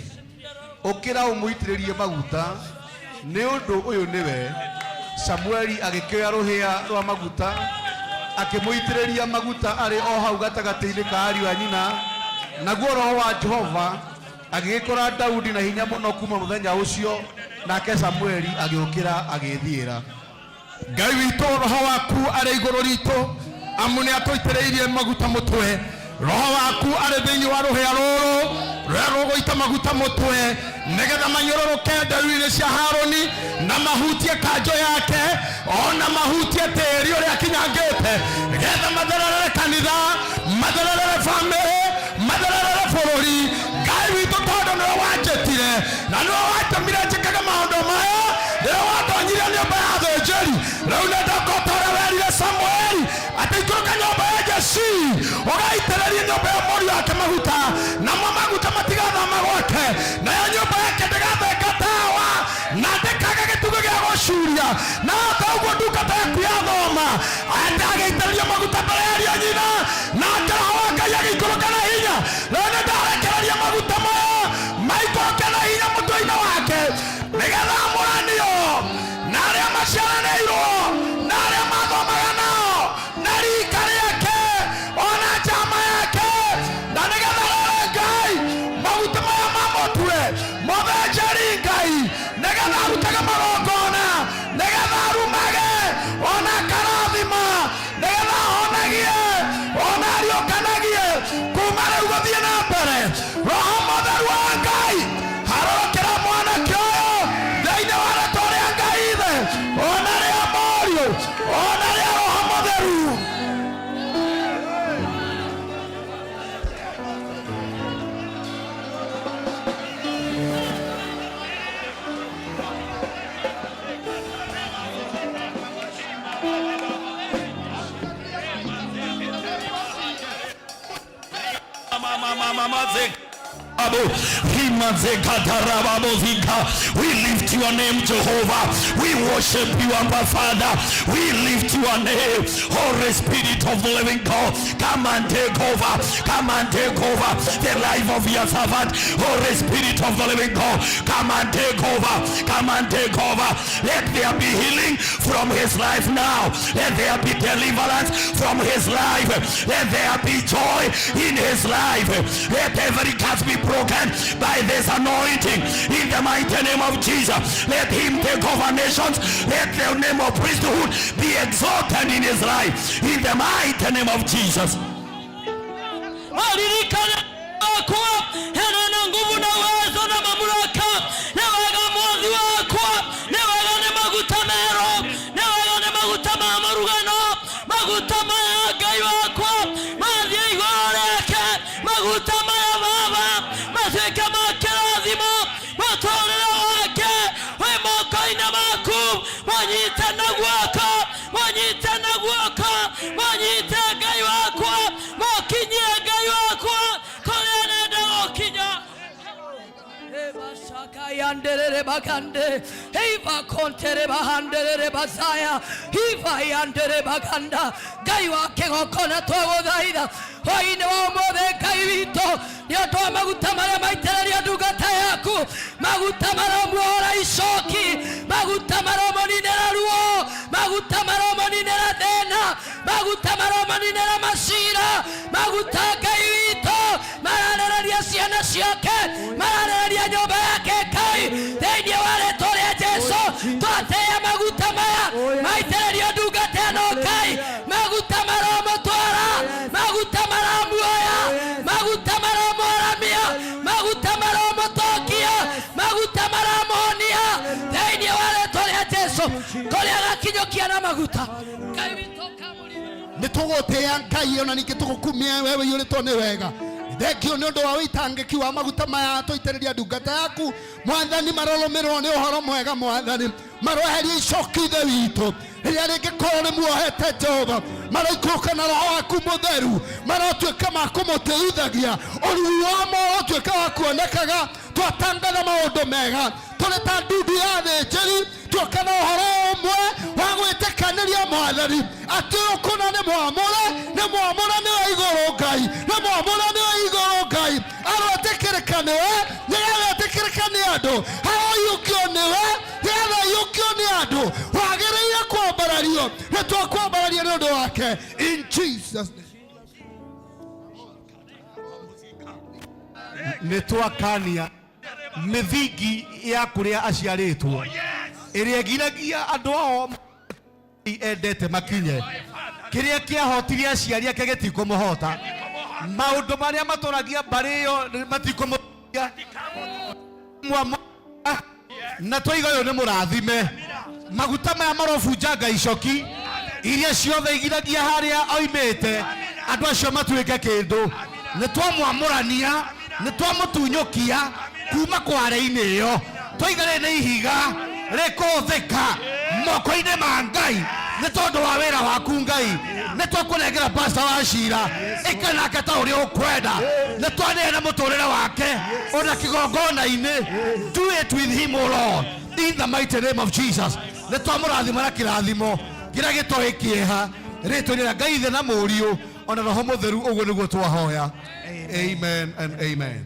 ũkĩra ũmũitĩrĩrie maguta, nĩ ũndũ ũyũ nĩwe. Samueli agĩkĩoya rũhĩa rwa maguta, akĩmũitĩrĩria maguta arĩ o hau gatagatĩ-inĩ ka ariũ a nyina. Naguo roho wa Jehova agĩgĩkora Daudi na hinya mũno kuma mũthenya ũcio, nake Samueli agĩũkĩra agĩĩthiĩra. Ngai witũ, roho waku arĩ igũrũ ritũ, amu nĩ atũitĩrĩirie maguta mũtwe. Roho waku arĩ thĩinĩ wa rũhĩa rũrũ rũrĩa rũgũita maguta mũtwe, nĩgetha manyũrũrũke nderu-inĩ cia Harũni na mahutie kanjũ yake, ona mahutie tĩĩri ũrĩa akinyangĩte, nĩgetha mathererere kanitha, mathererere bamĩrĩ, mathererere bũrũri. Ngai witũ, tondũ nĩwe wanjĩtire na nĩwe watũmire njĩkage maũndũ maya, nĩwe wandonyirie nyũmba ya athĩnjĩri, rĩu nĩ ndoka ũrĩa werire Samueli atĩ ikũrũka nyũmba ya Jesii ũgaitĩrĩrie nyũmba ya mũriũ wake maguta, namo maguta matigathama gwake, nayo nyũmba yake ndĩgathenga tawa na ndĩkaga gĩtugĩ gĩa gũcuria. Na ta ũguo ndungata yaku yathoma atĩ agĩitĩrĩrio maguta mbere ya ariũ a nyina, nake roho wa Ngai agĩikũrũka na hinya. Rĩu nĩ ndarekereria maguta maya maikũrũke na hinya mũtwe-inĩ wake, nĩgetha amũranio na arĩa maciaranĩirwo na arĩa mathomaga nao na rika rĩake ona njama yake, na nĩgetha rĩrĩ Ngai maguta maya ma mũtwe mũthĩnjĩri Ngai, nĩgetha arutage magongona, nĩgetha arumage ona akarathima, nĩgetha ahonagie ona ariũkanagie. Kuma rĩu gũthiĩ na mbere, roho mũtheru wa Ngai harũrũkĩra mwanake ũyũ thĩinĩ wa rĩtwa rĩa Ngai Ithe ona rĩa Mũriũ ona rĩa Roho Mũtheru. We lift your name, Jehovah. We worship you, Abba Father. We lift your name, Holy Spirit of the living God. Come and take over. Come and take over the life of your servant. Holy Spirit of the living God, come and take over. Come and take over. Let there be healing from his life now. Let there be deliverance from his life. Let there be joy in his life. Let every curse be broken by this anointing in the mighty name of Jesus. Let him take over nations. Let the name of priesthood be exalted in his life in the mighty name of Jesus. Maririkane wakwa hena na nguvu na uwezo na mamlaka, nĩ wega mwathi wakwa, nĩ wega nĩ maguta merũ, nĩ wega nĩ maguta ma mũrugano, maguta maya Ngai wakwa mathiĩ igũrũ rĩake, maguta maya Baba matuĩke ma kĩrathimo mũtũrĩre wake wĩ moko-inĩ maku, mũnyite na guoko, mũnyite na guoko, mũnyite Ngai wakwa, mũkinyie Ngai wakwa kũrĩa nenda gũkinya. Yanderere bagande, Eva kontere bahanderere bazaya, Eva yandere baganda, Ngai wa kĩgongona twagũthaitha hwainĩ wa ũmũthĩ Ngai witũ nĩ ũndũ wa maguta marĩa maitĩrĩria ndungata yaku, maguta maromuohora icoki, maguta maromoninĩra ruo, maguta maromoninĩra thĩna, maguta maromoninĩra macira, maguta Ngai witũ mararereria ciana ciake, mararereria nyũmba yake Ngai, thĩinĩ wa rĩtwa rĩa Jesũ twatĩĩa maguta maya maitĩrĩrio ndungata ĩno Ngai, maguta maromũtwara, maguta maramuoya, maguta maromũharamia, maguta maromũtongia, maguta maramũhonia thĩinĩ wa rĩtwa rĩa Jesũ kũrĩa agakinyũkia na maguta Ngai witũ. Nĩ tũgũtĩĩa Ngai ona ningĩ tũgũkumia wewe ũiyũrĩtwo nĩ wega. Thengio nĩ ũndũ wa wĩitangĩki wa maguta maya tũitĩrĩria ndungata yaku Mwathani, marorũmĩrwo nĩ ũhoro mwega Mwathani, maroeheria icoki ithe witũ rĩrĩa rĩngĩkorwo nĩ muohete Jehova, maroikũrũka na roho waku mũtheru, marotuĩka ma kũmũtĩithagia, ũruu wamo ũrotuĩka wa kuonekaga. Twatangatha maũndũ mega tũrĩ ta ndundu ya athĩnjĩri, tuoka na ũhoro ũmwe wa gwĩtĩkanĩria Mwathani atĩ ũyũ kũna nĩ mwamũre, nĩ mwamũre nĩ wa igũrũ Ngai, nĩ mwamũre nĩ wa igũrũ. Mũriũ, nĩ twakwambararia nĩ ũndũ wake in Jesus name. Nä twakania mĩthingi ya kũrĩa aciarĩtwo ĩrĩa ĩgiragia andũ ao endete makinye kĩrĩa kĩahotirie aciari ake gĩtikũmũhota maũndũ marĩa matũragia mbarĩ ĩyo matikũmũhota na twaiga ũyũ nĩ mũrathime maguta maya marobunjanga icoki iria ciothe igiragia harĩa oimĩte andũ acio matuĩke kĩndũ nĩ twamwamũrania nĩ twamũtunyũkia kuma kware-inĩ ĩyo twaiga rĩrĩ nĩ ihiga rĩkũhũthĩka moko-inĩ ma Ngai nĩ tondũ wa wĩra waku Ngai nĩ twakũnengera pasta wa cira ĩka nake ta ũrĩa ũkwenda nĩ twaneana mũtũrĩre wake ona kĩgongona-inĩ. Do it with him, O Lord, in the mighty name of Jesus. Nĩ twamũrathima na kĩrathimo kĩrĩa gĩtoĩ kĩeha rĩtwa-inĩ rĩa Ngai Ithe na Mũriũ ona Roho Mũtheru ũguo nĩguo twahoya. Amen and amen.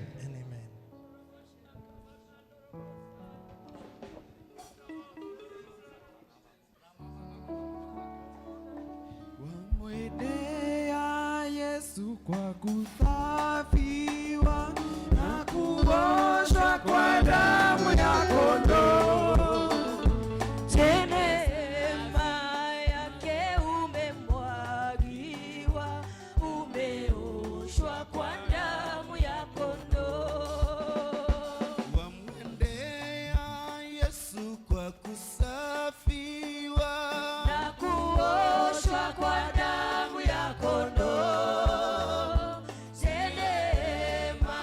Wamwendea Yesu kwa kusafiwa na kuoshwa kwa damu ya kondoo. Neema yake umemwagiwa, umeoshwa kwa damu ya kondoo. Wamwendea Yesu kwa kusafiwa na kuoshwa kwa damu ya kondoo. Neema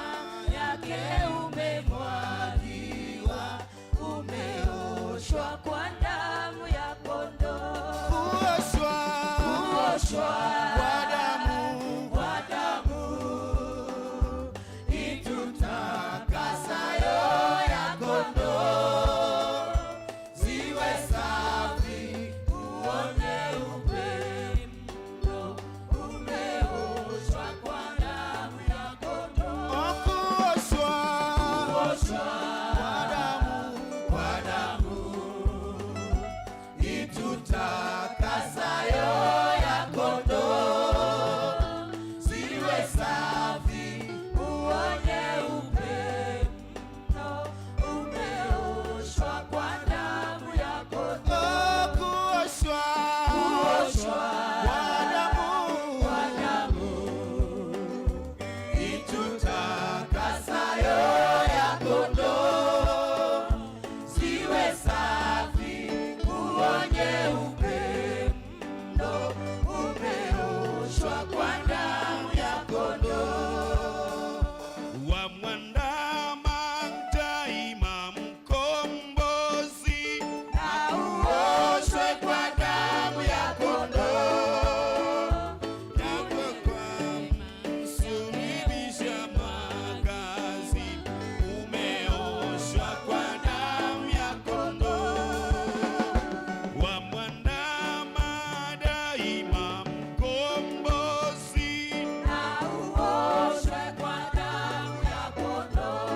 yake umemwagiwa, umeoshwa kwa damu ya kondoo. Kuoshwa, kuoshwa kwa damu, kwa damu itutakasayo ya kondoo. Ziwe safi, uone upendo, umeoshwa kwa damu ya kondoo. Kuoshwa, kuoshwa kwa damu, kwa damu itutakasayo ya kondoo. Ziwe safi, uone upendo, umeoshwa kwa damu ya kondoo. Kuoshwa, kuoshwa kwa damu, kwa damu itutakasayo ya kondoo. Ziwe safi, uonye upendo, umeoshwa kwa damu ya kondoo. Wamwandama daima mkombozi Na uoshwe kwa damu ya kondoo. Yako kwa msulubisha makazi, umeoshwa kwa damu ya kondoo. Wamwandama daima mkombozi Na uoshwe kwa damu ya kondoo.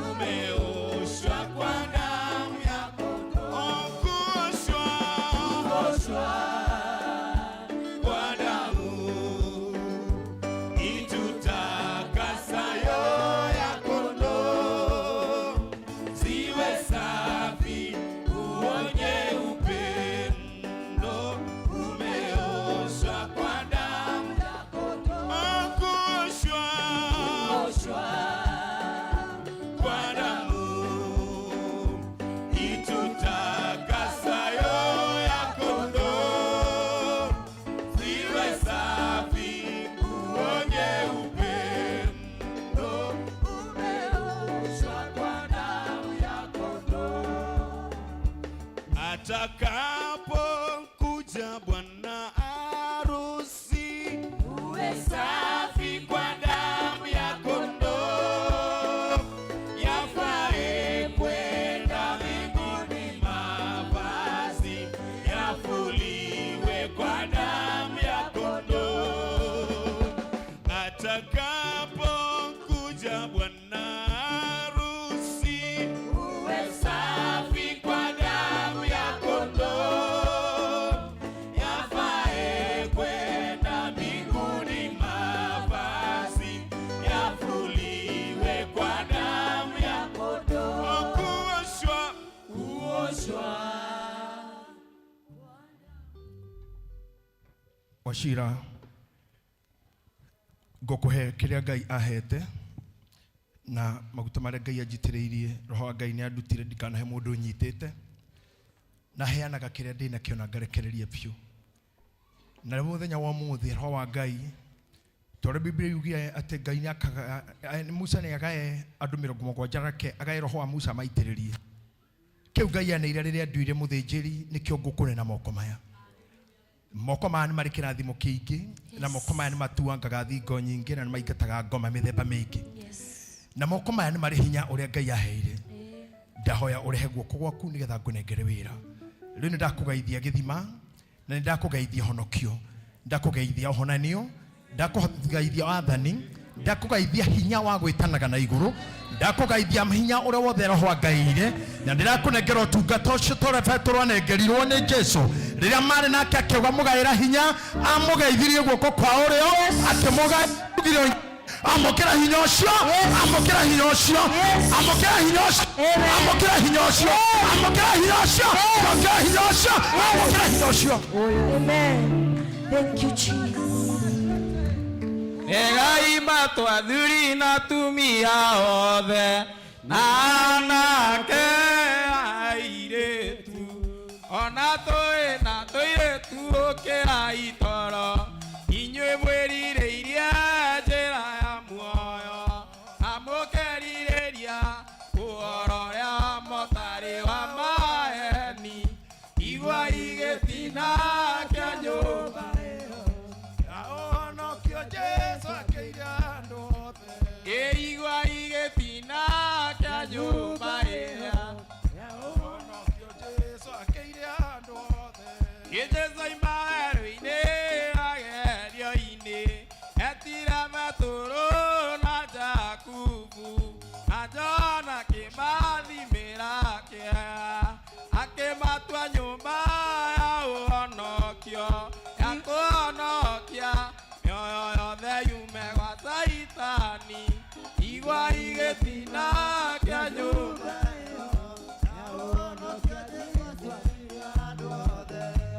Umeoshwa kwa damu ya kondoo. Kuoshwa, kuoshwa kwa damu itutakasayo ya kondoo. Ziwe safi, uonye upendo, umeoshwa kwa damu ya kondoo. Kuoshwa, kuoshwa kwa damu itutakasayo ya kondoo. Ziwe safi, uonye upendo, umeoshwa kwa damu ya kondoo. Atakapo kuja bwana harusi, Uwe safi kwa damu ya kondoo, yafae kwenda mbinguni mavazi yafuliwe kwa damu ya kondoo. Atakapo kuja bwana harusi, Wachira, ngũkũhe kĩrĩa Ngai ahete na maguta marĩa Ngai anjitĩrĩirie. Roho wa Ngai nĩ andutire ndikanahe mũndũ ũnyitĩte, na heanaga kĩrĩa ndĩ nakĩo na ngarekereria biũ. Na rĩu mũthenya wa ũmũthĩ Roho wa Ngai, tondũ Biblia yugire atĩ Ngai nĩakaga, Musa nĩagae andũ 70, reke agae Roho wa Musa maitĩrĩrie. Kĩu Ngai aneire rĩrĩa nduire mũthĩnjĩri nĩkĩo ngũkũne na moko maya. Moko maya nĩ marĩ kĩrathimo kĩingĩ, na moko maya nĩ matuangaga thingo nyingĩ na nĩ maingataga ngoma mĩthemba mĩingĩ. Na moko maya nĩ marĩ hinya ũrĩa Ngai aheire. Ndahoya ũrehe guoko gwaku nĩgetha ngũnengere wĩra. Rĩu nĩ ndakũgeithia gĩthima, na nĩ ndakũgeithia honokio, ndakũgeithia ũhonanio, ndakũgeithia wathani, ndakũgeithia hinya wa gwĩtanaga na igũrũ, ndakũgeithia hinya ũrĩa wothe Roho wa Ngai ire, na ndĩrakũnengera ũtungata ũcio ta ũrĩa Petero anengerirwo nĩ Jesu rĩrĩa marĩ nake akĩuga mũgaĩra hinya, amũgeithirie guoko kwa ũrĩo, akĩmũgaithia, amũkĩra hinya ũcio, amũkĩra hinya ũcio, amũkĩra hinya ũcio, amũkĩra hinya ũcio, amũkĩra hinya ũcio, amũkĩra hinya ũcio, amũkĩra hinya ũcio. Amen. Thank you, Jesus. Egai matwathuri na atumia othe na anake airĩtu, ona tũĩ na tũirĩtu ũkĩra itoro, inyuĩ mwĩrirĩirie njĩra ya muoyo, na mũkerirĩria ũhoro ũrĩa mũtarĩ wa maheni, igua igĩtina kĩa nyũmba ĩyo. Ũhonokio Jesu akĩire andũ othe. Igua igĩtina kĩa nyũmba ĩrĩa. Ũhonokio Jesu akĩire andũ othe. Jesu aima werũ-inĩ agerio-inĩ, etire Petero na Jakubu na Johana akĩmathimĩra kĩeha, akĩmatua nyũmba ya ũhonokio, ya kũhonokia mĩoyo yothe yume gwa Caitani, igua igĩtina kĩa nyũmba.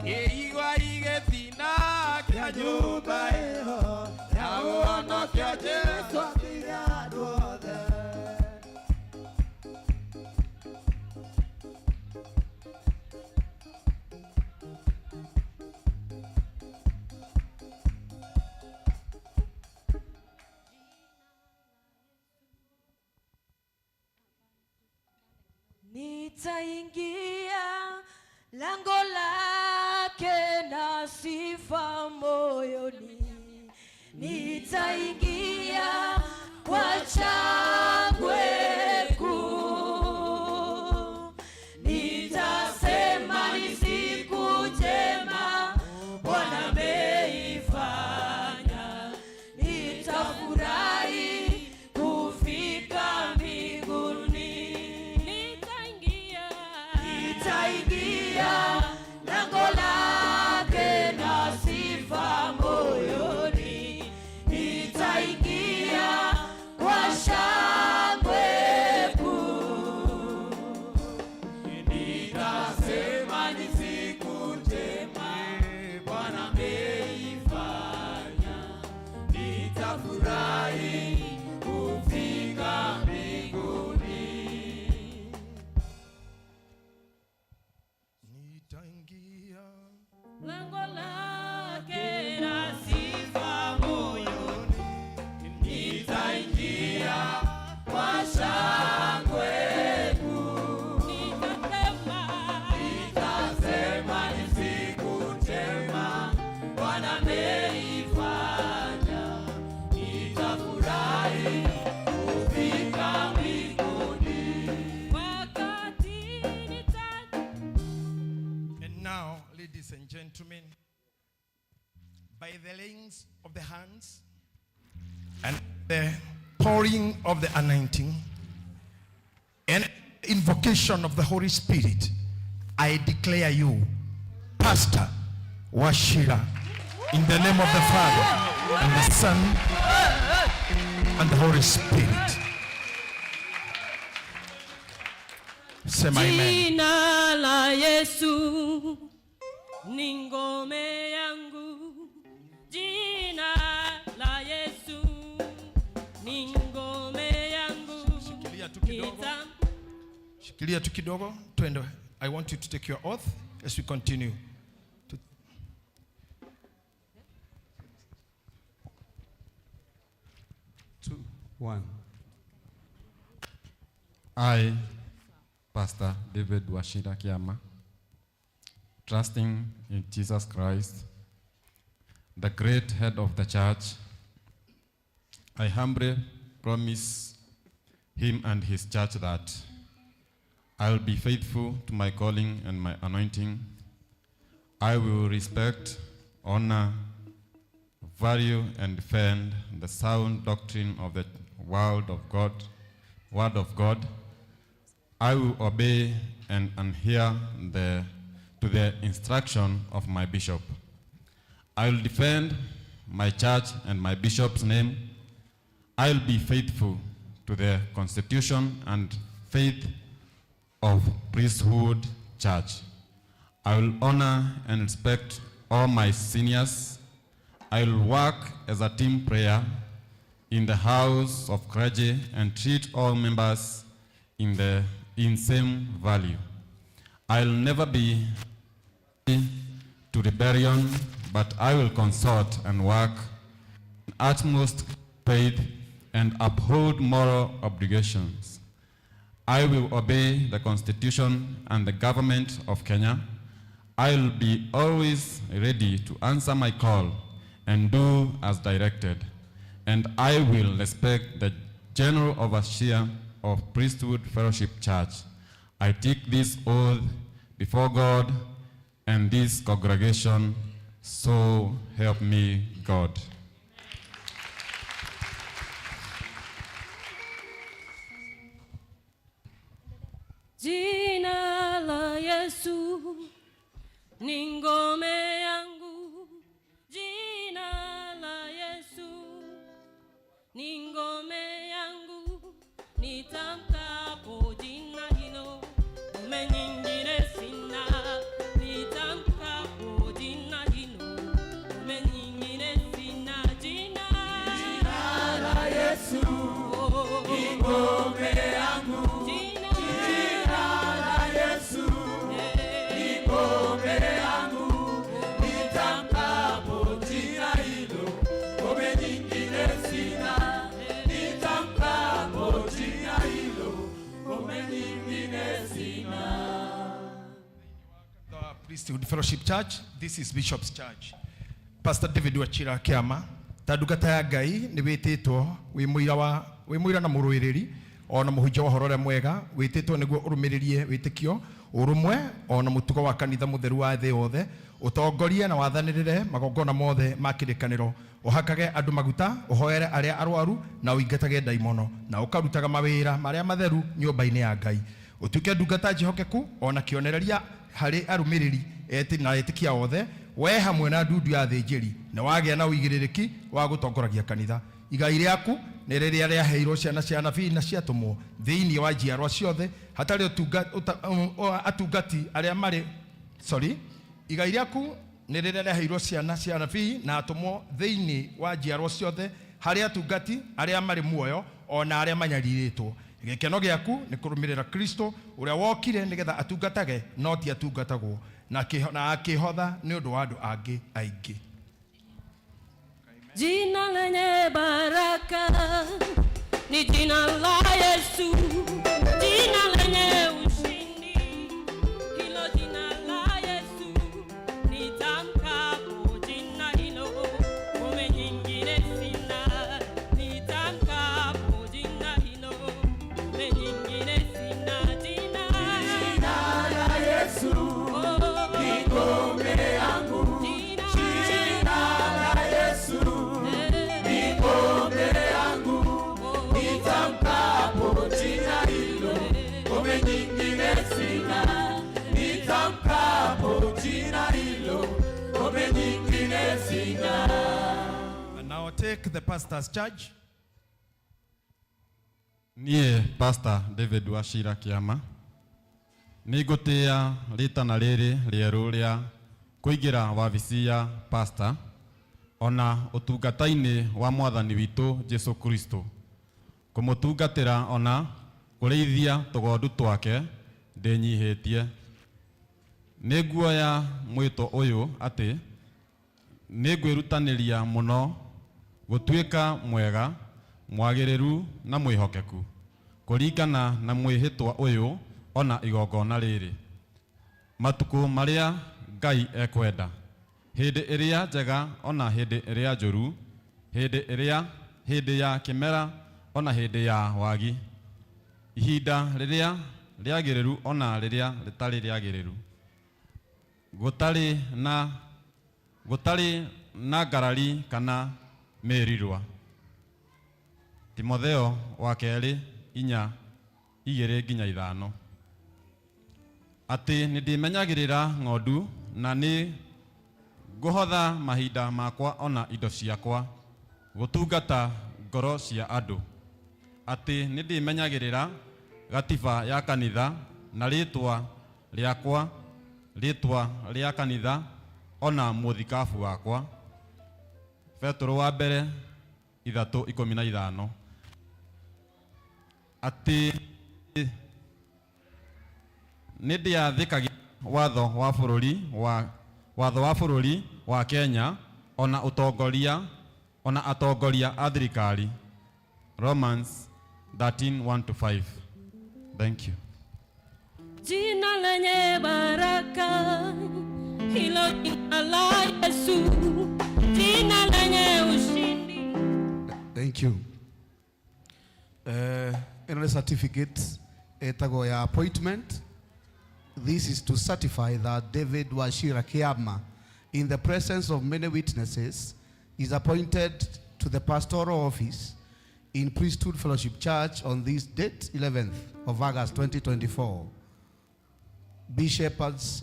Igua igĩtina kĩa nyũmba ĩyo ya ũhonokio Jesu akĩire andũ othe. Nitaingia lango lake na sifa moyoni, nitaingia kwa shangwe kuu, nitasema ni siku njema Bwana ameifanya, nitafurahi kufika mbinguni. Nitaingia lango lake na sifa moyoni, nitaingia kwa shangwe kuu, Nitasema ni siku njema Bwana ameifanya, nitafurahi kufika mbinguni. Nitaingia Lango lake na sifa moyoni, nitaingia kwa shangwe kuu, nitasema ni siku njema Bwana ameifanya, nitafurahi kufika mbinguni. Wakati nita And now, ladies and gentlemen, by the layings of the hands and the pouring of the anointing and invocation of the Holy Spirit, I declare you, Pastor Wachira, in the name of the Father and the Son and the Holy Spirit. Sema amen. Jina la Yesu ni ngome yangu, tu kidogo. Shikilia tu kidogo, twende. I want you to take your oath as we continue. Two, one. I, Pastor David Wachira Kiama, trusting in Jesus Christ, the great head of the church, I humbly promise him and his church that I will be faithful to my calling and my anointing. I will respect, honor, value, and defend the sound doctrine of the Word of God. I will obey and adhere to the instruction of my bishop. I will defend my church and my bishop's name. I will be faithful to the constitution and faith of Priesthood Church. I will honor and respect all my seniors. I will work as a team prayer in the house of clergy and treat all members in the same value. I will never be to rebellion, but I will consult and work in utmost faith and uphold moral obligations. I will obey the Constitution and the government of Kenya. I will be always ready to answer my call and do as directed. And I will respect the General Overseer of Priesthood Fellowship Church. I take this oath before God and this congregation, so help me God. Jina la Yesu ni ngome yangu, jina la Yesu ni ngome yangu, nitamkapo jina hilo, ngome nyingine sina, nitamkapo jina hilo, ngome nyingine sina, jina la Yesu ni ngome yangu, jina la Yesu ni ngome yangu, nitamkapo jina hilo, ngome nyingine sina, nitamkapo jina hilo, ngome nyingine sina. The Priesthood Fellowship Church, this is Bishop's Church. Pastor David Wachira Kiama, ta ndungata ya Ngai nĩ wĩtĩtwo wĩ mũira na mũrũĩrĩri ona mũhunjia wa ũhoro ũrĩa mwega, wĩtĩtwo nĩguo ũrũmĩrĩrie wĩtĩkio, ũrũmwe ona mũtugo wa kanitha mũtheru wa thĩ yothe, ũtongorie na wathanĩrĩre magongona mothe ma kĩrĩkanĩro, ũhakage andũ maguta, ũhoere arĩa arwaru na ũingatage ndaimono, na ũkarutaga mawĩra marĩa matheru nyũmba-inĩ ya Ngai. Ũtuĩke ndungata njĩhokeku ona kĩonereria harĩ arũmĩrĩri na etĩkia othe, we hamwe na ndundu ya thĩnjĩri na wagĩa na ũigĩrĩrĩki wa gũtongoragia kanitha. Igai rĩaku nĩ rĩrĩa rĩaheirwo ciana cia anabii na ciatũmwo thĩinĩ wa njiarwa ciothe, hatarĩ atungati arĩa marĩ sorry, igai rĩaku nĩ rĩrĩa rĩaheirwo ciana cia anabii na atũmwo thĩinĩ wa njiarwa ciothe, harĩ atungati arĩa marĩ muoyo ona arĩa manyarirĩtwo. Gĩkeno gĩaku nĩ kũrũmĩrĩra Kristo ũrĩa wokire nĩgetha atungatage no ti atungatagwo, na akĩhotha nĩ ũndũ wa andũ angĩ aingĩ. Jina lenye baraka ni jina la Yesu, jina lenye ushindi, hilo jina la Yesu, nitamkapo jina hilo, ngome nyingine sina, nitamkapo jina hilo, ngome nyingine sina, jina la Yesu ni ngome yangu, jina la Yesu ni ngome yangu, nitamkapo jina hilo, ngome nyingine sina, nitamkapo jina hilo, ngome nyingine sina. And now take the pastor's charge. Niĩ Pastor David Wachira Kiama nĩngũtĩĩa rĩtana rĩrĩ rĩerũ rĩa kũingĩra wabici ya pastor ona ũtungata-inĩ wa mwathani witũ Jesu Kristo, kũmũtungatĩra ona Kũrĩithia tũgondu twake ndĩnyihĩtie. Nĩ nguoya mwĩto ũyũ atĩ nĩ ngwĩrutanĩria mũno gũtuĩka mwega, mwagĩrĩru na mwĩhokeku kũringana na mwĩhĩtwa ũyũ ona igongona rĩrĩ matukũ marĩa Ngai ekwenda, hĩndĩ ĩrĩa njega ona hĩndĩ ĩrĩa njũru, hĩndĩ ya kĩmera ona hĩndĩ ya wagi, ihinda rĩrĩa rĩagĩrĩru ona rĩrĩa rĩtarĩ rĩagĩrĩru, gũtarĩ na ngarari kana mĩrirwa. Timotheo wa kerĩ 4:2-5. Atĩ nĩndĩmenyagĩrĩra ng'ondu na nĩ ngũhotha mahinda makwa ona indo ciakwa gũtungata ngoro cia andũ. Atĩ nĩndĩmenyagĩrĩra gatiba ya kanitha na rĩtwa rĩakwa, rĩtwa rĩa kanitha ona mũthikabu wakwa. Petero wa mbere 3:15. Atĩ nĩndĩathĩkagĩra watho wa bũrũri wa Kenya ona atongoria a thirikari. Romans 13:1-5. Thank you. Jina lenye baraka, hilo jina la Yesu, jina lenye ushindi. Thank you. Another certificate etagwo ya appointment. This is to certify that David Wachira Kiama, in the presence of many witnesses, is appointed to the pastoral office in Priesthood Fellowship Church on this date, 11th of August 2024. Be shepherds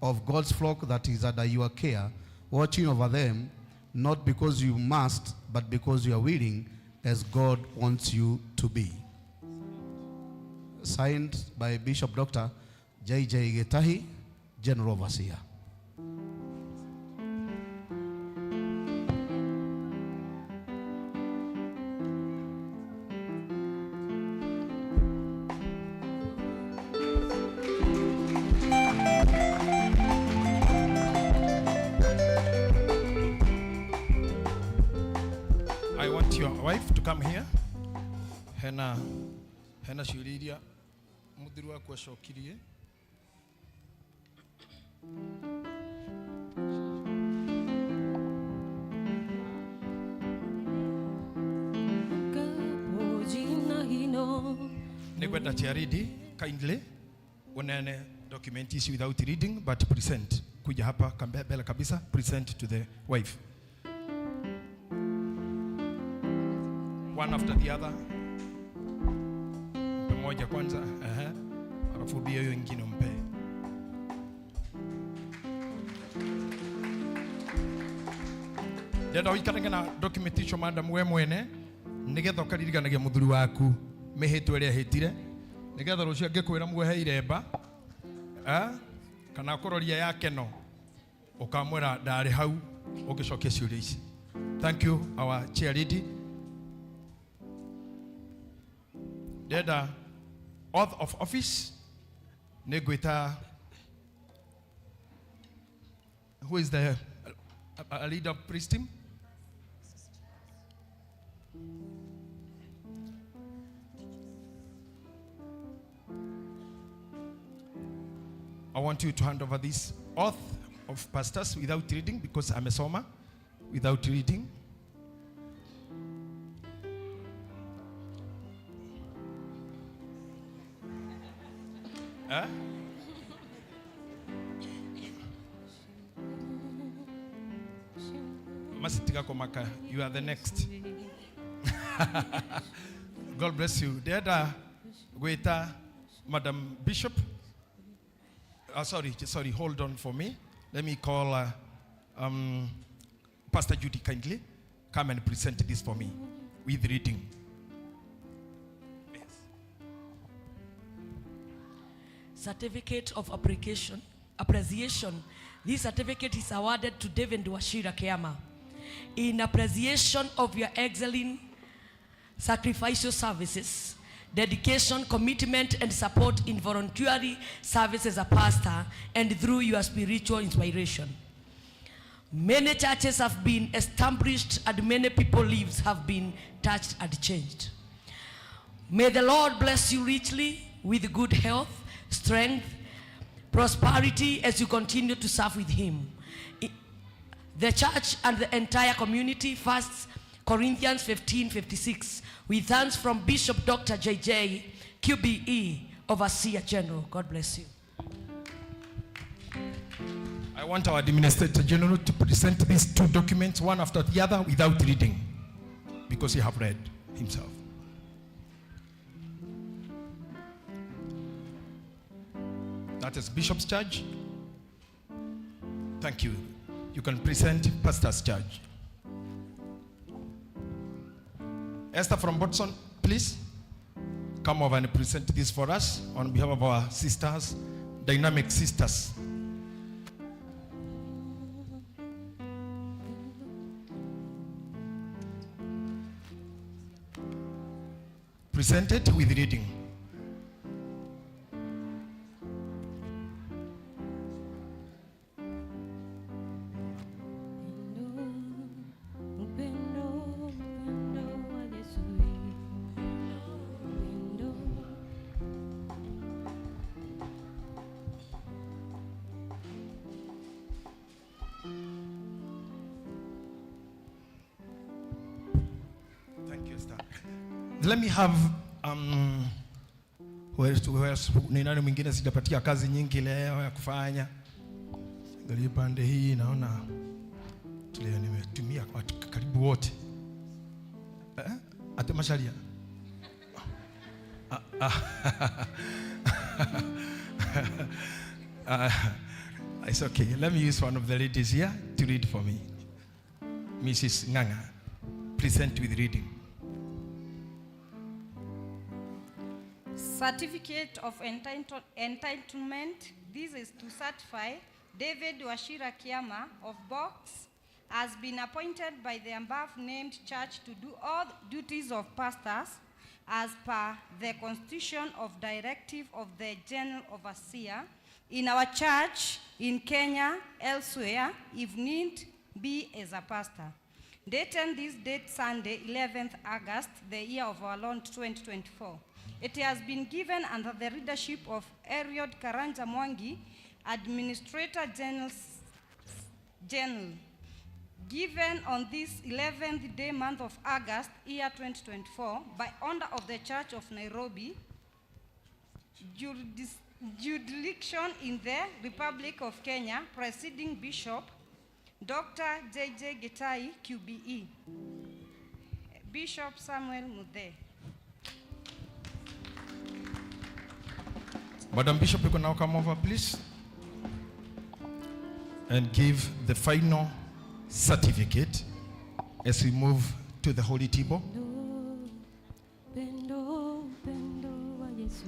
of God's flock that is under your care, watching over them, not because you must, but because you are willing, as God wants you to be. Signed by Bishop Dr. J.J. Gitahi, General Overseer. I want your wife to come here. Hena ciũria iria mũthuri waku acokirie. Nĩngwenda Chiaridi kindly unene document ici without reading but present. Kuja hapa mbele kabisa, present to the wife. One after the other. Mpe moja kwanza, alafu bia hiyo nyingine mpe. Ndenda ũikarage na document icio madam we mwene nigetha ũkaririkanagia mũthuri waku mĩhĩtwa ĩrĩa ahĩtire, nigetha rũciũ angĩkwĩra muohe iremba kana akũroria yake no ũkamwĩra ndarĩ hau ũngĩcokia ciũria ici. Thank you our chair lady. Ndenda oath of office nĩngwĩta who is the leader of priest team? I want you to hand over this oath of pastors without reading, because I'm a soma, without reading. Masitika Komaka, you are the next. God bless you. Deda Gweta, Madam Bishop. Sorry, hold on for me. Let me call Pastor Judy kindly. Come and present this for me with reading. Yes. Certificate of appreciation. This certificate is awarded to David Wachira Kiama in appreciation of your excellent sacrificial services dedication, commitment, and support in voluntary service as a pastor and through your spiritual inspiration. Many churches have been established and many people's lives have been touched and changed. May the Lord bless you richly with good health, strength, prosperity as you continue to serve with Him. The church and the entire community, 1 Corinthians 15:56. With thanks from Bishop Dr. JJ, QBE, Overseer General. God bless you. I want our Administrator General to present these two documents one after the other without reading, because he have read himself. That is Bishop's charge. Thank you. You can present Pastor's charge. Esther from Botson, please come over and present this for us on behalf of our sisters, dynamic sisters. Present it with reading. Upendo, upendo wa Yesu. Upendo. Thank you, Esther. Let me have ni nani mwingine sijapatia kazi nyingi leo ya kufanya. Angalia pande hii, naona tulia, nimetumia watu karibu wote. Ate Macharia. It's okay. Let me use one of the ladies here to read for me. Mrs. Nganga, present with reading. Certificate of Entitlement. This is to certify David Wachira Kiama of Box has been appointed by the above named church to do all duties of pastors as per the constitution of directive of the General Overseer in our church in Kenya, elsewhere, if need be, as a pastor. Dated this date, Sunday, 11th August, the year of our Lord 2024. It has been given under the leadership of Eliud Karanja Mwangi, Administrator General. Given on this 11th day, month of August, year 2024, by order of the Church of Nairobi, jurisdiction in the Republic of Kenya, Presiding Bishop, Dr. J.J. Gitahi, QBE. Bishop Samuel Muthee. Madam Bishop, you can now come over, please, and give the final certificate as we move to the Holy Table. Upendo, upendo wa Yesu.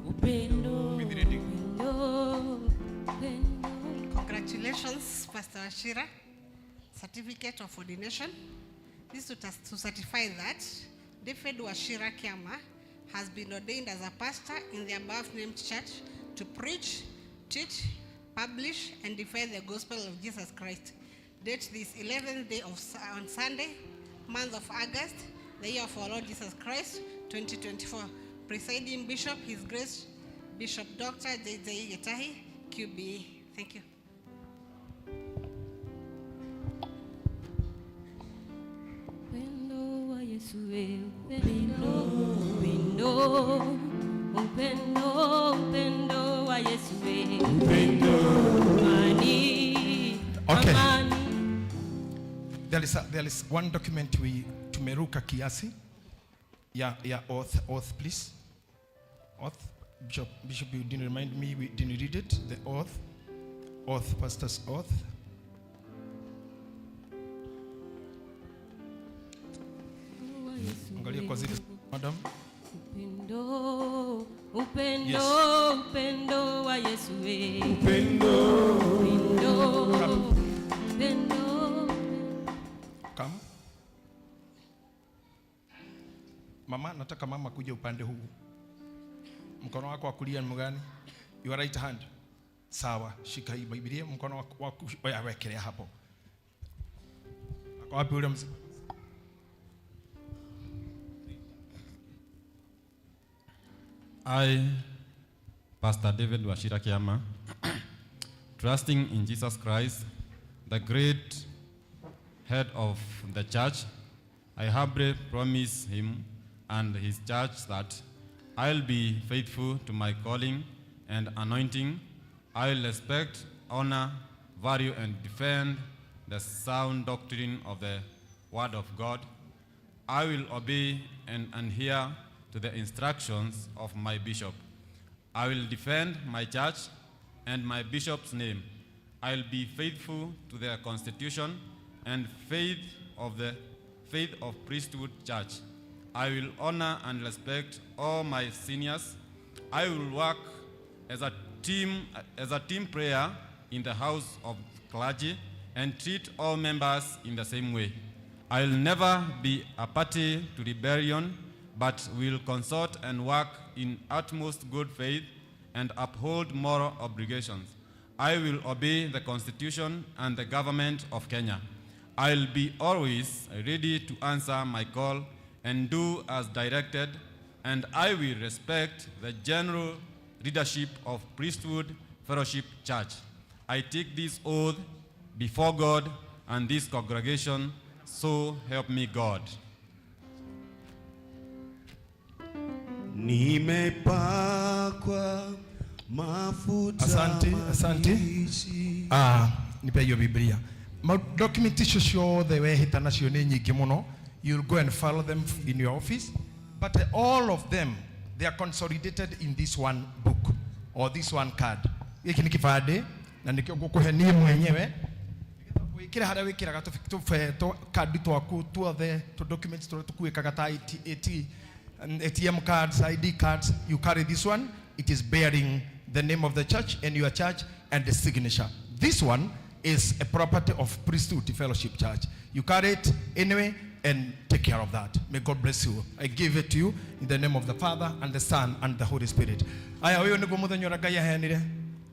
Upendo, upendo, upendo. Congratulations, Pastor Wachira. Certificate of ordination. This is to certify that David Wachira Kiama has been ordained as a pastor in the above-named church to preach, teach, publish, and defend the gospel of Jesus Christ. Date this 11th day of on Sunday, month of August, the year of our Lord Jesus Christ, 2024. Presiding Bishop, His Grace, Bishop Dr. J.J. Gitahi, QBE. Thank you. Upendo wa Yesu, upendo, upendo, upendo, upendo wa Yesu, upendo, amani, Okay. amani. There is one document we tumeruka kiasi. Yeah, oath, please. Oath. Bishop, you didn't remind me, we didn't read it. The oath, pastor's oath. Angalia kwa zile, madam. Upendo, upendo, Yes. upendo wa Yesu, Upendo. Upendo, upendo. Come. Mama Mama, nataka mama kuja upande huu. Mkono wako wa kulia ni mgani? Your right hand. Sawa, shika hii Biblia, mkono wako wa wekelea hapo. Ako wapi ule mzee? I, Pastor David Wachira Kiama, trusting in Jesus Christ, the great head of the church, I humbly promise him and his church that I'll be faithful to my calling and anointing. I'll respect, honor, value, and defend the sound doctrine of the Word of God. I will obey and adhere to the instructions of my bishop. I will defend my church and my bishop's name. I will be faithful to the constitution and faith of the faith of priesthood church. I will honor and respect all my seniors. I will work as a team prayer in the house of clergy and treat all members in the same way. I will never be a party to rebellion, but will consult and work in utmost good faith and uphold moral obligations. I will obey the Constitution and the government of Kenya. I will be always ready to answer my call and do as directed, and I will respect the general leadership of Priesthood Fellowship Church. I take this oath before God and this congregation, so help me God. Nimepakwa mafuta. Asante, asante. Ah, nipe hiyo Biblia. Ma document icio ciothe wehĩta nacio nĩ nyingĩ mũno. You'll go and follow them in your office. But all of them, they are consolidated in this one book or this one card. Gĩkĩ nĩ kĩbandĩ na nĩkĩo ngũkũhe niĩ mwenyewe. Wĩkĩre harĩa wĩkĩraga tũbe kandi twaku tuothe tũ documents tũrĩa tũkuĩkaga ta ATM cards, ID cards. You carry this one. It is bearing the name of the church and your church and the signature. This one is a property of Priesthood Fellowship Church. You carry it anyway and take care of that. May God bless you. I give it to you in the name of the Father and the Son and the Holy Spirit. Aya, uyu niguo muthenya uria Ngai aheanire.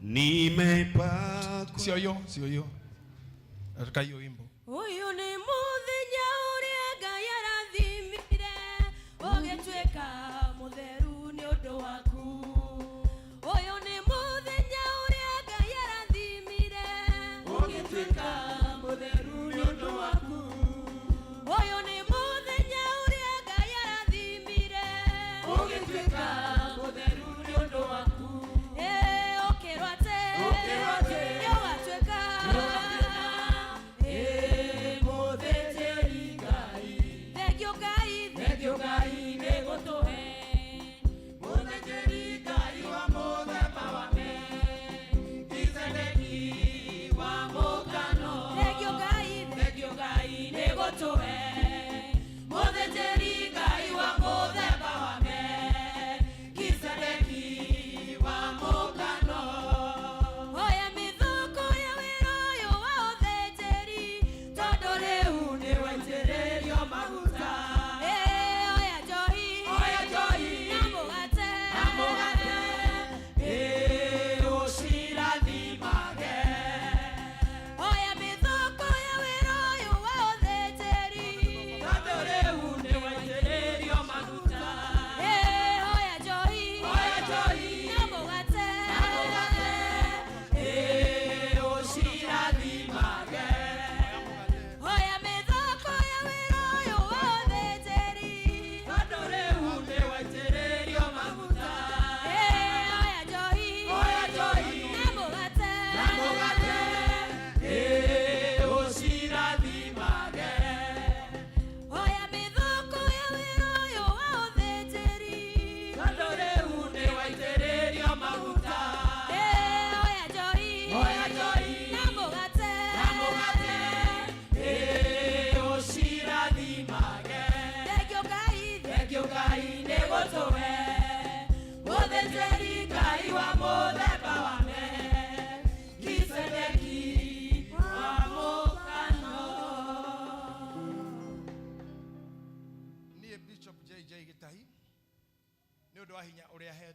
Nimepakwa. Sio hiyo, sio hiyo. Nataka hiyo wimbo. Uyu ni muthenya uria Ngai arathimire, ũgĩtuĩka mũtheru nĩ ũndũ waku. Ũyũ nĩ mũthenya ũrĩa Ngai arathimire, ũgĩtuĩka mũtheru nĩ ũndũ waku. Ũyũ nĩ mũthenya ũrĩa Ngai arathimire, ũgĩtuĩka mũtheru nĩ ũndũ waku. Ũkĩrwo atĩ, nĩ ũgatuĩka,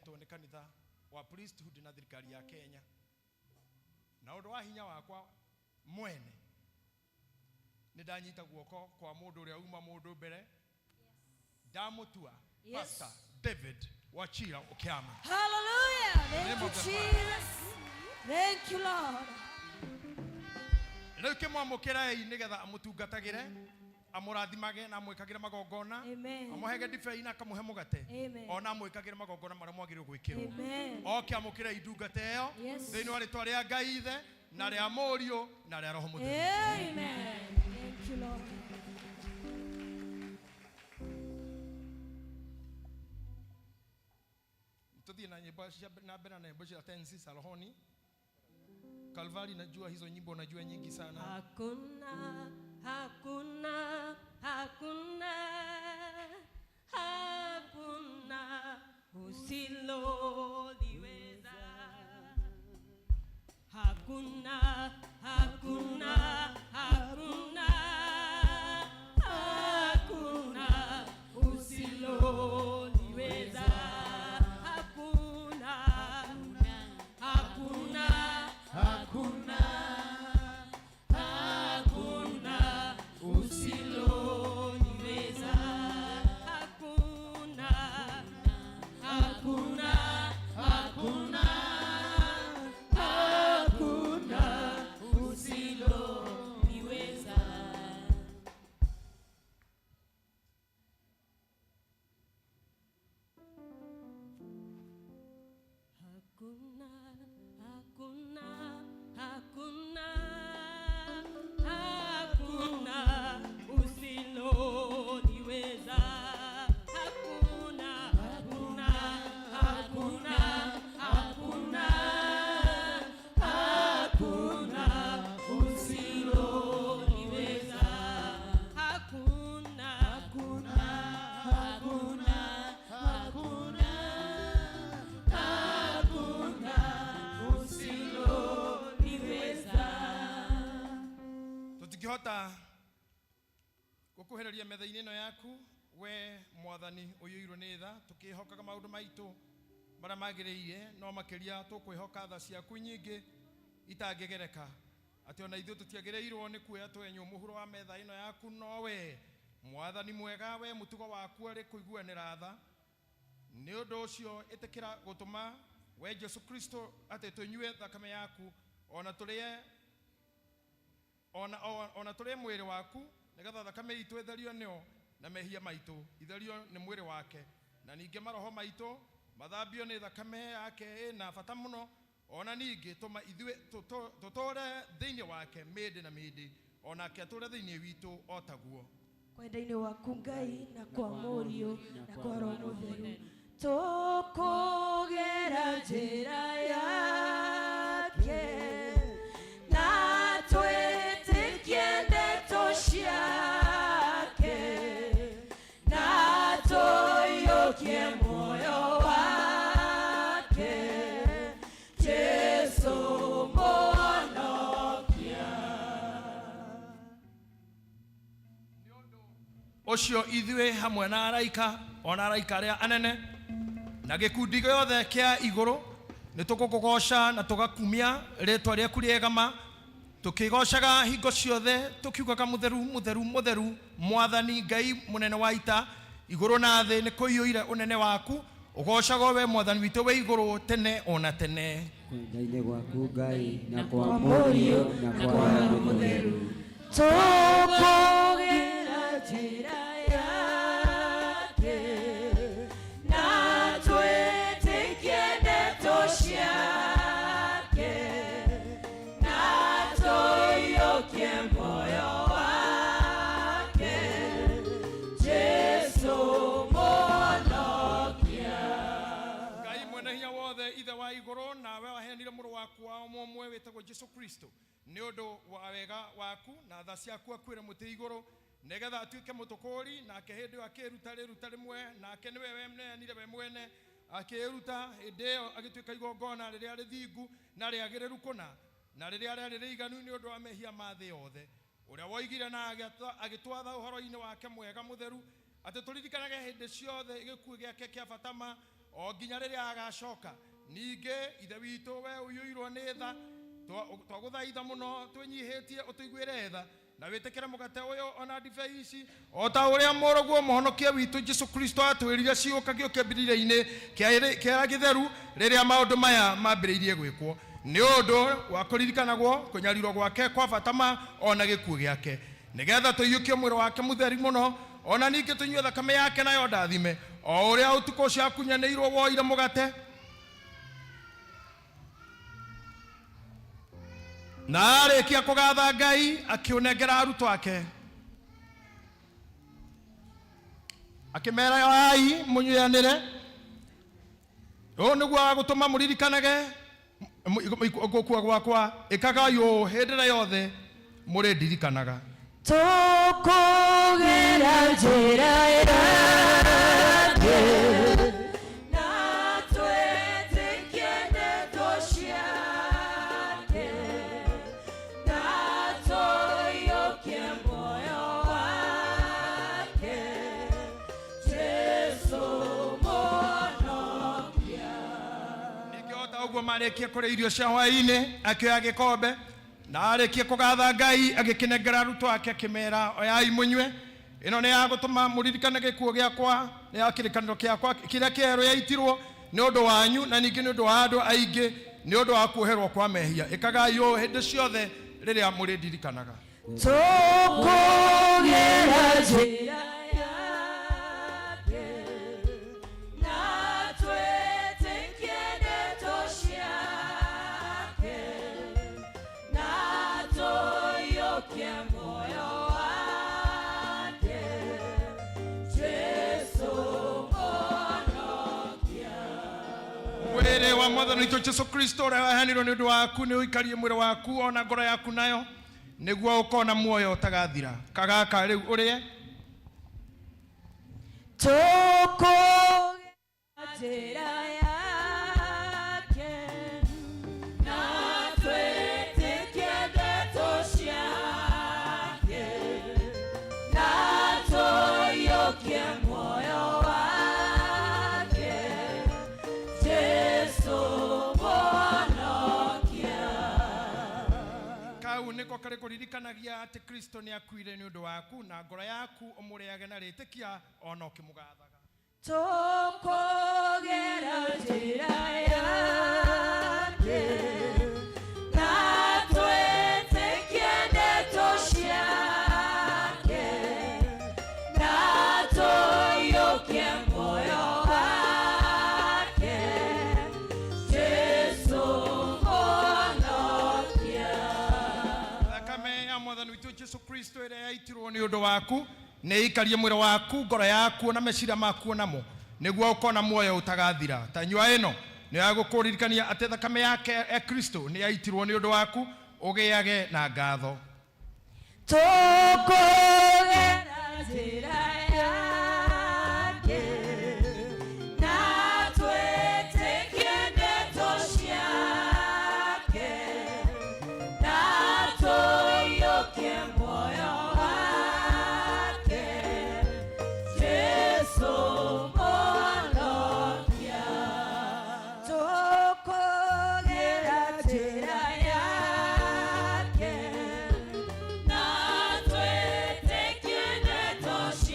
hetwo nĩ kanitha wa priesthood na thirikari ya Kenya na ũndũ wa hinya wakwa mwene nĩ ndanyita guoko kwa mũndũ ũrĩa uma mũndũ mbere ndamũtua Yes. Pastor David Wachira Okiama. Hallelujah. Thank Name you, of the Father. Jesus. Thank you, Lord. Rĩu kĩmwamũkĩrei nĩgetha amũtungatagĩre amũrathimage na amwĩkagĩre magongona Amen. amũhege ndibei na akamũhe mũgate Amen. ona amwĩkagĩre magongona marĩa mwagĩrĩirwo gwĩkĩrwo Amen. oke amũkĩrei ndungata ĩyo Yes. thĩinĩ wa rĩtwa rĩa Ngai Ithe na rĩa Mũriũ na rĩa Roho Mũtheru. Amen. Thank you, Lord. Tuthiĩ na nyĩmbo cia na mbere na nyĩmbo cia tenzi za rohoni. Kalvari, najua hizo nyimbo najua nyingi sana. Hakuna, hakuna, hakuna, hakuna usiloliweza. Hakuna, hakuna, hakuna, hakuna usiloliweza. Hakuna, hakuna, hakuna, hakuna usiloliweza. Hakuna, hakuna, hakuna, hakuna usiloliweza. Hakuna, hakuna, hakuna, hakuna usiloliweza. Hakuna, hakuna, hakuna, hakuna, hakuna usiloliweza. Hakuna, hakuna, hakuna, hakuna, hakuna usiloliweza. Tũtingĩhota gũkuhĩrĩria metha-inĩ ĩno yaku we mwathani ũiyũirwo nĩ tha tũkĩhokaga maũndũ maitũ marĩa magĩrĩire no makĩria tũkwĩhoka tha ciaku nyingĩ itangĩgereka atĩ ona ithuĩ tũtiagĩrĩirwo nĩ kuoya twenyũ mũhuro wa metha ĩno yaku no we mwathani mwega we mũtugo waku arĩ kũiguanĩra tha nĩ ũndũ ũcio ĩtĩkĩra gũtũma we Jesu Kristo atĩ tũnyue thakame yaku ona tũrĩe ona tũrĩe mwĩrĩ waku nĩgetha thakame itũ ĩtherio nĩo na mehia maitũ itherio nĩ mwĩrĩ wake na ningĩ maroho maitũ mathambio nĩ thakame yake ĩna bata mũno ona ningĩ tũma ithuĩ tũtũũre thĩinĩ wake mĩndĩ na mĩndĩ onake atũũre thĩinĩ witũ o taguo. Kwenda-inĩ waku Ngai na kwa Mũriũ na kwa Roho Mũtheru tũkũgera njĩra yake na twĩtĩkie ndeto ciake na tũiyũkie muoyo wake Jesu Mũhonokia. Ũcio ithuĩ hamwe na araika ona araika arĩa anene na gĩkundi gĩothe kĩa igũrũ nĩ tũgũkũgoca na tũgakumia rĩtwa rĩaku rĩega tũkĩgocaga hingo ciothe tũkiugaga mũtheru mũtheru mũtheru mwathani Ngai mũnene wa ita igũrũ na thĩ nĩ kũiyũire ũnene waku ũgocagwo we mwathani witũ wĩ igũrũ tene ona tene. Kwenda-inĩ gwaku Ngai na kwa Mũriũ na kwa Roho Mũtheru tũkũgera njĩra yake na twĩtĩkie ndeto ciake na tũiyũkie muoyo wake Jesu Mũhonokia. Ngai mwene hinya wothe ithe wa igũrũ nawe waheanire mũrũ waku wa ũmwe wĩtagwo Jesu Kristo nĩ ũndũ wa wega waku na tha ciaku akuĩre mũtĩ igũrũ nĩgetha atuĩke mũtũkũri nake hĩndĩ ĩyo akĩĩruta rĩruta rĩmwe nake nĩwe weneanire we mwene akĩĩruta hĩndĩ ĩyo agĩtuĩka igongona rĩrĩa rĩthingu na rĩagĩrĩru kũna na rĩrĩa rĩarĩ rĩiganu nĩ ũndũ wa mehia ma thĩ yothe ũrĩa woigire na agĩtwatha ũhoro-inĩ wake mwega mũtheru atĩ tũririkanage hĩndĩ ciothe gĩkuũ gĩake kĩa bata ma O nginya rĩrĩa agacoka. Ningĩ Ithe witũ, we ũiyũirwo nĩ tha, twagũthaitha mũno twĩnyihĩtie ũtũiguĩre tha na wĩtĩkĩre mũgate ũyũ ona ndibei ici, o ta ũrĩa mũrũguo mũhonokia witũ Jesu Kristo atwĩrire ciũkagio kĩambĩrĩria-inĩ kĩa gĩtheru rĩrĩa maũndũ maya mambĩrĩirie gwĩkwo, nĩ ũndũ wa kũririkanagwo kũnyarirwo gwake kwa bata ma ona gĩkuũ gĩake, nĩgetha tũiyũkie mwĩrĩ wake mũtheri mũno, ona ningĩ tũnyue thakame yake nayo ndathime. O ũrĩa ũtukũ ũcio akunyanĩirwo woire mũgate, na arĩkia kũgatha Ngai, akĩũnengera arutwo ake, akĩmera, "Oyai mũnyuanĩre, ũũ nĩguo wa gũtũma mũririkanage gũkua gwakwa. Ĩkagai ũũ hĩndĩ ĩrĩa yothe mũrĩndirikanaga." Tũkũgera njĩra yake na twĩtĩkie ndeto ciake na tũiyũkie muoyo wake, Jesu Mũhonokia. Ningĩ o ta ũguo, marĩkia kũrĩa irio cia hwaĩ-inĩ, akĩoya gĩkombe, na arĩkia kũgatha Ngai, agĩkĩnengera arutwo ake, akĩmera, "Oyai mũnyue, ĩno nĩ ya gũtũma mũririkane gĩkuũ gĩakwa, nĩ ya kĩrĩkanĩro gĩakwa kĩrĩa kĩerũ yaitirwo nĩ ũndũ wanyu na ningĩ nĩ ũndũ wa andũ aingĩ nĩ ũndũ wa kuoherwo kwa mehia. Ĩkagai ũũ hĩndĩ ciothe rĩrĩa mũrĩndirikanaga." Tũkũgera njĩra yake na twĩtĩkie ndeto ciake na tũiyũkie muoyo wake, Jesu Mũhonokia. Mwĩrĩ wa Mwathani witũ Jesu Kristo ũrĩa waheanirwo nĩ ũndũ waku nĩ ũikarie mwĩrĩ waku ona ngoro yaku nayo, nĩguo ũkona muoyo ũtagathira. Kagaka rĩu ũrĩe. Tũkũgera njĩra yake na twĩtĩkie ndeto ciake na tũiyũkie muoyo wake, Jesu Mũhonokia. Kau nĩko karĩ kũririkanagia atĩ Kristo nĩ akuire nĩ ũndũ waku, na ngoro yaku ũmũrĩage na rĩtĩkia ona ũkĩmũgathaga. Tũkũgera njĩra yake na twĩtĩkie ndeto ciake na tũiyũkie muoyo wake, Jesu Mũhonokia. Thakame ya Mwathani witũ Jesu Kristo ĩrĩa yaitirwo nĩ ũndũ waku nĩ ĩikarie mwĩrĩ waku, ngoro yaku na meciria maku namo, nĩguo ũkona muoyo ũtagathira. Ta nyua ĩno nĩ ya gũkũririkania atĩ thakame yake ya Kristo nĩ yaitirwo nĩ ũndũ waku, ũgĩage na ngatho. Tũkũgera njĩra yake na twĩtĩkie ndeto ciake na tũiyũkie muoyo wake, Jesu Mũhonokia. Tũkũgera njĩra yake na twĩtĩkie ndeto ciake.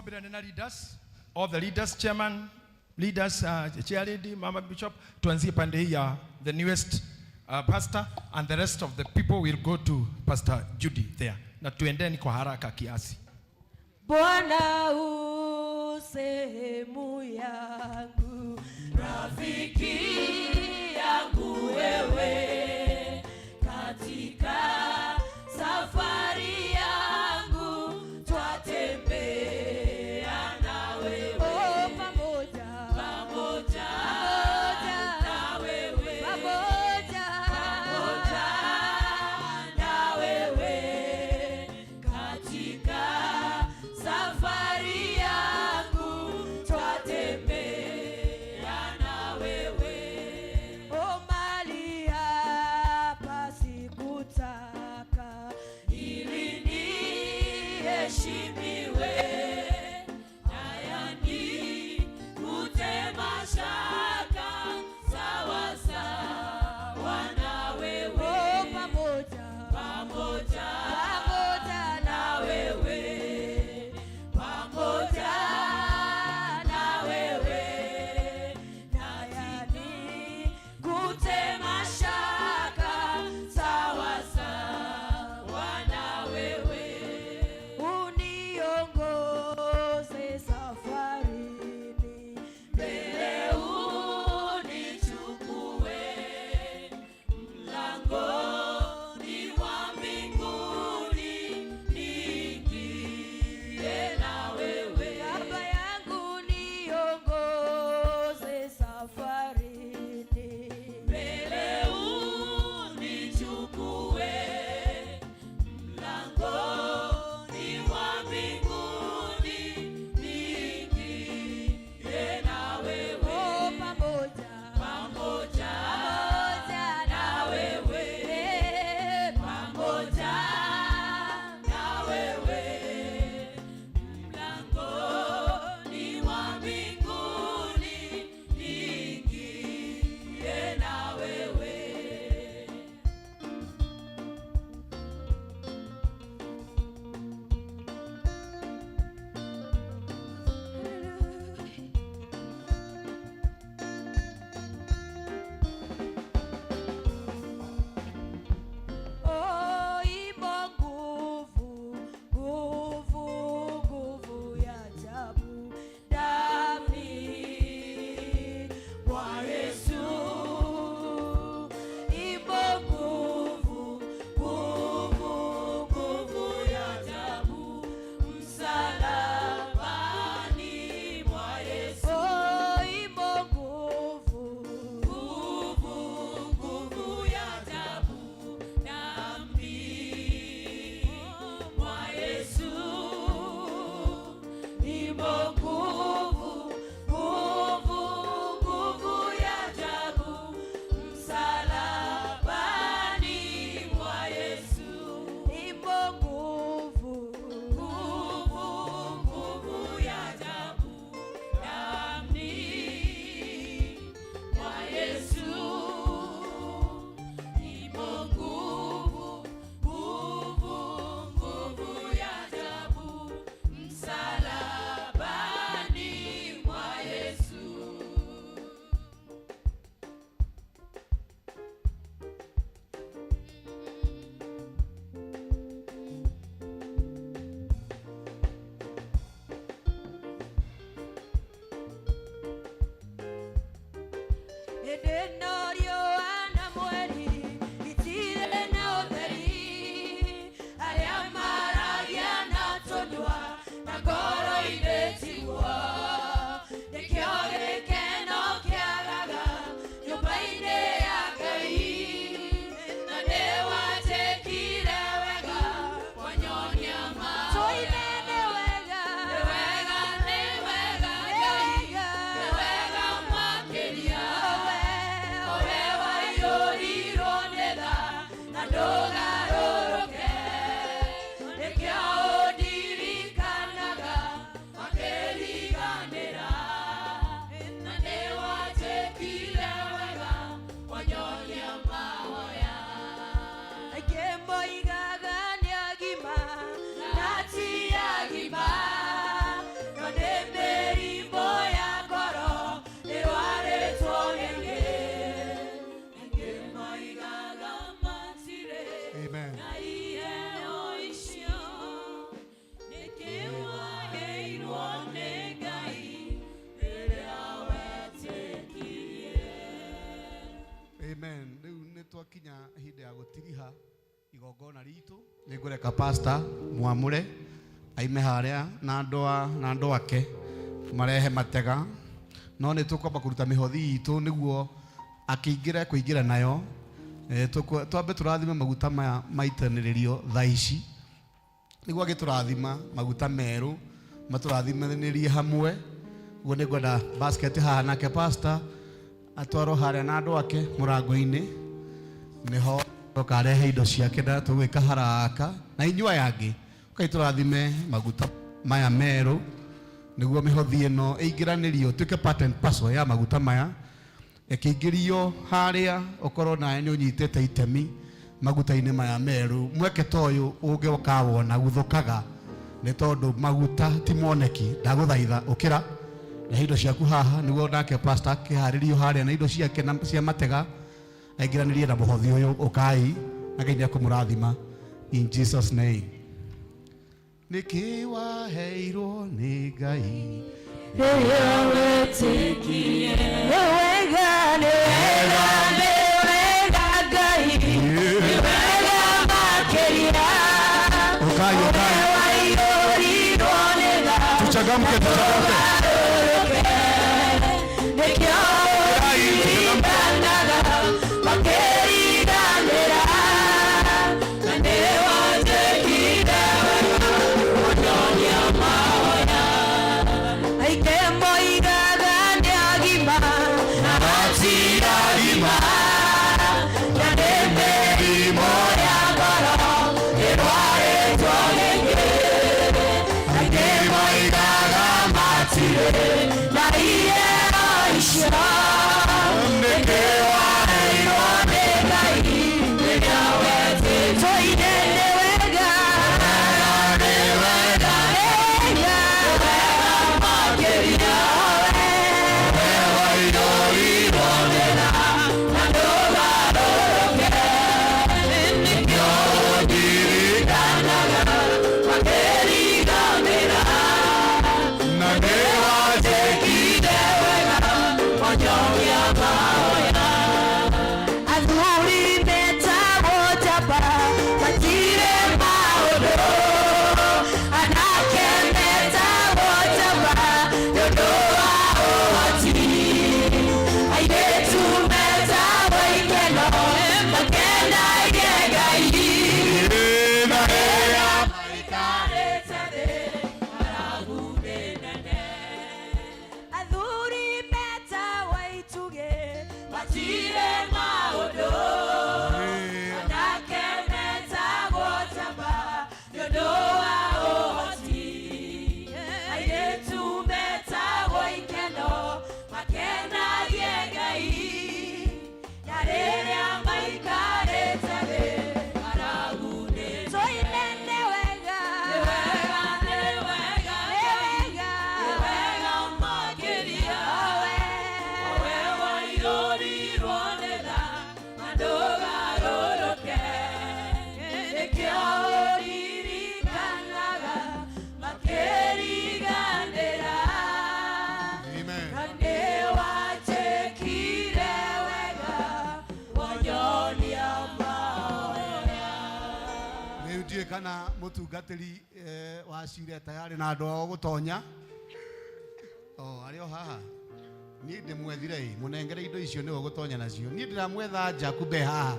Twambĩrĩrie na leaders, all the leaders, chairman, leaders, chair lady, mama bishop. Tuanzie pande hii ya the newest pastor, and the rest of the people will go to Pastor Judy there. Na tuendeni kwa haraka kiasi. Bwana u sehemu yangu, rafiki yangu wewe, katika safari yangu twatembea na wewe. Oh, pamoja, pamoja, na wewe, pamoja, pamoja na wewe, katika safari yangu twatembea na wewe. O mali hapa sikutaka, ili niheshimiwe, nayani kutema shaka, sawa sawa na wewe. O pamoja, pamoja, pamoja na wewe, pamoja na wewe, nayani kutema shaka, sawa sawa na wewe. Uniongoze safarini, mbele unichukue, mlangoni wa mbinguni niingie na wewe. Baba yangu niongoze safarini, mbele unichukue, mlangoni wa mbinguni niingie na wewe. Oh, pamoja, pamoja, pamoja na wewe, pamoja na wewe, mlangoni wa mbinguni niingie na wewe. Oh, imo nguvu, nguvu, nguvu ya ajabu ndani mwa Yesu. Imo nguvu, nguvu, nguvu ya ajabu msalabani mwa Yesu. Oh, imo nguvu, nguvu, nguvu ya ajabu ndani mwa Yesu. Imo nguvu, nguvu, nguvu ya ajabu msalabani mwa Yesu. Imo nguvu, nguvu, nguvu ya ajabu ndani mwa Yesu. Imo nguvu, nguvu, nguvu ya ajabu msalabani mwa Yesu. Ĩndĩ no riũa na mweri itirĩ na ũtheri, arĩa maragia na tũnua na ngoro-inĩ tiguo. Nĩkĩo gĩkeno kĩagaga nyũmba-inĩ ya Ngai, na nĩwanjĩkire wega wanyonia ma. Tũine nĩ wega, nĩ wega, nĩ wega Ngai, nĩ wega makĩria. O we Igongona ritũ nĩ ngũreka pastor mwamũre aime harĩa na andũ na andũ ake marehe matega, no nĩ tũkwamba kũruta mĩhothi itũ nĩguo akĩingĩra kũingĩra nayo. Twambe tũrathime maguta maya maitanĩrĩrio thaa ici nĩguo agĩtũrathima maguta merũ matũrathimanĩrie hamwe. Ũguo nĩ ngwenda basket haha nake pastor atwarwo harĩa na andũ ake mũrango-inĩ, nĩho ũkarehe indo ciake na tũgwĩka haraka na inyuĩ aya angĩ ũkai tũrathime maguta maya merũ nĩguo mĩhothi ĩno ĩingĩranĩrio tuĩke part and parcel ya maguta maya ĩkĩingĩrio harĩa ũkorwo nawe nĩ ũnyitĩte itemi maguta-inĩ maya merũ. Mweke ta ũyũ ũngĩkawona guthũkaga nĩ tondũ maguta ti moneki. Ndagũthaitha ũkĩra na indo ciaku haha nĩguo nake pastor akĩharĩrio harĩa na indo ciake na cia matega aingĩranĩrie na mũhothi ũyũ. Ũkai na Ngai nĩekũmũrathima in Jesus name. Nĩkĩ waheirwo nĩ Ngai rĩrĩa wetĩkirie? Nĩ wega, nĩ wega, nĩ wega Ngai, nĩ wega makĩria. Ũkai, ũkai. Waiyũrirwo nĩ tha. Tuchangamke, tuchangamke. Nĩkĩo ũririkanaga makĩriganĩra, na nĩ wanjĩkire wega ũnyonia mahoya. Aingĩ moigaga nĩ agima na matiragima, na nĩ mĩrimũ ya ngoro ĩrwarĩtwo nĩngĩ. Aingĩ moigaga matirĩ na iheo icio. Nĩkĩ waheirwo nĩ Ngai rĩrĩa wetĩtwo? Tũine nĩ wega, nĩ wega, nĩ wega, nĩ wega makĩria. We waiyũrirwo nĩ tha na ndũgarũrũke, nĩkĩo ũndirikanaga makĩriganĩra, na nĩ wanjĩkire wega wanyonia mahoya. Athuri metagwo njamba matirĩ maũndũ, anake metagwo njamba nĩ ũndũ wa ũhoti, airĩtu metagwo ikeno makenagie Ngai. Na rĩrĩa maikarĩte thĩ ng'aragu nĩ nene. Athuri metagwo itugĩ matirĩ maũndũ, anake metagwo njamba nĩ ũndũ wa ũhoti, airĩtu metagwo ikeno makenagie Ngai. Na rĩrĩa maikarĩte thĩ ng'aragu nĩ. Tũine nĩ wega, nĩ wega, nĩ wega, nĩ wega, nĩ wega makĩria. We waiyũrirwo nĩ tha na ndũgarũrũke, nĩkĩo ũririkanaga makĩriganĩra, na nĩ wanjĩkire wega wanyonia mahoya. Rĩu ndiũĩ kana mũtungatĩri wa cire tayarĩ na andũ ao gũtonya o arĩ o haha. Niĩ ndĩmwethire ĩ mũnengere indo icio nĩwe ũgũtonya nacio. Niĩ ndĩramwetha nja kumbe haha.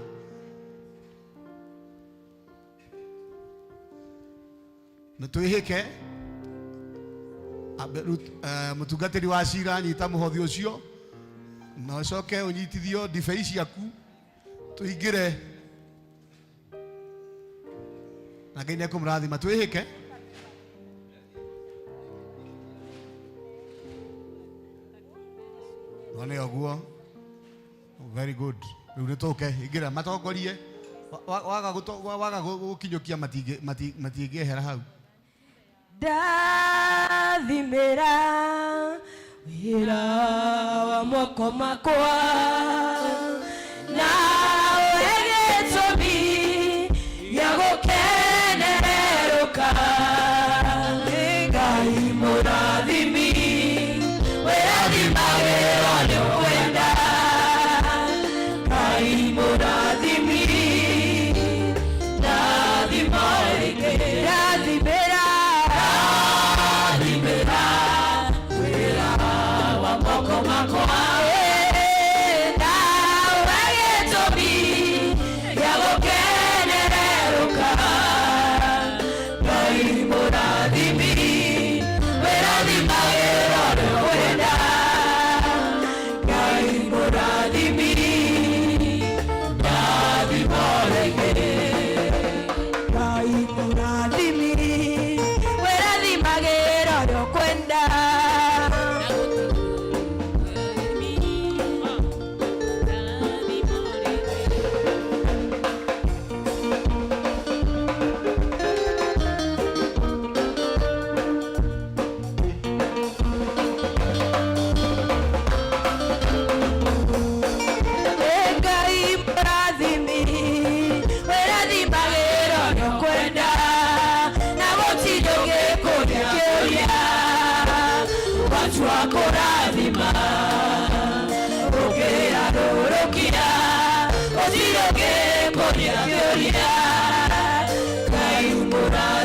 Nĩ twĩhĩke mũtungatĩri wa cira nyita mũhothi ũcio na ũcoke ũnyitithio ndibei ciaku tũingĩre na Ngai nĩekũmũrathima. Twĩhĩke. None ũguo. Very good. Rĩu nĩ tũke ingĩra matongorie. Waga waga gũkinyũkia matingĩehera hau. Ndathimĩra wĩra wa moko makwa nawe gĩtũmi gĩa gũkenerũka. Nĩ Ngai mũrathimi wĩrathimagĩrwo nĩ kwenda. Ngai mũrathimi.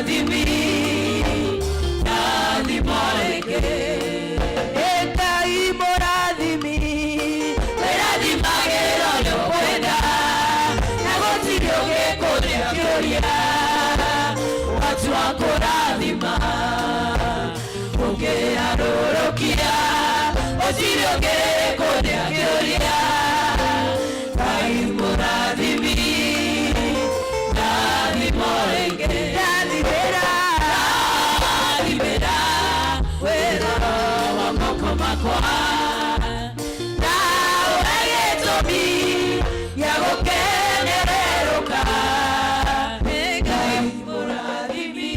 mũrathimi ndathimo rĩngĩ. Ngai mũrathimi wĩrathimagĩra ũrĩa ũkwenda na gũtirĩ ũngĩkũria kĩũria watua kũrathima ũngĩarũrũkia gũtirĩ ũngĩkũria kĩũria. Ngai mũrathimi ndathimo rĩngĩ ndathimĩra ndathimĩra wĩra wa moko makwa nawe gĩtũmi gĩa gũkenererũka. Ngai mũrathimi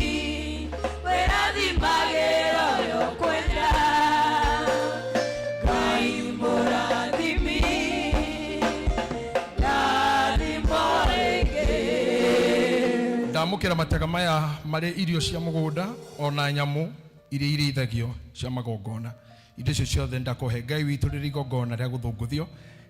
wĩrathimagĩra ũrĩa ũkwenda. Ngai mũrathimi ndathimo rĩngĩ. Ndamũkĩra matega maya marĩ irio cia mũgũnda ona nyamũ iria irĩithagio cia magongona. Indo icio ciothe ndakũhe Ngai witũ rĩrĩ igongona rĩa gũthũngũthio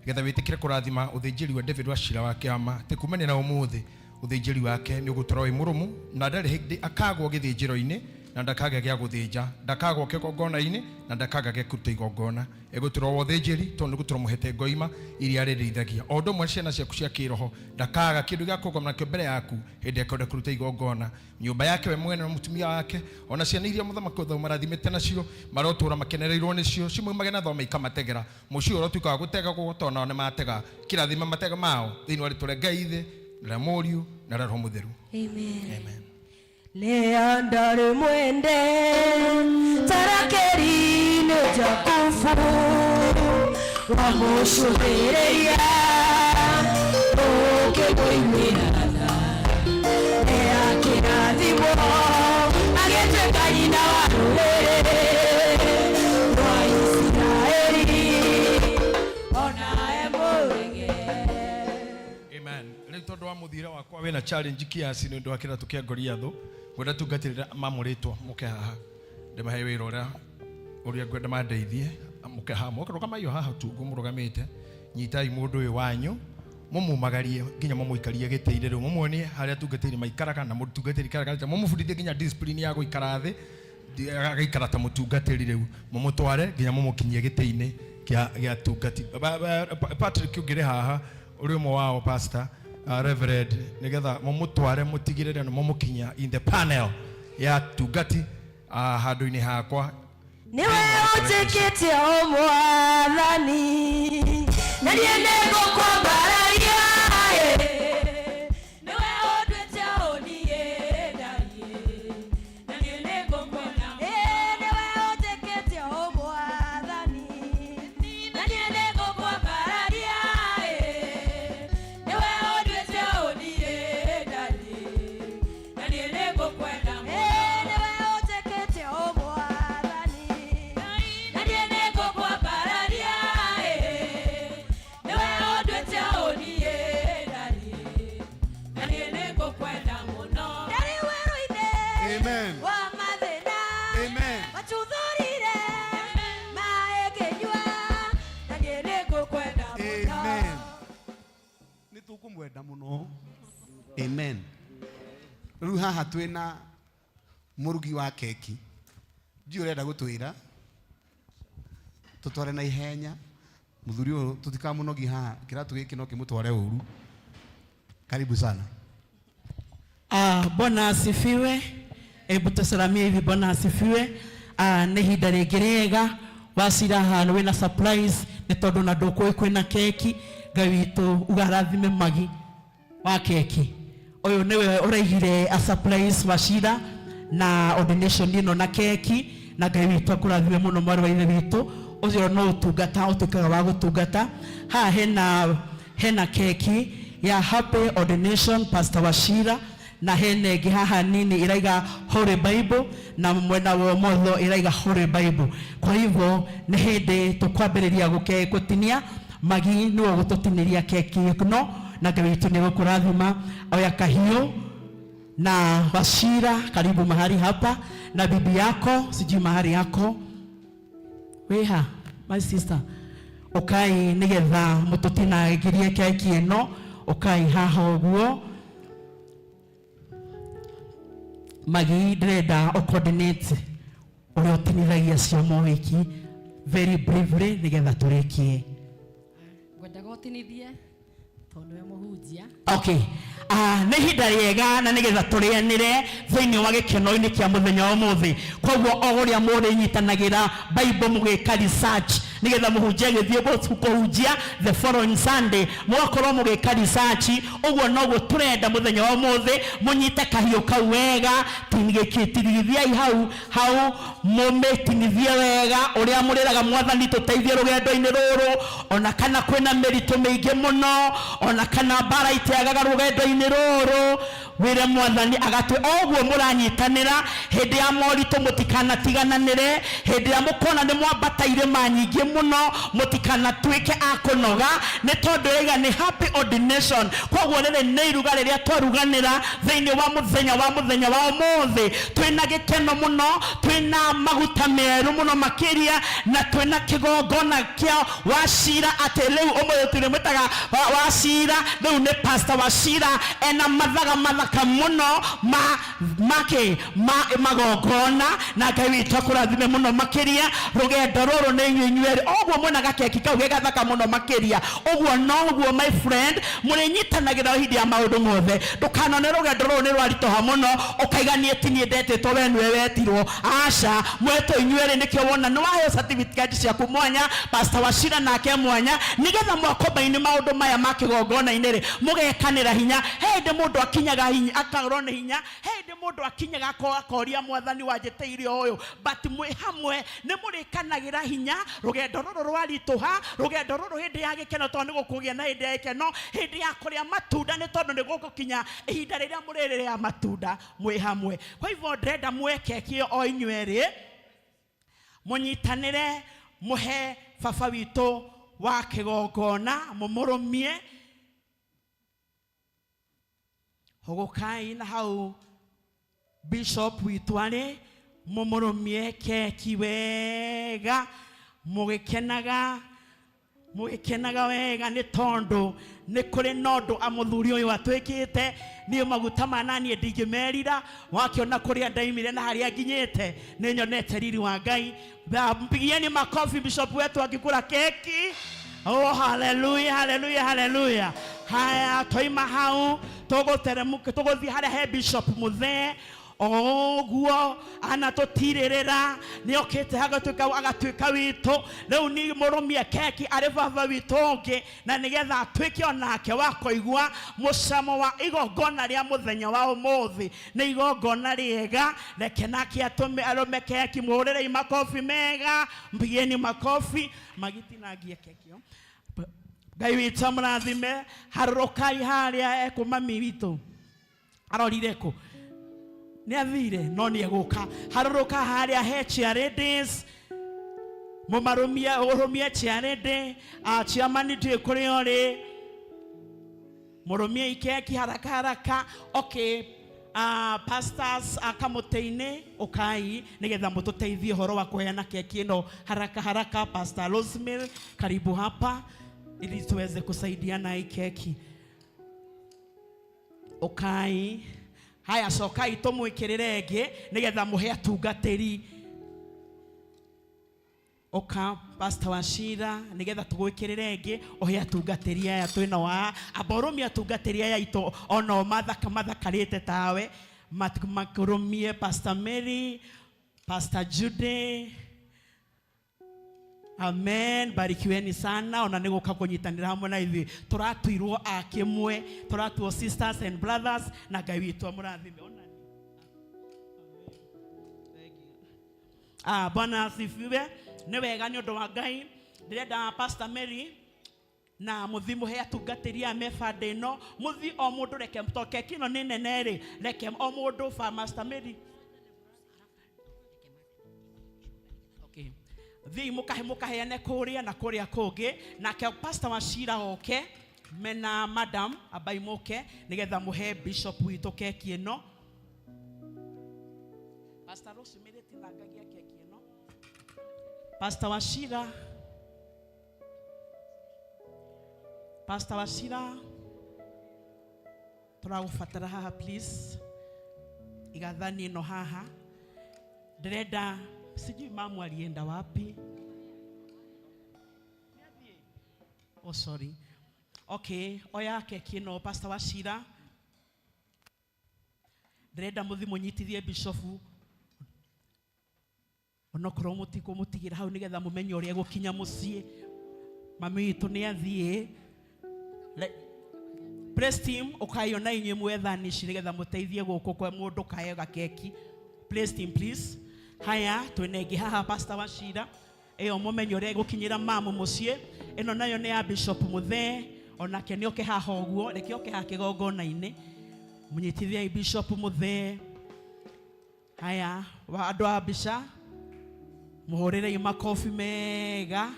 nĩgetha wĩtĩkĩre kũrathima ũthĩnjĩri wa David Wachira wa kĩama atĩ kumania na ũmũthĩ ũthĩnjĩri wake nĩ ũgũtũra wĩ mũrũmu na ndarĩ hĩndĩ akagwo gĩthĩnjĩro-inĩ na ndakaga gĩa gũthĩnja, ndakagwo kĩgongona-inĩ na ndakaga gĩa kũruta igongona. Egũtũra wa ũthĩnjĩri tondũ nĩ gũtũra mũhete ngoima iria arĩrĩithagia. O ũndũ ũmwe ciana ciaku cia kĩroho ndakaga kĩndũ gĩa kũrũgama nakĩo mbere yaku hĩndĩ ĩrĩa kwenda kũruta igongona. Nyũmba yake we mwene na mũtumia wake ona ciana iria mũthamaki ũthau marathimĩte nacio marotũra makenereirwo nĩcio cimaumage na thome ikamategera. Mũciĩ ũyũ ũrotuĩka wa gũtegagwo tondũ nao nĩmatega. Kĩrathime matega mao thĩinĩ wa rĩtwa rĩa Ngai Ithe na rĩa Mũriũ na rĩa Roho Mũtheru. Amen. Amen. Lea ndarĩ mwende tarakeri-inĩ Jakubu wamũcũthĩrĩria ũkĩmũiguĩra tha. Lea kĩrathimo agĩtuĩka nyina wa rũrĩrĩ rwa Isiraeli onae mũrĩge. Amen. Rĩu tondũ wa mũthiĩre wakwa wĩna challenge kiasi nĩ ũndũ wa kĩratũ kĩa Goliathũ, ngwenda tungatĩrĩra mamũrĩtwo mũke haha ndĩmahe wĩra ũrĩa ũrĩa ngwenda mandeithie. Mũke haha mũkarũgama iyo haha tu ũguo mũrũgamĩte, nyitai mũndũ ũyũ wanyu mũmumagarie nginya mũmũikarie gĩtĩ-inĩ rĩu, mũmuonie harĩa tungatĩri maikaraga na mũtungatĩri ikaraga atĩa, mũmũbundithie nginya discipline ya gũikara thĩ, agaikara ta mũtungatĩri rĩu, mũmũtware nginya mũmũkinyie gĩtĩ-inĩ kĩa tungati. Patrick ũngĩrĩ haha ũrĩ ũmwe wao pastor, reverend, nĩgetha mũmũtware mũtigĩrĩre nĩ mũmũkinyia in the panel ya tungati handũ-inĩ hakwa. Niwe ũnjĩkĩte o mwathani na niĩ nĩngũkwambararia niwe ũnduĩte ũniĩ ndariĩ na niĩ nĩngũkwenda. Niwe ũnjĩkĩte o mwathani na niĩ nĩngũkwambararia niwe ũnduĩte ũniĩ ndariĩ na niĩ nĩngũkwenda. Niwe ũnjĩkĩte o mwathani na niĩ nĩngũkwambararia niwe ũnduĩte ũniĩ ndariĩ na niĩ nĩngũkwenda mũno. Ndarĩ werũ-inĩ Amen. wa mathĩna Amen. wacuthũrire maĩ ngĩnyua na niĩ nĩngũkwenda mũno. Amen. Nĩ tũkũmwenda mũno. Amen. Rĩu haha twĩna mũrugi wa keki. Ndiũĩ ũrenda gũtwĩra tũtware na ihenya mũthuri ũyũ tũtikamũnogie haha kĩratũ gĩkĩ no kĩmũtware ũru. Karibu sana. Bwana asifiwe. Hebu tusalamie hivi, Bwana asifiwe. Nĩ ihinda rĩngĩ rĩega wacira haha wĩna surprise nĩ tondũ na ndũkũĩ kwĩna keki. Ngai witũ uga arathime magi wa keki ũyũ nĩwe ũraigire a surprise Wachira na ordination ĩno na keki, na Ngai witũ akũrathime mũno mwarĩ wa ithe witũ. Ũcio no ũtungata ũtuĩkaga wa gũtungata. Haha hena keki ya happy ordination Pastor Wachira, na hena ĩngĩ haha nini ĩraiga Holy Bible, na mwena wa ũmotho ĩraiga Holy Bible. Kwa hivyo nĩ hĩndĩ tũkwambĩrĩria gũtinia magi nĩwe ũgũtũtinĩria keki ĩno, na Ngai witũ nĩ egũkũrathima. Oya kahiũ na Wachira, karibu mahali hapa na bibi yako, sijui mahali yako wĩha my sister, ũkai nĩgetha mũtũtinagĩrie keki ĩno, ũkai haha ũguo. Magi ndĩrenda ũ coordinate ũrĩa ũtinithagia cia wiki very briefly nĩgetha tũrĩkie. Ngwendaga ũtinithie tondũ nĩwe mũhunjia. Okay. Nĩ ihinda rĩega na nĩgetha tũrĩanĩre thĩinĩ wa gĩkeno-inĩ kĩa mũthenya wa ũmũthĩ. Koguo o ũrĩa mũrĩnyitanagĩra Bible mũgĩka research nĩgetha mũhunjia agĩthiĩ kũhunjia the following Sunday mũgakorwo mũgĩka research. Ũguo noguo tũrenda mũthenya wa ũmũthĩ mũnyite kahiũ kau wega, tigithiai hau hau mũmĩtinithie wega ũrĩa mũrĩraga Mwathani tũteithie rũgendo-inĩ rũrũ, ona kana kwĩna mĩritũ mĩingĩ mũno, ona kana mbara itiagaga rũgendo-inĩ rũrũ, wĩre Mwathani agatwe oguo mũranyitanĩra hĩndĩ ya moritũ mũtikanatigananĩre, hĩndĩ ya mũkona nĩ mwambata irĩma nyingĩ mũno mũtikanatuĩke a kũnoga, nĩ tondũ rĩiga nĩ happy ordination. Koguo rĩrĩ nĩ iruga rĩrĩa twaruganĩra thĩinĩ wa mũthenya wa ũmũthĩ, twĩna gĩkeno mũno, twĩna maguta meru mũno makĩria, na twĩna kĩgongona kĩa Wachira atĩ rĩu ũmũthĩ tũrĩmwĩtaga Wachira, rĩu nĩ Pastor Wachira ena mathaga mathaka mũno make ma magongona, na Ngai witũ akũrathime mũno makĩria. Rũgendo rũrũ nĩ inyuĩ inyuerĩ, oguo mwena gakeki kau ge gathaka mũno makĩria, ũguo noguo my friend mũrĩnyitanagĩra hĩndĩ ya maũndũ mothe. Ndũkanone rũgendo rũrũ nĩ rwaritũha mũno ũkaiga niĩ ti niĩ ndetĩtwo, we nĩwe wetirwo. Aca, mwetwo inyuerĩ, nĩkĩo wona nĩ waheo certificate ciaku mwanya, Pastor Wachira nake mwanya, nĩgetha mwakombaini maũndũ maya ma kĩgongona-inĩ rĩ mũgekanĩra hinya. He hĩndĩ mũndũ akinyaga hinya akarwo nĩ hinya, he hĩndĩ mũndũ akinyaga akoria Mwathani wanjĩtĩire ũyũ, but mwĩ hamwe nĩ mũrĩkanagĩra hinya. Rũgendo rũrũ rwaritũha, rũgendo rũrũ hĩndĩ ya gĩkeno, tondũ nĩ gũkũgĩa na hĩndĩ ya gĩkeno, hĩndĩ ya kũrĩa matunda, nĩ tondũ nĩ gũgũkinya ihinda rĩrĩa mũrĩrĩa matunda mwĩ hamwe. Kwa hivyo ndĩrenda mweke kĩo o inyuerĩ mũnyitanĩre, mũhe baba witũ wa kĩgongona, mũmũrũmie. Hũgũkai na hau bishop witũ arĩ, mũmũrũmie keki wega, mũgĩkenaga, mũgĩkenaga wega, nĩ tondũ nĩ kũrĩ na ũndũ mũthuri ũyũ atwĩkĩte. Niĩ maguta ma naniĩ ndingĩmerira, wakĩona kũrĩa ndaimire na harĩa nginyĩte, nĩ nyonete riri wa Ngai. Mpigieni makofi bishop wetu akikula keki. Oh, haleluya, haleluya, haleluya. Haya, twaima hau tũgũteremũka tũgũthiĩ harĩa he bishop mũthee, oguo anatũtirĩrĩra, nĩokĩte agatuĩka witũ. Rĩu nĩ mũrũmie keki arĩ baba witũ ũngĩ, na nĩgetha atuĩke onake wa kũigua mũcamo wa igongona rĩa mũthenya wa ũmũthĩ. Nĩ igongona rĩega, reke nake atũme arũme keki. Mũhũrĩrei makobi mega, mpigieni makobi magitinangie keki ĩyo. Ngai witũ amũrathime. Harũrũkai harĩa ekũmami witũ arorire kũ, nĩ athire no nĩ egũka. Harũrũka harĩa he chair ladies, mũmarũmie, ũrũmie chair lady, chairman ndiũĩ kũrĩa ũrĩ, mũrũmie ikeki haraka haraka. Okay, pastors akamũtĩ-inĩ ũkai nĩgetha mũtũteithie ũhoro wa kũheana keki ĩno haraka haraka. Pastor Rosemary, karibu hapa ili tuweze kusaidiana hii keki. Ũkai haya, cokai tũmwĩkĩrĩre ĩngĩ nĩgetha mũhe atungatĩri. Ũka Pastor Wachira nĩgetha tũgwĩkĩrĩre ĩngĩ ũhe atungatĩri aya twĩnao haha. Amba ũrũmie atungatĩri aya aitũ onao mathakarĩte tawe, makũrũmie Pastor Mary, Pastor Jude. Amen, barikiweni sana. Ona nĩ gũka kũnyitanĩra hamwe na ithuĩ, tũratuirwo a kĩmwe, tũratuo sisters and brothers, na Ngai witũ amũrathime. Ona Bwana asifiwe. Nĩ wega nĩ ũndũ wa Ngai. Ndĩrenda Pastor Mary na mũthi mũhe atungatĩri aya me bande ĩno, mũthi o mũndũ, reke to keki ĩno nĩ nene rĩ, reke o mũndũ ba Master Mary. Okay. Thiĩi mũkaheane kũrĩa na kũrĩa kũngĩ, nake Pastor Wachira oke mena madam ambai mũke nĩgetha mũhe bishop witũ keki ĩno. Pastor Rosemary tinangagia keki ĩno. Pastor Wachira, Pastor Wachira, tũragũbatara haha please. Igathani ĩno haha ndĩrenda sijui mamu alienda wapi. Oh, sorry. Okay, oya keki ĩno Pastor Wachira ndĩrenda mũthi mũnyitithie bishofu onokorwo mũtikũmũtigĩra hau nĩgetha mũmenye ũrĩa egũkinya mũciĩ. Mami witũ nĩ athiĩ. Press team ũkayo na inyuĩ mwethani ici nĩgetha mũteithie gũkũ kwa mũndũ kae gakeki. Press team please. Haya twĩna ĩngĩ haha Pastor Wachira ĩyo mũmenye ũrĩa ĩgũkinyĩra mamu mũciĩ. Ĩno nayo nĩ ya Bishop Muthee onake nĩ oke haha ũguo, reke oke haha kĩgongona-inĩ. Mũnyitithiai Bishop Muthee. Haya wa andũ a mbica mũhũrĩrei makobi mega.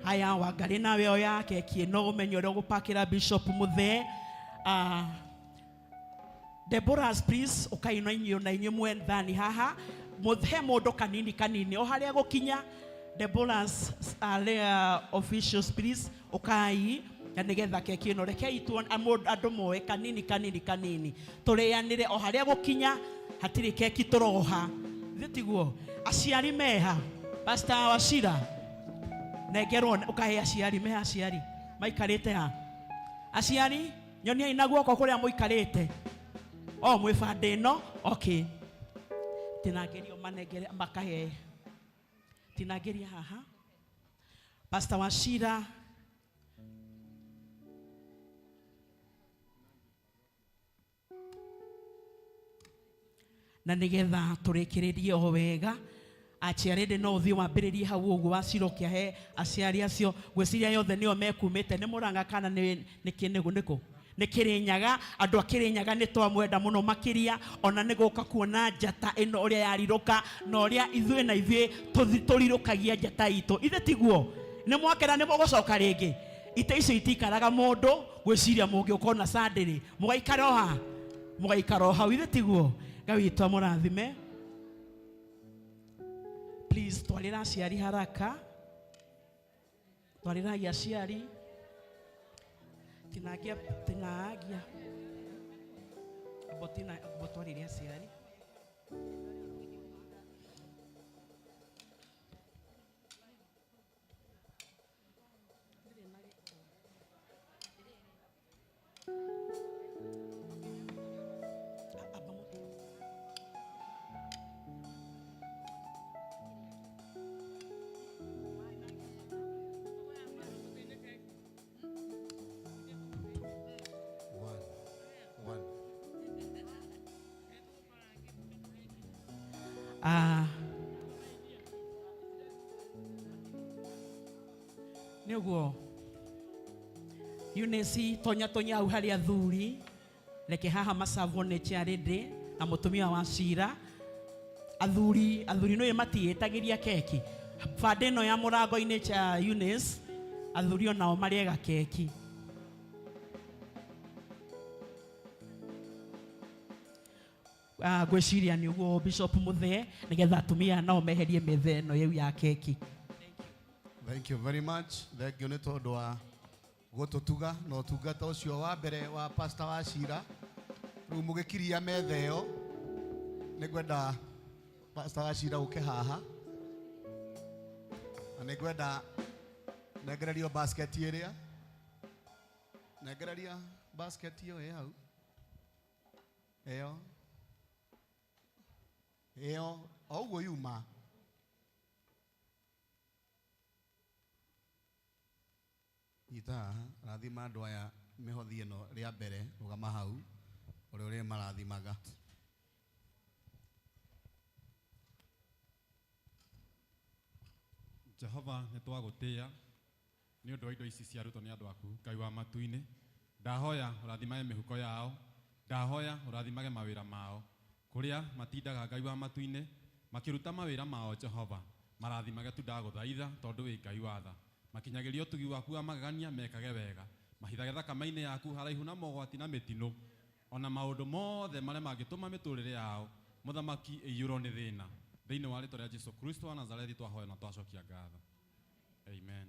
Haya Wangarĩ nawe oya keki ĩno ũmenye ũrĩa ũgũpakĩra Bishop Muthee. Deborah please ũkainwa inyuĩ na inyuĩ mwethani haha he mũndũ kanini kanini o harĩa gũkinya. Deborah's officials please ũkai na nĩgetha keki ĩno rekei tuone andũ moe kanini kanini kanini tũrĩanĩre o harĩa gũkinya hatirĩ keki tũroha. Githĩ tiguo? Aciari meha Pastor Wachira nengerwo ũkahe aciari meha aciari maikarĩte ha aciari nyoniai na guoko kũrĩa mũikarĩte o mwĩ bande ĩno. Okay, tinangĩrio manengere makahe tinangĩria haha Pastor Wachira. Na nĩgetha tũrĩkĩrĩrie o wega aciarĩ no ũthiĩ wambĩrĩrie hau ũguo Wachira ũkĩahe aciari acio ngwĩciria yothe nĩo mekumĩte nĩ Mũrang'a kana nĩ nĩ nĩkũ nĩ Kĩrĩnyaga. Andũ a Kĩrĩnyaga nĩ twamwenda mũno makĩria ona nĩ gũka kuona njata ĩno ũrĩa yarirũka na ũrĩa ithuĩ na ithuĩ tũrirũkagia njata itũ. Ithe tiguo? Nĩ mwakena nĩ mũgũcoka rĩngĩ. Ite icio itikaraga mũndũ gwĩciria mũngĩũka ona Sunday rĩ mũgaikara o haha mũgaikara o hau. Ithe tiguo? Ngai witũ amũrathime. Please twarĩra aciari haraka, twarĩrai aciari. Tinagia tinagia botina botwarĩre aciari. Nĩ ũguo Eunice tonya tonya hau harĩ athuri reke haha macavwo nĩ Charity na mũtumia wa Cira. Athuri athuri nĩ matiĩtagĩria keki bande ĩno ya mũrango-inĩ cha Eunice athuri onao marĩega keki. Ngwĩciria nĩ ũguo Bishop Muthee nĩgetha atumia nao meherie metha ĩno rĩu ya keki. Thank you very much. Thank you nĩ tondũ wa gũtũtuga na ũtungata ũcio wa mbere wa Pastor Wachira. Rĩu mũgĩkiria metha ĩyo nĩ ngwenda Pastor Wachira ũke haha na nĩ ngwenda nengererio basket ĩrĩa nengereria basket ĩyo ĩ hau ĩyo ĩyo o ũguo yuma. Nyita haha rathima andũ aya mĩhothi ĩno rĩa mbere rũgama hau ũrĩa ũrĩa marathimaga. Jehova nĩ twagũtĩĩa nĩ ũndũ wa indo ici ciarutwo nĩ andũ aku Ngai wa matu-inĩ. Ndahoya ũrathimage mĩhuko yao, ndahoya ũrathimage mawĩra mao kũrĩa matindaga Ngai wa matu-inĩ makĩruta mawĩra mao. Jehova marathimage tu ndagũthaitha tondũ wĩ Ngai wa tha. Makinyagĩria ũtugi waku wa magegania mekage wega mahithage thakame-inĩ yaku haraihu na mogwati na mĩtino ona maũndũ mothe marĩa mangĩtũma mĩtũrĩre yao mũthamaki ĩiyũrwo nĩ thĩna. Thĩinĩ wa rĩtwa rĩa Jesu Kristo wa Nazarethi twahoya na twacokia ngatho. Amen.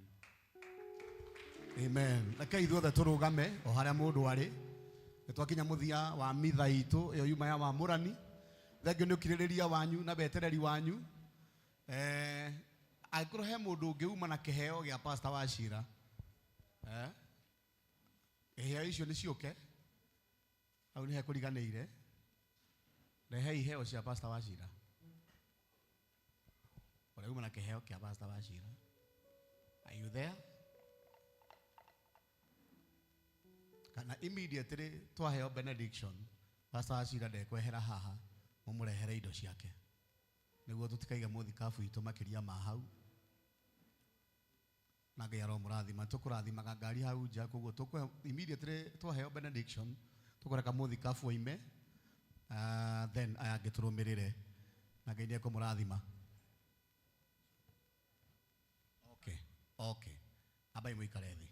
Amen. Reke ithuothe tũrũgame o harĩa mũndũ arĩ. Nĩ twakinya mũthia wa mitha itũ ĩyo yuma ya wamũrani. Thengio nĩ ũkirĩrĩria wanyu na wetereri wanyu. Angĩkorwo he mũndũ ũngĩuma na kĩheo gĩa Pastor Wachira, iheo icio nĩ ciũke. Hau nĩ hekũriganĩire. Rehei iheo cia Pastor Wachira. Ũrĩa uma na kĩheo kĩa Pastor Wachira. Are you there? Kana immediately twaheo benediction, Pastor Wachira ndekwehera haha mumurehere indo ciake niguo tutikaige muthikabu itũ makĩria ma hau. Na Ngai aromũrathima. Tũkũrathimaga ngari hau nja, koguo tũkũhe immediately twaheo benediction tũkũreka muthikabu oime, then aya angĩ tũrũmĩrĩre na Ngai nĩekũmũrathima. Okay, okay. Ambai mũikare thĩ.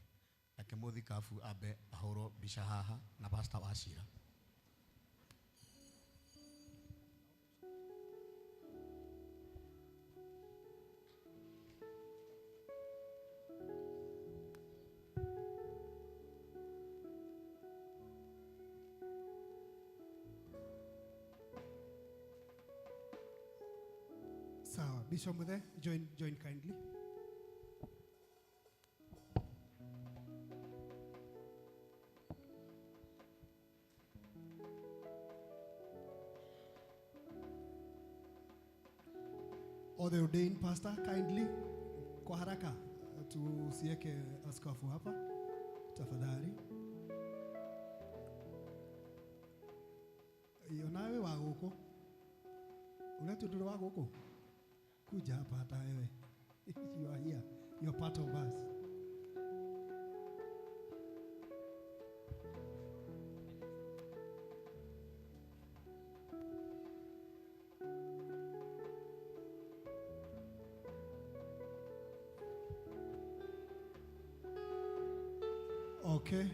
Reke muthikabu ambe ahũrwo mbica haha na Pastor Wachira. Sawa, Bishop Muthe, join kindly. Or the ordained pastor, kindly, kwa haraka, tusiweke askofu hapa, tafadhali. Yonawe wa gũkũ. Uletwe ndũrĩ wa gũkũ? Kuja hapa hata wewe. You are here. You are part of us. Okay.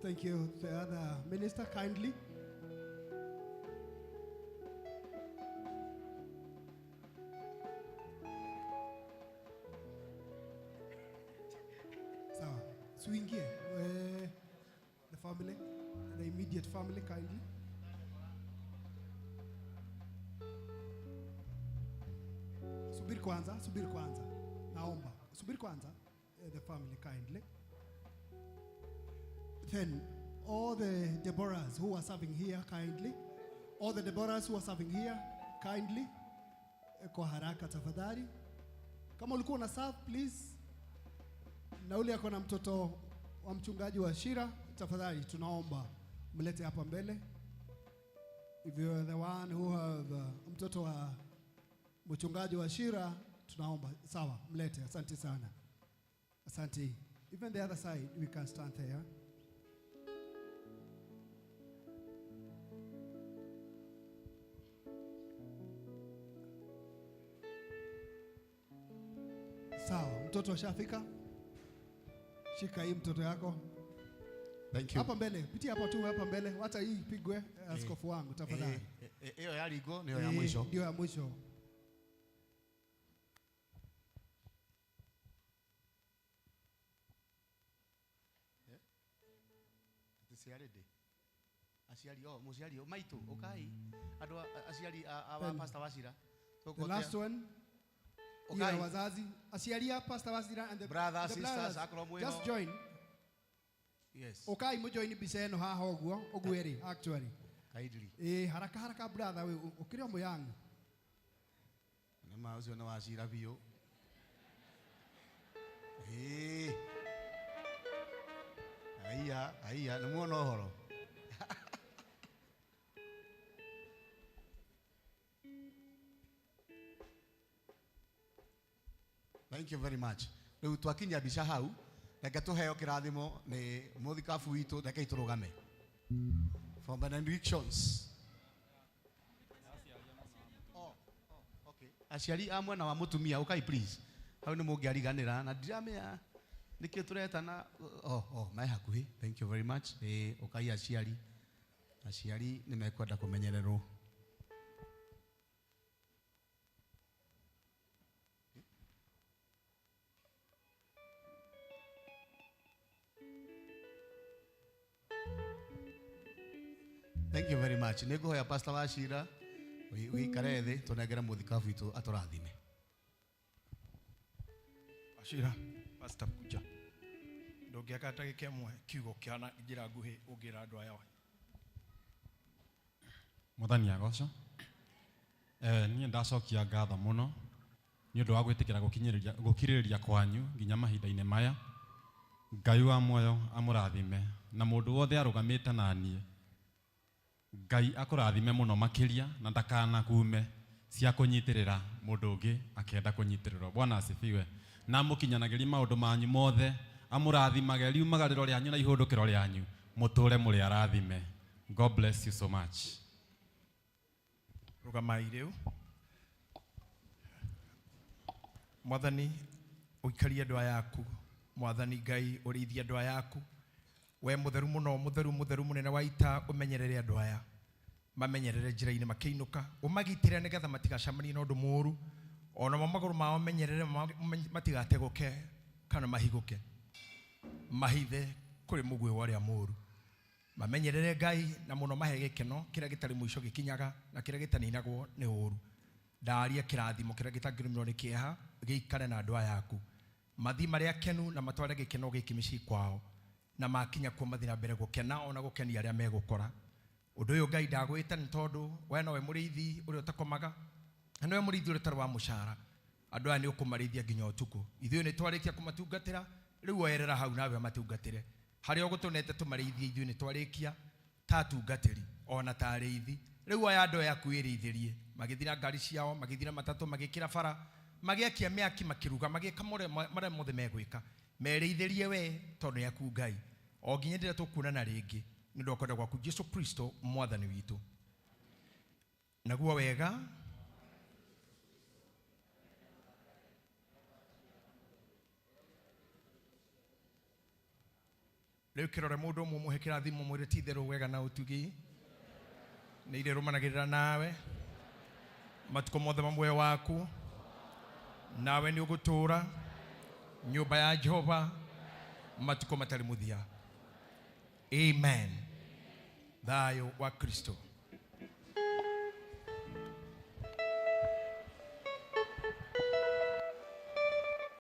Thank you. The other minister, kindly. Sawa. Suingie. The family, the immediate family, kindly. Subiri kwanza, subiri kwanza. Naomba. Subiri kwanza. The family, kindly. Then, all the Deborahs who are serving here, kindly. All the Deborahs who are serving here, kindly. Kwa haraka tafadhali. Kama ulikuwa una serve, please. Na ule ako na mtoto wa mchungaji wa Shira, tafadhali tunaomba mlete hapa mbele. If you are the one who have mtoto wa mchungaji wa Shira, tunaomba sawa, mlete. Asante sana. Asante. Even the other side, we can stand there. Sawa, mtoto ashafika. Shika hii mtoto yako. Thank you. Hapa mbele, pitia hapa tu hapa mbele. Wacha hii ipigwe askofu wangu tafadhali. Hiyo ya ligo ndio ya mwisho. Ndio ya mwisho. Aciari aciari o muciari o maitu ukai andu aciari a Pastor Wachira. The last one. Okay. Wazazi aciari a Pastor Wachira and the brothers, sisters, just join. Yes. Ukai mu join mbica eno haha uguo uguo eri actually. Kindly. Haraka haraka brother we ukiri o muyangu. Na ma ucio na Wachira biu. Aiya, aiya, nĩ muona ũhoro. Thank you very much. Rĩu twakinyia mbica hau, reke tũheo kĩrathimo nĩ mũthikabu witũ, reke tũrũgame. For benedictions. Oh, okay. Aciari a mwena wa mũtumia, ũkai please. Hau nĩ mũngĩariganĩra na ndiramenya nĩkĩo tũretana. Oh, mae hakuhĩ. Thank you very much. Ũkai aciari. Aciari nĩ mekwenda kũmenyererwo. Thank you very much. Nĩ ngũhoya Pastor Wachira wĩikare thĩ tũnengere mũthikabu witũ atũrathime. Wachira, Pastor kuja. Ndũngĩaka ndagĩka ĩmwe kiugo kĩa na njĩra nguhĩ ũngĩra andũ aya. Mwathani agocwo. Niĩ ndacokia ngatho mũno nĩ ũndũ wa gwĩtĩkĩra gũkirĩrĩria kwanyu nginya mahinda-inĩ maya. Ngai wa muoyo amũrathime na mũndũ wothe arũgamĩte na niĩ. Ngai akũrathime mũno makĩria na ndakanakume cia kũnyitĩrĩra mũndũ ũngĩ akĩenda kũnyitĩrĩrwo. Bwana asifiwe. Na mũkinyanagĩrie maũndũ manyu mothe, amũrathimage riumagarĩro rĩanyu na ihũndũkĩro rĩanyu, mũtũre mũrĩ arathime. God bless you so much. Rũgamai rĩu. Mwathani ũikarie andũ aya aku. Mwathani Ngai ũrĩithie andũ aya aku. We mũtheru mũno, mũtheru, mũtheru mũnene wa ita, ũmenyerere andũ aya. Mamenyerere njĩra-inĩ makĩinũka, ũmagitĩre nĩgetha matigacemanie na ũndũ mũũru. Ona mo magũrũ mao menyerere matigategũke kana mahigũke. Mahithe kũrĩ mũguĩ wa ũrĩa mũũru. Mamenyerere Ngai na mũno mahe gĩkeno kĩrĩa gĩtarĩ mũico gĩkinyaga na kĩrĩa gĩtaninagwo nĩ ũũru. Ndaria kĩrathimo kĩrĩa gĩtangĩrũmĩrĩrwo nĩ kĩeha gĩikare na andũ aya aku. Mathiĩ marĩ akenu na matware gĩkeno gĩkĩ mĩciĩ kwao, na makinya kuo mathiĩ na mbere gũkena ona gũkenia arĩa megũkora. Ũndũ ũyũ Ngai ndagwĩta nĩ tondũ we nowe mũrĩithi ũrĩa ũtakomaga, na nowe mũrĩithi ũrĩa ũtarĩ wa mũcara. Andũ aya nĩ ũkũmarĩithia nginya ũtukũ. Ithuĩ nĩ twarĩkia kũmatungatĩra, rĩu oerera hau nawe ũmatungatĩre. Harĩa ũgũtũnete tũmarĩithie ithuĩ nĩ twarĩkia ta atungatĩri ona ta arĩithi. Rĩu oya andũ aya aku wĩrĩithĩrie. Magĩthiĩ na ngari ciao, magĩthiĩ na matatũ, magĩkĩra bara, magĩakia mĩaki, makĩruga, magĩka marĩa mothe megwĩka. Merĩithĩrie we tondũ nĩ aku Ngai. O nginya rĩrĩa tũkuonana rĩngĩ, nĩ ũndũ wa kwenda gwaku Jesu Kristo mwathani witũ. Naguo wega rĩu kĩrore mũndũ ũmwe mũhe kĩrathimo mwĩre ti itherũ wega na ũtugi nĩ irĩrũmanagĩrĩra nawe matukũ mothe ma muoyo waku, nawe nĩ ũgũtũũra nyũmba ya Jehova matukũ matarĩ mũthia. Amen. Thayũ wa Kristo.